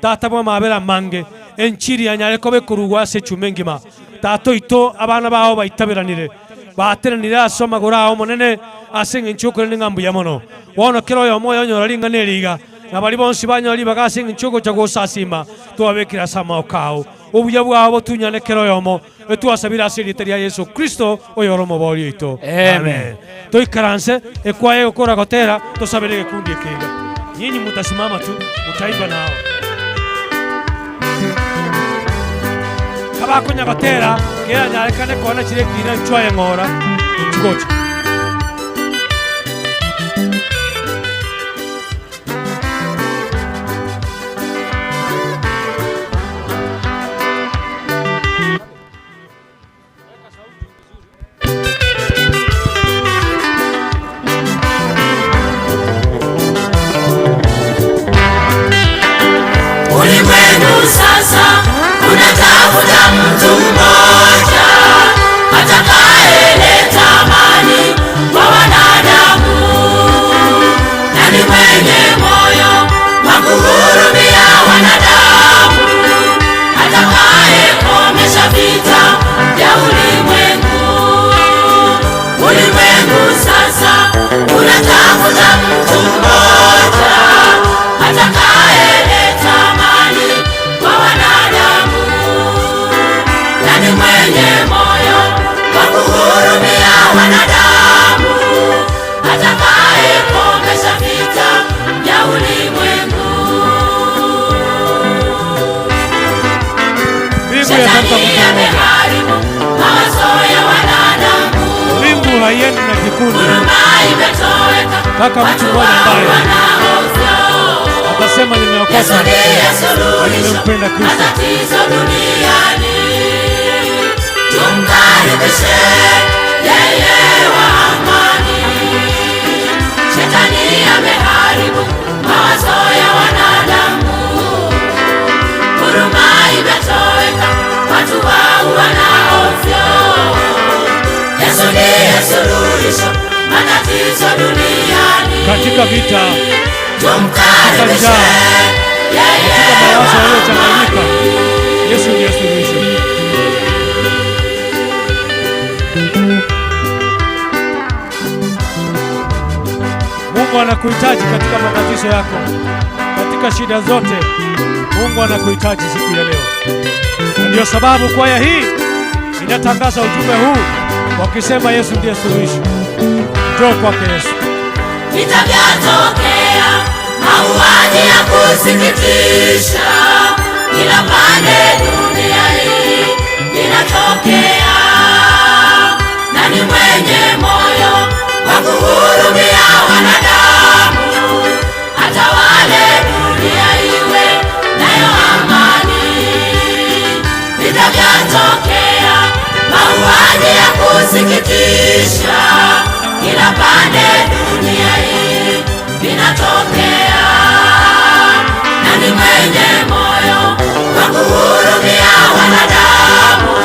Tata bwa mabera mange. Enchiri anyare kobe kurugwa ase chumengima. Tata ito abana bao baitaberanire. Bateranire ase amagoro ao monene ase eng'encho okorende ng'a mbuya mono. Bono kero oyomo oyonyora ring'ana eriga na bari bonsi banyora ribaga ase eng'encho ogocha gosasima twabekera ase amaoko ao. Obuya bwabo tunyane kero oyomo etwasabire ase erieta ria Yesu Kristo oyore omobori oito. Amen. Toikaranse ekwaye gokora gotera tosabere gekundi ekiga. Nyinyi mutasimama tu mutaimba nao. Kabakonya gotera Kera nyarekane kona chire kina chwaye ngora chukocha. Ulimwengu sasa unatafuta mtu mmoja atakayeleta amani kwa wanadamu, na ni mwenye moyo wa kuhurumia wanadamu, atakayekomesha vita vya ulimwengu. Ulimwengu sasa unatafuta mtu mmoja atakayeleta amani kwa wanadamu, na ni mwenye moyo wa kuhurumia wanadamu, atakayekomesha vita vya ulimwengu. Mbingu yatafuta Shetani mtu mmoja. ameharibu mawazo ya wanadamu, Mbingu haiendi na kikundi. huruma imetoweka, Mpaka mtu mmoja ambaye atasema nimeokoka Yesu ndiye na suluhisho nimempenda Kristo. matatizo duniani. Tumkaribishe yeye wa amani. Shetani ameharibu mawazo ya wanadamu, huruma imetoweka, watu wauana ovyo. Yesu ndiye suluhisho matatizo duniani. Katika vita, katika Tumkaribishe njaa, yeye katika mawazo wa yaliyochanganyika, Yesu ndiye suluhisho. Mungu anakuhitaji katika matatizo yako, katika shida zote. Mungu anakuhitaji siku ya leo, na ndio sababu kwaya hii inatangaza ujumbe huu wakisema Yesu ndiye suluhisho. Njoo kwake Yesu. Vita vyatokea, mauaji ya kusikitisha, kila pande dunia hii inatokea. Nani mwenye moyo wa kuhurumia wanadamu, atawale dunia iwe nayo amani. Vita vyatokea, mauaji ya kusikitisha, kila pande dunia hii inatokea. Nani mwenye moyo wa kuhurumia wanadamu,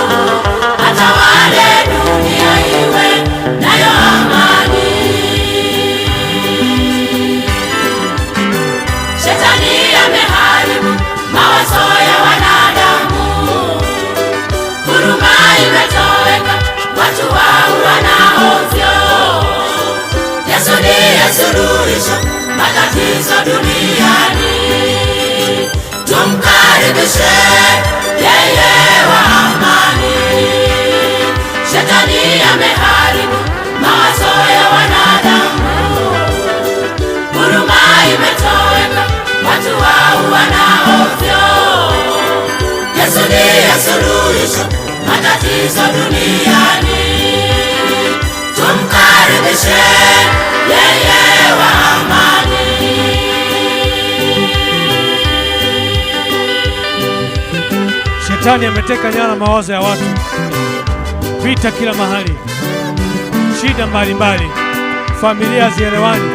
atawale dunia iwe nayo amani. Shetani ameharibu mawazo ya wanadamu, huruma imetoweka, watu wauana ovyo. Yesu ndiye suluhisho matatizo duniani. Tumkaribishe yeye wa amani. Shetani ameharibu mawazo ya wanadamu, huruma imetoweka, watu wauana ovyo. Yesu ndiye suluhisho matatizo duniani. Tumkaribishe yeye wa amani. Shetani ameteka nyara mawazo ya watu, vita kila mahali, shida mbalimbali, familia hazielewani.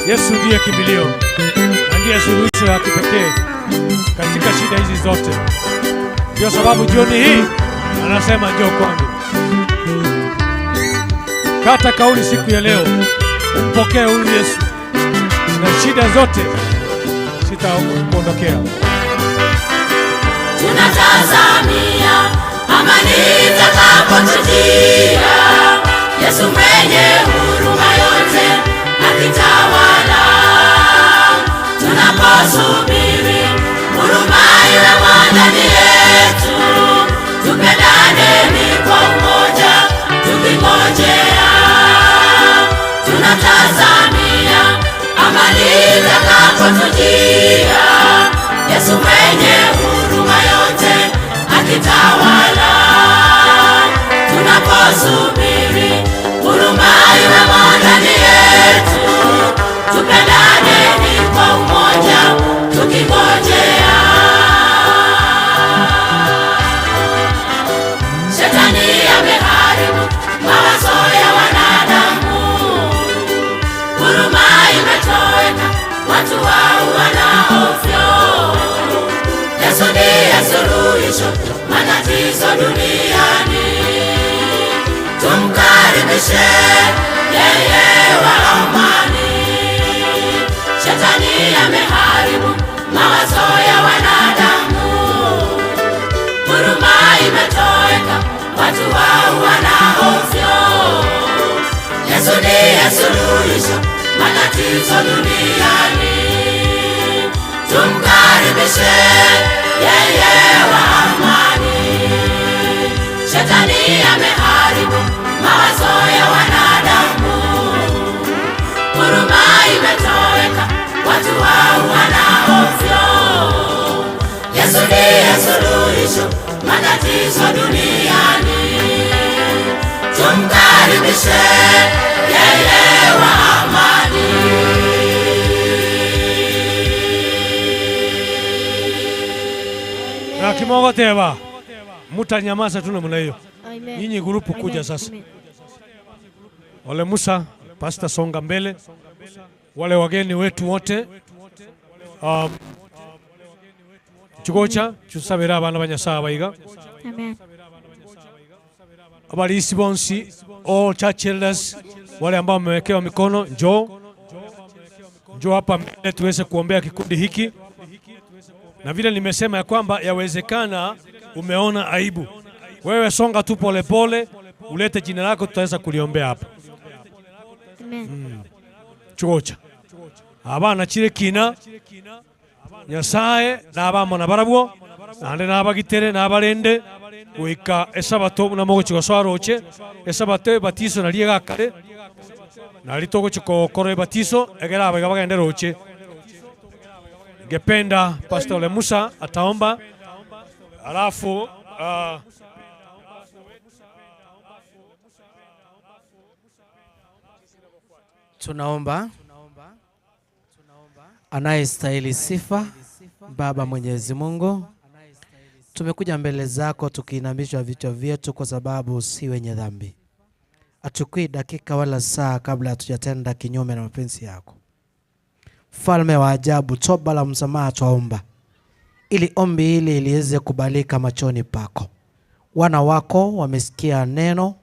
Yesu ndiye kimbilio na ndiye suluhisho ya kipekee katika shida hizi zote. Ndio sababu jioni hii anasema njoo kwangu. Kata kauli siku ya leo, umpokee huyu Yesu na shida zote sitakuondokea. Tunatazamia amani itakapotujia, Yesu mwenye huruma yote akitawala. Tunaposubiri huruma iwe ndani yetu, tupendaneni kwa umoja tukingojea. Tunatazamia amani itakapotujia, Yesu mwenye huruma yote akitawala. mawazo ya wanadamu. Huruma imetoweka, watu wauana ovyo. Yesu ndiye suluhisho matatizo duniani. Tumkaribishe yeye wa amani. Shetani ameharibu mawazo ya wanadamu. Huruma imetoweka, watu wauana ovyo. Yesu ndiye suluhisho matatizo duniani. Tumkaribishe yeye wa amani. Na kimogoteba mutanyamaza tu namna hiyo. Amen. Nyinyi grupu kuja sasa. Ole Musa, Pastor songa mbele. Wale wageni wetu wote chugocha chusabira abana banyasaba baiga. Amen. Abalisi bonsi, all church elders, wale ambao wamewekewa mikono, njoo. Njoo hapa mbele tuweze kuombea kikundi hiki. Na vile nimesema ya kwamba yawezekana umeona aibu. Wewe songa tu pole pole, ulete jina lako tutaweza kuliombea hapa. Amen. Chugocha. Abana chire kina Nyasaye nabamona barabwo nande nabagitere nabarende goika esabato namogochi gosoaroche esabato ebatiso narie gakare nari togochi kokora ebatiso egera abaiga bagende roche. Ningependa Pastor Ole Musa ataomba alafu tunaomba. Anayestahili sifa Baba Mwenyezi Mungu, tumekuja mbele zako tukiinamisha vichwa vyetu kwa sababu si wenye dhambi. Hatukui dakika wala saa kabla hatujatenda kinyume na mapenzi yako. Mfalme wa ajabu, toba la msamaha twaomba, ili ombi hili liweze kubalika machoni pako. Wana wako wamesikia neno,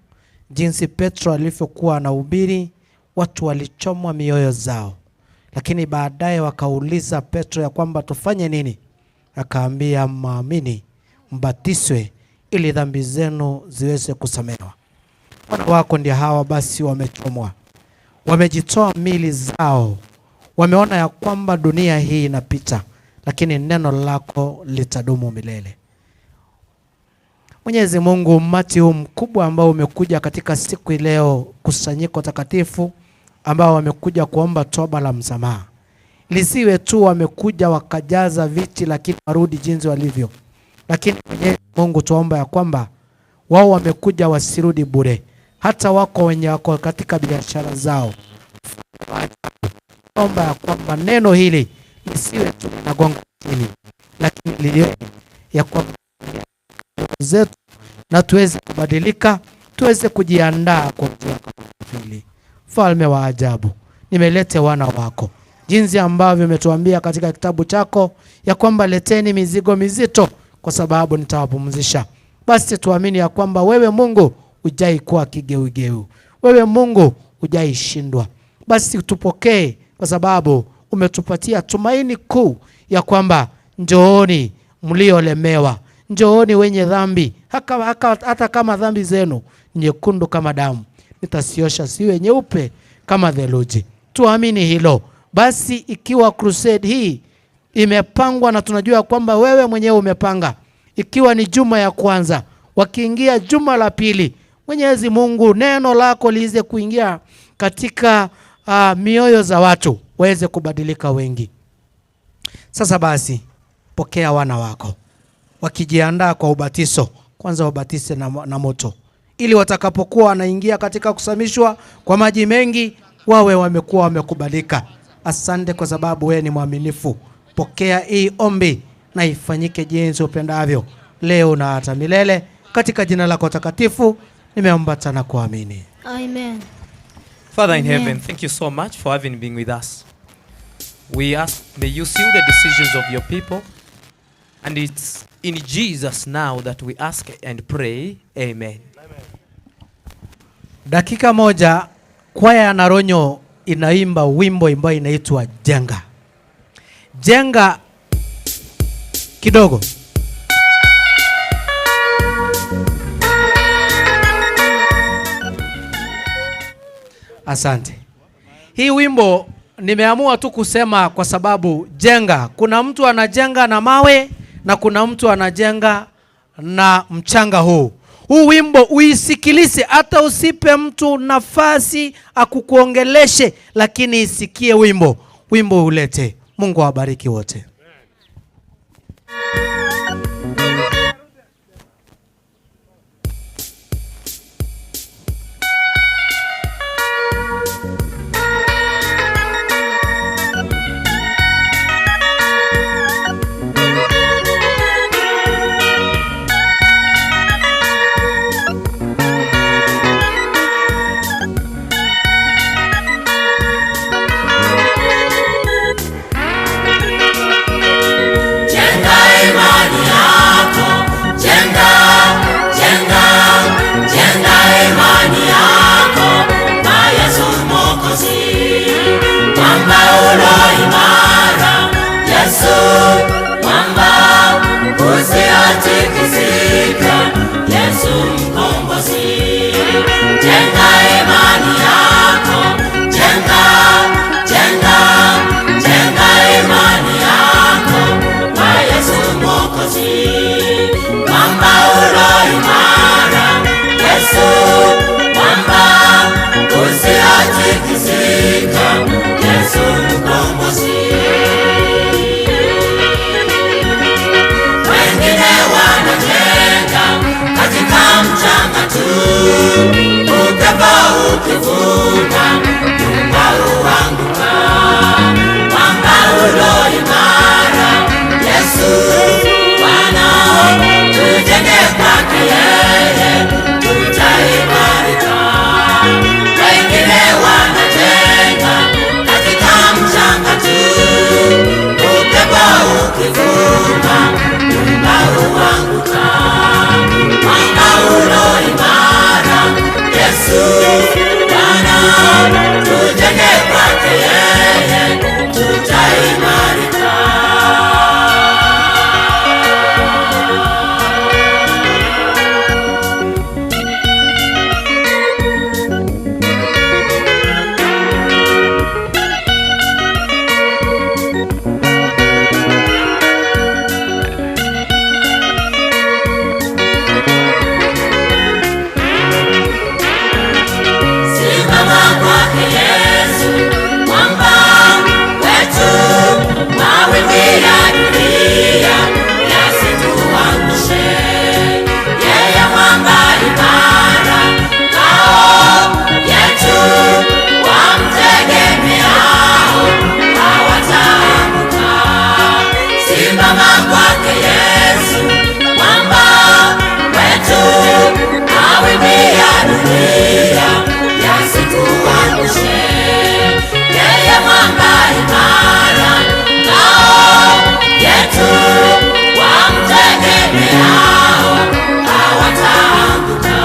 jinsi Petro alivyokuwa anahubiri, watu walichomwa mioyo zao. Lakini baadaye wakauliza Petro ya kwamba tufanye nini? Akaambia, maamini, mbatiswe ili dhambi zenu ziweze kusamehewa. Wana wako ndio hawa basi wamechomwa. Wamejitoa mili zao. Wameona ya kwamba dunia hii inapita, lakini neno lako litadumu milele. Mwenyezi Mungu, umati huu mkubwa ambao umekuja katika siku leo, kusanyiko takatifu ambao wamekuja kuomba toba la msamaha, lisiwe tu wamekuja wakajaza viti lakini warudi jinsi walivyo. Lakini Mwenyezi Mungu, tuomba ya kwamba wao wamekuja wasirudi bure. Hata wako wenye wako katika biashara zao, omba ya kwamba neno hili lisiwe tu linagonga chini, lakini liliwe ya kwamba zetu na tuweze kubadilika, tuweze kujiandaa kwa hili. Mfalme wa ajabu, nimelete wana wako jinsi ambavyo umetuambia katika kitabu chako ya kwamba leteni mizigo mizito kwa sababu nitawapumzisha. Basi tuamini ya kwamba wewe Mungu hujai kuwa kigeugeu, wewe Mungu hujai shindwa. Basi tupokee kwa sababu umetupatia tumaini kuu ya kwamba njooni mliolemewa, njooni wenye dhambi, hata kama dhambi zenu nyekundu kama damu, nitasiosha siwe nyeupe kama theluji. Tuamini hilo. Basi ikiwa crusade hii imepangwa na tunajua kwamba wewe mwenyewe umepanga, ikiwa ni juma ya kwanza, wakiingia juma la pili, Mwenyezi Mungu neno lako liweze kuingia katika mioyo za watu, waweze kubadilika wengi. Sasa basi, pokea wana wako wakijiandaa kwa ubatizo. Kwanza wabatise na moto, ili watakapokuwa wanaingia katika kusamishwa kwa maji mengi wawe wamekuwa wamekubalika. Asante kwa sababu wewe ni mwaminifu. Pokea hii ombi na ifanyike jinsi upendavyo leo na hata milele, katika jina lako takatifu nimeomba tena kuamini. Amen. Father in Amen. heaven, thank you so much for having been with us. We ask, may you seal the decisions of your people. And it's in Jesus now that we ask and pray. Amen. Dakika moja, kwaya ya Naronyo inaimba wimbo ambayo inaitwa Jenga. Jenga Kidogo. Asante. Hii wimbo nimeamua tu kusema kwa sababu jenga. Kuna mtu anajenga na mawe na kuna mtu anajenga na mchanga huu. Huu wimbo uisikilize, hata usipe mtu nafasi akukuongeleshe, lakini isikie wimbo. Wimbo ulete. Mungu awabariki wote. Jenga imani yako, jenga, jenga, jenga imani yako kwa Yesu Mwokozi, mwamba ulo imara, Yesu mwamba usiotikisika, Yesu mkombozi. Jenga imani yako, jenga, jenga, jenga imani yako kwa Yesu Mwokozi, mwamba ulo imara, Yesu mwamba usiotikisika, Yesu mkombozi. Wengine wanajenga katika mchanga tu, upepo ukivuma nyumba huanguka. Mwamba ulo imara, Yesu Bwana, tujenge kwake yeye, tutaimarika. Wengine wanajenga katika mchanga tu, upepo ukivuma nyumba huanguka. Mwamba ulo imara, Yesu Bwana, tujenge kwake yeye, tutaimarika. Simama kwake Yesu, mwamba wetu, mawimbi ya dunia yasituangushe. Yeye mwamba imara, ngao yetu, wamtegemeao hawataanguka. Simama kwake Yesu, mwamba wetu, mawimbi ya dunia yasituangushe. Yeye mwamba imara, ngao yetu, wamtegemeao hawataanguka.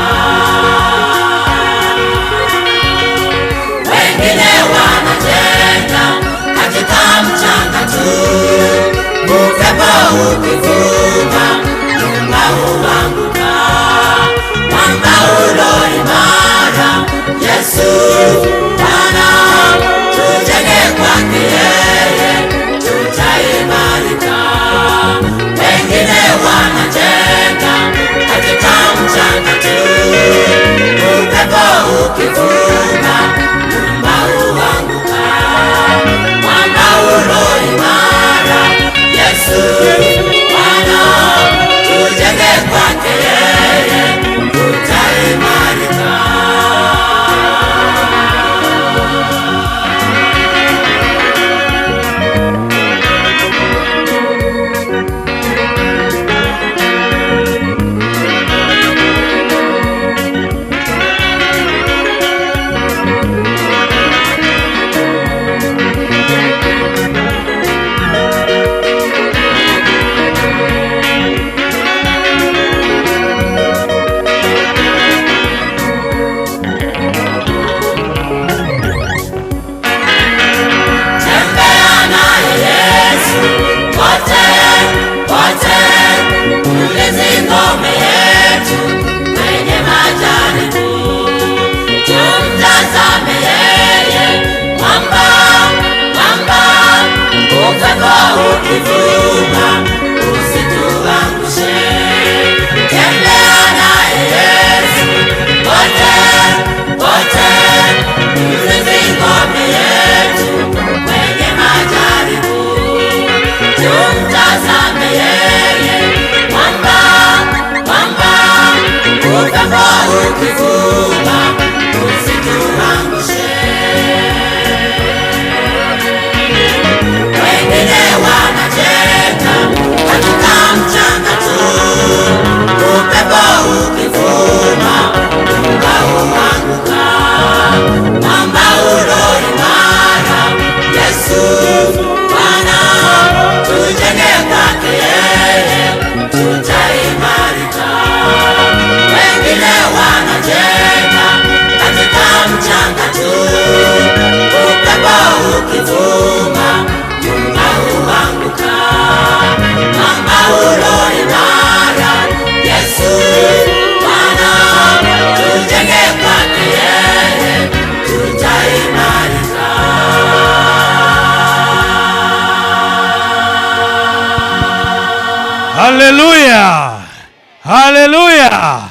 Wengine wanajenga katika mchanga tu, upepo ukivuma nyumba huanguka. Mwamba ulo imara, Yesu Bwana, tujenge kwake yeye, tutaimarika. Wengine wanajenga katika mchanga tu, upepo ukivuma nyumba huanguka. Mwamba ulo imara, Yesu Bwana, tujenge kwake yeye, tutaimarika. Haleluya, haleluya.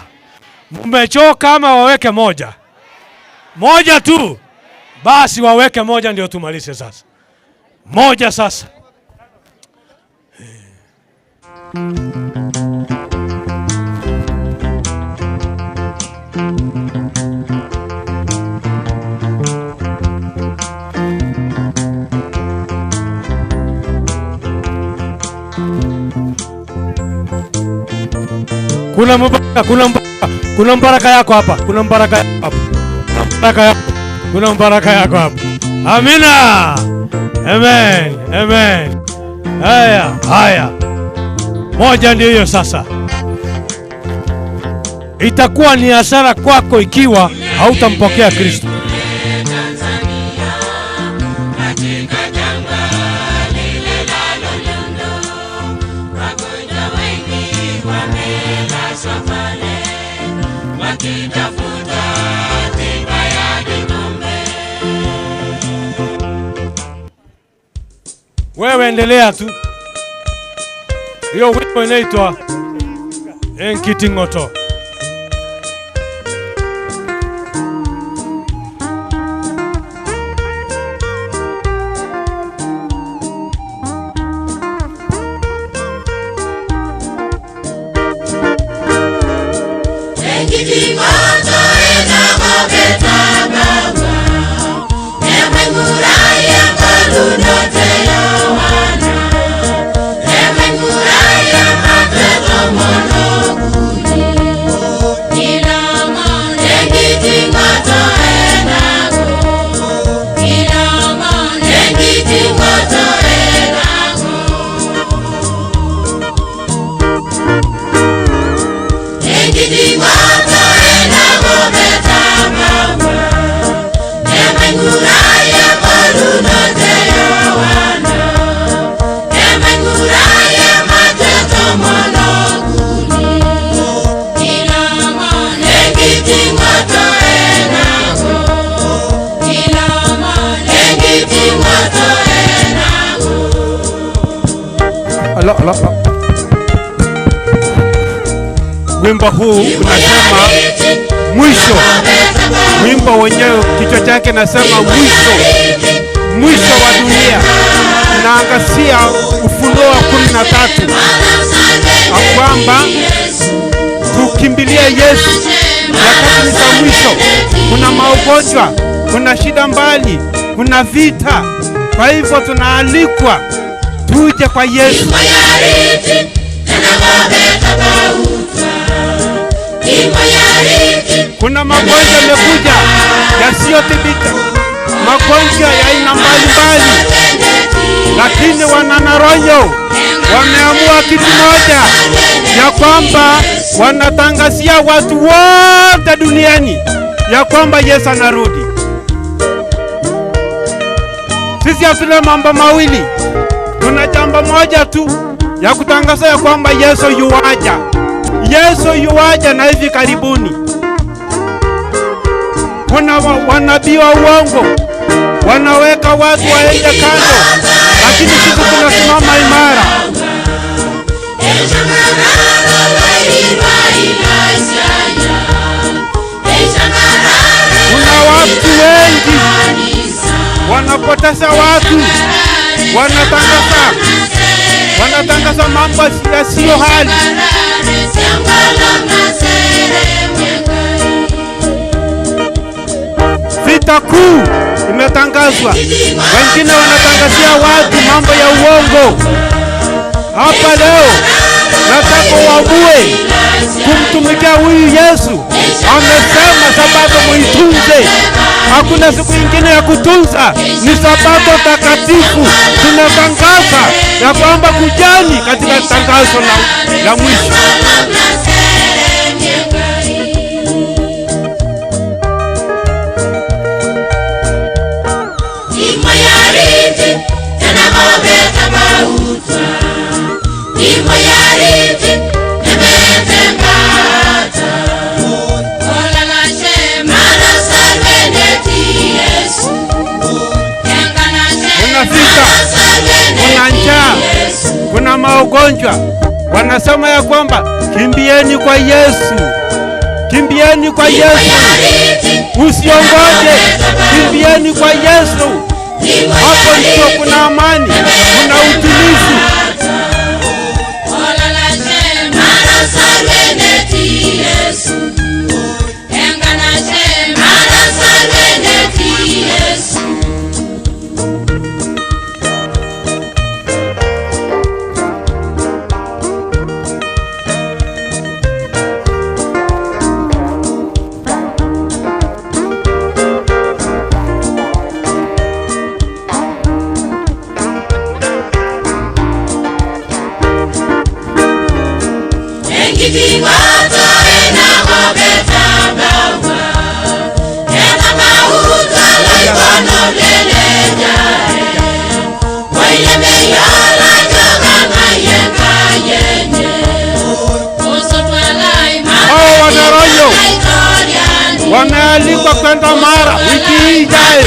Mmechoka ama waweke moja? Moja tu. Basi waweke moja ndio tumalize sasa. Moja sasa. Kuna mbaraka, kuna mbaraka, kuna mbaraka yako hapa, kuna mbaraka yako hapa. Kuna mbaraka yako, kuna mbaraka yako hapa. Amina. Amen. Amen. Haya, haya. Moja ndio hiyo sasa. Itakuwa ni hasara kwako ikiwa hautampokea Kristo. Wewe endelea tu. Hiyo wimbo inaitwa Enkitingoto. Alo, alo, alo. Wimbo huu unasema mwisho. Wimbo wenyewe kichwa chake nasema mwisho, mwisho wa dunia. Naangazia Ufunuo wa 13 kwamba tukimbilie Yesu. Nyakati ni za mwisho, kuna magonjwa, kuna shida mbali, kuna vita. Kwa hivyo tunaalikwa tuje kwa Yesu. Kuna magonjwa yamekuja yasiyotibika, magonjwa ya aina mbalimbali, lakini wananaronyo wameamua kitu moja, ya kwamba wanatangazia watu wote duniani ya kwamba Yesu anarudi. Sisi hatuna mambo mawili, tuna jambo moja tu ya kutangaza ya kwamba Yesu yuaja. Yesu yuaja na hivi karibuni. Kuna wanabii wa uongo wanaweka watu waende kando, lakini sisi tunasimama imara. Kuna watu wengi wanapoteza watu, wanatangaza mambo yasiyo hali. Vita kuu imetangazwa, wengine wanatangazia watu mambo ya uongo. Hapa leo nataka uamue kumtumikia huyu Yesu. Amesema sabato muitunze. Hakuna siku nyingine ya kutunza, ni sabato takatifu. Tunatangaza ya kwamba kujani katika tangazo la mwisho. Kuna vita, kuna njaa, kuna magonjwa, Wanasema ya kwamba kimbieni kwa Yesu, kimbieni kwa Yesu, usiongoje, kimbieni kwa Yesu. Hapo ndipo kuna amani, kuna utulivu. Hao wanaroyo wamealikwa kwenda Mara wiki hii ijayo.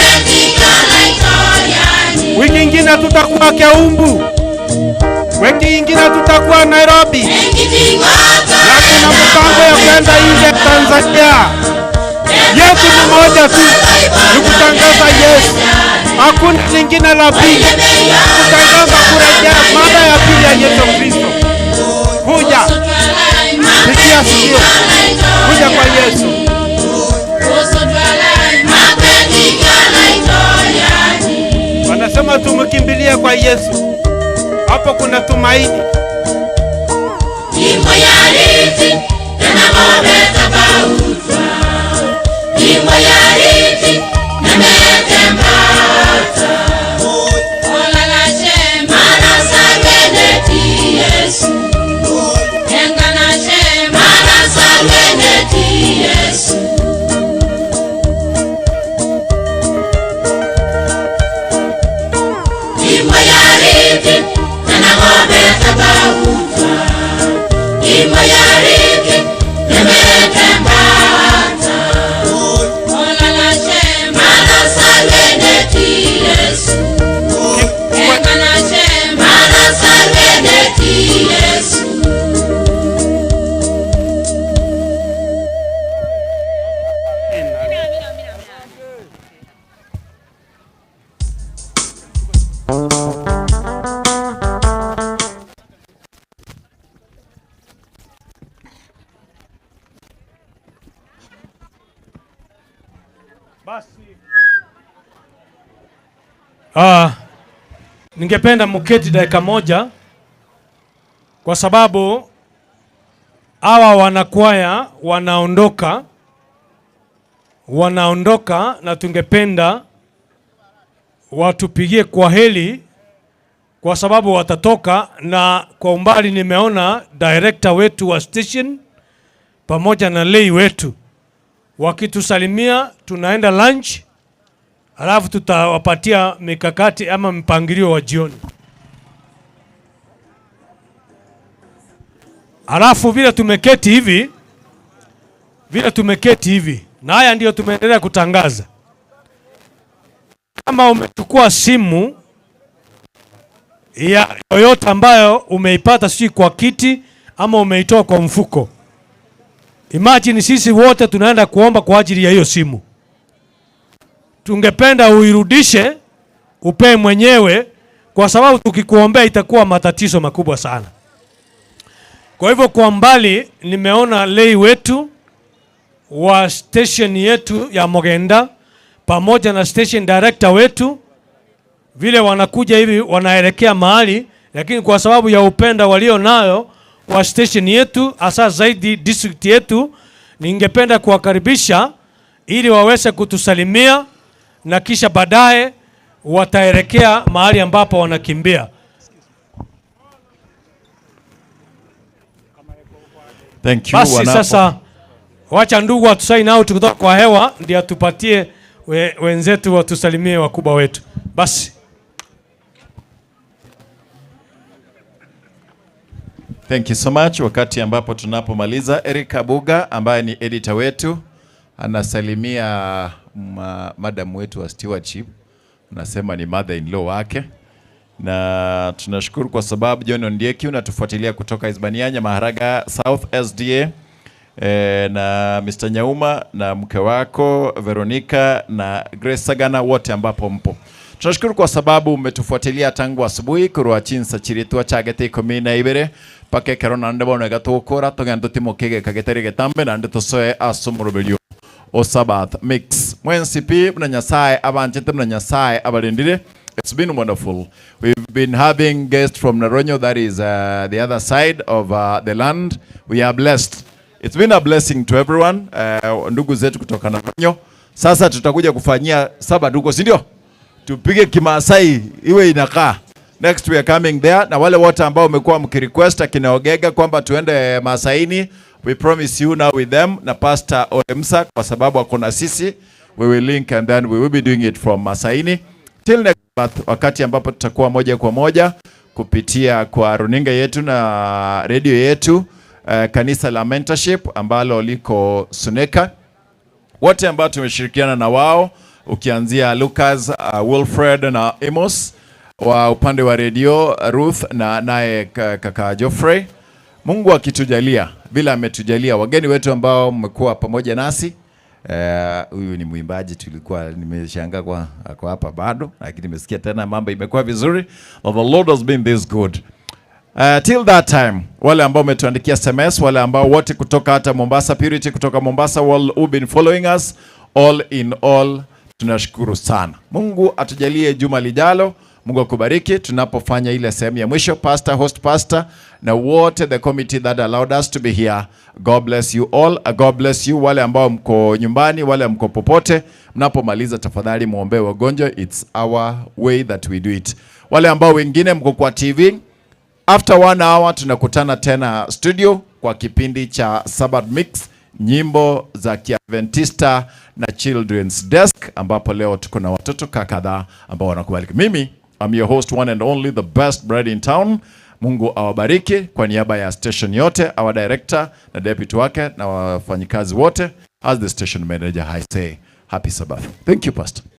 Wiki ingine tutakuwa Keumbu, wiki ingine tutakuwa Nairobi, na kuna mpango ya kwenda nje Tanzania. Yetu ni moja tu, ni kutangaza Yesu, hakuna lingine la pili, kutangaza kurejea mara ya pili ya Yesu Kristo. Kuja pitia sikio, kuja kwa Yesu. Wanasema tumkimbilie kwa Yesu, hapo kuna tumaini. Ningependa muketi dakika moja, kwa sababu hawa wanakwaya wanaondoka, na tungependa watupigie kwa heli, kwa sababu watatoka. Na kwa umbali nimeona director wetu wa station pamoja na lei wetu wakitusalimia. Tunaenda lunch, alafu tutawapatia mikakati ama mpangilio wa jioni. Alafu vile tumeketi hivi, na haya ndio tumeendelea kutangaza. Kama umechukua simu ya yoyote ambayo umeipata, si kwa kiti ama umeitoa kwa mfuko, imagine sisi wote tunaenda kuomba kwa ajili ya hiyo simu. Tungependa uirudishe, upe mwenyewe, kwa sababu tukikuombea itakuwa matatizo makubwa sana. Kwa hivyo kwa mbali nimeona lei wetu wa station yetu ya Mogenda pamoja na station director wetu, vile wanakuja hivi wanaelekea mahali, lakini kwa sababu ya upenda walio nayo kwa station yetu, hasa zaidi district yetu, ningependa kuwakaribisha ili waweze kutusalimia na kisha baadaye wataelekea mahali ambapo wanakimbia. Thank you. Basi sasa wacha ndugu watusaini out kutoka kwa hewa ndio atupatie wenzetu watusalimie wakubwa wetu. Basi. Thank you so much. Wakati ambapo tunapomaliza, Eric Abuga ambaye ni editor wetu anasalimia madam wetu wa stewardship, anasema ni mother in law wake. Na tunashukuru kwa sababu John Ondieki unatufuatilia kutoka Hispania, Nyamaharaga South SDA, na Mr. Nyauma na mke wako Veronica na Grace Sagana, wote ambapo mpo. Tunashukuru kwa sababu umetufuatilia tangu asubuhi kurwa chinsa chiritwa chagete 12 pake kero nande bono gatokora togenda timokege kageteri getambe nande tosoe asomorobelio o Sabbath mix. Mwensi pi mna Nyasaye abanchete mna Nyasaye abalindire. It's been wonderful. We've been having guests from Naronyo, that is the other side of the land. We are blessed. It's been a blessing to everyone. Ndugu zetu kutoka Naronyo. Sasa tutakuja kufanyia Sabbath huko, si ndio? Tupige Kimaasai iwe inakaa. Next we are coming there. Na wale wote ambao wamekuwa mkirequest akina Ogega kwamba tuende Maasaini, we promise you now with them na Pastor Olemsa, kwa sababu ako na sisi, we will link and then we will be doing it from Masaini till next month, wakati ambapo tutakuwa moja kwa moja kupitia kwa runinga yetu na redio yetu, kanisa la Mentorship ambalo liko Suneka. Wote ambao tumeshirikiana na wao ukianzia Lucas, Wilfred na Amos wa upande wa redio, Ruth na naye kaka Geoffrey. Mungu akitujalia vile ametujalia, wageni wetu ambao mmekuwa pamoja nasi. Huyu ni mwimbaji, tulikuwa nimeshangaa kwa ako hapa bado, lakini nimesikia tena mambo imekuwa vizuri. But the Lord has been this good. Till that time, wale ambao umetuandikia SMS, wale ambao wote kutoka hata Mombasa, Purity kutoka Mombasa, all who've been following us, all in all, tunashukuru sana. Mungu atujalie juma lijalo. Mungu akubariki tunapofanya ile sehemu ya mwisho. Pastor, host pastor na wote the committee that allowed us to be here. God bless you all. God bless you wale ambao mko nyumbani, wale mko popote. Mnapomaliza tafadhali muombe wagonjwa. It's our way that we do it. Wale ambao wengine mko kwa TV, after 1 hour tunakutana tena studio kwa kipindi cha Sabbath Mix, nyimbo za Kiadventista na Children's Desk, ambapo leo tuko na watoto kadhaa ambao wanakubalika. Mimi I'm your host, one and only, the best bread in town. Mungu awabariki kwa niaba ya station yote, our director na deputy wake na wafanyikazi wote. As the station manager, I say happy Sabbath. Thank you, Pastor.